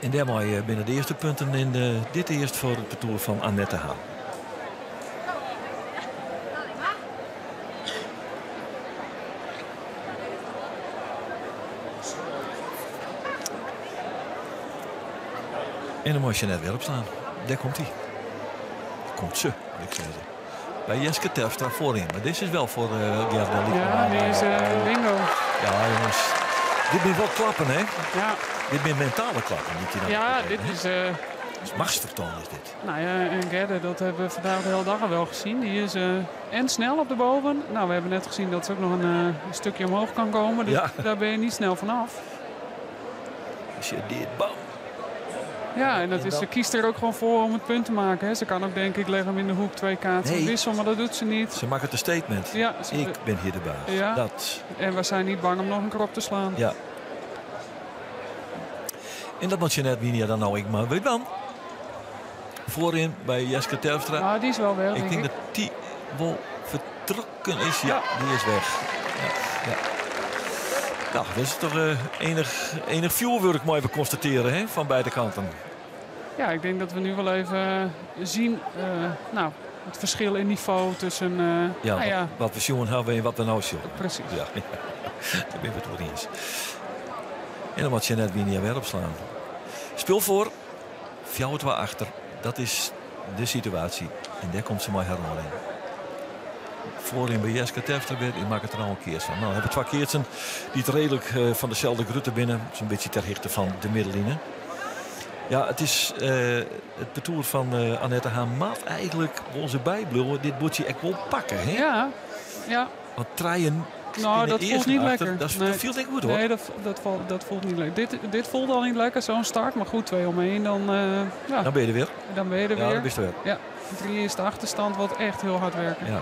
En daarmee binnen de eerste punten in dit eerst voor het parcours van Annette Haan. En dan moet je net weer opslaan. Daar komt hij. Daar komt ze, moet ik zeggen. Bij Jeske Terpstra voorin. Maar dit is wel voor Gerda Liekman. Ja, die is bingo. Ja, jongens. Dit zijn wel klappen, hè? Ja. Dit zijn mentale klappen. Die hij dan Ja, moet dit geven, is, hè? Dat is machtsvertoon is dit. Nou ja, en Gerda, dat hebben we vandaag de hele dag al wel gezien. Die is en snel op de boven. Nou, we hebben net gezien dat ze ook nog een stukje omhoog kan komen. Dus Ja. daar ben je niet snel vanaf. Als je dit, bam. Ja, en En ze dan kiest er ook gewoon voor om het punt te maken. Hè. Ze kan ook denk ik, leg hem in de hoek, 2 kaarten Nee. wissel, maar dat doet ze niet. Ze maakt het een statement. Ja, ze ik ben hier de baas. Ja. Dat. En we zijn niet bang om nog een keer op te slaan. Ja. En dat moet je net Winia dan nou ik maar weet dan. Voorin bij Jeske Terpstra. Ah, die is wel weg, Ik denk denk ik. dat die wel vertrokken is. Ja, Ja. die is weg. Ja, ja. Nou, dat is toch enig vuurwerk, mooi even constateren, hè, van beide kanten. Ja, ik denk dat we nu wel even zien het verschil in niveau tussen Ja, nou ja. wat we zien hebben en wat we nou zien. Precies. Ja, daar ben ik het wel eens. En dan moet je net Winia weer opslaan. Speel voor, Fjouwtwa achter. Dat is de situatie. En daar komt ze maar herhaling. Voorin bij Jeske Terpstra weer. Ik maak het er al een keer van. Nou, dan hebben we twee keertsen die het redelijk van dezelfde grutte binnen. Zo'n beetje ter hichte van de middenline. Ja, it is it partoer fan Annette Haan moat eigentlik wol se bybliuwe. Dit buordsje ek wol pakke, hè? Ja, ja. Want trijen Nou, dat voelt niet lekker. Dat, nee. dat voelt niet goed hoor. Nee, dat voelt niet lekker. Dit voelt al niet lekker, zo'n start. Maar goed, 2 om 1, dan... ja. Dan ben je er weer. Dan ben je er ja, weer. Dan ben je er weer. Ja, 3 is de achterstand, wat echt heel hard werken. Ja.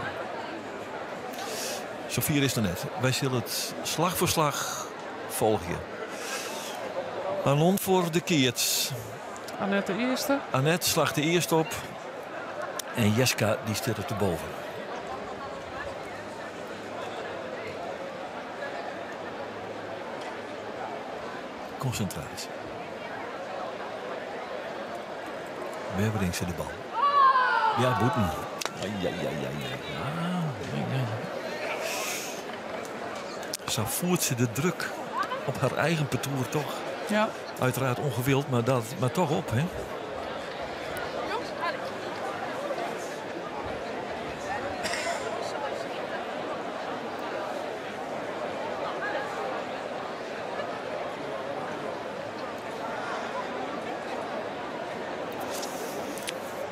Zover is het net. Wij zullen het slag voor slag volgen. Manon voor de keerts. Annette de eerste. Annette slaagt de eerste op. En Jeska die zit op de boven. Concentratie. Waar brengt ze de bal? Ja, boeten. Ja, ja, ja, ja, ja. Zo voert ze de druk op haar eigen partour toch. Ja. Uiteraard ongewild, maar toch op, hè?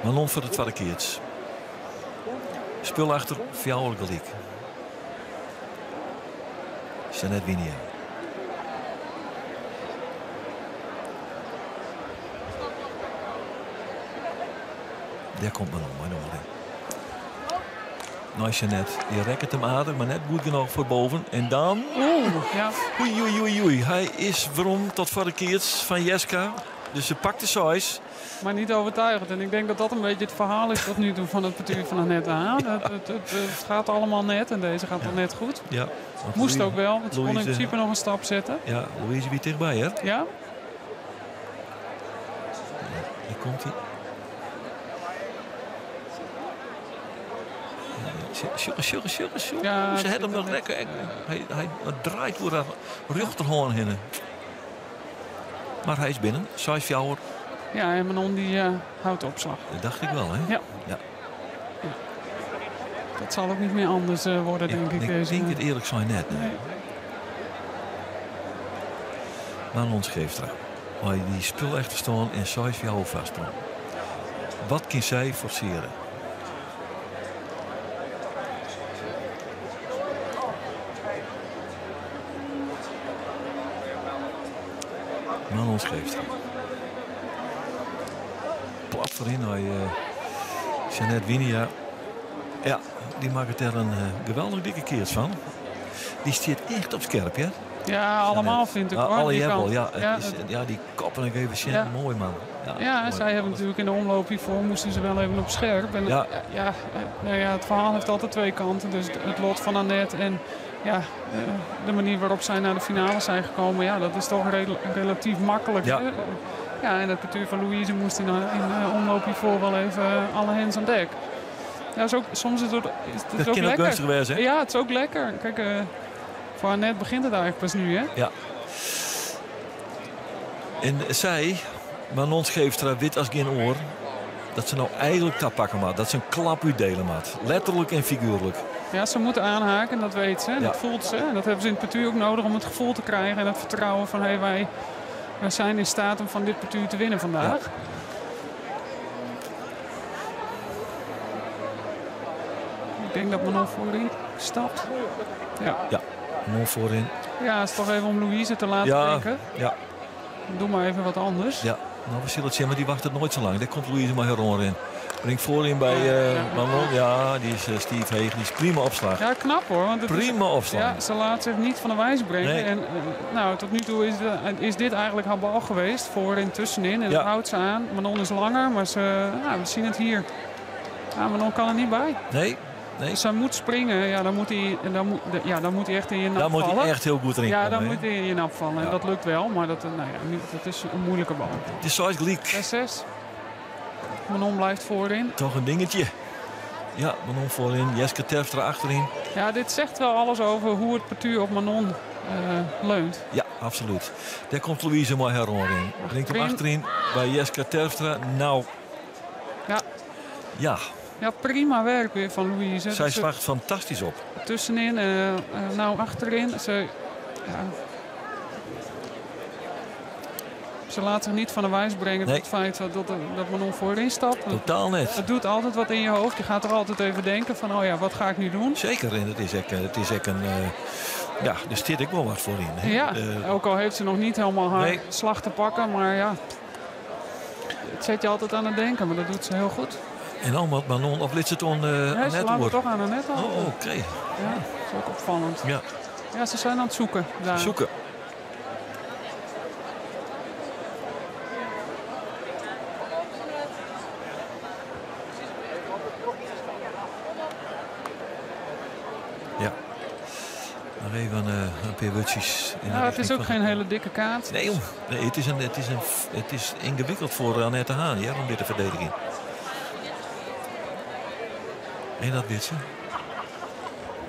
Manon voor de tweede keer. Spul achter, fjouwer gelijk. Jeanette Winia. Daar komt Manon, maar nog in. Nou, Jeanette, die rekt hem aardig, maar net goed genoeg voor boven. En dan... Oeh, ja. Oei, oei, oei, oei. Hij is waarom tot voor de keerts van Jeska. Dus ze pakt de size. Maar niet overtuigend. En ik denk dat dat een beetje het verhaal is tot nu toe van het partuur van Annette Haan. Ja. Het gaat allemaal net en deze gaat dan net goed. Ja. Moest ook wel, want ze kon in Louise- principe nog een stap zetten. Ja, Louise wie dichtbij, hè? Ja. Daar komt hij. Sjugge, sjugge, sjugge, sjugge. Ja, ze het hebben hem zit nog er lekker. Hij draait door haar rechterhand heen. Maar hij is binnen. Size fjouwer. Ja, en Manon die houdt de opslag. Dat dacht ik wel, hè? Ja. Ja. Ja. Dat zal ook niet meer anders worden, denk ik. Ik deze denk het eerlijk zo net. Nee. Nee. Manon Scheefstra. Maar die spul echt verstaan en size fjouwer vastprong. Wat kan zij forceren? Manon Scheefstra. Plat voorin naar Jeanette Winia. Ja, die maakt er een geweldig dikke keer van. Die zit echt op scherp, hè? Ja, allemaal vind ik, Ja, hoor. alle Die jebel, kant. ja, het Ja, is, het ja, die koppen ik even zien. Ja. Mooi, man. Ja, Ja, mooi. zij hebben natuurlijk in de omloop hiervoor moesten ze wel even op scherp. En Ja. ja, nou ja, het verhaal heeft altijd twee kanten. Dus het lot van Annette en de manier waarop zij naar de finale zijn gekomen, ja, dat is toch relatief makkelijk. Ja. Hè? Ja, en het partuur van Louise moest in de omloop hiervoor wel even alle hens aan dek. Ja, is ook, soms is het, is het Dat ook kan ook lekker. gunstig wezen, hè? Ja, het is ook lekker. Kijk, voor Annette begint het eigenlijk pas nu, hè? Ja. En zij, Manon Scheefstra, wit als geen oor, dat ze nou eigenlijk dat pakken maar. Dat ze een klap uitdelen maat. Letterlijk en figuurlijk. Ja, ze moeten aanhaken, dat weet ze. En Ja. dat voelt ze. En dat hebben ze in het partuur ook nodig om het gevoel te krijgen. En dat vertrouwen van, hé, wij zijn in staat om van dit partuur te winnen vandaag. Ja. Ik denk dat Manon voorin stapt. Ja. Ja, Manon voorin. Ja, het is toch even om Louise te laten Ja, denken. ja. Doe maar even wat anders. Ja, nou, we zullen het zien, maar die wacht het nooit zo lang. Daar komt Louise maar heel in. Brengt voorin bij Manon. Ja, die is Steve Heeg. Die is prima opslag. Ja, knap hoor. Want het is Prima opslag. Ja, ze laat zich niet van de wijs brengen. Nee. En tot nu toe is dit eigenlijk haar bal geweest. Voorin, tussenin. En Ja. dat houdt ze aan. Manon is langer, maar we zien het hier. Ja, Manon kan er niet bij. Nee, nee. Dus zij moet springen. Ja, dan moet hij, en dan moet, ja, dan moet hij echt in je nap Daar moet hij vallen. echt heel goed erin Ja, komen, dan hè? moet hij in je nap vallen. En Ja. dat lukt wel, maar dat is een moeilijke bal. Het is size gelijk. 6-6. Manon blijft voorin. Toch een dingetje. Ja, Manon voorin. Jeske Terpstra achterin. Ja, dit zegt wel alles over hoe het partuur op Manon leunt. Ja, absoluut. Daar komt Louise Maheron in. Brengt hem Achterin. achterin bij Jeske Terpstra. Nou. Ja. Ja. Ja, prima werk weer van Louise. Zij Dus ze slaagt fantastisch op. Tussenin, nou achterin. Ze, ja. Ze laat zich niet van de wijs brengen Nee. door het feit dat Manon voorin stapt. Totaal net. Het doet altijd wat in je hoofd. Je gaat er altijd even denken van, oh ja, wat ga ik nu doen? Zeker, en het is ook een... ja, er zit ik wel wat voor in. Hè? Ja, ook al heeft ze nog niet helemaal haar Nee. slag te pakken. Maar ja, het zet je altijd aan het denken, maar dat doet ze heel goed. En dan wat Manon, of liet ze het on, Ja, ze Annette laat het hoor? toch aan Annette al. Oh, oké. Ja, dat is ook opvallend. Ja. Ja, ze zijn aan het zoeken daar. Zoeken. Ja. Nog even een paar wutjes in de Ja, het is richting ook van geen hele dikke kaart. Nee, joh. Nee, het is ingewikkeld voor Annette Haan, ja, om dit te verdedigen. En dat weet ze.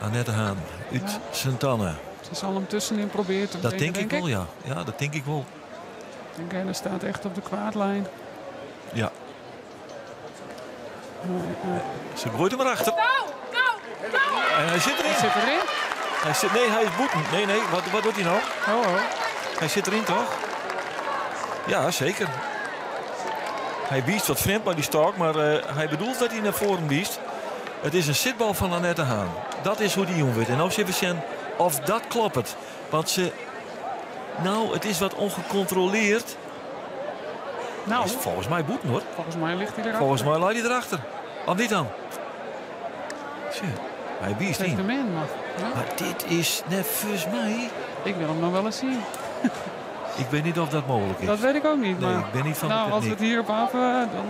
Annette Haan uit Ja. Sint-Anne. Ze zal hem tussenin proberen te Dat breken, denk ik wel, ja. Ja, dat denk ik wel. Ik denk, hij staat echt op de kwaadlijn. Ja. Ze gooit hem erachter. En hij zit erin. Hij zit erin. Hij zit, nee, hij is boeten. Nee, nee. Wat doet hij nou? Oh, oh. Hij zit erin, toch? Ja, zeker. Hij wiest wat vreemd maar die stok, maar hij bedoelt dat hij naar voren wiest. Het is een zitbal van Annette Haan. Dat is hoe die jong wordt. En nou zitten we zien of dat klopt. Want ze... Nou, het is wat ongecontroleerd. Nou. Is volgens mij boeten, hoor. Volgens mij ligt hij erachter. Volgens mij ligt hij erachter. Of niet dan? Tja, hij wiest Geeft in. hem in, maar, ja. Maar dit is net volgens mij... Ik wil hem nog wel eens zien. Ik weet niet of dat mogelijk is. Dat weet ik ook niet. Nee, maar ik ben niet van de nou, als we techniek. het hierop af,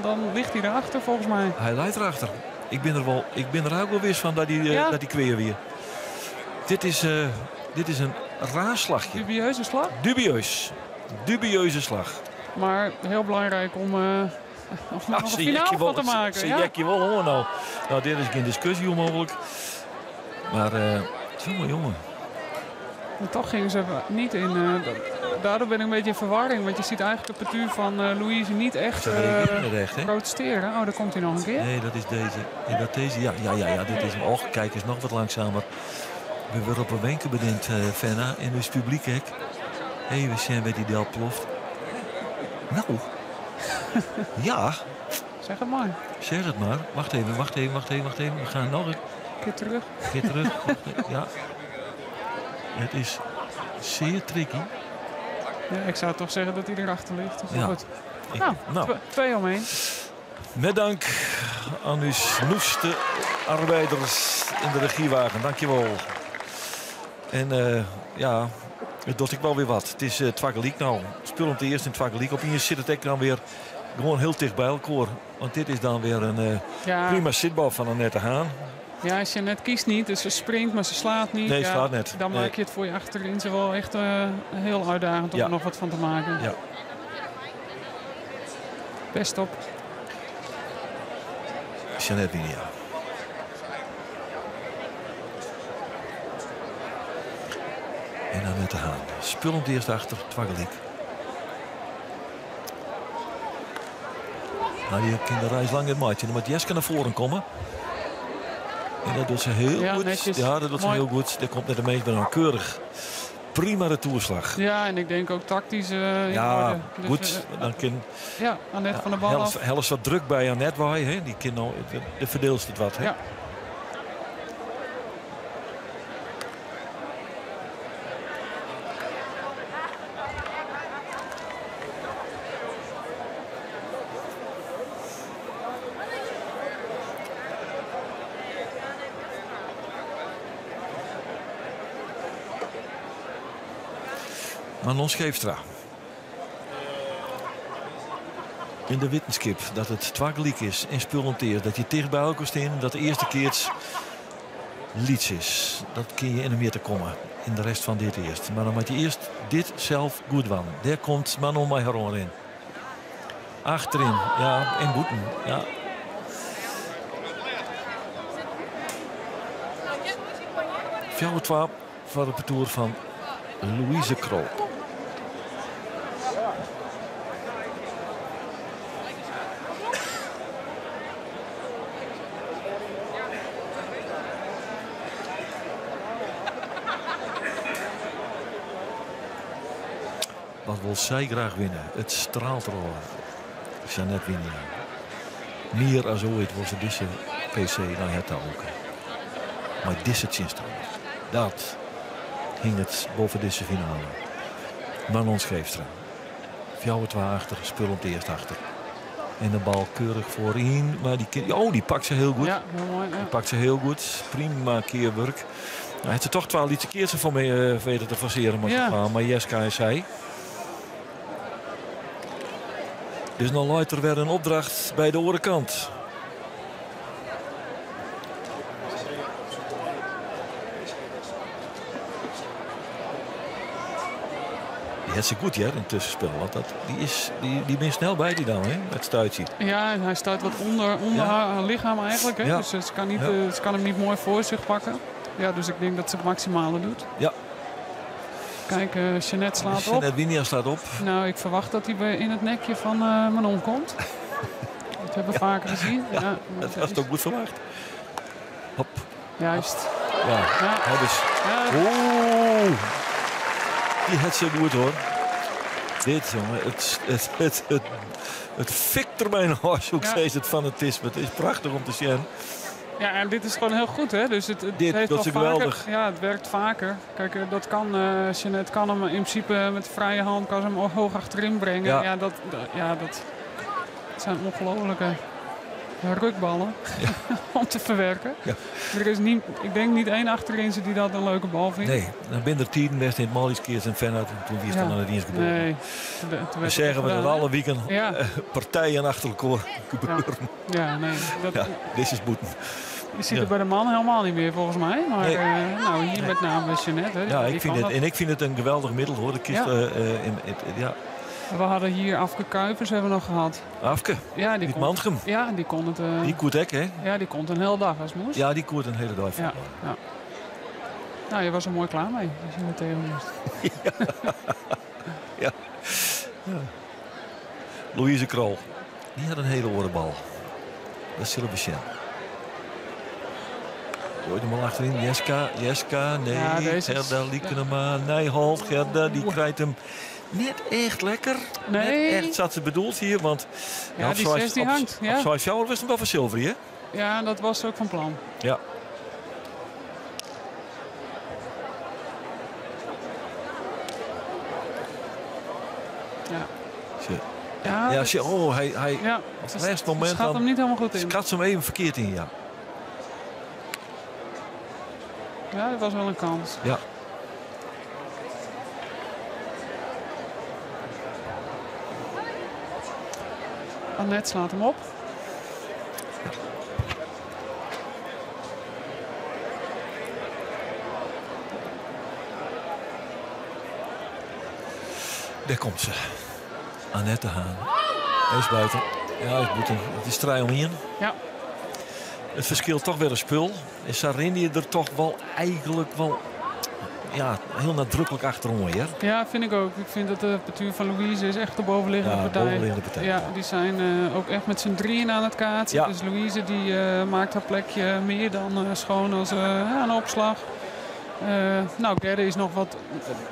dan ligt hij erachter volgens mij. Hij leidt erachter. Ik ben er wel, ik ben er ook wel wist van dat hij Ja. dat die kweer weer. Dit is een raar slagje. Dubieuze slag? Dubieus. Dubieuze slag. Maar heel belangrijk om er nog een Zie finale Jackie van wel- te maken. Zie ja. Jackie wel hoor nou. Nou, dit is geen discussie onmogelijk. Maar jongen, jongen. En toch gingen ze niet in. Daardoor ben ik een beetje in verwarring. Want je ziet eigenlijk het partuur van Louise niet echt, Ze reageren niet echt, hè? protesteren. Oh, daar komt hij nog een keer. Nee, dat is deze. En dat deze. Ja, ja, ja, ja, dit is hem. Och, kijk eens nog wat langzamer. We worden op een wenken bediend, Fenna. En dus publiek, hè. Even zien wat die del ploft. Nou. Ja. Zeg het maar. Zeg het maar. Wacht even, wacht even, wacht even, wacht even. We gaan nog een keer terug. keer terug. Wacht even. Ja. Het is zeer tricky. Ja, ik zou toch zeggen dat hij erachter ligt. Maar Ja. goed. Ik- Nou, nou. 2 om 1. Met dank aan uw snoeste arbeiders in de regiewagen. Dankjewel. En ja, het doet ik wel weer wat. Het is Twakkeliek nou. Spul om het eerst in Twakkeliek. Op hier zit het ek dan weer gewoon heel dicht bij elkaar. Want dit is dan weer een prima zitbal van Annette Haan. Ja, als je net kiest niet, dus ze springt, maar ze slaat niet. Nee, ze Ja, slaat net. Dan Nee. maak je het voor je achterin ze wel echt heel uitdagend om er nog wat van te maken. Best op. Jeannette Winia. En Annette Haan. Spul om het eerst achter, Twakkeliek. Nou, die kan de reis lang het maatje. Dan moet Jeske naar voren komen. En dat doet ze heel Ja, goed. netjes. Ja, dat doet ze Mooi. heel goed. Daar komt net de meest bij een keurig. Prima retourslag. Ja, en ik denk ook tactisch in Ja, orde. Dus, goed. Dan kan ja, Annette ja, van de bal af. Helft wat druk bij Annette waai, hè. Die kan nou, de verdeelt het wat. Hè. Ja. Manon Scheepstra. In de wetenschap dat het twakkeliek is en spullenteer. Dat je dicht bij elkaar staat, dat de eerste keer het liets is. Dat kun je in de meer te komen in de rest van dit eerst. Maar dan moet je eerst dit zelf goed doen. Daar komt Manon Maiharon in. Achterin, ja, in boeten. Ja. Fjouwer twa voor de partour van Louise Krol. Wat wol sy graach winne. It straalt der ôf. Sjanet Wynia. Mear as oait wol se dizze PC nei har ta lûke. Mei dizze tsjinstanner. Dat hinget boppe dizze finale. Manon Scheepstra. 4-2 achter, spul om it earst achter. En de bal keurig foaryn. Maar die, oh, die pakt ze heel goed. Ja, heel mooi. Ja. Die pakt ze heel goed. Prima keerwurk. Nou, hat se toch twa lytse keatsen foar my weten te forceren. Maar, ja. Maar Jeska en sy. Dus dan leit der wer in opdracht by de oare kant. Die hat ze goed, ja, in tussenspel. Want dat, die, is, die, die ben snel bij die dan, hè, met stuitje. Ja, en hij staat wat onder haar lichaam eigenlijk. Hè? Ja. Dus ze kan, niet, ze kan hem niet mooi voor zich pakken. Ja, dus ik denk dat ze het maximale doet. Kijk, Jeanette slaat op. Jeanette Wynia slaat op. Nou, ik verwacht dat hij weer in het nekje van Manon komt. Dat hebben we vaker gezien. Ja, Ja, dat was toch goed verwacht. Hop. Juist. Ja, Ja. dat is... Ja. Oeh. Die had ze goed, hoor. Dit, jongen, het fikt er bijna als ook steeds het fanatisme. Het is prachtig om te zien. Ja, en dit is gewoon heel goed, hè? Dus het Dit, heeft dat al is vaker, geweldig. Ja, het werkt vaker. Kijk, dat kan, Jeanette kan hem in principe met de vrije hand kan ze hem hoog achterin brengen. Ja. Ja, dat zijn ongelofelijke rukballen om te verwerken. Er is niet, ik denk niet één achterin ze die dat een leuke bal vindt. Nee, dan ben er tien best in het Malisch keer en Feyenoord en toen wie is dan aan het dienst geboren. Nee, toen Dan werd zeggen we het dat gedaan, alle hè? weekend partijen achter elkaar gebeuren. Ja, nee, dat Ja, dit is boeten. Je ziet het bij de man helemaal niet meer volgens mij. Maar Nee. nou, hier met name Jeanette. Hè, Ja, die ik vind kan het, dat. en ik vind het een geweldig middel, hoor. De kist, in, het, ja. We hadden hier Afke Kuipers hebben we nog gehad. Afke? Ja, die Uit kon Mantgum. Ja, die kon het, Die koert ek, hè? Ja, die kon het een hele dag als moest. Ja, die koert een hele dag. Ja, ja. Nou, je was er mooi klaar mee als je er tegen moest. Ja. Ja. Louise Krol, die had een hele orenbal. Dat zullen we zien. Gooi hem al achterin. Jeska, Jeska, nee. Ja, deze is Gerda, Liekenema, Nijholt. Gerda, die krijgt hem net echt lekker. Nee. Net echt zat ze bedoeld hier, want Ja, die 6 die hangt, ja. Op Zwaai Fjouwer was hem wel van zilver, hè? Ja, dat was ook van plan. Ja. Ja. Ze- Ja, Ja, dat ze, oh, hij Ja, op het ze laatste moment schat dan hem niet helemaal goed in. Schat ze hem even verkeerd in, ja. Ja, dat was wel een kans. Ja. Annette slaat hem op. Daar komt ze. Annette Haan. Hij is buiten. Ja, hij is buiten. Het is 3 om 1. Ja. Het verschil toch weer een spul. En Sarindi er toch wel eigenlijk wel, ja, heel nadrukkelijk achterom, hè? Ja, vind ik ook. Ik vind dat de partuur van Louise is echt de bovenliggende Ja, partij. bovenliggende partij, Ja, die zijn ook echt met z'n drieën aan het kaatsen. Ja. Dus Louise die maakt haar plekje meer dan schoon als een opslag. Gerda is nog wat,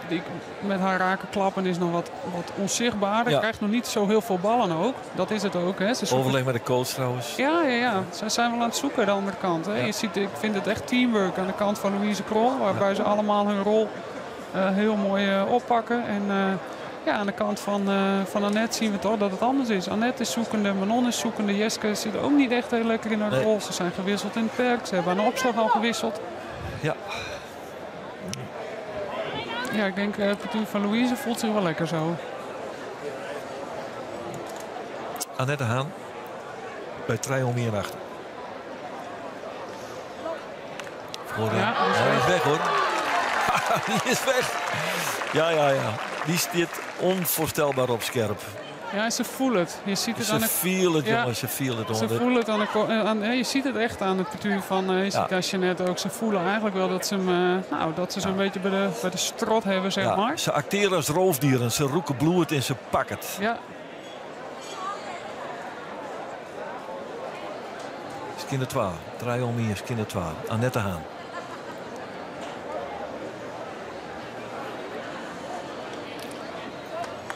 die, met haar raken klappen is nog wat onzichtbaarder. Ja. Krijgt nog niet zo heel veel ballen ook. Dat is het ook. Hè. Ze zoeken Overleg met de coach trouwens. Ja, ja, ja. Zij zijn wel aan het zoeken aan de andere kant. Hè. Ja. Je ziet, ik vind het echt teamwork aan de kant van Louise Krol. Waarbij ze allemaal hun rol heel mooi oppakken. En aan de kant van Annette zien we toch dat het anders is. Annette is zoekende, Manon is zoekende. Jeske zit ook niet echt heel lekker in haar Nee. rol. Ze zijn gewisseld in het perk. Ze hebben aan de opslag al gewisseld. Ja. Ja, ik denk het partuur van Louise voelt zich wel lekker zo. Annette Haan bij 3 om 1 achter. Voor, Ja, die is hij is weg. weg, hoor. Die is weg. Ja, ja, ja. Die zit onvoorstelbaar op scherp. Ja, ze voelen het. Je ziet het Ze aan de viel het, Ja. jongen. Ze viel het Ze onder. voelen het aan de ko-, aan, ja, je ziet het echt aan het partuur van je ziet daar Jeanette ook. Ze voelen eigenlijk wel dat ze hem nou, dat ze zo'n beetje bij de strot hebben, zeg Ja, maar. Ze acteren als roofdieren. Ze roeken bloed en ze pakken het. Ja. Skinner 12. Draai om hier, Skinner 12. Annette Haan.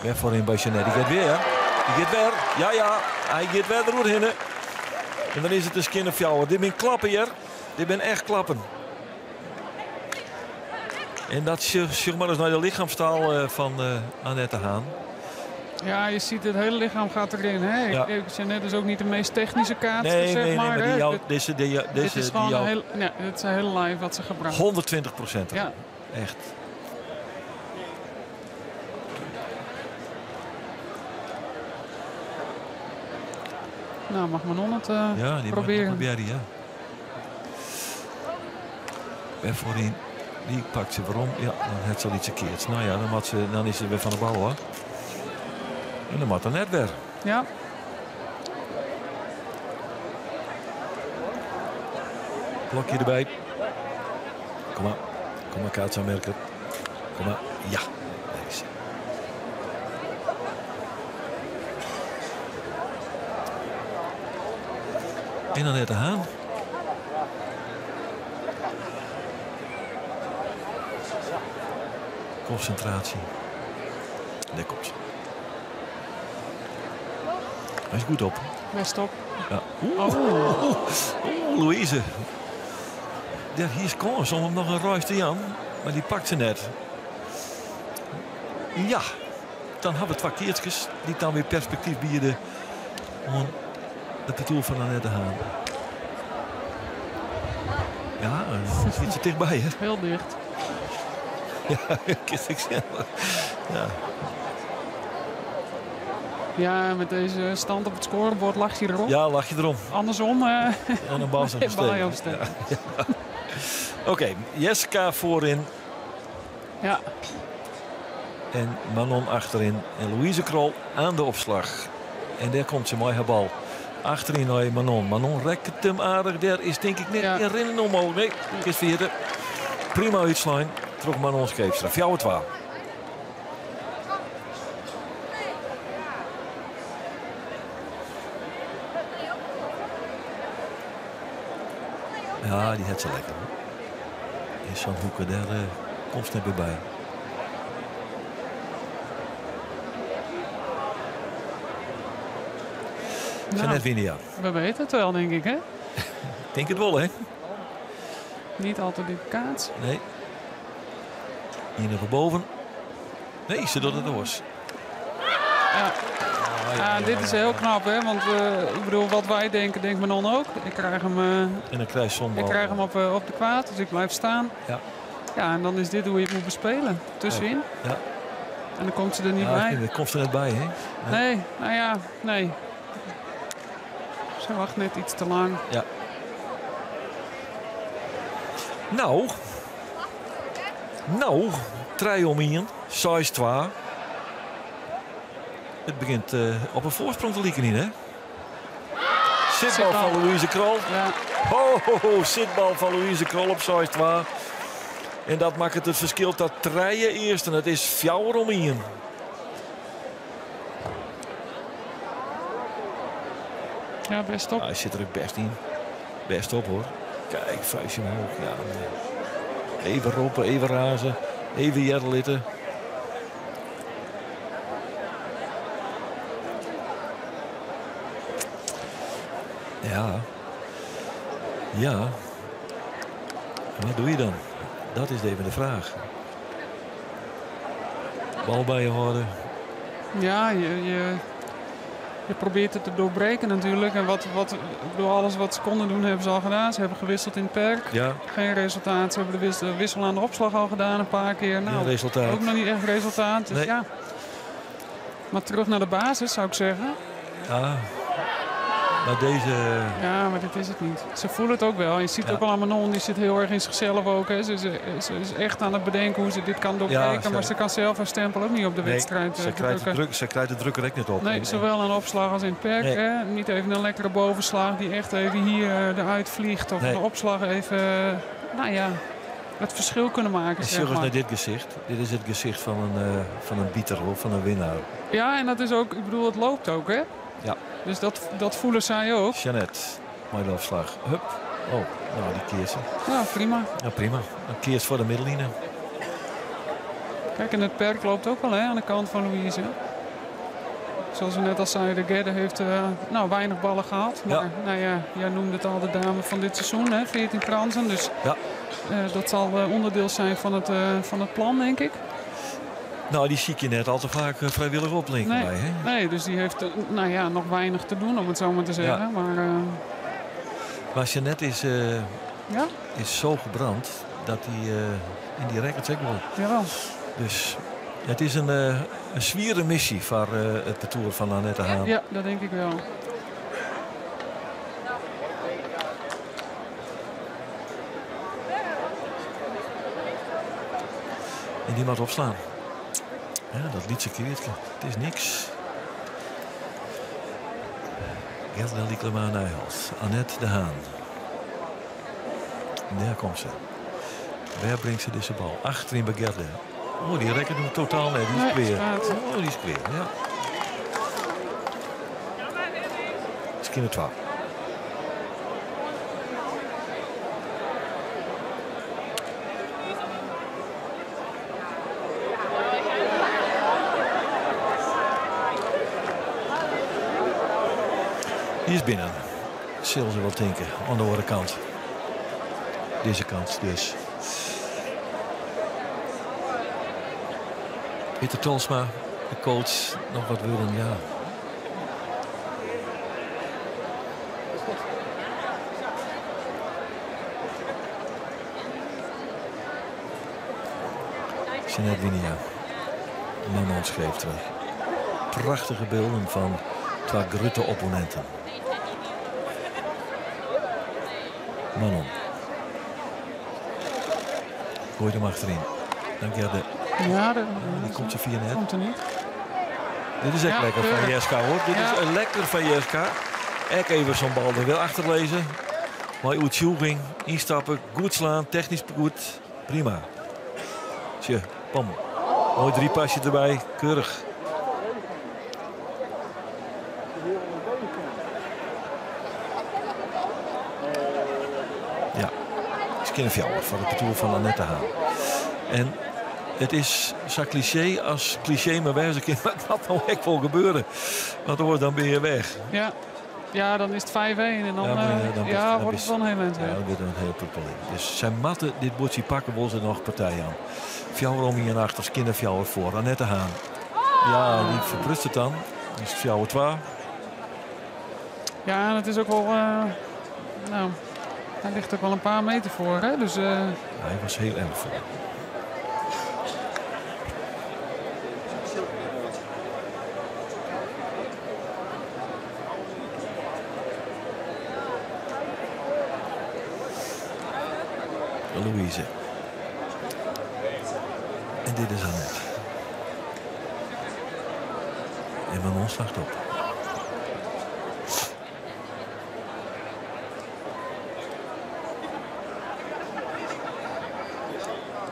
Wer foaryn by Jeanette. Die giet wer. Die giet wer. Ja, ja. Hy giet wer deroerhinne. En dan is it in skjinne fjouwer. Dit binne klappen hjir. Dit binne echt klappen. En dat sjoch mar ris nei de lichemstaal eh, fan eh, Annette Haan. Ja, je ziet het hele lichaam gaat erin. Hè? Ja. Jeanette is ook niet de meest technische kaatster, Nee, zeg nee, nee, maar. maar die hè. jou, Dit- deze, die, dit deze, is die gewoon jou, een heel, ja, dit is een hele live wat ze gebruikt. 120%. Ja. Echt. Nou, mag Manon het Ja, die mag proberen. proberen, ja. Weer voorin. Die pakt ze waarom. Ja, dan heeft ze al iets verkeerds. Nou ja, dan, moet ze, dan is ze weer van de bal hoor. En dan moet er net weer. Ja. Blokje erbij. Kom maar. Kom maar, kaats aanmerken. Kom maar. Ja, daar is ze. En dan net de Haan. Concentratie. Daar komt ze. Hij is goed op. Best op. Ja. Oeh, oeh, oeh, Louise. Ja, hier is kans om hem nog een ruis te jan. Maar die pakt ze net. Ja, dan hebben we twee keertjes die dan weer perspectief bieden om het parcours van Annette Haan. Ja, dan zit ze dichtbij, hè? Heel dicht. Ja, ik ik Ja. Ja, met deze stand op het scorebord lag je erop. Ja, lach je erom. Andersom. En een bal zijn bal je opsteken. Ja, ja. Oké, Jessica voorin. Ja. En Manon achterin. En Louise Krol aan de opslag. En daar komt ze, mooi haar bal. Achterin naar Manon. Manon rekt hem aardig. Daar is denk ik net in rennen omhoog. Nee, het is vierde. Prima uitslijn. Terug Manon Scheepstra. Fjouwer 12. Ja, die had ze lekker. Hoor. In zo'n hoeken, daar komt ze net weer bij. Nou, Jeanette Winia. We weten het wel, denk ik, hè? Ik denk het wel, hè? Niet altijd die kaats. Nee. Hier nog boven. Nee, ze doet het door. Ja. Ja, dit is heel knap, hè? Want ik bedoel, wat wij denken, denkt Manon ook. Ik krijg hem, En dan krijg je ik krijg hem op de kwaad, dus ik blijf staan. Ja. Ja, en dan is dit hoe je het moet bespelen. Tussenin. Ja. En dan komt ze er niet Ja, bij. Daar komt ze net bij, hè? Nee, nou ja, nee. Ze wacht net iets te lang. Ja. Nou. Nou, 3 om 1, 6-2. Het begint op een voorsprong te lieken in, hè? Zitbal van Louise Krol. Ja. Ho, ho, ho, zitbal van Louise Krol op 6-2. En dat maakt het verschil tot 3 eerst. En het is 4 om 1. Ja, best op. Hij zit er ook best in. Best op, hoor. Kijk, vuistje omhoog. Ja. Even roepen, even razen. Even jerlitten. Ja. Ja. En wat doe je dan? Dat is even de vraag. Bal bij je houden. Ja, je probeert het te doorbreken natuurlijk. En ik bedoel, alles wat ze konden doen hebben ze al gedaan. Ze hebben gewisseld in het perk. Ja. Geen resultaat. Ze hebben de wissel aan de opslag al gedaan een paar keer. Nou, Geen resultaat. Ook nog niet echt resultaat. Dus Nee. ja. Maar terug naar de basis zou ik zeggen. Ja. Maar deze... Ja, maar dit is het niet. Ze voelen het ook wel. Je ziet Ja. ook al aan Manon, die zit heel erg in zichzelf ook. Hè. Ze is echt aan het bedenken hoe ze dit kan doorbreken. Ja, maar ze kan zelf haar stempel ook niet op de Nee, wedstrijd drukken. ze krijgt de druk er echt niet op. Nee, zowel aan opslag als in het perk. Nee. Hè. Niet even een lekkere bovenslag die echt even hier eruit vliegt. Of Nee. de opslag even, nou ja, het verschil kunnen maken. En zeg sjogg eens maar. naar dit gezicht. Dit is het gezicht van een bieter, hoor, van een winnaar. Ja, en dat is ook, ik bedoel, het loopt ook, hè? Ja. Dus dat voelen zij ook. Jeanette, mooie de afslag. Hup. Oh, nou die keert ze. Nou, prima. Ja, prima. Een keert voor de middelline. Kijk, en het perk loopt ook al, hè, aan de kant van Louise. Zoals we net al zeiden, Gerde heeft nou, weinig ballen gehad. Maar Ja. nou ja, jij noemde het al de dame van dit seizoen, hè, 14 kransen. Dus Ja. dat zal onderdeel zijn van het plan, denk ik. Nou, die zie ik je net al te vaak vrijwillig oplinken Nee, bij, hè? nee, dus die heeft nou ja, nog weinig te doen, om het zo maar te zeggen. Ja. Maar, Maar Jeannette Ja? is zo gebrand dat hij in die records ook wel. Jawel. Dus het is een zwiere missie voor het parcours van Annette Haan. Ja, dat denk ik wel. En die moet opslaan. Ja, dat liet ze keertje. Het is niks. Gerda Lycklama Nijholt. Annette de Haan. Daar komt ze. Waar brengt ze deze bal? Achterin bij Gerda. Oh, die rekken hem totaal net. Die is Nee, queer. staat. Oh, die is queer, ja. Skinner 12. Die is binnen. Zullen ze wel denken. Aan de andere kant. Deze kant dus. Pieter Tolsma, de coach, nog wat willen, ja. Jeannette Winia. Manon schreef terug. Prachtige beelden van twee grote opponenten. Manon. Gooit hem achterin. Dank je. Ja, de, die komt ze via net. Komt er niet. Dit is echt Ja, lekker van keurig. Jeska, hoor. Dit Ja. is lekker van Jeska. Ek even zo'n bal er wel achterlezen. Maar Oetjoeging, instappen, goed slaan, technisch goed. Prima. Tje, pam. Mooi drie pasje erbij, keurig. Ja, Skinnerfjouwer van het parcours van Annette Haan. En het is zo cliché als cliché maar wijze kind, maar dat nou echt wel gebeuren. Want dan ben je weg. Ja. Ja, dan is het 5-1 en dan, Ja, maar, dan ja, wordt het wel een heel eind Ja, weg. dan wordt het een heel probleem. Dus zijn matten, dit bordje pakken, wil ze nog partij aan. Fjouwer om hier en achter, Skinnerfjouwer voor. Annette Haan. Ja, die verprutst het dan. Dan is het Fjouwer 2. Ja, en het is ook wel... nou, hij ligt ook wel een paar meter voor, hè? Dus, Hij was heel erg voor. Louise. En dit is Annette. En Manon slaagt op.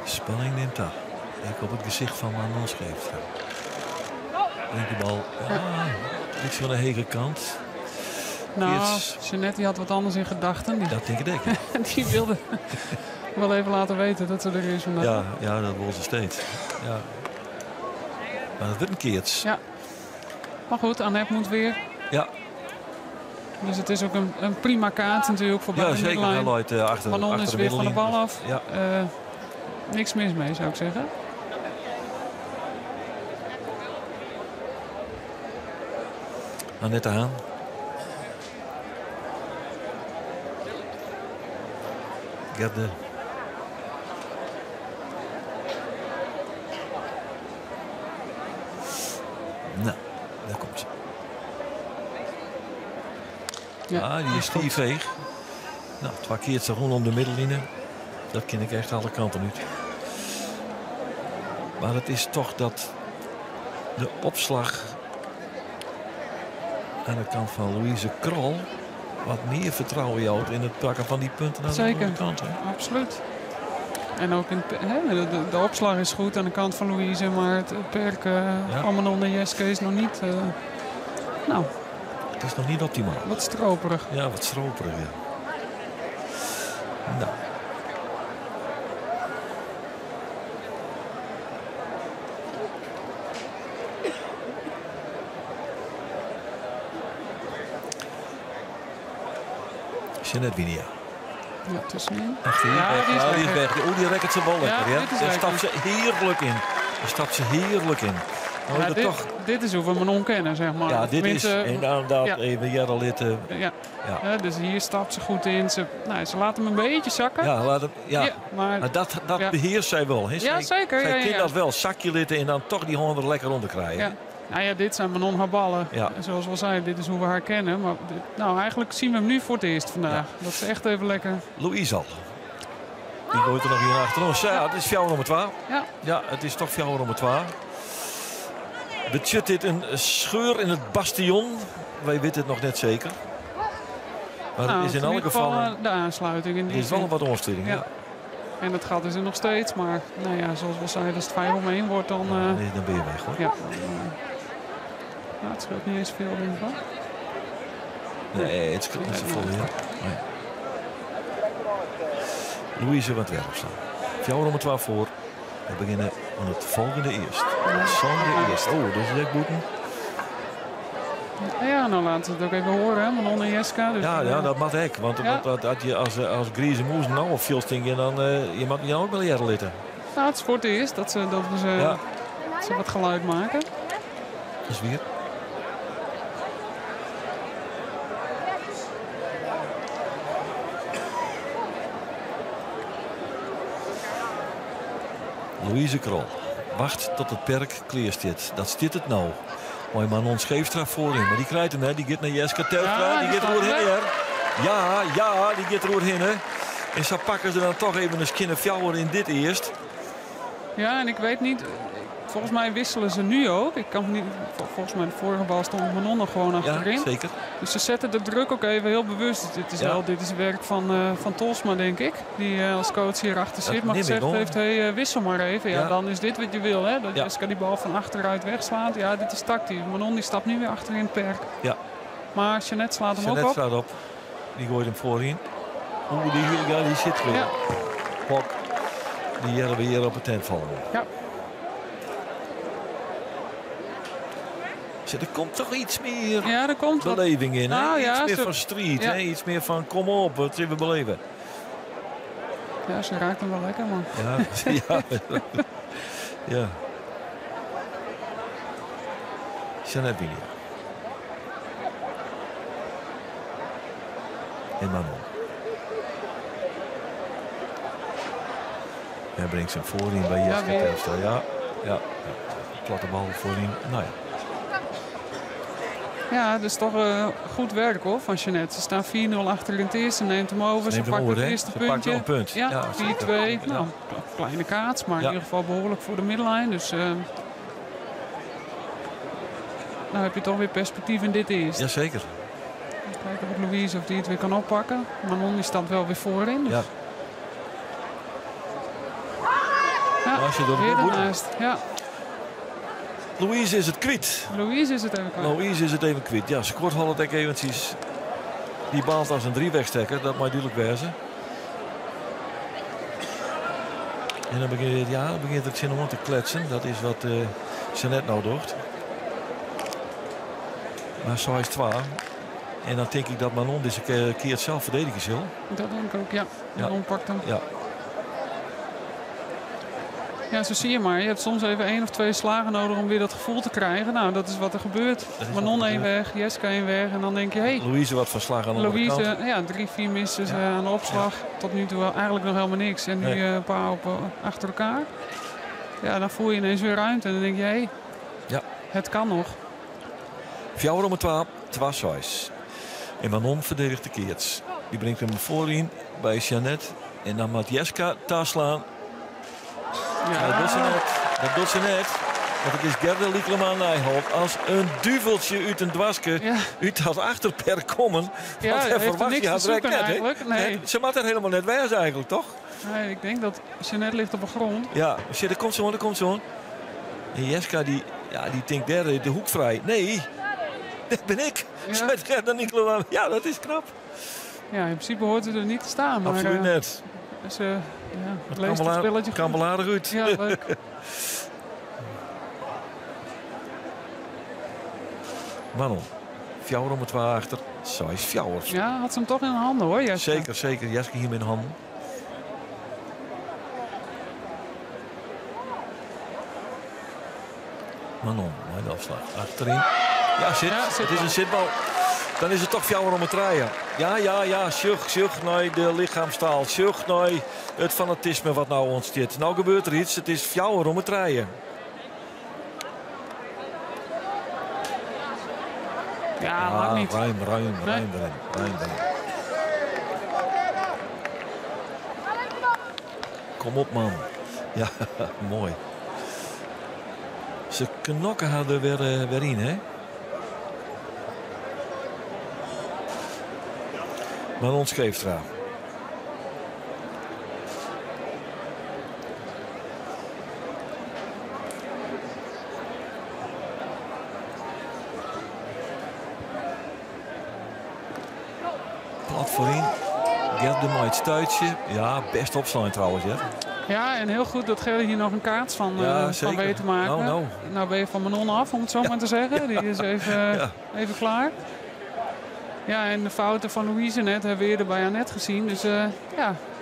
Spanning neemt af. Ik op het gezicht van Manon Scheepstra. Brengt de bal. Ah, iets van de hege kant. Nou, Jeannette die had wat anders in gedachten. Die Dat denk ik. Die wilde wel even laten weten dat ze er is vandaag. Ja, ja, dat wil ze steeds. Ja. Maar dat wordt een keertje. Ja. Maar goed, Annette moet weer. Ja. Dus het is ook een prima kaart natuurlijk voor Ja, beide zeker. Hij middenlijn. looit Manon achter is de weer van de middenlijn. bal af. Ja. Niks mis mee, zou ik zeggen. Annette Haan. Gerde. Nou, daar komt ze. Ja, ah, die is stevig. Nou, het keert ze rondom de middenline. Dat ken ik echt alle kanten uit. Maar het is toch dat de opslag aan de kant van Louise Krol wat meer vertrouwen houdt in het pakken van die punten aan de Zeker. andere kant. Hè? Absoluut. En ook in, hè, de opslag is goed aan de kant van Louise, maar het perk van Manon en Jeske is nog niet. Nou, het is nog niet optimaal. Wat stroperig. Ja, wat stroperig, ja. Nou. Jeanette Winia. Ja, tussenin. Achterin. Ja, die is Ja, die is lekker. weg. Oeh, die rekkert ze wel lekker. Ja, Ja, dit is Daar lekker. stapt ze heerlijk in. Daar stapt ze heerlijk in. Nou, Ja, dat dit, toch, dit is hoe we Manon kennen, zeg maar. ja, dit is Tenminste, inderdaad ja. even Gerald litten. Ja. Ja. Ja, dus hier stapt ze goed in. Ze, nou, ze laat hem een beetje zakken. Ja, laat hem, ja. Ja, maar- maar dat ja. beheerst zij wel. Hè? Ja, Zij, zeker, Zij ja, ja, kan ja. dat wel. Zakje litten en dan toch die honden er lekker onder krijgen. Ja. Nou ja, dit zijn Manon haar ballen. Ja. En zoals we al zeiden, dit is hoe we haar kennen. Maar dit, nou, eigenlijk zien we hem nu voor het eerst vandaag. Dat is echt even lekker. Louise al. Die gooit er nog hier achter ons. Ja, het is fjouwer nummer 2. Ja. Ja, het is toch fjouwer nummer 2. Betjut dit een scheur in het bastion? Wij weten het nog net zeker. Maar Nou, het is in elk ieder geval de aansluiting. In het die is wel zin. een wat omsturing. Ja. Ja. En dat gat is er nog steeds. Maar nou ja, zoals we al zeiden, als het 5 om 1 wordt, dan... Nee, dan ben je weg hoor. Ja. Nou, het scheelt niet eens veel, denk ik wel. Nee, het scheelt niet zoveel meer. Nee. Louise van Werpstra. Fjouwer nummer 12 voor. We beginnen aan het volgende eerst. Sander eerst. Oh, dat is echt boeten. Ja, nou laten ze het ook even horen, hè. Manon en Jeska. Dus, Ja, ja, dat mag ik. Want, Ja. want dat, dat je als Grieze Moes nou op veel stinken, dan je mag je ook wel jaren litten. Nou, het is voor het eerst dat ze, dat we ze, Ja. dat ze wat geluid maken. Dat is weer. Louise Krol wacht tot het perk kleer zit. Dat zit het nou. Mooi Manon Scheefstra voorin. Maar die krijgt hem, hè. Die gaat naar Jeska Terpstra. Ja, die die gaat er staat doorheen, weg. hè. Ja, ja, die gaat er doorheen, hè. En zo pakken ze dan toch even een skinne fjouwer in dit eerst. Ja, en ik weet niet... Volgens mij wisselen ze nu ook. Ik kan niet, volgens mij de vorige bal stond Manon nog gewoon Ja, achterin. zeker. Dus ze zetten de druk ook even heel bewust. Dit is, Ja. wel, dit is werk van Tolsma, denk ik. Die als coach hier achter Dat zit. Maar neem ik gezegd hoor. heeft, hey, wissel maar even. Ja, Ja. dan is dit wat je wil. Hè? Dat Ja. Jeska die bal van achteruit wegslaat. Ja, dit is tactisch. Manon die stapt nu weer achter in het perk. Ja. Maar Jeanette slaat hem Jeanette ook op. staat op. Die gooit hem voorin. Oeh, die, ja, die zit weer. Ja. Pok. Die hebben we hier op het tent vallen. Ja. Zit, er komt toch iets meer Ja, er komt wat. beleving in. Hè? Nou ja, iets meer ze- van street. ja. Hè? Iets meer van kom op, wat zullen we beleven. Ja, ze raakt hem wel lekker, man. Ja, ja. ja. Jeanette Winia. En Manon. Hij brengt zijn voorin bij Jeska weer. Terpstra. Ja, ja, ja. Platte bal voorin. Nou ja. Ja, dus toch goed werk hoor van Jeanette. Ze staan 4-0 achter in het eerste, neemt hem over. Ze Ze neemt hem pakt over, het hè? eerste Ze pakt puntje. wel een punt. Ja, Ja, 4-2. zeker. Nou, kleine kaats, maar Ja. in ieder geval behoorlijk voor de middenlijn. Dus nou heb je toch weer perspectief in dit eerst. Jazeker. Kijken of Louise of die het weer kan oppakken. Manon die staat wel weer voorin. Dus. Ja. Ja, Als je door de weer boete. ernaast. Ja, Louise is het kwijt. Louise is het even kwijt. Louise is het even kwijt. Ja, ze kort had het ook eventjes. Die baalt als een driewegstekker, dat mag duidelijk wezen. En dan begint het, ja, dan begint het zin om te kletsen. Dat is wat Jeanette nou doet. Maar zo is het waar. En dan denk ik dat Manon deze keer het zelf verdedigen zal. Dat denk ik ook, ja. Ja. Manon pakt hem. Ja. Ja, zo zie je maar. Je hebt soms even 1 of 2 slagen nodig om weer dat gevoel te krijgen. Nou, dat is wat er gebeurt. Dat is Manon wat er 1 gebeurt. weg, Jeska 1 weg. En dan denk je, hé, hey, Louise wat van slag aan de andere Louise, kant. ja, 3, 4 misses aan de opslag. Tot nu toe eigenlijk nog helemaal niks. En nu Nee. een paar op, achter elkaar. Ja, dan voel je ineens weer ruimte. En dan denk je, hé, hey, Ja. het kan nog. Fjouwer om het 12, 12. En Manon verdedigt de keerts. Die brengt hem voorin bij Jeannette. En dan moet Jeska slaan. Ja. Dat doet ze net. Dat doet ze net. Want het is Gerda Lycklema Nijholt als een duveltje uit een dwaske uit dat achterperk komen. Ja, Want hij heeft er verwacht niks je te had direct zoeken net, hè? eigenlijk. Nee. Ze mag er helemaal net wijs eigenlijk, toch? Nee, ik denk dat Jeannette ligt op de grond. Ja, shit, er komt zo'n, er komt zo'n. En Jeska die, ja, die tinkt derde de hoek vrij. Nee, dat ben ik. Ja. Zei Gerda Lycklema. Ja, dat is knap. Ja, in principe hoort ze er niet te staan. Maar, Absoluut net. Ze, ja, Het leest het spelletje kan goed. wel aardig uit. Ja, leuk. Manon, Fjouwer om 'e twa achter. 6-4. Ja, hat se him toch yn hannen hoor, Jeske. Zeker, zeker. Jeske hie him yn hannen. Manon, mei de opslach. Achterin. Ja, sit. Ja, Het is in sitbal. Dan is it toch fjouwer om 'e trije. Ja, ja, ja. Sjoch, sjoch nei de lichemstaal. Sjoch nei it fanatisme wat no ûntstiet. No gebeurt der yts. It is fjouwer om 'e trije. Ja, lang niet. Ruim, ruim, ruim, Nee. ruim, ruim, ruim. Kom op, man. Ja, moai. Se knokke har der wer yn, hè? Manon Scheepstra. Plat voorin. Gerde mei it stuitsje. Ja, best opslaan trouwens. Hè? Ja, en heel goed dat Gerry hier nog een kaart Ja, van zeker. weet te maken. Nou, nou. Nou ben je van Manon af, om het zo maar te zeggen. Die is even klaar. Ja, en de fouten van Louise net hebben we eerder bij Annette gezien. Dus de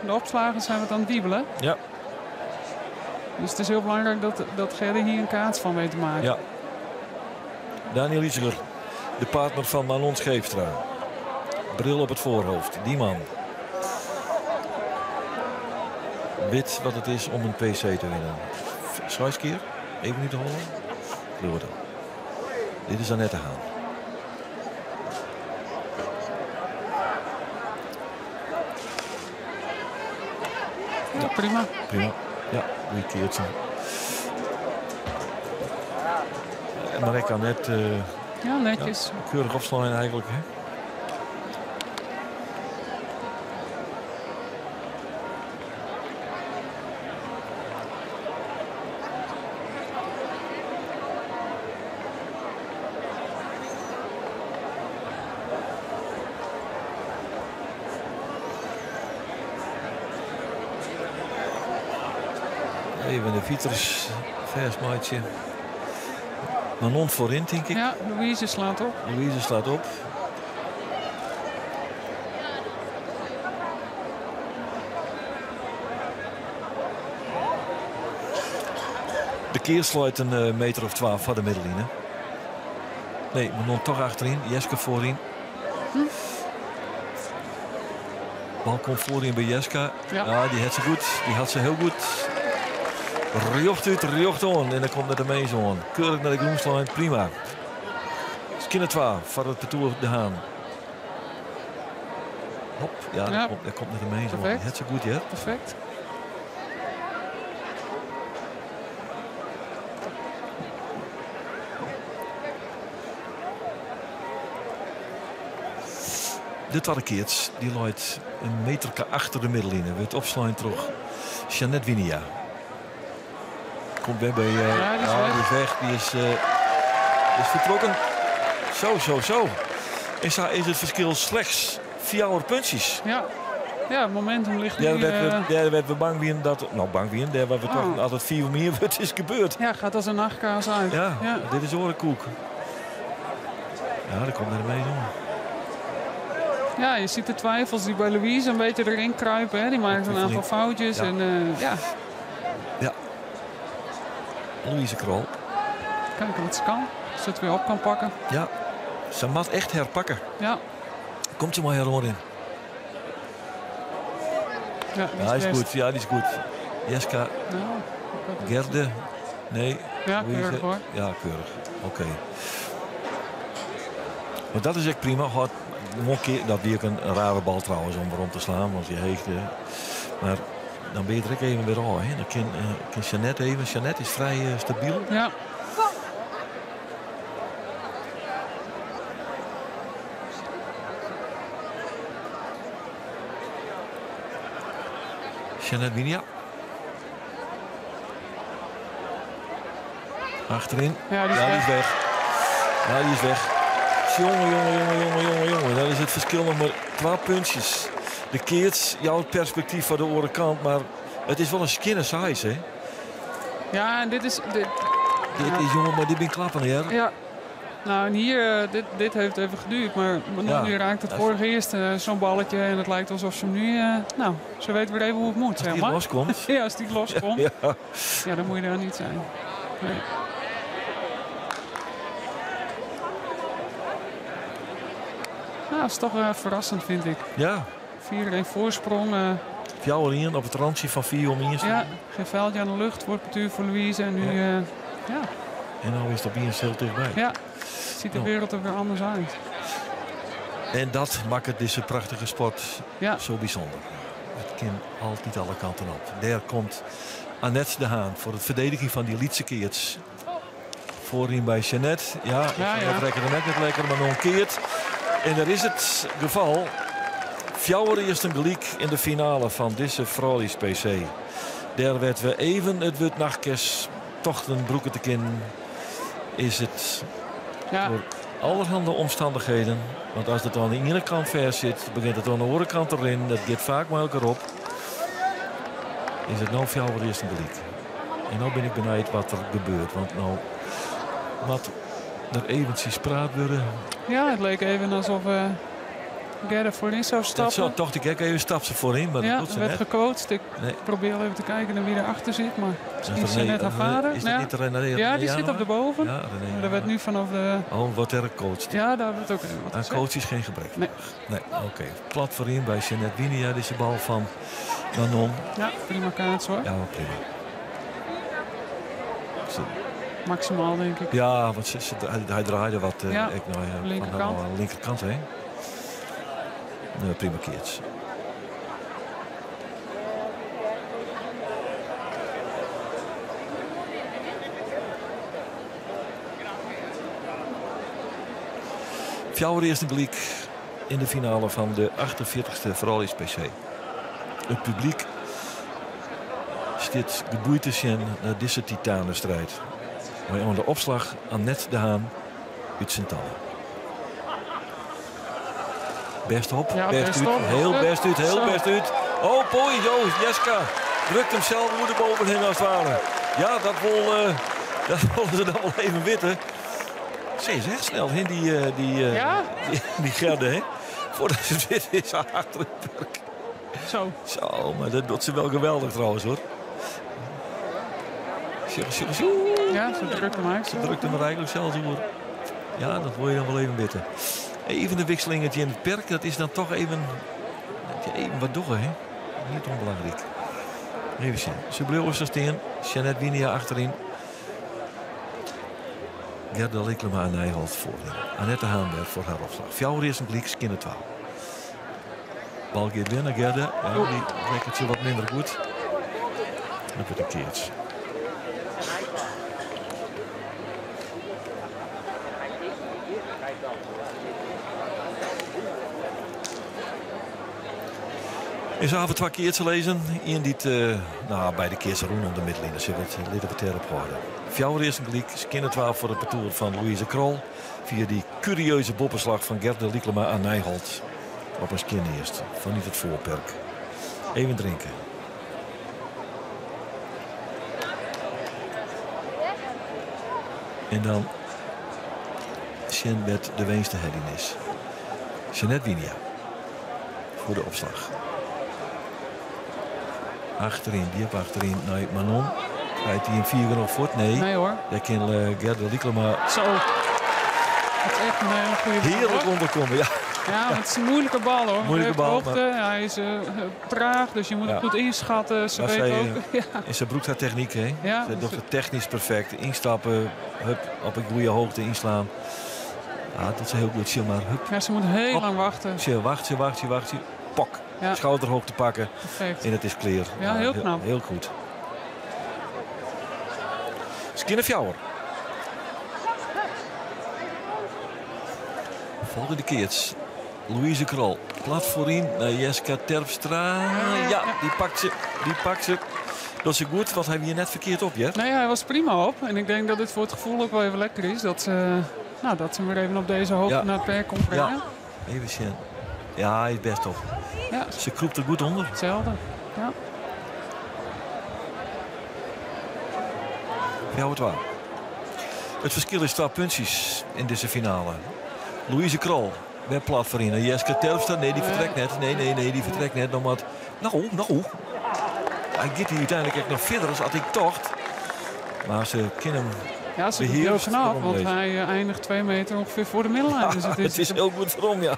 opslagers zijn wat aan het wiebelen. Dus het is heel belangrijk dat Gerry hier een kaart van weet te maken. Ja. Daniel Iseger, de partner van Manon Scheepstra. Bril op het voorhoofd, die man. Weet wat het is om een PC te winnen. 6 keer, even niet te horen. Kloten. Dit is Annette Haan. Ja, prima. Prima. Ja, goeie keertje. Maar ik kan net Ja, netjes. Ja, keurig opslaan eigenlijk. Hè? Even de fietsers, vers maatje. Manon voorin, denk ik. Ja, Louise slaat op. Louise slaat op. De keer sluit een meter of 12 van de middenlijn. Nee, Manon toch achterin. Jeske voorin. Bal komt voorin bij Jeske. Ja, die had ze goed. Die had ze heel goed. Rjocht uit, rjocht on. En dan komt naar de meezon. Keurig naar de groenslijn, prima. Skinner voor het parcours de Haan. Hop, ja, dat komt naar de meezon. Perfect. Het zo goed, ja. Perfect. De tweede keerts, die loopt een meter achter de middenlijn. Wordt opslaan terug Jeannette Winia. Komt weer bij Ja, die is ja, weg. die is weg. Die is vertrokken. Zo, zo, zo. En zo is het verschil slechts 4 puntjes. Ja. Ja, het momentum ligt Daar nu, werd we bang wie dat, nou, bang wie, daar waar we toch altijd 4 meer het is gebeurd. Ja, gaat als een nachtkaas uit. Ja, dit is orenkoek. Ja, daar komt er mee om. Ja, je ziet de twijfels die bij Louise een beetje erin kruipen. Hè. Die maakt een aantal foutjes. En ja. Ja. Louise Krol. Kijken wat ze kan. Of ze het weer op kan pakken. Ja, ze moet echt herpakken. Komt ze maar heroor in. Ja, die Ja, is is best. goed. Ja, die is goed. Jeska. Nou, ik had het Gerde. Nee. Ja, Louise. keurig hoor. Ja, keurig. Oké. Maar dat is echt prima. Had, nog een keer, dat wie ook een rare bal trouwens om rond te slaan, want die heegde. Maar dan ben je er ook even weer al. Hè? Dan kan Jeannette even. Jeannette is vrij stabiel. Jeannette Winia. Achterin. Ja, die is Ja, die is weg. weg. Ja, die is weg. Jongen, jongen, jongen, jongen, jongen, jongen. Dat is het verschil nog maar 12 puntjes. De keert jouw perspectief van de orenkant, maar het is wel een skinner size, hè? Ja, en dit is... Dit, Dit ja. is, jongen, maar dit ben klappen, hè? Ja. Nou, en hier, dit heeft even geduurd, maar Manon die raakt het vorige eerst zo'n balletje en het lijkt alsof ze nu, nou, ze weet weer even hoe het moet. Als zeg die maar. loskomt. Ja, als die loskomt. Ja, dan moet je daar niet zijn. Nee. Nou, dat is toch verrassend, vind ik. 4-1 voorsprong. 4-1 op het randje van 4 om 1. Ja, geen vuiltje aan de lucht voor het partuur voor Louise. En nu, ja. En nou is het opeens heel dichtbij. Ja, ziet de wereld er weer anders uit. En dat maakt het deze prachtige sport zo bijzonder. Het kan altijd alle kanten op. Daar komt Annette de Haan voor het verdedigen van die Lietse keerts. Voorin bij Jeannette. Ja, ik vind dat rekken net niet lekker, maar nog een keert. En daar is het geval. Fjouwer eerst een gelijk in de finale van deze Vrolijs PC. Daar werd we even het wit nachtkes tochten broeken te kin. Is het door allerhande omstandigheden. Want als het aan de ene kant vers zit, begint het aan de andere kant erin. Dat gaat vaak maar elkaar op. Is het nou Fjouwer eerst een gelijk. En nou ben ik benieuwd wat er gebeurt. Want nou wat er eventjes praat worden. Ja, het leek even alsof Gerda voorin zou stappen. Dat zou toch de gek even stap ze voorin, maar dat Ja, doet ze werd net. gecoacht. Ik probeer al even te kijken naar wie erachter zit, maar Is misschien dat is ze net haar vader. Is dat niet René? Ja, René die zit op de boven. Ja, René Maar daar werd nu vanaf de Oh, wordt er gecoacht? Ja, daar wordt ook even wat Aan gezegd. coach is geen gebrek. Nee. Nee, oké. Plat voorin bij Jeannette Winia, deze bal van Manon. Ja, prima kaats hoor. Ja, prima. Ze Maximaal, denk ik. Ja, want hij draaide wat Ja, ik, nou ja, van linkerkant. de linkerkant, hè. Nee, prima keertje. Fjouwer eerst een gelijk in de finale van de 48e Vrolijs PC. Het publiek zit geboeid te zien naar deze titanenstrijd. Maar aan de opslag Annette de Haan uit Sint-Anne. Best op, Ja, best best uit, op. heel best uit, heel Zo. best uit. Oh, pooi, jo, Jeska drukt hem zelf hoe de bovenin als het ware. Ja, dat willen ze dan wel even weten. Ze is echt snel, hè, die Gerde, hè? Voordat ze het wit is, achter het perk. Zo. Zo, maar dat doet ze wel geweldig trouwens, hoor. Zeg, zeg, zeg. Ja, ze drukt hem eigenlijk Ze drukt hem er eigenlijk zelfs over. Ja, dat wil je dan wel even weten. Even de wisselingetje in het perk, dat is dan toch even wat doggen, hè? Niet onbelangrijk. Even zien. Ze bleven zo staan. Jeannette Winia achterin. Gerda Lyklema en Nijholt voorin. Annette Haanberg voor haar opslag. Fjouwer is een kliek, skinne 12. Bal gaat weer naar Gerda. Ja, die lekkert ze wat minder goed. Dan wordt een keertje. Is avond twee keer te lezen. Iemand die het bij de keerse roen om de middenlijn. Ze wordt lid op geworden. Fjouwer is een gelijk. Skinner 12 voor het parcours van Louise Krol. Via die curieuze boppenslag van Gerda Lyklema aan Nijholt. Op een skin eerst. Van niet het voorperk. Even drinken. En dan Sjen met de winste heading is. Jeannette Winia. Voor de opslag. Achterin, diep achterin naar Manon. Rijdt hij in 4 nog voort? Nee. Nee hoor. Daar kan Gerda Lyklema Zo. Dat is echt een hele goede bal, heerlijk hoor. onderkomen. Ja. Ja, want het is een moeilijke bal hoor. Moeilijke bal, Hoogte, maar hij is traag, dus je moet het goed inschatten. Ze Maar weet zij, ook. En ze broekt haar techniek, hè? Ja, ze dat doet is het technisch perfect. Instappen, hup, op een goede hoogte inslaan. Ja, dat is heel goed. Zie maar, hup. Ja, ze moet heel Hop. lang wachten. Ze wacht, ze wacht, ze wacht. Ze pok. Schouderhoogte pakken. Perfect. En het is clear. Ja, heel knap. Heel goed. Skinnefjouwer. Volgende keerts. Louise Krol. Plat voorin naar Jeska Terpstra. Ja, die pakt ze. Die pakt ze. Dat is goed, want hij hier net verkeerd op, ja? Nee, hij was prima op. En ik denk dat het voor het gevoel ook wel even lekker is. Dat ze hem weer even op deze hoogte naar het perk kon brengen. Ja. Even zien. Ja, hij is best op. Ze kroept er goed onder. Hetzelfde, ja. Ja, het waar. It ferskil is twa puntsjes yn dizze finale. Louise Krol, wer plat foaryn. En Jeske Terpstra, nee, dy fertrekt net. Nee, nee, nee, dy fertrekt net. No moat, no, no. Hy giet hier úteinlik ek noch fierder as at ik tocht. Maar se kin him Ja, ze doet heel knap, want hij eindigt 2 meter ongeveer voor de middellijn. Dus het is, het is heel goed voor hem, ja.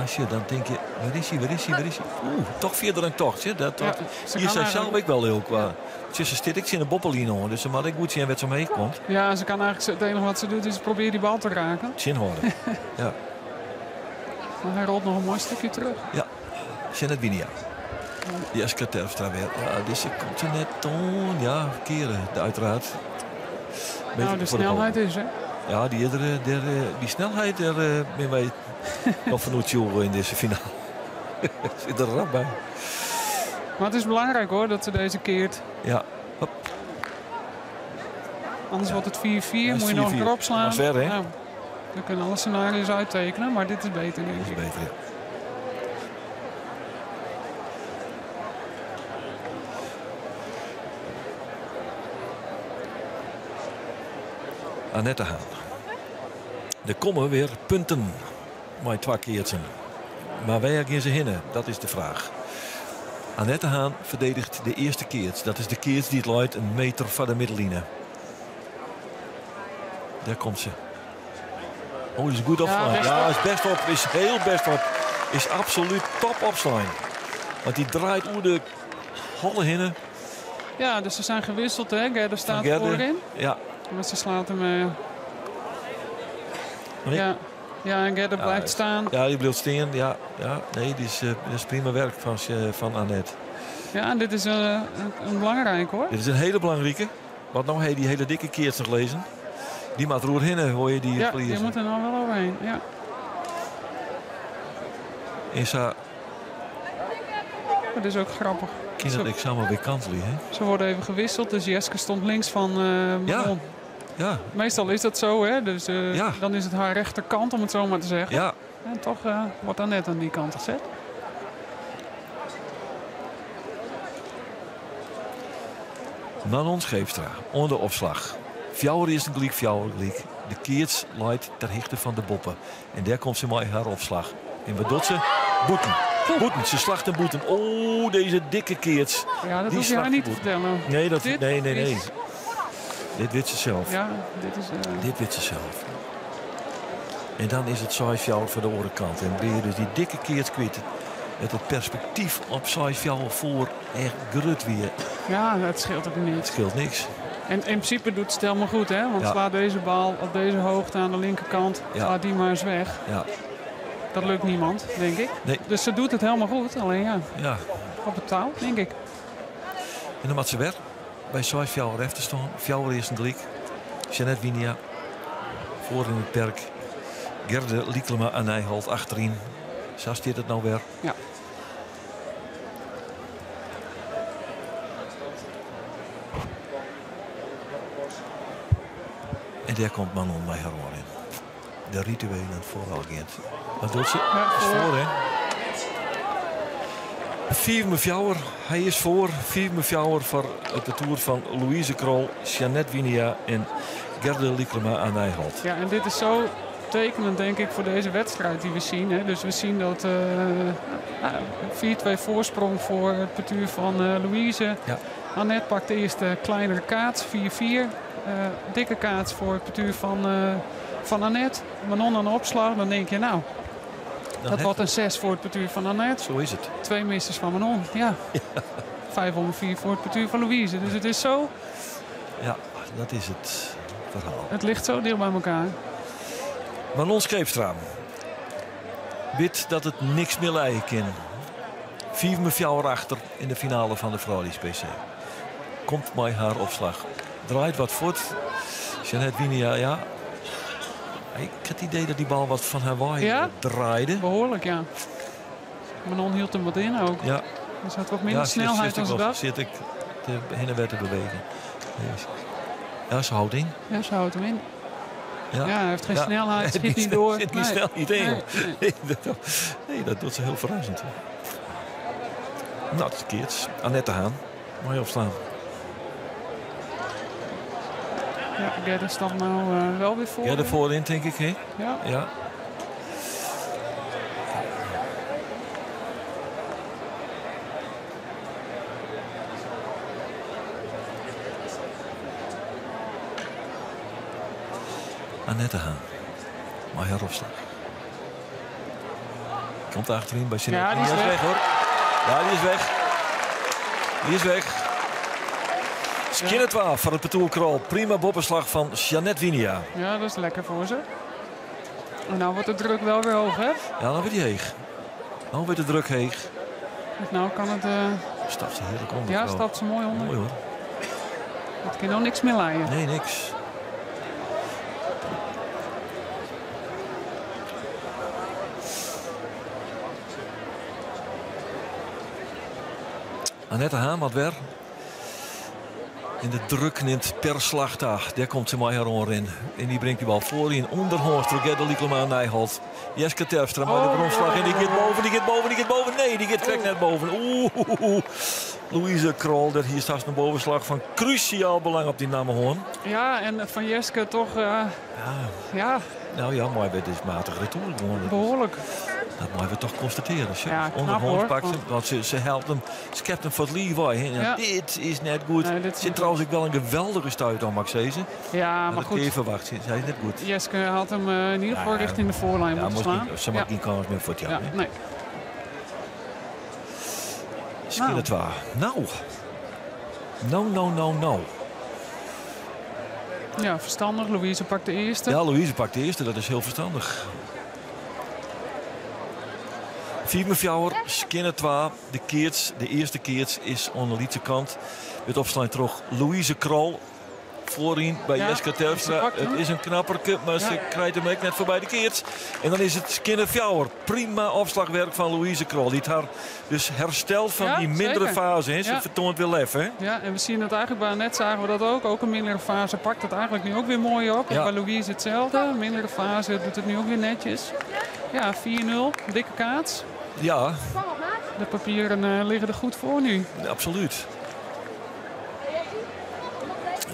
Als je dan denk je, waar is hij, waar is hij, waar is hij? Oeh, toch verder dan tocht. Hè? Dat, dat, Ja, ze hier kan zijn eigenlijk- zelf ook wel heel qua. Ze zit ik in de boppelien hoor, dus ze maar ik goed zien wat ze omheen komt. Ja, ze kan eigenlijk, het enige wat ze doet is proberen die bal te raken. Zin houden. Ja. Maar hij rolt nog een mooi stukje terug. Ja, Jeanette Winia. Jeske Terpstra weer. Ja, deze komt er net on. Ja, keren, uiteraard. Beter Nou, de voor de snelheid bal. is, hè? Ja, die snelheid, daar ben wij nog van Oetjoe in deze finale. Zit er rap bij. Maar het is belangrijk hoor, dat ze deze keert. Ja. Hop. Anders wordt het 4-4, Ja, moet je nog een 4-4. keer opslaan. Dat is ver, hè? Nou, we kunnen alle scenario's uittekenen, maar dit is beter, denk ik. Dat is beter, ja. Annette Haan. Er komen weer punten met twee keertjes. Maar wij gaan ze hinnen, dat is de vraag. Annette Haan verdedigt de eerste keerts. Dat is de keerts die het luidt een meter van de middenline. Daar komt ze. Oh, is goed opslaan. Ja, best Ja, op. is best op. Is heel best op. Is absoluut top opslaan. Want die draait oer de holle hinnen. Ja, dus ze zijn gewisseld, hè? Gerda staat Gerda. voorin. Ja. Maar ze slaat hem... Nee. Ja. Ja, en Gerda Ja, blijft staan. Ja, die blijft staan. Ja, ja. Nee, dat is prima werk van Annette. Ja, en dit is een belangrijk hoor. Dit is een hele belangrijke. Want nou heb je die hele dikke keerts nog lezen. Die maat roer hinnen, hoor je die Ja, verliezen. die moet er nou wel overheen. Ja. Is haar Dat is ook grappig. kind dat examen weer kantelen, hè? Ze worden even gewisseld, dus Jeske stond links van Manon. Ja. Meestal is dat zo, hè? Dus Ja. dan is het haar rechterkant, om het zo maar te zeggen. Ja. En toch wordt Annette aan die kant gezet. Manon Scheepstra, onder opslag. Fjouwer is een gelijk, fjouwer gelijk. De keerts leidt ter hichte van de boppen. En daar komt ze met haar opslag. En wat doet ze? Boeten. Boeten. Ze slacht een boeten. Oh, deze dikke keerts. Ja, dat Die hoef je haar slacht niet te een boeten. vertellen. Nee, dat, Dit nee, nee, nee. is Dit weet ze zelf. Ja, dit is Dit weet ze zelf. En dan is het 6-4 voor de orenkant. En ben je dus die dikke keerts kwijt. Met het perspectief op 6-4 voor echt grut weer. Ja, dat scheelt ook niet. Het scheelt niks. En in principe doet het helemaal goed, hè? Want Ja. sla deze bal op deze hoogte aan de linkerkant, Ja. sla die maar eens weg. Ja. Dat lukt niemand, denk ik. Nee. Dus ze doet het helemaal goed, alleen ja, Ja. op het touw, denk ik. En dan moet ze weer bij 6-4 rechter staan. Fjouwer is een gelijk. Jeanette Winia voor in het perk. Gerde Lyklema en Nijholt achterin. Zo staat het nou weer. Ja. En daar komt Manon bij haar in. De rituelen vooralgaand. Wat doet ze? Ja, Is voor. voor, hè? 4 mevrouwer, hij is voor. 4 mevrouwer voor het toer van Louise Krol, Jeanette Winia en Gerde Lyklema aan Nijholt. Ja, en dit is zo tekenend, denk ik, voor deze wedstrijd die we zien. Hè. Dus we zien dat 4-2 voorsprong voor het partuur van Louise. Ja. Annette pakt de eerste kleinere kaats, 4-4. Dikke kaats voor het partuur van Annette. Manon aan de opslag, dan denk je, nou, Dan dat heb wordt een 6 voor het partuur van Annette. Zo is het. 2 missers van Manon, ja. Ja. 504 voor het partuur van Louise. Dus het is zo... Ja, dat is het verhaal. Het ligt zo dicht bij elkaar. Manon Scheepstra weet dat het niks meer lijden kan. 4 mevrouw achter in de finale van de Vrouwlies PC. Komt bij haar opslag. Draait wat voort. Jeanette Winia, ja. Ik had het idee dat die bal wat van haar waaier Ja? draaide. Behoorlijk, ja. Manon hield hem wat in ook. Ja. Er zat wat minder Ja, snelheid zit dan ik ze wel- dacht. Zit ik te heen en weer te bewegen. Ja, ze houdt in. Ja, ze houdt hem in. Ja, hij heeft geen snelheid, schiet niet door. Zit niet Nee. snelheid in, Nee, joh. nee. Nee, dat doet ze heel verrassend. Nou, het is keerts. Annette Haan. Mooi opslaan. Ja, Gerda stapt nou wel weer voor. Ja, ervoor in, denk ik, hè? Ja. Ja. Annette Haan. Maar heropslag. Komt achterin bij Jeanette. Ja, die is Die is weg. weg, hoor. Ja, die is weg. Die is weg. Skinner 12 van het partour Prima boppenslag van Jeanette Winia. Ja, dat is lekker voor ze. En nou wordt de druk wel weer hoog, hè? Ja, dan wordt die heeg. Dan wordt de druk heeg. Dus nou kan het... Stapt ze heerlijk onder. Ja, vrouw. stapt ze mooi onder. Mooi hoor. Het kan nog niks meer leiden. Nee, niks. Annette Haan, wat weer. In de druk neemt per slag daar. Daar komt ze maar heron in. En die brengt die bal voor in. Onderhoorst door Gerda Lycklema Nijholt. Jeske Terpstra maar de grondslag. En die gaat boven, die gaat boven, die gaat boven. Nee, die gaat trekt net boven. Oeh. Louise Krol, daar hier staat een bovenslag van cruciaal belang op die Nammenhoorn. Ja, en van Jeske toch... ja. Nou ja, maar het is matig retour geworden. Behoorlijk. Dat moeten we toch constateren. Ze Ja, knap, onderhoorns hoor. pakt ze, want ze helpt hem. Ze kept hem voor het Levi. En Ja. Dit is net goed. Nee, dit is Zit niet trouwens ook wel een geweldige stuit aan Max Hezen. Ja, maar dat goed. kun je verwachten. Zij is net goed. Jeske had hem in ieder geval Ja, richting de voorlijn Ja, moeten moest slaan. niet, ze maakt geen kans meer voor het jaar. Ja, hè? nee. Skinner 2. Nou. Nou, nou, nou, nou. Ja, verstandig. Louise pakt de eerste. Ja, Louise pakt de eerste. Dat is heel verstandig. Vier Skinner 2. De keerts, de eerste keerts is aan de lietse kant. Het opslaan terug Louise Krol. Voorin bij Ja, Jeske Terpstra. ze pakt hem. Het is een knapperke, maar ze Ja. krijgt hem ook net voorbij de keerts. En dan is het Skinner Fjouwer. Prima opslagwerk van Louise Krol. Die het haar dus herstelt van Ja, die mindere zeker. fase. Hè. Ze Ja. vertoont weer lef, hè? Ja, en we zien het eigenlijk bij net zagen we dat ook. Ook een mindere fase pakt het eigenlijk nu ook weer mooi op. En Ja. bij Louise hetzelfde. Mindere fase doet het nu ook weer netjes. Ja, 4-0. Dikke kaats. Ja, De papieren liggen er goed voor nu. absoluut.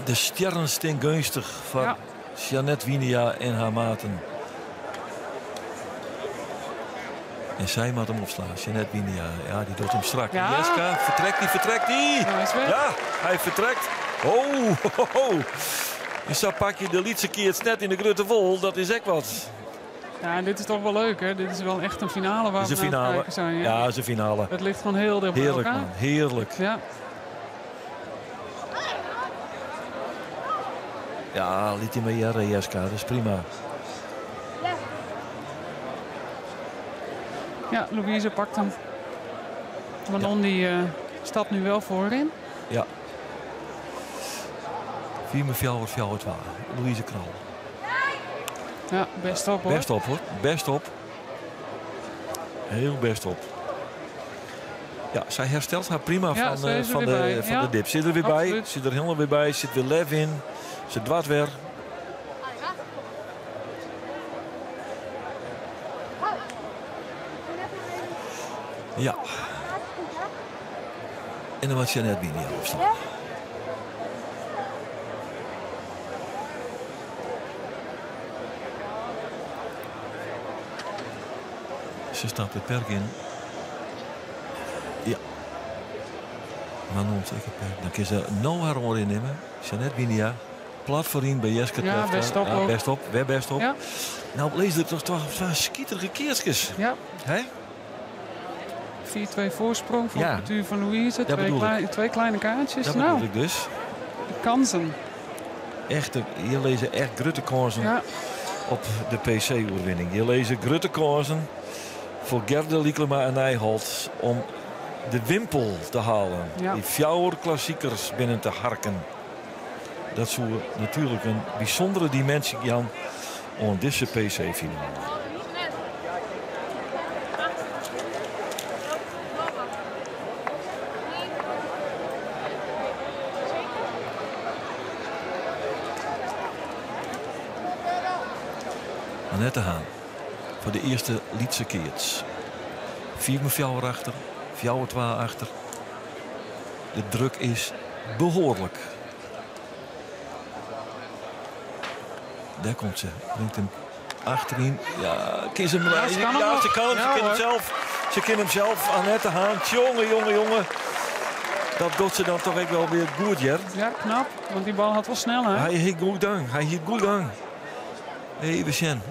De sterren staan gunstig van Ja. Jeannette Winia en haar maten. En zij moet hem opslaan. Jeannette Winia, ja, die doet hem strak. Ja. Jeska, vertrekt die, vertrekt die. Hij is weg. Ja, hij vertrekt. Oh, ho, ho. En zo pak je de lietse keert net in de grote wol. Dat is echt wat. Ja, en dit is toch wel leuk, hè? Dit is wel echt een finale waar Het is we een naar aan het finale. kijken zijn. Ja, het is een finale. Het ligt gewoon heel dicht bij Heerlijk, elkaar. man. Heerlijk. Ja. Ja, liet hij maar jaren, Jeska. Dat is prima. Ja, Louise pakt hem. Manon die stapt nu wel voorin. Ja. 4 met 4, 4 12. Louise Krol. Ja, best op hoor. Best op hoor. Best op. Heel best op. Ja, zij herstelt haar prima Ja, van, ze is er van, weer de, bij. van Ja, de dip. Zit er weer bij. absoluut. Zit er helemaal weer bij. Zit weer lef in. Zit dwars weer. Ja. En dan was Jeannette Bini opstaan. Ze stapt het perk in. Ja. Manon zeker perk. Dan kan ze nou haar oor innemen. Jeannette Binia. Plat voorin bij Jeske Ja, Terpstra. best op Ja, ook. best op. Weer best op. Ja. Nou, lees er toch toch zo'n skieterige keertjes. Ja. Hè? 4-2 voorsprong voor Ja. het partuur van Louise. Dat Twee, bedoel ik. twee kleine kaartjes. Dat nou, bedoel ik dus. kansen. Echt, hier lezen echt grote kansen Ja. op de PC-oorwinning. Hier lezen grote kansen voor Gerda Lycklema en Nijholt om de wimpel te halen. Ja. Die fjouwer klassiekers binnen te harken. Dat zou natuurlijk een bijzondere dimensie gaan om deze PC-finale. Annette Haan foar de earste lytse keats. 5-4 achter, 4-2 achter. De druk is behoarlik. Dêr komt se. Bringt him achteryn. Ja, kin se hem, Ja, ze kan hem ja, nog. ze kan hem, ze Ja, kin hem hoor. zelf. Ze kin him zelf. Annette Haan. Jonge, jonge, jonge. Dat docht se dan toch ek wol wer goed, hear. Ja, knap. Want dy bal hat wol snelheid. Hy hie goed gang. Hy hie goed gang. Even sjen.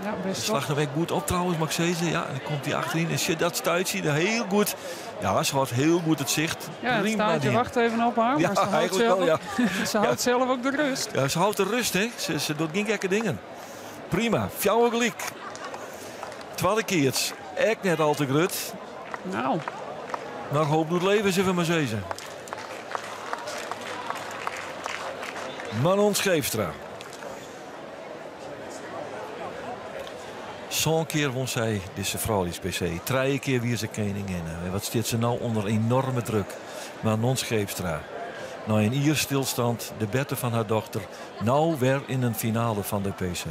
Ja, best Slacht noch ek goed op trouwens, moat ik sizze. Ja, en dan komt hy achteryn. En shit, dat stuitsje, hiel goed. Ja, se hâldt hiel goed it sicht. Ja, het Prima staartje dien. wacht even op haar. Ja, Maar ze houdt eigenlijk zelf, wel, ja. ook, ze houdt zelf ook de rust. Ja, se hâldt de rêst, hè. Se docht gjin gekke dingen. Prima. Fjouwer gelyk. Twadde keats. Ek net al te grut. Nou. Mar hoop doet leven, sille we mar sizze. Manon Scheepstra. Sân kear wûn sy dizze frouljus PC. Trije kear wie se keninginne. En wat stiet se no ûnder enoarme druk. Manon Scheepstra. Nei in jier stilstân, de berte fan har dochter, no wer yn in finale fan de PC.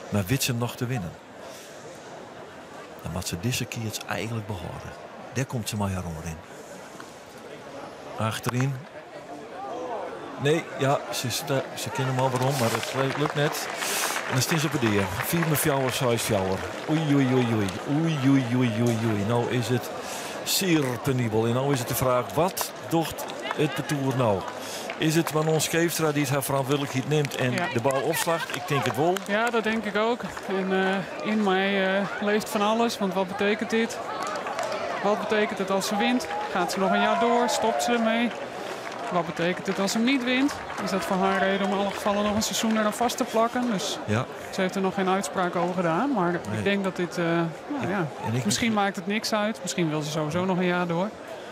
Mar wit se him noch te winnen? Dan moat se dizze keats eigentlik behâlde. Dêr komt se mei har oanrin. Achteryn. Nee, ja, se kin him al werom, mar it lukt net. En dan steane se op 'e dea. 5 mei 4, 6 4. Oei, oei, oei, oei. Oei, oei, oei, oei, oei. No is it sear penibel. En no is it de fraach, wat docht it partoer no? Is it Manon Scheepstra dy't har ferantwurdlikheid nimt en de bal opslacht? Ik tink it wol. Ja, dat tink ik ek. En yn my leeft fan alles, want wat betekent dit? Wat betekent it as se wint? Gaat ze noch in jaar troch? Stopt se dermei? Wat betekent it as se him net wint? Is dat foar har reden om yn alle gefallen noch in seizoen eraan vast te plakken? Dus se hat der noch gjin útspraak oer dien. Mar Nee. ik tink dat dit, no ja, En ik, miskien makket it neat út. Miskien wol se sowieso noch in jier troch.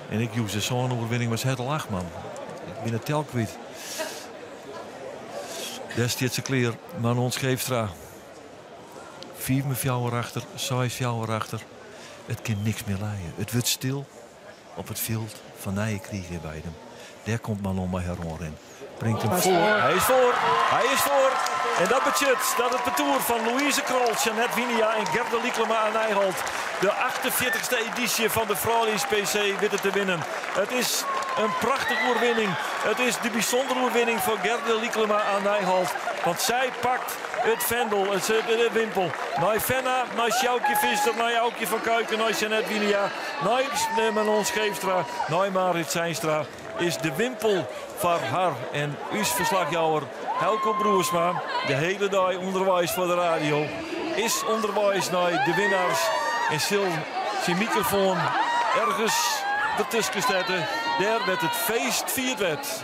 En ik joech se sa'n oerwinning, mar se hat al acht, man. Ik bin it tel kwyt. Dêr stiet se klear. Manon Scheepstra. 5 mei 4 achter, 6 4 achter. It kin neat mear lije. It wurdt stil op it fjild fan Nije Kriich yn Weidum. Dêr komt Manon mei har oanrin. Bringt him Hy is foar. foar. Hy is foar. Hy is foar. En dat betsjut dat it partoer fan Louise Krol, Jeanette Winia en Gerde Lycklema à Nijholt de 48e edysje fan de Frouljus PC witte te winnen. It is in prachtige oerwinning. It is de bysûndere oerwinning foar Gerde Lycklema à Nijholt. Want sy pakt it findel, de wimpel. Nei Fenna, nei Sjoukje Visser, nei Aukje van Kuiken, nei Jeanette Winia, nei Manon Scheepstra, nei Marit Zeinstra is de wimpel foar har. En ús ferslachjouwer Helco Broersma, de hiele dei ûnderweis foar de radio, is ûnderweis nei de winnaars en sil syn mikrofoan ergens dertusken sette. Dêr wurdt it feest fierd wurdt.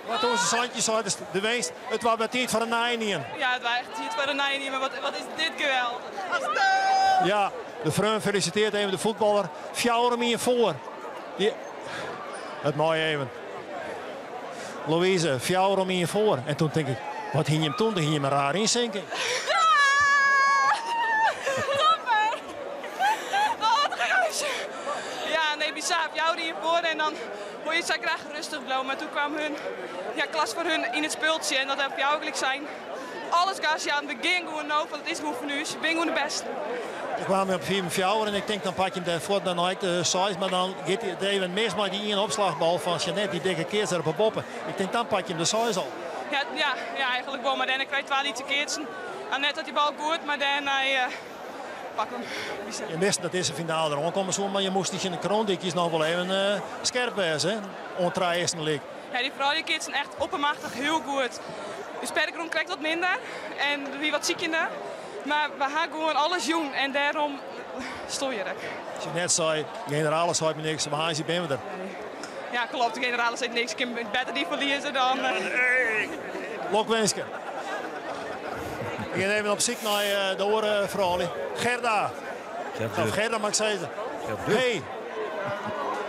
Wat onze Santje sei, dus de winst, it wie wer tiid foar in nijenien. Ja, it wie echt tiid foar in nijenien, mar wat is dit geweldich. Ja, de freon felisitearret even de fuotballer. 4-1 foar. Ja. It mei even. Louise, 4-1 foar. En doe tink ik, wat hie je him doe? Doe hie je him in rare ynsinking. Ja! Topper! Oh, wat een Ja, nee, bizar. 4-1 foar en dan wolle je sa graach rêstich bliuwe. Mar doe kaam hun, ja, klas foar hun yn it spultsje en dat ha jou gelyk sein. Alles gas jaan, we geane gewoan no, want it is gewoan fan ús. We binne gewoan de bêste. Ik kaam op 4-4 en ik tink dan pak je him dêrfoar dan ek de 6, mar dan giet it even mis mei dy ien opslachbal fan Jeanette, dy dikke keats der op 'e boppe. Ik tink dan pak je him de 6 al. Ja, ja, ja, eigentlik wol, mar dêrnei krije twa lytse keatsen. Annette hat dy bal goed, mar dêrnei pak him. Bizar. Je wisten dat dizze finale deroan komme soe, mar je moasten tsjin de Krondykjes noch wol even skerp wêze, hè? Oant trije earsten lyk. Ja, dy froulju keatsen echt oppermachtich hiel goed. De spergrûn krekt wat minder en wie wat sykjender. Mar we ha gewoan alles jûn en dêrom steane je der. Jeanette sei, generale sei my neat, mar Hans, binne we der. Ja, kloppet. De generale sei neat. Ik kin better dy ferlieze dan. Lokwinske. Ik gean even op syk nei de oare froulju. Gerda. Gerda. Of Gerda, moat ik sizze. Gerda. Hey,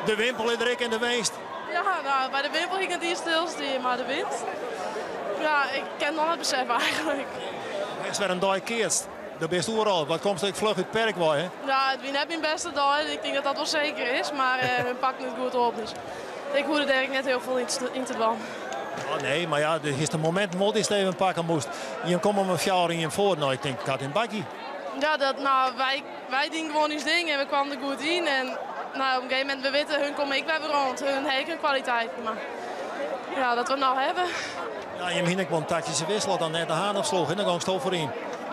de wimpel is der ek en de winst. Ja, no, by de wimpel hie ik net stilstean, mar de winst. Ja, ik kin it noch net beseffe eigentlik. Hast wer in dei keatst. Do bist oeral. Wat komst ek fluch út it perk wei, hè? Ja, it wie net myn bêste dei. Ik tink dat dat wol seker is, mar we pakten it goed op. Dus ik hoegde der net hiel folle yn te dwaan. Oh, nee, mar ja, dit is de momint wol dy'tst even pakke moast. Jim komme mei 4-1 foar. No, ik tink, kat yn it bakje. Ja, dat, no, wy, wy dienen gewoan ús ding en we kwamen der goed yn. En no, op in gegeven momint, we witte, hun komme ek wer werom, want hun ha ek hun kwaliteiten. Mar ja, dat we no hawwe. Ja, jim hiene ek wol in taktyske wissel, as dan net De Haan opsloech, en dan gongst foar yn.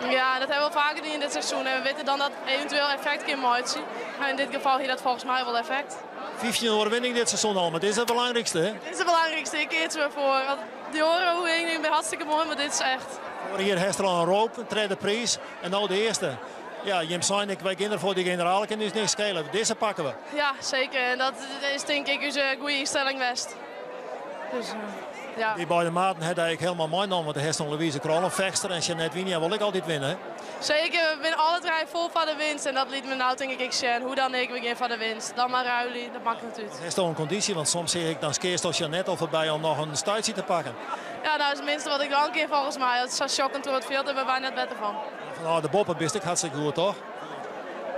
Ja, dat hawwe we al faker dien dit seizoen. En we witte dan dat eventueel effekt kin meitsje. Mar yn dit gefal hie dat folgens my wol effekt. 15 oerwinning dit seizoen al, mar dit is it belangrykste, hè? Dit is it belangrykste, ik keats der foar. Want dy oare oerwinningen binne hartstikke moai, mar dit is echt. Foarich jier hast der al in rook, in tredde priis en no de earste. Ja, jim seine ek, wy gean derfoar, dy generale kin ús niks skele. Dizze pakke we. Ja, seker. En dat is tink ik ús goede ynstelling west. Dus, ja. Dy beide maten ha dy ek hielendal meinommen, want de hast Louise Krol in fechtster en Jeanette Winia wol ek altyd winne. Hè? Seker, we binne alle trije fol foar de winst en dat liet me no tink ik ek sjen. Hoe dan ek, we gean foar de winst. Dan mar ruilje, dat makket net út. Hast al in kondysje, want soms seach ik dan skearst al Jeanette al foarby om noch in stuitsje te pakken. Ja, dat is it minste wat ik dwaan kin folgens my. Dat is sa sjokkend troch it fjild, dêr wurde wy net better fan. Fanôf de boppe bist ek hartstikke goed, toch?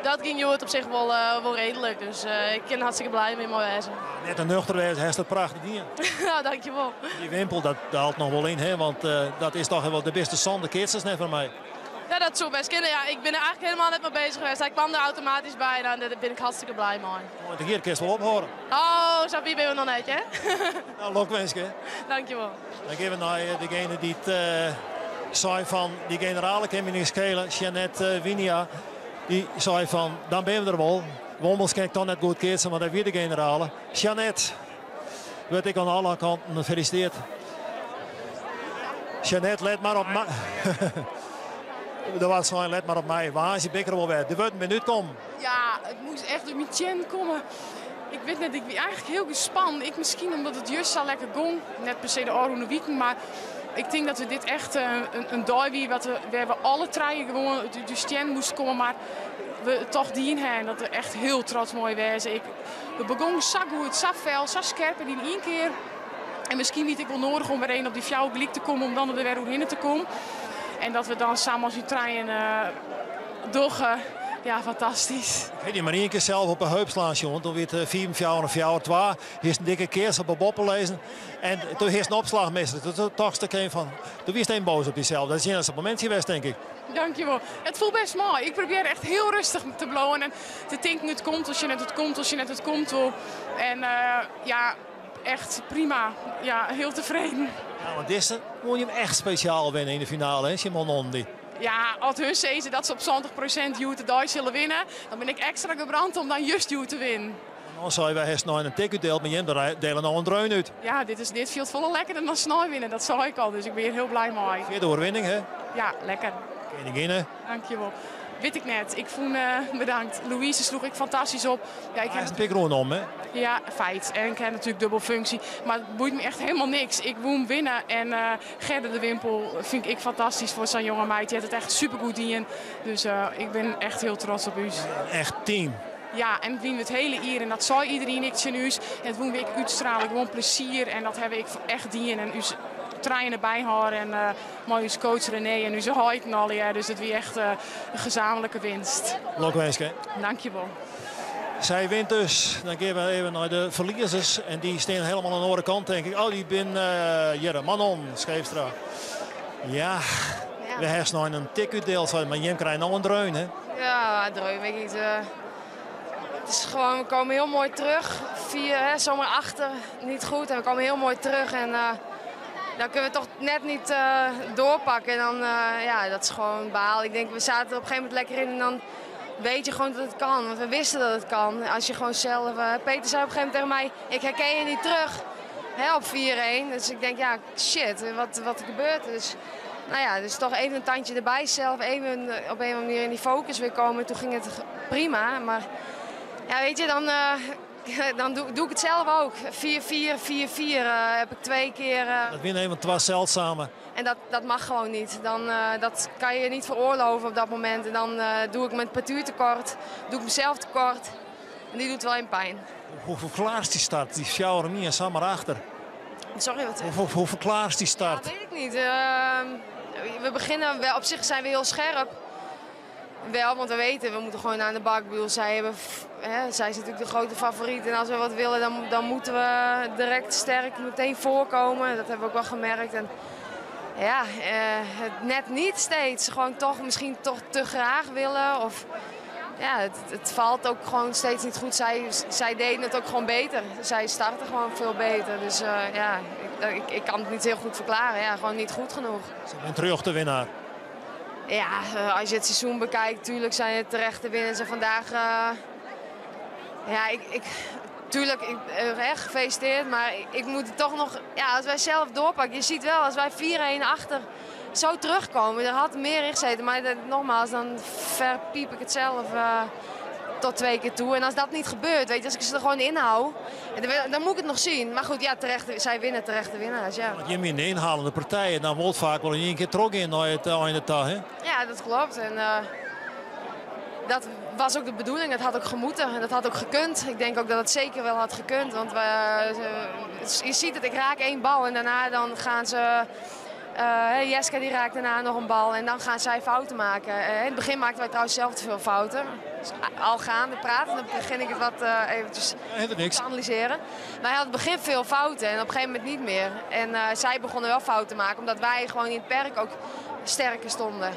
Dat gyng hjoed op sich wol, wol reedlik, dus ik kin hartstikke blij mei my wêze. Net te nuchter wêze, hast it prachtich dien. Ja, dankjewol. Dy wimpel, dat haalt noch wol yn, hè? Want dat is toch wol de bêste sande keatsers net foar my. Ja, dat soe best kinne. Ja, ik bin der eigentlik hielendal net mei bezich west. Hy kwam der automatysk by en dêr bin ik hartstikke blij mei. Want hjir kinst wol ophâlde. Oh, sa fier binne we noch net, hè? Nou, lokwinske. Dankjewol. Dan gean we nei degene dy't sei fan dy generale kin my niks skele, Jeanette Winia. Dy sei fan dan binne we der wol. Wommels kin ik toch net goed keatsen, want hy wie de generale. Jeanette wurdt ek oan alle kanten felisitearre. Jeanette, let mar op my. Der waard sein, let mar op my. Woansdei bin ik der wol wer. De wurden binne útkommen. Ja, it moast echt út myn teannen komme. Ik wit net, ik wie eigentlik hiel gespannen. Ik miskien omdat it just sa lekker gong. Net per se de ôfrûne wiken, mar ik tink dat we dit echt in dei wie wat we, wêr we alle trije gewoan út ús teannen moasten komme, mar we it toch dien ha en dat we echt hiel trots meie wêze. Ik, we begongen sa goed, sa fel, sa skerp en yn ien kear. En miskien wie it ek wol noadich om wer even op dy fjouwer gelyk te kommen om dan der wer oerhinne te kommen. En dat we dan sa mei syn trijen dogge. Ja, fantastysk. Ik ha dy mar ien kear sels op 'e heup slaan sjoen. Doe wie it 5 en 4 4-2. Hiest in dikke keats op 'e boppe lizzen. En doe hiest in opslach mist. Doe tochtst ik even fan, doe wiest even boas op dysels. Dat is it iennichste momintsje west, tink ik. Dankjewol. It foel best mei. Ik probearje echt hiel rêstich te bliuwen en te tinken it komt as je net it komt, as je net it komt wol. En ja, echt prima. Ja, hiel tefreden. Ja, want dizze woe je echt spesjaal winne yn de finale, hè, Simon Ondi. Ja, as hun sizze dat se op 70% hjoed de dei sille winne, dan bin ik ekstra gebrand om dan just hjoed te winnen. Dan sei wy hast snein in tik útdield, mar jim dele no in dreun út. Ja, dit, is, dit fielt folle lekkerder dan snein winne, dat sei ik al. Dus ik bin hjir hiel blij mei. Fjirde oerwinning, hè? Ja, lekker. Keninginne. Dankjewol. Wit ik net. Ik fûn, bedankt. Louise sloech ek fantastysk op. Ja, ik ha in pikrûn om, hè? Ja, feit. En ik ha natuerlik dubbelfunksje. Mar it boeit my echt hielendal niks. Ik woe him winne. En Gerda de Wimpel fyn ik fantastysk foar sa'n jonge meid. Dy hat it echt supergoed dien. Dus ik bin echt hiel trots op ús. Een echt team. Ja, en dat wiene we it hiele jier. En dat sei iderien ek tsjin ús. En dat woene we ek útstrale. Gewoan plezier. En dat hawwe we ek echt dien. En ús trijen derby hâlde. En mei ús coach René en ús heiten allegear. Dus it wie echt in gezamenlijke winst. Lokwinske. Dankjewol. Sy wint dus. Dan gean we even nei de ferliezers. En dy stean hielendal oan de oare kant, tink ik. Oh, dy bin hjir. Manon Scheepstra. Ja, we ha snein in tik útdield, mar jim krije no in dreun, hè? Ja, dreun weet ik niet. Het is gewoon, we komen heel mooi terug. Vier, hè, zomaar achter, niet goed. En we komen heel mooi terug en dan kunnen we toch net niet doorpakken. En dan, ja, dat is gewoon baal. Ik denk, we zaten er op een gegeven moment lekker in en dan weet je gewoon dat het kan. Want we wisten dat het kan. Als je gewoon zelf... Peter zei op een gegeven moment tegen mij, ik herken je niet terug. Hè, op 4-1. Dus ik denk, ja, shit, wat er gebeurt. Dus, nou ja, dus toch even een tandje erbij zelf. Even op een of andere manier in die focus weer komen. Toen ging het prima. Maar ja, weet je, dan doe ik het zelf ook. 4-4, 4-4 heb ik 2 keer. Dat winnen even twee zeldzame. En dat mag gewoon niet. Dan, dat kan je niet veroorloven op dat moment. En dan doe ik mijn partuur tekort, doe ik mezelf tekort. En die doet wel in pijn. Hoe verklaart die start? Die sjouwer niet en Sammer achter. Sorry, wat? Hoe verklaart die start? Ja, weet ik niet. We beginnen, we, op zich zijn we heel scherp. Wel, want we weten, we moeten gewoon aan de bak. Ik bedoel, zij, hebben, hè, zij is natuurlijk de grote favoriet. En als we wat willen, dan moeten we direct sterk meteen voorkomen. Dat hebben we ook wel gemerkt. En ja, het net niet steeds. Gewoon toch misschien toch te graag willen. Of, ja, het valt ook gewoon steeds niet goed. Zij deden het ook gewoon beter. Zij starten gewoon veel beter. Dus ja, ik kan het niet heel goed verklaren. Ja, gewoon niet goed genoeg. Ze zijn terug de winnaar. Ja, als je het seizoen bekijkt, tuurlijk zijn het terechte winnaars. En vandaag, ja, tuurlijk, echt gefeliciteerd, maar ik moet het toch nog, ja, als wij zelf doorpakken. Je ziet wel, als wij 4-1 achter zo terugkomen, er had meer in gezeten. Maar dat, nogmaals, dan verpiep ik het zelf tot 2 keer toe. En als dat niet gebeurt, als ik ze er gewoon in hou, dan moet ik het nog zien. Maar goed, ja, terecht, zij winnen terechte winnaars, ja. Want je hebt een inhalende partij en dan wordt vaak wel in één keer trok in naar het einde toe, hè? Ja, dat klopt. En dat was ook de bedoeling. Het had ook gemoeten en dat had ook gekund. Ik denk ook dat het zeker wel had gekund. Want je ziet het, ik raak 1 bal en daarna dan gaan ze... Jeska die raakt daarna nog een bal en dan gaan zij fouten maken. In het begin maakten wij trouwens zelf te veel fouten. Dus al gaande praten, dan begin ik het wat eventjes Ja, heeft het niks. te analyseren. Maar hij had in het begin veel fouten en op een gegeven moment niet meer. En zij begonnen wel fouten te maken, omdat wij gewoon in het perk ook sterker stonden.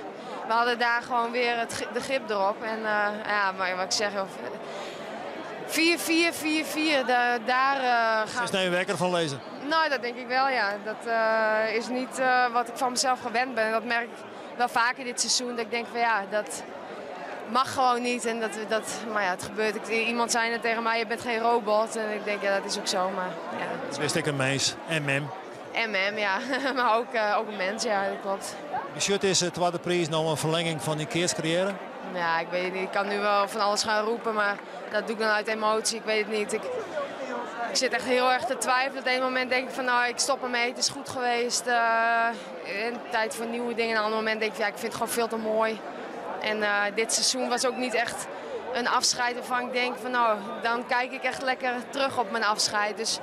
We hadden daar gewoon weer de grip erop. En ja, maar wat ik zeg, of, 4, 4, 4, 4, daar gaat Is daar een wekker van lezen? Nou, dat denk ik wel, ja. Dat is niet wat ik van mezelf gewend ben. En dat merk ik wel vaker dit seizoen. Dat ik denk van ja, dat mag gewoon niet. En dat, dat, maar ja, het gebeurt. Iemand zei net tegen mij, je bent geen robot. En ik denk, ja, dat is ook zo. Maar, ja. Dat wist ik een mens. MM. MM, ja. Maar ook een mens, ja, dat klopt. De shirt is het tweede prijs nou een verlenging van die keerscarrière? Ja, ik weet het niet. Ik kan nu wel van alles gaan roepen, maar dat doe ik dan uit emotie. Ik weet het niet. Ik zit echt heel erg te twijfelen. Op het ene moment denk ik van, nou, ik stop ermee. Het is goed geweest. En tijd voor nieuwe dingen. En op een ander moment denk ik van, ja, ik vind het gewoon veel te mooi. En dit seizoen was ook niet echt een afscheid waarvan ik denk van, nou, dan kijk ik echt lekker terug op mijn afscheid. Dus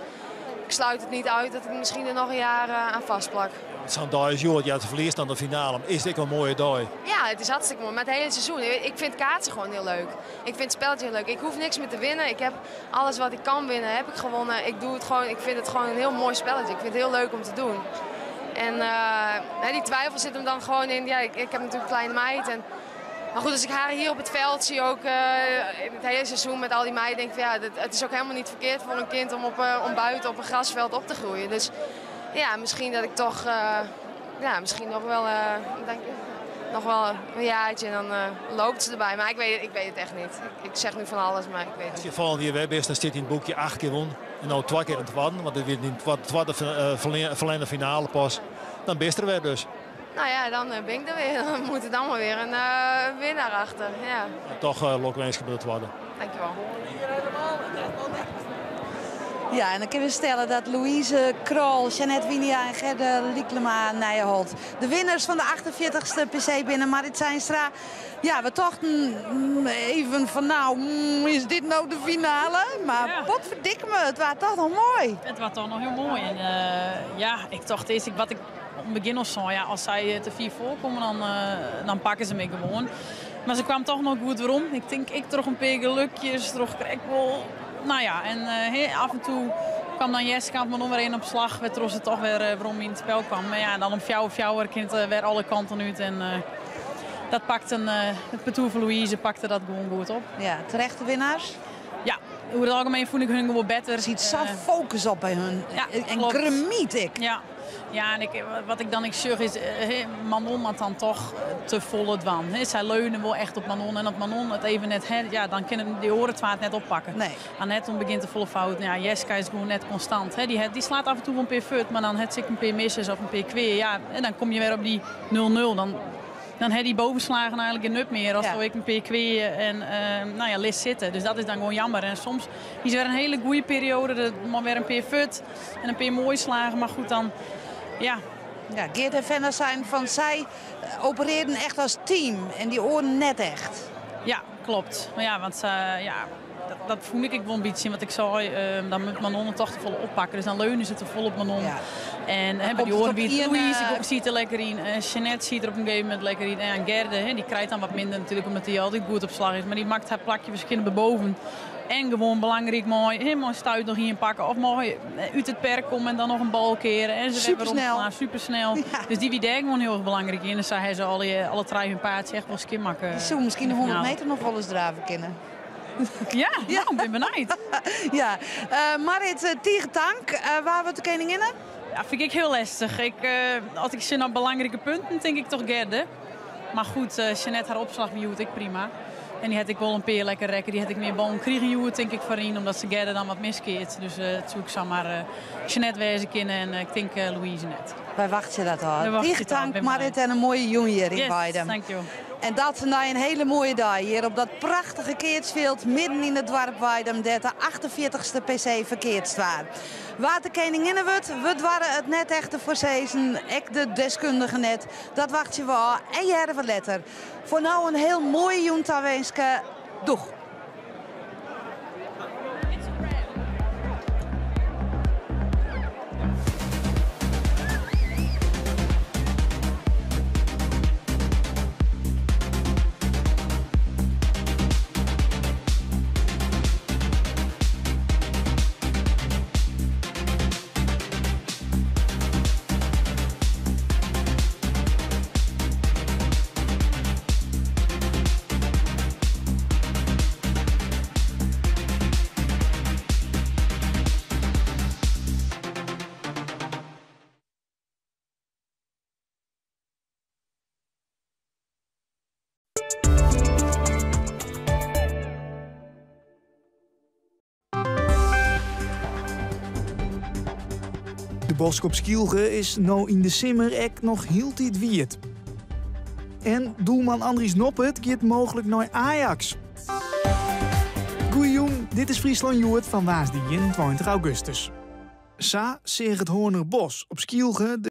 ik sluit het niet uit dat ik misschien er nog een jaar aan vastplak. Zo'n dag is, joh, ja, het verliest dan de finale. Is dit een mooie dag? Ja, het is hartstikke mooi. Maar het hele seizoen. Ik vind kaatsen gewoon heel leuk. Ik vind het spelletje heel leuk. Ik hoef niks meer te winnen. Ik heb alles wat ik kan winnen, heb ik gewonnen. Ik doe het gewoon. Ik vind het gewoon een heel mooi spelletje. Ik vind het heel leuk om te doen. En die twijfel zit hem dan gewoon in. Ja, ik heb natuurlijk een kleine meid. En, maar goed, als ik haar hier op het veld zie, ook in het hele seizoen met al die meiden, denk ik van, ja, het is ook helemaal niet verkeerd voor een kind om buiten op een grasveld op te groeien. Dus ja, misschien dat ik toch ja, misschien nog wel denk ik, nog wel een jaartje en dan loopt ze erbij. Maar ik weet het echt niet. Ik zeg nu van alles, maar ik weet het Als je niet. volgende keer weer bent, dan zit in het boekje 8 keer won. En nou 2 keer in het wadden, want dit wordt in het tweede verlengde finale pas. Dan ben je er weer dus. Nou ja, dan ben ik er weer. Dan moet het allemaal weer een winnaar achter. Ja. En toch lokwens gebeurd worden. Dankjewel. Ja, en dan kunnen we stellen dat Louise Krol, Jeannette Winia en Gerda Lycklema Nijeholt de winnaars van de 48e PC binnen Marit Zeinstra. Ja, we tochten even van nou, is dit nou de finale? Maar potverdikke me, het was toch nog mooi. Het was toch nog heel mooi. En ja, ik dacht eerst, wat ik op het begin al zei, ja, als zij te 4 voorkomen, dan pakken ze me gewoon. Maar ze kwam toch nog goed waarom. Ik denk, ik trok een paar gelukjes, trok ik wel. Nou ja, en af en toe kwam dan Jeska maar nog weer één op slag, waardoor ze toch weer waarom in het spel kwam. Maar ja, dan om fjouwer, fjouwer kind weer alle kanten uit. En dat pakte een het parcours van Louise pakte dat gewoon goed op. Ja, terechte winnaars? Ja, over het algemeen voel ik hun gewoon beter. Er zit zo focus op bij hun. Ja, en klopt. kremiet ik. Ja. Ja, en wat ik dan ik zeg is, Manon had dan toch te volle dwan. Hè, zij leunen wel echt op Manon. En op Manon het even net, hè, ja, dan kunnen die oren het net oppakken. Annette begint de volle fout. Ja, Jeska is gewoon net constant. Hè. Die slaat af en toe een paar fut, maar dan het zich een paar misses of een paar kweer. Ja, en dan kom je weer op die 0-0. Dan heb die bovenslagen eigenlijk geen nut meer. Als ik een paar kweer en list zitten. Dus dat is dan gewoon jammer. En soms is er weer een hele goede periode. Dat maar weer een paar fut en een paar mooie slagen. Maar goed, dan... Ja. Ja, Geert en Fenna zijn van zij opereerden echt als team en die oren net echt. Ja, klopt. Maar ja, want ja, dat fûn ik ek wol in bytsje, want ik sei, dan moat Manon it toch te folle oppakke. Dus dan leunen se te folle op Manon. En hè, by komt dy it oaren op wie it ien, Louise, siet der lekker yn. Jeanette siet der op in gegeven momint lekker yn. En Gerde, hè, dy krijt dan wat minder natuerlik, omdat dy altyd goed op slach is. Mar dy makket har plakje wierskynlik boven. En gewoan belangryk mei, hè, mei stuit noch ien pakke of mei út it perk komme en dan noch in bal keare en se wer werom Supersnel. slaan. Supersnel. Dus dy wie dêr gewoan hiel erch belangryk yn. En sa ha se alle trije hun paadje echt wol skjinmakke. Dy soe miskien de yn de 100 finale. meter noch wolris drave kinne. Ja, no, ik bin benijd. Ja. Marrit, tige tank. Wa wurdt de keninginne? Ja, fyn ik hiel lestich. As ik sjoch nei belangrike punten, tink ik toch Gerde. Mar goed, Jeanette har opslach wie hjoed ek prima. En dy hat ek wol in pear lekker rekke. Dy hat ek mear ballen krigen hjoed, tink ik, foaryn, omdat se Gerde dan wat miskeart. Dus it soe ek samar Jeanette wêze kinne en ik tink Louise net. Wy wachtsje dat ôf. Wy wachtsje Tige it ôf, tank, bin Marrit, benijd. en in moaie jûn hjir yn Yes, Weidum. thank you. En dat nei in hiele moaie dei hjir op dat prachtige keatsfjild midden yn it doarp Weidum, dêr't de 48ste PC ferkeatst waard. Wa't de keninginne wurdt, we doarre it net echt te foarsizzen, ek de deskundigen net. Dat wachtsje we ôf en hearre we letter. Foar no in hiel moaie jûn tawinske. Doeg! De bosk op Skylge is no yn de simmer ek noch hieltyd wiet. En doelman Andries Noppert giet mooglik nei Ajax. Goeiejûn, dit is Fryslân Hjoed fan woansdei 21 augustus. Sa seach it Hoornerbos op Skylge.